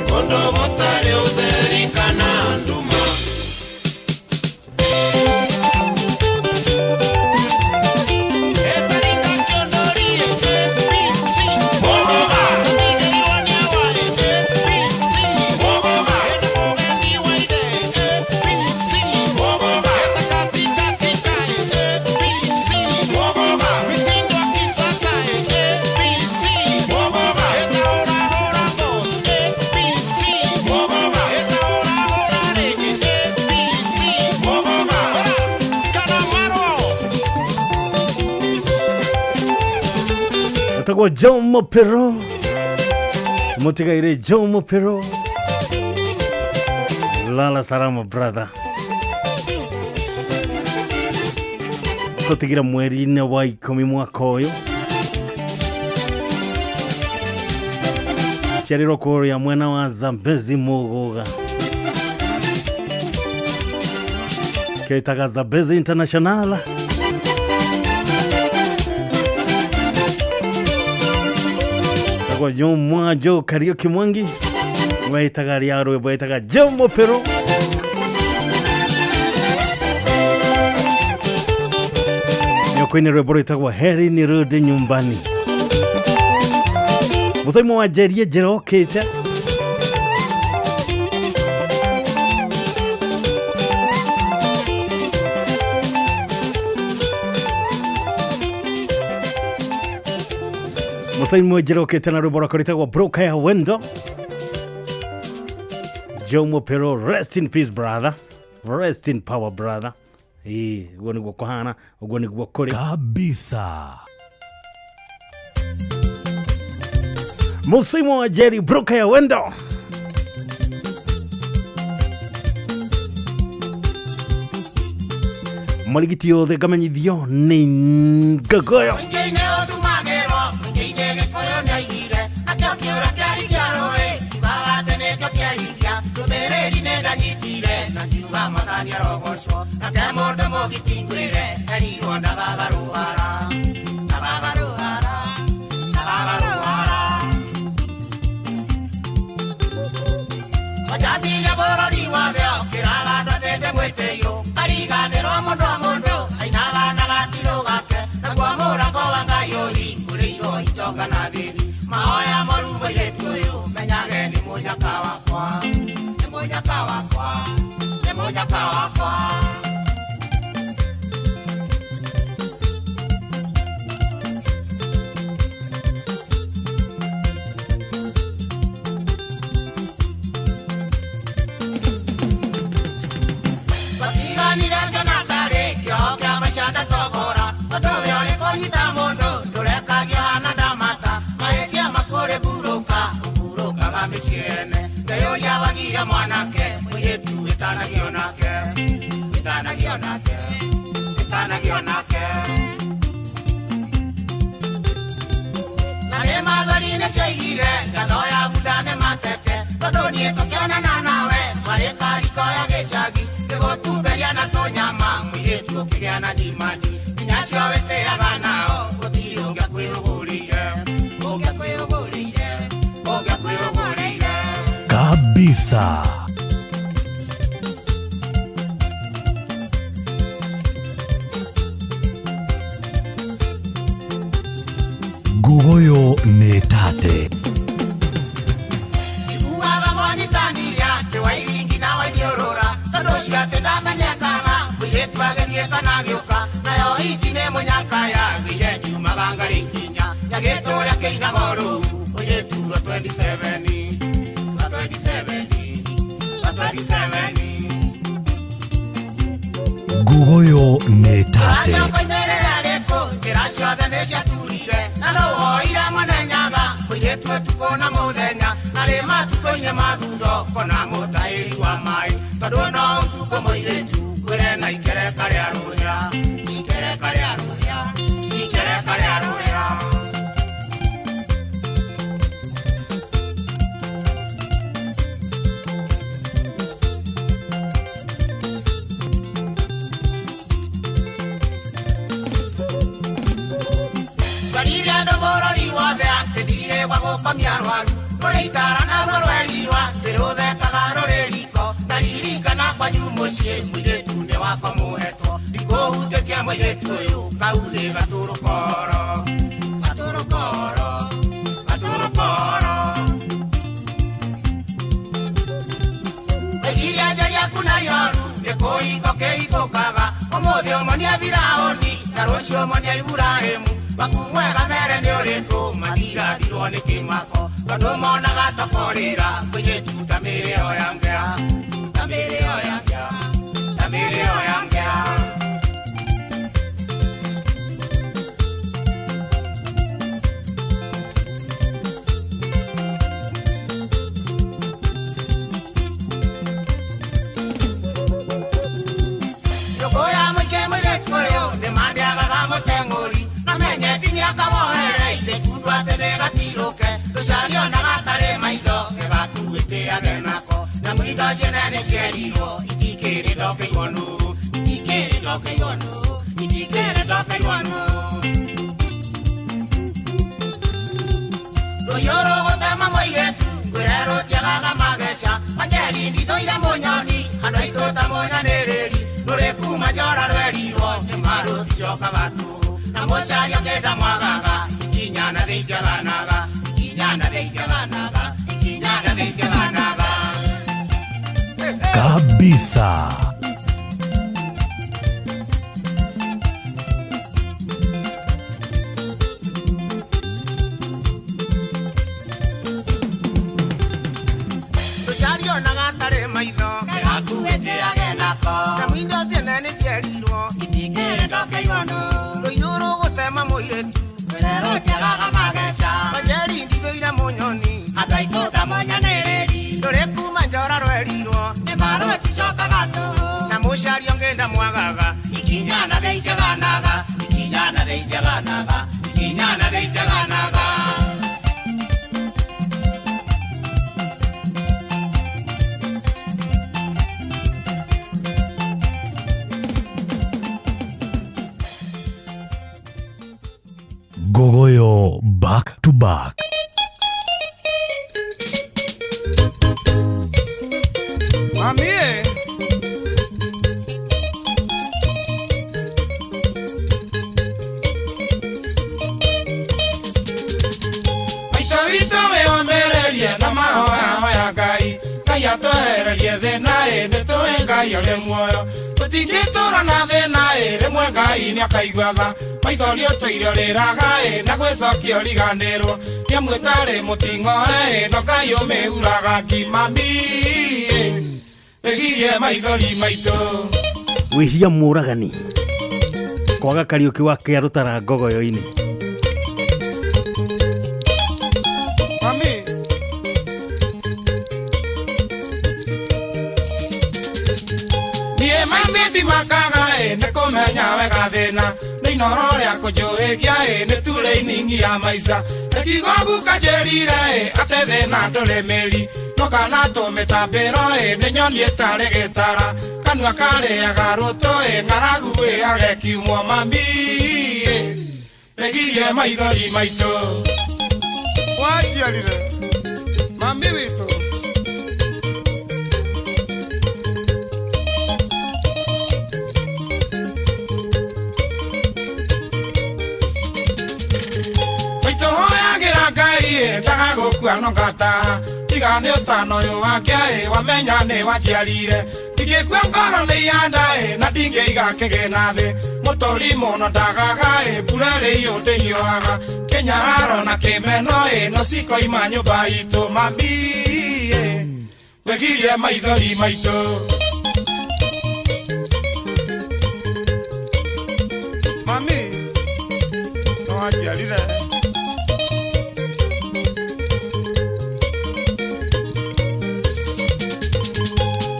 kũndũ gũtarĩ ũtheri kana nduma. Etagwo Jomo Pero, mũtigaire Jomo Pero, lala salama brother. Tũtigire mweri-inĩ wa 10 mwaka ũyũ. Ciarirwo kũrĩa mwena wa Zambezi Muguga, kĩtaga Zambezi International. Tagwo Jomo Joe Kariuki Mwangi, wetaga rĩa rwĩmbo wetaga Jomo Pero. Ngũkũ-inĩ rwĩmbo rwĩtagwo heri nirudi nyumbani. Mũcaimo wa njerie njĩra okĩte. Mũcaimo njĩra okĩte na rwĩmbo rwakwa rwĩtagwo broka ya wendo. Jomo Pero, rest in peace brother, rest in power brother. Ĩĩ, ũguo nĩguo kũhana, ũguo nĩguo kũrĩ kabisa. Musimu wa Jerry Broka ya wendo. Marigiti yothe ngamenyithio nĩ Ngagoyo. Mũingĩ-inĩ ũtumagĩrwo, mũingĩ-inĩ Gĩkũyũ nĩoigire, nakĩo kĩũra kĩarĩ kĩa rũĩ, kiugaga atĩ nĩkĩo kĩarithia, ndũmĩrĩri nĩndanyitire, na ngiuga Mwathani arogocwo, nake mũndũ mũgiti ngwĩre, erirwo ndagagarũhara, ndagagarũhara, ndagagarũhara. Mũcambia bũrũri wothe okĩraga ndwatĩte mwĩtĩyo, kariganĩrwo mũndũ wa mũndũ, ainaga na gatirũ gake, naguo mũrango wa Ngai ũhingũrĩirwo itonga na thĩni. Mahoya moru mũirĩtu ũyũ, menyage nĩ mũnyaka wakwa, nĩ mũnyaka wakwa, nĩ mũnyaka wakwa. Twatiganire ngĩona ndarĩ kĩoho kĩa maica ndatobora, ũndũ ũyũ ũrĩ kũnyita mũndũ ndũrekagio hana ndamata, mahĩtia makũrĩ mburũka, ũmburũkaga mĩciĩ ene, ngeyũria wagire mwanake, mũirĩtu wĩtanagio nake, wĩtanagio nake, wĩtanagio nake. Na nĩ mathori nĩcioigire ngatho ya bunda nĩ mateke, tondũ niĩ tũkĩonana nawe warĩ kariko ya gĩcagi, ngĩgũtumberia na tũnyama, mũirĩtu ũkĩgĩa na ndimandi, nginya acio wĩtĩaga nao gũtirĩ ũngĩakwĩrũgũrĩire, ũngĩakwĩrũgũrĩire, ũngĩakwĩrũgũrĩire. Kabisa. Gugoyo nĩ tate. Iguaga mwanyitanire atĩ wairingi na waithiũrũra, tondũ ũcio atĩ ndamenyekaga, mũirĩtu agerie kana agĩũka, nayo hiti nĩ mũnyaka yagĩire ngiumaga ngarĩ ikinya, nyagĩtũrĩa kĩinaga rũu, mũirĩtu wa 27, wa 27, wa 27. Gugoyo nĩ tate. Ũracoka-inĩ rĩkũ, njĩra ciothe nĩciaturire, na no woire mwene nyaga, mũirĩtu ũtukũ na mũthenya, na rĩ matukũ-inĩ ma thutha ũkona mũtahĩri wa maĩ, tondũ no ũtukũ mũirĩtu ngwĩre na ikereka rĩa rũhĩa, ikereka rĩa rũhĩa, ikereka rĩa rũhĩa. Twarire andũ bũrũri wothe atĩ ndirĩ gwa gũkomia arwaru, rũrĩ itara naruo rwerirwo atĩ rũthekaga rũrĩ riko, ndaririkana kwanyu mũciĩ mũirĩtu nĩ wakwa mũhetwo, ndikũhutĩkia mũirĩtu ũyũ kau nĩ gatũrũkoro, gatũrũkoro, gatũrũkoro. Wĩgiria njaria aku na ioru nĩ kũhingo kĩhingũkaga, ũmũthĩ ũmonia Firaũni na rũciũ ũmonia Iburahĩmu, waku mwega mere nĩ ũrĩkũ matirathirwo nĩ kĩmako, tondũ monaga tokorĩra mũirĩtu ta mĩrĩo ya ngĩa, ta mĩrĩo ya ngĩa, ta mĩrĩo ya ngĩa. Nyũngũ ya mũingĩ mũirĩtu ũyũ nĩmandĩagaga mũteng'ũri, na menyeti mĩaka wohere ithĩkundwo atĩ ndĩgatirũke, rũcario na gatarĩ maitho gĩgakuĩtĩage nako, nyamũ indo ciene nĩcierirwo itikĩrĩ ndokĩigwo nũ, itikĩrĩ ndokĩigwo nũ, itikĩrĩ ndokĩigwo nũ. Rũhiũ rũgũtema mũirĩtu ngwĩre rũtiagaga mageca, Wanjeri ndithũire mũnyoni, andũ aitũ ta mũnyanĩrĩri, rũrĩ kuma njora rwerirwo nĩ marũticokaga tũhũ, Mũcaria ngenda mwagaga ikinya na thĩ itiaganaga ikinya na thĩ itiaganaga ikinya na thĩ itiaganaga. Kabisa. Tũcarionaga tarĩ maitho gakuĩtĩage nako na mwindo ciene nĩ cierirwo itingĩrĩ ndokeirwo rũiyũ rũgũtema mũirĩtu rũtiagaga mageca manjeri ndigĩire mũnyoni andũ aitũta monyanĩrĩri ndũrĩ kuma njora rwerirwo nĩ marũticokaga tũhũ na mũcario ngĩnda mwagaga ikinya na thĩ itiaganaga ikinya na thĩ itiaganaga ikinya na thĩ itiaganaga. Gogoyo back to back. Mami, maita witũ wĩhomererie na mahoya hoya Ngai Ngai atwehererie thĩna ĩ nĩtũĩ Ngai ũrĩ muoyo tũtingĩtũra na thĩna ĩ rĩmwe Ngai nĩakaigua tha maithori ũtũire ũrĩraga ĩ na gwĩcokia ũriganĩrwo nĩamwĩtarĩ mũting'oe ĩ no Ngai ũmĩhuraga ngimami ĩ ĩgirie maithori maitũ. Wĩhia mũragani kwaga Kariũki wa Kĩarũtara ngogoyo-inĩ. Mami niĩ maitĩ ndimakaga ĩ nĩ kũmenya wega thĩna nĩ inoro rĩa kũnjũhĩgia ĩ nĩ turĩiningi ya maica ĩkiugo guka njĩrire ĩ atĩ thĩna ndũrĩ mĩri no kana tũmĩtambĩro ĩ nĩ nyoni ĩtarĩ gĩtara kanua karĩaga rũtũ ĩ ng'aragu ĩage kiumwo mami ĩ ĩgirie maithori maitũ. Wanjiarire mami witũ. Maitũ hoyagĩra Ngai ĩ ndagagũkua no ngataha tiga nĩ ũtano ũyũ wake ĩ wamenya nĩ wanjiarire ndingĩkua ngoro nĩ ihanda ĩ na ndingĩiga kĩgĩna thĩ mũtũri mũno ndagaga ĩ mbura ĩrĩ ndĩhiũhaga kĩnyararo na kĩmeno ĩ no cikoima nyũmba itũ mami ĩ wĩgirie maithori maitũ. Mami no wanjiarire.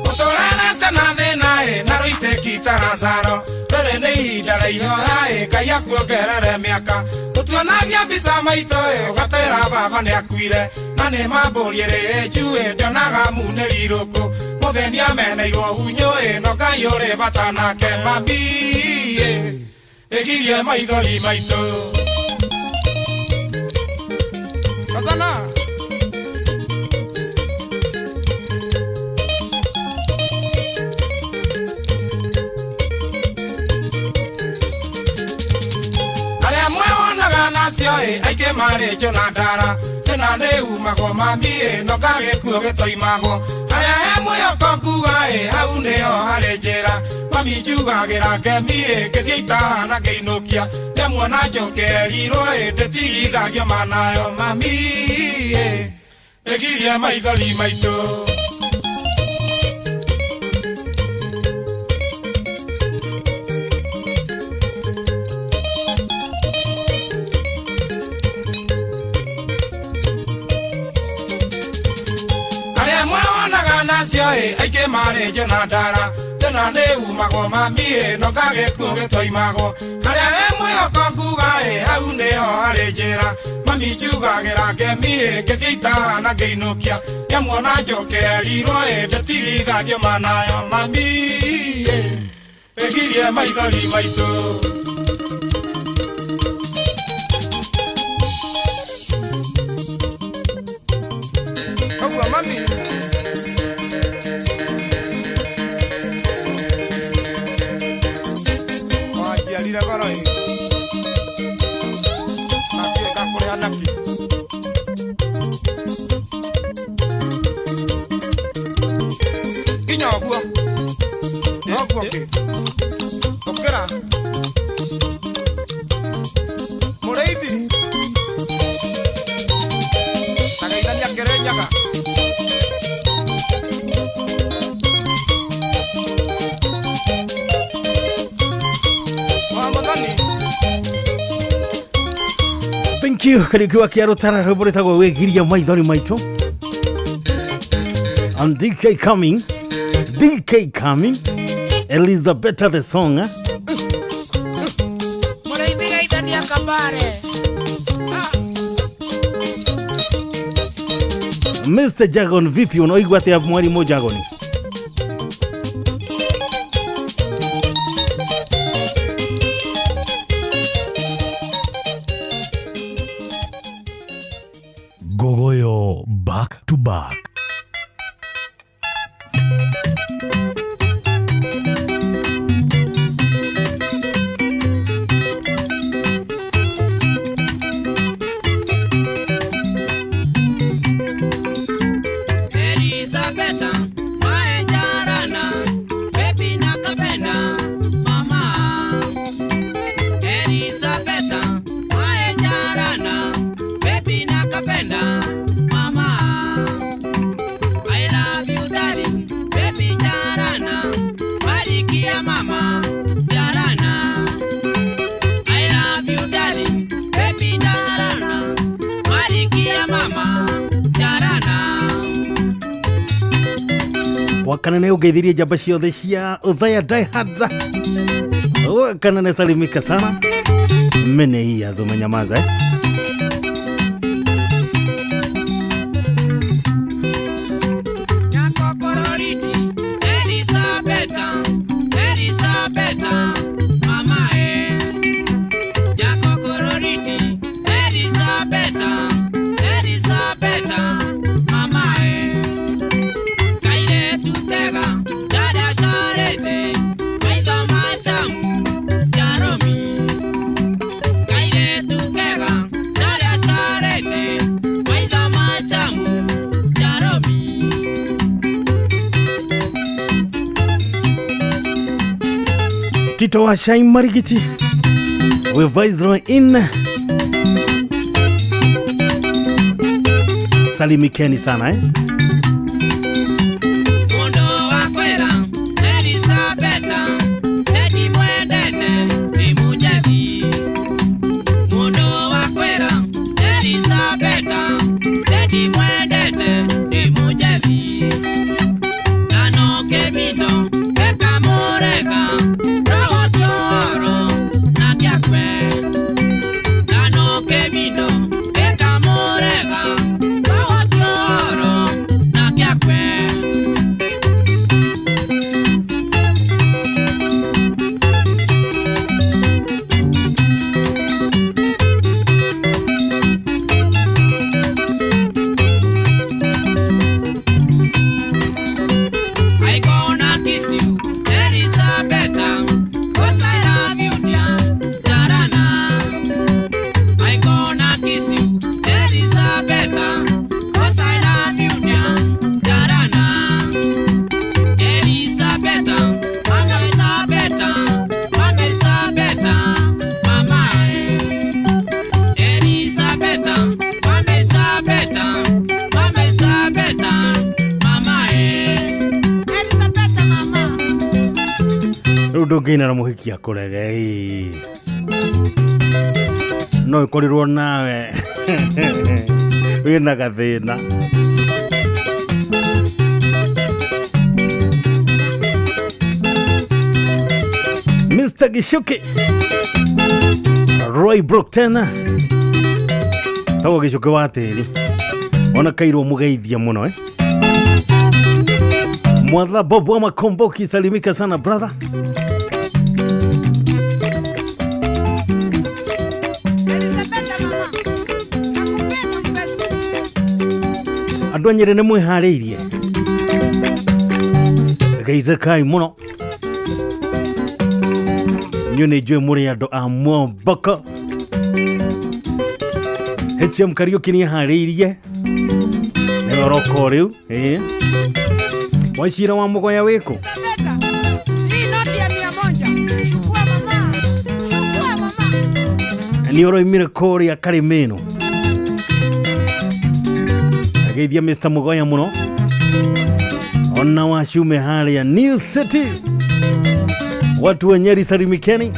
Ũtũrerete na thĩna ĩ na rũitĩki ta Lazaro rĩrĩ nĩ ihinda rĩa ihoya ĩ Ngai akuongerere mĩaka ũtuonagia mbica maitũ ĩ ũgatwĩra baba nĩakuire na nĩ mambũri ĩrĩ ĩnjuĩ ndionaga munĩri rũkũ mũthĩni ameneirwo hunyũ ĩ no Ngai ũrĩ bata nake mami ĩ ĩgirie maithori maitũ. Kazana. Arĩa mwewonaga nacio ĩ aingĩ marĩ njũ na ndara thĩna nĩ umagwo mami ĩ no gagĩkuo gĩtoimagwo harĩa he mwĩhoko nguga ĩ hau nĩho harĩ njĩra mami njugagĩra ngemi ĩ ngĩthiĩ itaha na ngĩinũkia ndĩmuona njũkĩerirwo ĩ ndĩtigithagio manayo mami ĩ ĩgirie maithori maitũ. Arĩa mwewonaga nacio ĩ aingĩ marĩ njũ na ndara thĩna nĩ umagwo mami ĩ no gagĩkuo gĩtoimagwo harĩa he mwĩhoko nguga ĩ hau nĩho harĩ njĩra mami njugagĩra ngemi ĩ ngĩthiĩ itaha na ngĩinũkia ndĩmuona njũkĩerirwo ĩ ndĩtigithagio manayo mami ĩ ĩgirie maithori maitũ. Koguo mami wanjiarire goro ĩ. Wakua kĩ? Ũkĩra. Mũrĩithi. Tageithania Kĩrĩnyaga. Wa Mũthoni. Thank you. Kariuki wa Kĩarũtara, rwĩmbo rwĩtagwo Wĩgiria Maithori Maitũ. And DK coming, DK coming, Elizabeth the song, eh? Mũrĩithi geithania Kabare. Mr. Jagon, vipi unaigua atia mwalimu Jagon? Gogoyo back to back. Elizabeta, mae jarana, baby nakapenda, mama. Elizabeta, mae jarana, baby nakapenda, mama. I love you darling, baby jarana, barikia mama, jarana. I love you darling, baby jarana, barikia mama, jarana. Wakana nĩ ũngeithirie njamba ciothe cia Uthaya Diehards. Wakana nĩ salimika sana. Mene hii ya umenyamaza, eh? Nyakokororiti, Elisabeta, Elisabeta, mama e. Nyakokororiti, Elisabeta, Elisabeta, mama e. Kairetu tega, dada sharete, maitho macamu, njaromi. Kairetu kega, dada sharete, maitho macamu, njaromi. Tito wa Shai Marigiti we Viceroy in salimikeni sana, eh? Mundu wakwĩra Elisabeta nĩndimwendete nĩ mũnjethi. Mundu wakwĩra Elisabeta nĩndimwendete nĩ mũnjethi. Ngano kĩmindo ĩkamũreka roho tioro na kĩakwe. Ngano kĩmindo ĩkamũreka roho tioro na kĩakwe. I gonna kiss you, Elisabetta, 'cause I love you, dear Jarana. I gonna kiss you, Elisabetta, 'cause I love you, dear Jarana. Elisabetta, Mama Elisabetta, Mama Elisabetta, Mama. Elisabetta, Mama Elisabetta, Mama Elisabetta, Mama. Elisabetta, mama. Rĩu ndũngĩina na mũhiki akũrege ĩ. No ĩkorirwo nawe wĩna gathĩna. Mr. Gishuki Roy Brook tena tagwo Gĩcuki wa tĩri ona kairwo mũgeithia mũno, eh? Mwadha Bob wa Makomboki, salimika sana brother. Andũ a Nyĩrĩ nĩ mwĩharĩirie geithĩkai mũno inyuĩ nĩ njũĩ mũrĩ andũ a Mwomboko. HM Kariũki nĩ eharĩirie nĩwe ũroka o rĩu ĩĩ. Wacira wa Mũgoya wĩkũ? Hii no Nĩ ũroimire kũrĩa Karimĩno. Ageithia Mr. Mugoya mũno. Ona wacume harĩa New City. Watu wa Nyeri salimikeni.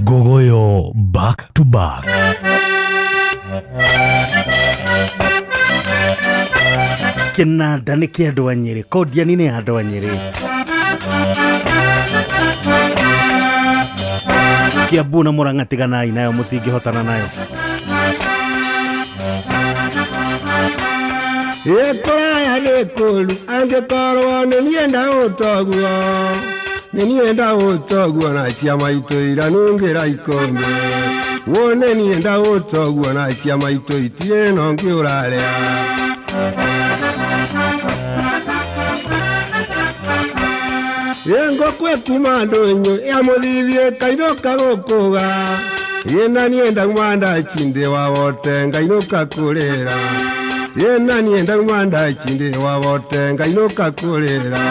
Gogoyo back to back. Kĩnanda nĩ kĩa andũ a Nyĩrĩ, Kodiani nĩ ya andũ a Nyĩrĩ. Kiambu na Murang'a tiganai nayo, mũtingĩhotana nayo. Ĩkũraya nĩ kũru angĩkorwo nĩ niĩ ndaũtoguo nĩ niĩ ndaũtoguo na cia maitũ iranungĩra ikũmbĩ wo nĩ niĩ ndaũtoguo na cia maitũ itirĩ na ũngĩ ũrarĩa. Ngũkũ ĩkuma ndũnyũ ya mũthithie kainũka gũkũga ĩna niĩ ndauma ndachindĩ wa wote ngainũka kũrĩra ĩna niĩ ndauma ndachindĩ wa wote ngainũka kũrĩra.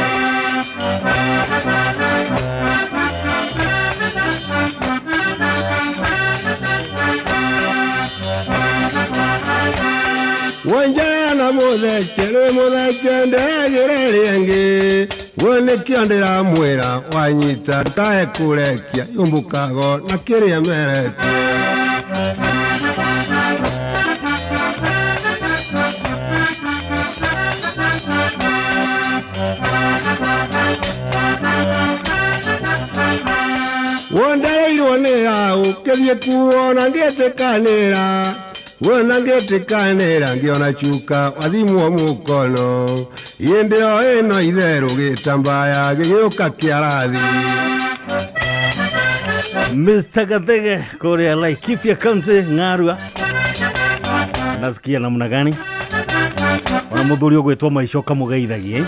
Wanjana mũthece rĩ mũthece ndegĩre rĩngĩ wo nĩkĩo ndĩramwĩra wanyita ndũkae kũrekia yũmbũkago na kĩrĩa meretie. Wondereirwo nĩ hau ngĩthiĩ kuona ngĩtĩkanĩra wona ngĩtĩkanĩra ngĩona cuka wathimwo mũkono ĩndĩ o ĩno itherũ gĩtambaya gĩgĩũka kĩarathi. Mr. Gathege kũrĩa Laikipia County Ng'arua, nasikia namna gani? Ona mũthuri ũgwĩtwo Maico kamũgeithagie.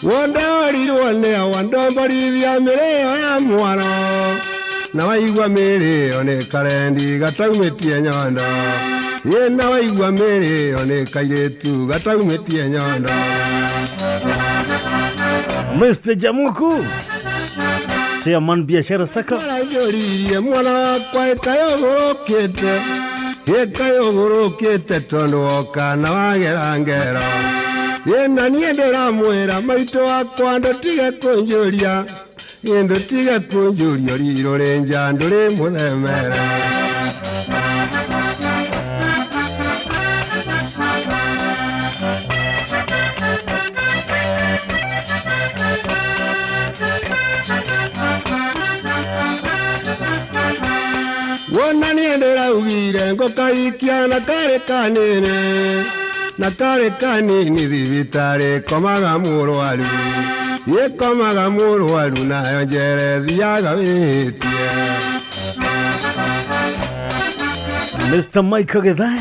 Wondorirwo nĩ awa ndomborithia mĩrĩo ya mwaro na waigua mĩrĩo nĩ karendi gataumĩtie nyondo ĩ na waigua mĩrĩo nĩ kairĩtu gataumĩtie nyondo. Mr. Jamuku Chairman Biashara Sacco Aranjũririe mwana wakwa ĩkayũgũrũkĩte ĩkayũgũrũkĩte tondũ woka na wagera ngero ĩna niĩ ndĩramwĩra maitũ wakwa ndũtige kũnjũria ndũtige kũnjũria rirũ rĩ nja ndũrĩ mũthemera. Wona niĩ ndĩraugire ngũkaikia na karĩ kanini na karĩ kanini thibitarĩ komaga mũrwaru ĩkomaga mũrwaru nayo njere thiaga wĩhĩtie. Mr. Michael Githai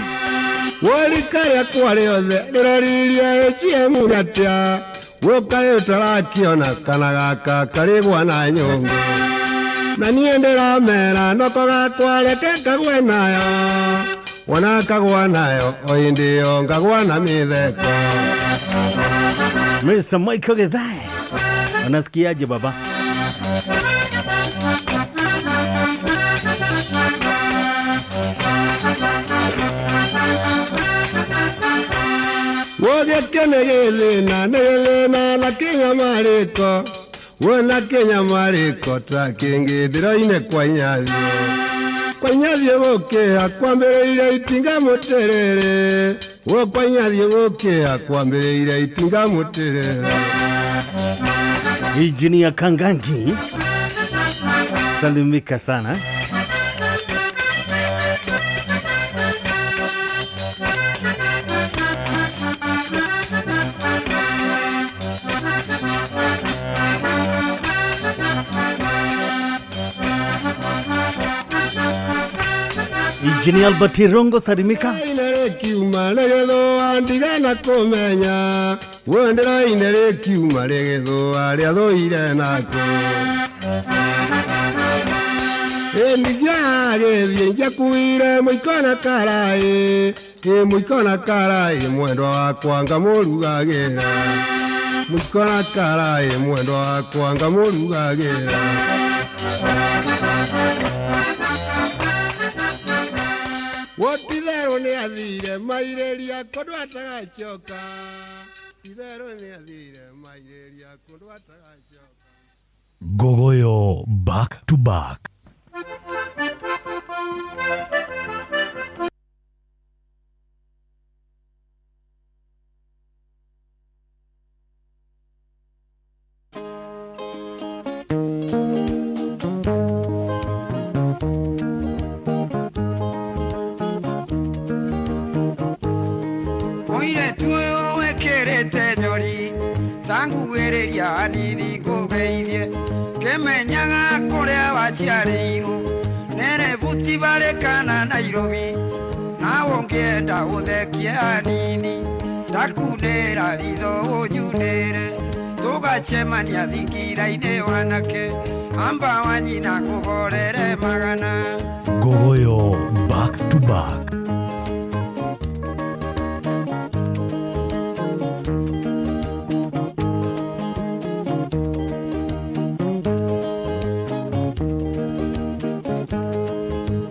Worika rĩakwa rĩothe ndĩroririe HM atĩa gũkaĩ ũtarakĩona kana gaka karĩgwa na nyũngũ na niĩ ndĩramera noko gakwa reke kagwe nayo wona kagwa nayo o hĩndĩ ĩyo ngagwa na mĩtheko. Mr. Michael Githai, unasikiaje baba? Wogĩkĩ nĩ gĩthĩna nĩ gĩthĩna na kĩnyamarĩko wona kĩnyamarĩko ta kĩngĩ ndĩroine kwa inyathiũ kwa inyathiũ gũkĩha kwambĩrĩire itinga mũtĩrĩrĩ wo kwa inyathiũ gũkĩha kwambĩrĩire itinga mũtĩrĩrĩ. Engineer Kangangi, salimika sana. Engineer Albert Rongo, salimika. Kiuma regetho ndigana kũmenya Wenderaine rĩkiuma rĩgĩthũa rĩathũire nako. Ĩningĩagĩthiĩ njakuire mũiko na karaĩ, ĩ mũiko na karaĩ mwendwa wakwa ngamũrugagĩra. Mũiko na karaĩ mwendwa wakwa ngamũrugagĩra. Wotitherũ nĩ athire mairĩria kũndũ atagacoka. Itherũ nĩ athire mairĩria kũndũ atagacoka. Gogoyo back to back. Mũirĩtu ũyũ wĩkĩrĩte nyori tanguĩrĩria hanini ngũgeithie kĩmenyaga kũrĩa waciarĩirwo nerebuti barĩ kana Nairobi nawe ũngĩenda ũthekie hanini ndakunĩra ritho ũnyunĩre tũgacemania thingira-inĩ wanake amba wa nyina ngũborere magana. Gogoyo back to back.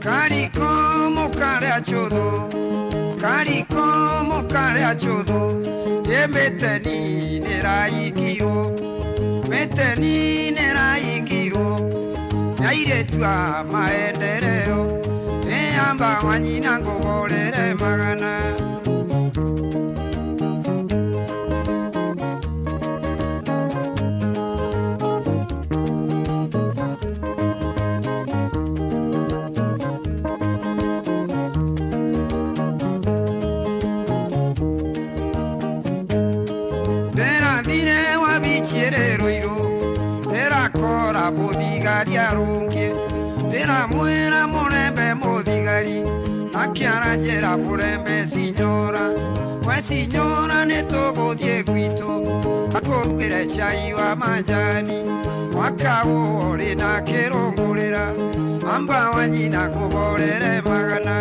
Kariko mukare chuthu, kariko mukare chuthu, ye meteni neraingirwo, meteni neraingirwo, airĩtu a maendeleo, e amba wa nyina ngũgũrĩre magana. Ndĩrathire wabichire Ruiru, ndĩrakora mũthigari arũngie, ndĩramwĩra mũrembe mũthigari, akĩara njĩra mũrembe sinyora, we sinyora nĩtũgũthiĩ gwitũ, akũrugĩre cai wa majani, mwaka ũrĩ na kĩrũngũrĩra, amba wa nyina ngũborere magana.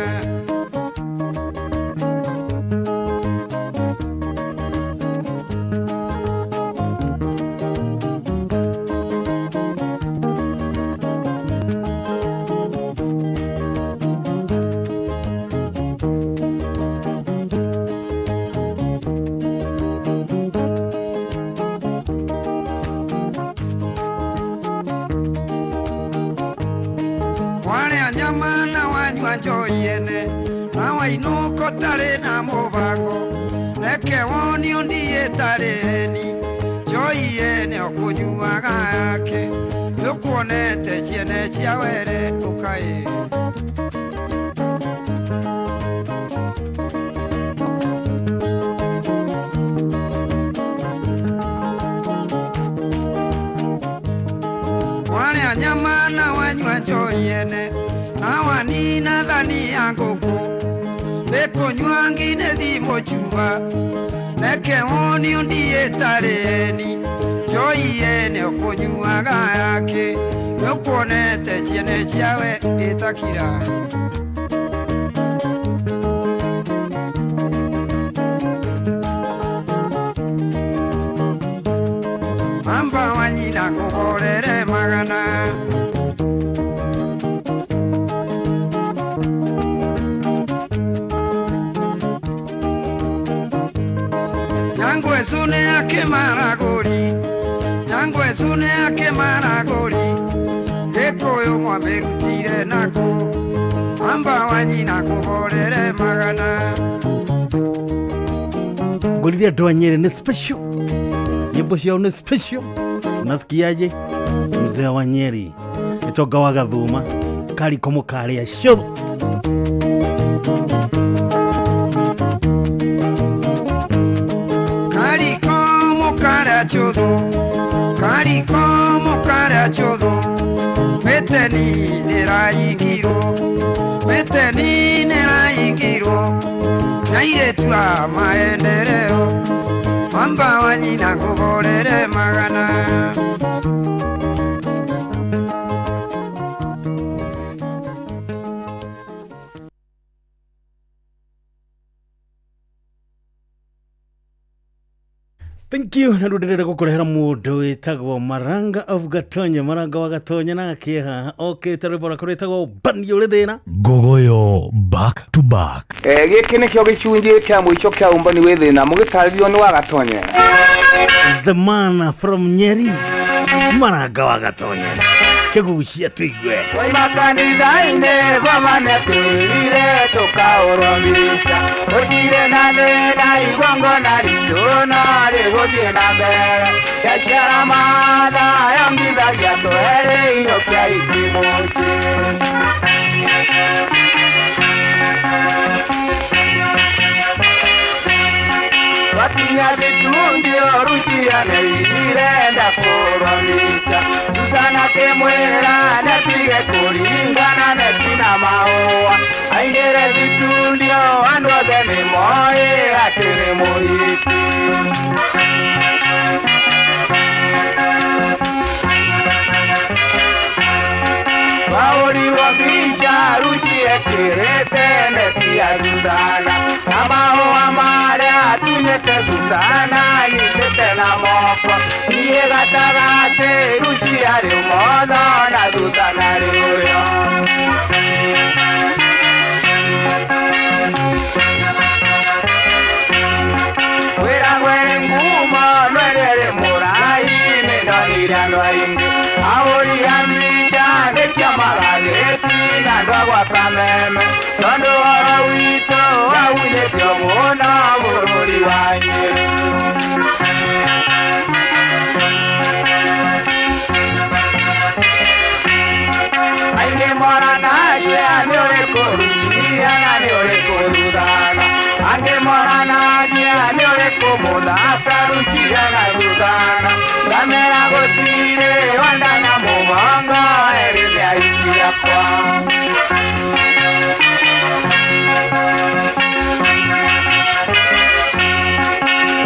Warĩa nyama na wanyua njohi ene, na wainũka ũtarĩ na mũbango, reke wonio ndiĩtarĩ eni, njohi ene ũkũnyuaga yake, nĩũkuonete ciene cia were ũkaĩ. Warĩa nyama na wanyua njohi ene, na wanina thani ya ngũkũ, nĩkũnyua ngine thimũ cuba, reke wonio ndiĩtarĩ eni, njohi ene ũkũnyuaga yake, nĩũkuonete ciene ciawe ĩtakira. Amba wa nyina ngũborere magana. Nyangwecu nĩ akĩmaragũri, Nyangwecu nĩ akĩmaragũri, Gĩkũyũ mwamĩrutire nakũ, amba wa nyina ngũborere magana. Ngũrire andũ a Nyeri nĩ special, nyĩmbo ciao nĩ special. Unasikiaje mzee wa Nyeri ĩtonga wa Gathuma kariko mũkarĩa cũthũ. Kariko mũkarĩa cũthũ, kariko mũkarĩa cũthũ, mĩteni nĩraingirwo, mĩteni nĩraingirwo, airĩtu a maendeleo, Wamba wa nyina ngũhũrĩre magana. Thank you. Na ndũrĩrĩ gũkũrehera mũndũ wĩtagwo Maranga of Gatonye, Maranga wa Gatonye na akĩhaha okĩte rwĩmbo rwake rwĩtagwo Bani ũrĩ thĩna. Ngogoyo back to back. Gĩkĩ nĩkĩo gĩcunjĩ kĩa mũico kĩa ũmbani wĩ thĩna mũgĩtarĩrio nĩ wa Gatonye. The man from Nyeri, Maranga wa Gatonye. Kĩgucia tũigue. Waima kanitha-inĩ baba nĩatwĩrire tũkaũrwo mbica gũtirĩ na thĩna igongona ritũ no rĩgũthiĩ na mbere biashara matha yongithagia twereirwo kĩa iki mũciĩ. Wakinya thitudio Ruchia nĩirenda kũrwo mbica Susana kĩmwĩra nĩatige kũringana netina mahũa aingĩre thitudio andũ othe nĩmoĩ atĩ nĩ mũhiki. Wahũrirwo mbica Ruchia ekĩrĩte neti ya Susana na mahũa marĩa atunyĩte Susana anyitĩte na moko niĩ gatagatĩ Ruchia rĩ ũmotho na Susana rĩ ũrĩo. Wĩra gwere ngumo nwere rĩ mũrai nĩndonire andũ aingĩ ahũri a mbica nĩkĩo magathĩti na andũ a gwa kameme tondũ ũhoro witũ wahunjĩtio mũno bũrũri wa Nyĩrĩ. Aingĩ moranagia nĩ ũrĩkũ Ruchia na nĩ ũrĩkũ Susana angĩ moranagia nĩ ũrĩkũ mũthaka Ruchia na Susana ngamera gũtirĩ wanda na mũgongo erĩ nĩ aiki akwa.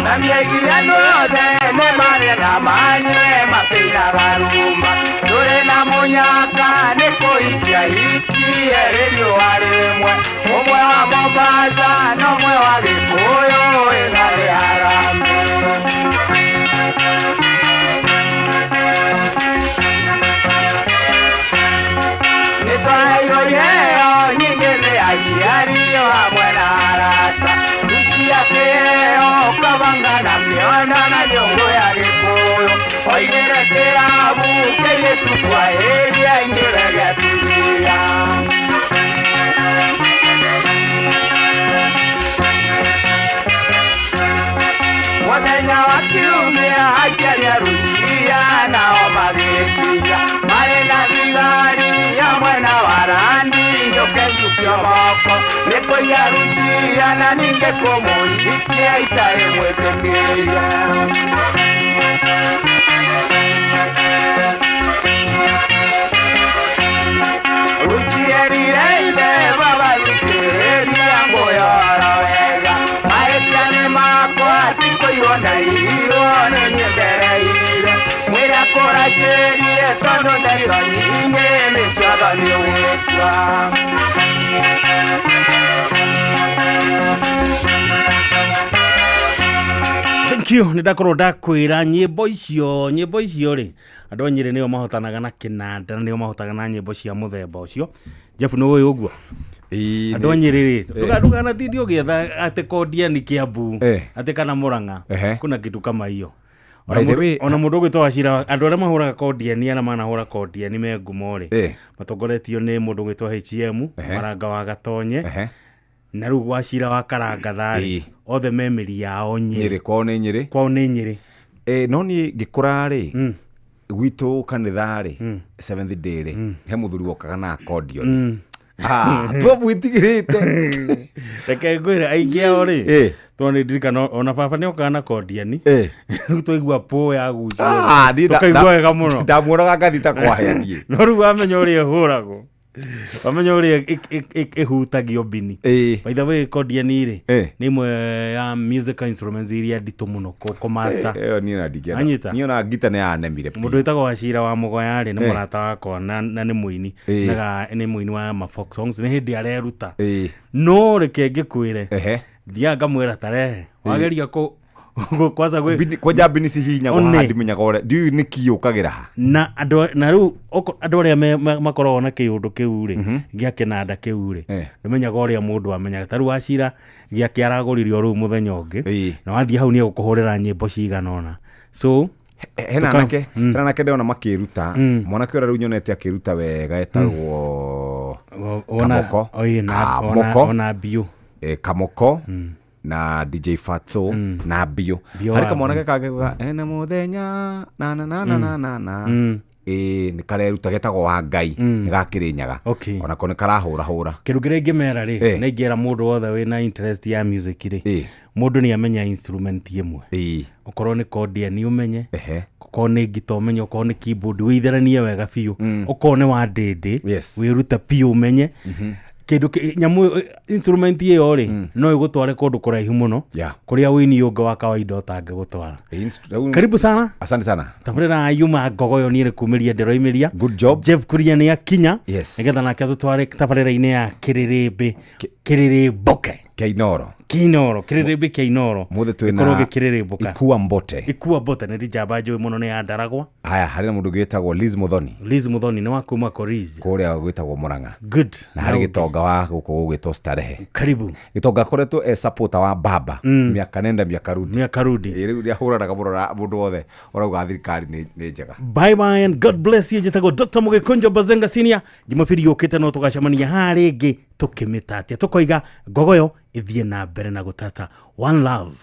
Na mĩaigire andũ othe nĩmarĩe na manyue makĩinaga rumba tũrĩ na mũnyaka nĩ kũhikia hiki erĩ riũa rĩmwe ũmwe wa Mombasa na ũmwe wa Gĩkũyũ ĩnarĩ harambee. Nĩtwaheirwo iheo nyingĩ nĩ aciari o hamwe na arata Ruchia kĩheo kabanga na mĩondo na nyũngũ ya Gĩkũyũ oigĩre kĩrabu kĩirĩtu kwahĩria aingĩre gĩatumia. Mũthenya wa kiumia aciari a Ruchia nao magĩkinya marĩ na thigari hamwe na warandi njũke njukio moko nĩ kũiya Ruchia na ningĩ kũmũhikia itarĩ mwĩtĩkĩrie. Ruchia erire ithe baba thikĩrĩria ngũyoro wega mahĩtia nĩ makwa ti kũiywo ndaiyirwo nĩ niĩ ndereire mwĩra kũracĩrie tondũ ndeto nyingĩ nĩcio thoni ũgĩtua. Thank you. Nĩ ndakorwo ndakwĩra nyĩmbo icio rĩ andũ a Nyĩrĩ nĩo mahotanaga na kĩnanda na nĩo mahotaga na nyĩmbo cia mũthemba ũcio. Jeff nĩ ũĩ ũguo? Andũ a Nyĩrĩ rĩ ndũkanatinde ũgĩetha atĩ Kondiani Kiambu atĩ kana Murang'a kuna kitu kama hiyo. Ona mũndũ ũgwĩtwo Wachira andũ arĩa mahũraga Kondiani arĩa manahũra Kondiani me ngumo rĩ matongoretio nĩ mũndũ ũgwĩtwo HM Maranga wa Gatonye na rĩu Wachira wa Karangatha rĩ othe me mĩri yao Nyĩrĩ. Kwao nĩ Nyĩrĩ. Kwao nĩ Nyĩrĩ. No niĩ ngĩkũra rĩ gwitũ kanitha rĩ Seventh Day rĩ he mũthuri wokaga na accordion. Twamwĩtigĩrĩte. Reke ngwĩre aingĩ ao rĩ tondũ nĩ ndirikana ona baba nĩ okaga na kondiani rĩu twaigua pũ ya gucio tũkaigua wega mũno ndamuonaga ngathi ta kwahĩa niĩ no rĩu wamenya ũrĩa ĩhũragwo Wamenya ũrĩa ĩhutagio mbini. By the way, accordion rĩ, nĩ ĩmwe ya musical instruments iria nditũ mũno kũ master. Ĩyo niĩ na ndingĩenda. Anyita. Niĩ ona ngita nĩ yanemire biũ. Mũndũ wĩtagwo Wacira wa Mũgoya rĩ, nĩ mũrata wakwa na nĩ mũini. Nĩ mũini wa ma folk songs, nĩ hĩndĩ areruta. No reke ngĩkwĩre, thiaga ngamwĩra tarehe wageria kwanza Kwanja mbini cihihinyagwo One. haha ndimenyaga ũrĩa ndiũĩ nĩ kĩ ũkagĩra ha. Na andũ na rĩu andũ arĩa makoragwo na kĩũndũ kĩu rĩ, gĩa kĩnanda kĩu rĩ, ndũmenyaga ũrĩa mũndũ amenyaga. Ta rĩu Wacira gĩake aragũririo rĩu mũthenya ũngĩ, na wathiĩ hau nĩ egũkũhũrĩra nyĩmbo cigana ũna, so Hena anake ndĩrona makĩruta. Mwanake ũrĩa rĩu nyonete akĩruta wega etagwo Kamoko. Kamoko. Ona biũ. Kamoko na DJ Fatso na Bio. Bio Harĩ wa kamwanake kangĩ ga ena mũthenya na na na na na na na ĩĩ nĩ kareruta, getagwo wa Ngai, nĩ gakĩrĩnyaga. Onako nĩ karahũrahũra. Kĩndũ kĩrĩa ingĩmera rĩ, nĩ ingĩra mũndũ wothe wĩna interest ya music rĩ, mũndũ nĩ amenya instrument ĩmwe, okorwo nĩ accordion ũmenye, okorwo nĩ ngita ũmenye, okorwo nĩ keyboard wĩitheranie wega biũ, okorwo nĩ wa ndĩndĩ wĩrute biũ ũmenye kĩndũ nyamũ instrument ĩyo rĩ, no ĩgũtware kũndũ kũraihu mũno, kũrĩa wĩini ũngĩ wa kawaida ũtangĩgũtwara. Karibu sana. Asante sana. Tabarĩra yuma ngogoyo niĩ nĩ kumĩria ndĩroimĩria. Good job. Jeff Kuria nĩ akinya, nĩgetha nake atũtware tabarĩra-inĩ ya kĩrĩrĩmbĩ, kĩrĩrĩmbũke. Kĩa Inoro. Kĩinoro, kĩrĩrĩmbĩ kĩa Inoro. Mũthĩ twĩna Gĩkorwo gĩkĩrĩrĩmbũka. Ikua Mbote. Ikua Mbote nĩ njamba njũĩ mũno, nĩ ya Ndaragwa. Haya, harĩ na mũndũ ũngĩ wĩtagwo Liz Muthoni. Liz Muthoni nĩ wa kuma Koriz. Kũrĩa gwĩtagwo Murang'a. Good. Na harĩ gĩtonga wa gũkũ gũgwĩtwo Starehe. Karibu. Gĩtonga akoretwo e supporter wa baba miaka nenda miaka rudi. Miaka rudi. Rĩu nĩ ahũranaga mũno na mũndũ wothe ũrauga thirikari nĩ njega. Bye bye and God bless you. Njĩtagwo Dr. Mũgĩkũnjo Bazenga Senior. Jumapili yũkĩte no tũgacemania haha rĩngĩ tũkĩmĩtatia, tũkoiga ngogoyo ĩthiĩ na mbere na gũtata. One love.